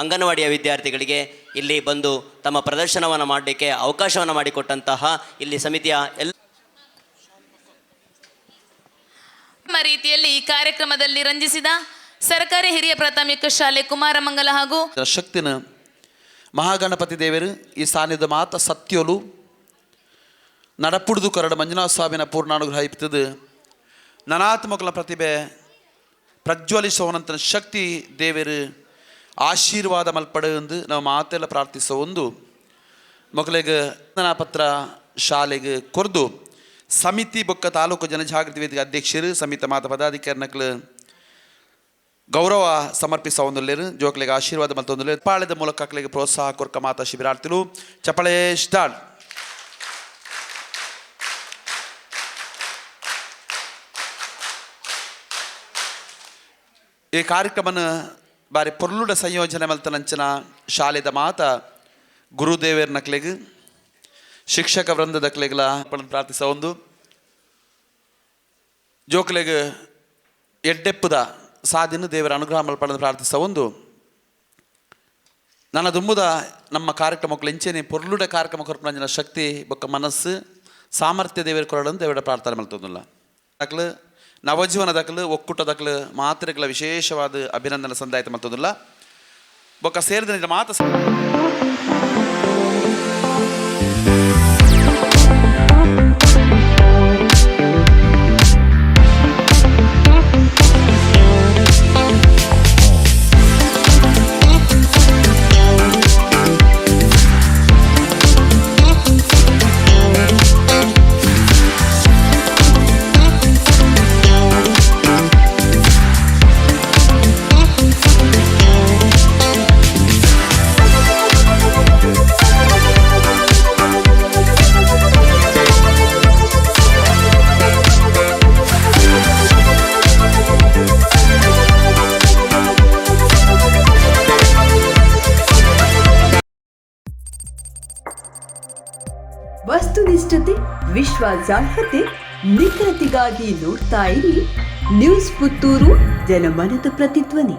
ಅಂಗನವಾಡಿಯ ವಿದ್ಯಾರ್ಥಿಗಳಿಗೆ ಇಲ್ಲಿ ಬಂದು ತಮ್ಮ ಪ್ರದರ್ಶನವನ್ನು ಮಾಡಲಿಕ್ಕೆ ಅವಕಾಶವನ್ನು ಮಾಡಿಕೊಟ್ಟಂತಹ ಇಲ್ಲಿ ಸಮಿತಿಯ ಎಲ್ಲ ರೀತಿಯಲ್ಲಿ ಈ ಕಾರ್ಯಕ್ರಮದಲ್ಲಿ ರಂಜಿಸಿದ ಸರ್ಕಾರಿ ಹಿರಿಯ ಪ್ರಾಥಮಿಕ ಶಾಲೆ ಕುಮಾರಮಂಗಲ ಹಾಗೂ ಶಕ್ತಿನ ಮಹಾಗಣಪತಿ ದೇವರು ಈ ಸಾನ್ನಿಧ್ಯ ಮಾತ ಸತ್ಯೋಲು ನಡಪುಡ್ದು ಕರಡು ಮಂಜುನಾಥ ಸ್ವಾಮಿನ ಪೂರ್ಣಾನುಗ್ರಹ ಇಪ್ತದು ನನಾತ್ಮಕಲ ಪ್ರತಿಭೆ ಪ್ರಜ್ವಲಿಸುವನಂತ ಶಕ್ತಿ ದೇವರು ಆಶೀರ್ವಾದ ಮಲ್ಪಡು ಎಂದು ನಾವು ಮಾತೆಲ್ಲ ಪ್ರಾರ್ಥಿಸೋ ಒಂದು ಮಕ್ಕಳಿಗೆ ಪತ್ರ ಶಾಲೆಗೆ ಕೊರ್ದು ಸಮಿತಿ ಬೊಕ್ಕ ತಾಲೂಕು ಜನಜಾಗೃತಿ ವೇದಿಕೆ ಅಧ್ಯಕ್ಷರು ಸಮಿತಿ ಮಾತ ಪದಾಧಿಕಾರಿ ನಕ್ಲು ಗೌರವ ಸಮರ್ಪಿಸ ಒಂದುಲ್ಲೇರು ಜೋಕ್ಲಿಗೆ ಆಶೀರ್ವಾದ ಮಲ್ತೊಂದುಲ್ಲೇರು ಪಾಳೆದ ಮೂಲಕ ಅಕ್ಲಿಗೆ ಪ್ರೋತ್ಸಾಹ ಕೊರ್ಕ ಮಾತಾ ಶಿಬಿರಾರ್ಥಿಲು ಚಪಳೆ ಸ್ಟಾರ್ಟ್. ಈ ಕಾರ್ಯಕ್ರಮನ ಬಾರಿ ಪೊರ್ಲುಡ ಸಂಯೋಜನೆ ಮಲ್ತನಂಚಿನ ಶಾಲೆದ ಮಾತ ಗುರುದೇವೇರ್ ನಕ್ಲೆಗ್ ಶಿಕ್ಷಕ ವೃಂದದ ಕ್ಲೆಗ್ಲ ಪ್ರಾರ್ಥಿಸ ಒಂದು ಜೋಕ್ಲೆಗ್ ಎಡ್ಡೆಪ್ಪುದ ಸಾದಿನ ದೇವರ ಅನುಗ್ರಹ ಮಲ್ಪಡನ್ನು ಪ್ರಾರ್ಥಿಸ ಒಂದು ನನ್ನ ದುಂಬುದ ನಮ್ಮ ಕಾರ್ಯಕ್ರಮಕ್ಕಳು ಎಂಚೇನೆ ಪೊರ್ಲುಡ ಕಾರ್ಯಕ್ರಮ ಕೊರ್ಪುನಂಚಿನ ಶಕ್ತಿ ಬೊಕ್ಕ ಮನಸ್ಸು ಸಾಮರ್ಥ್ಯ ದೇವರ ಕೊರಡನ್ನು ದೇವರ ಪ್ರಾರ್ಥನೆ ಮಲ್ತೊಂದುಲ್ಲ. ದಾಖಲು ನವಜೀವನ ದಾಖಲು ಒಕ್ಕೂಟ ದಾಖಲು ಮಾತ್ರೆಗಳ ವಿಶೇಷವಾದ ಅಭಿನಂದನೆ ಸಂದಾಯತ ಮಲ್ತೊಂದುಲ್ಲ ಬೊಕ್ಕ ಸೇರಿದ ಮಾತ. ವಸ್ತುನಿಷ್ಠತೆ, ವಿಶ್ವಾಸಾರ್ಹತೆ, ನಿಖರತೆಗಾಗಿ ನೋಡ್ತಾ ಇರಿ ನ್ಯೂಸ್ ಪುತ್ತೂರು, ಜನಮನದ ಪ್ರತಿಧ್ವನಿ.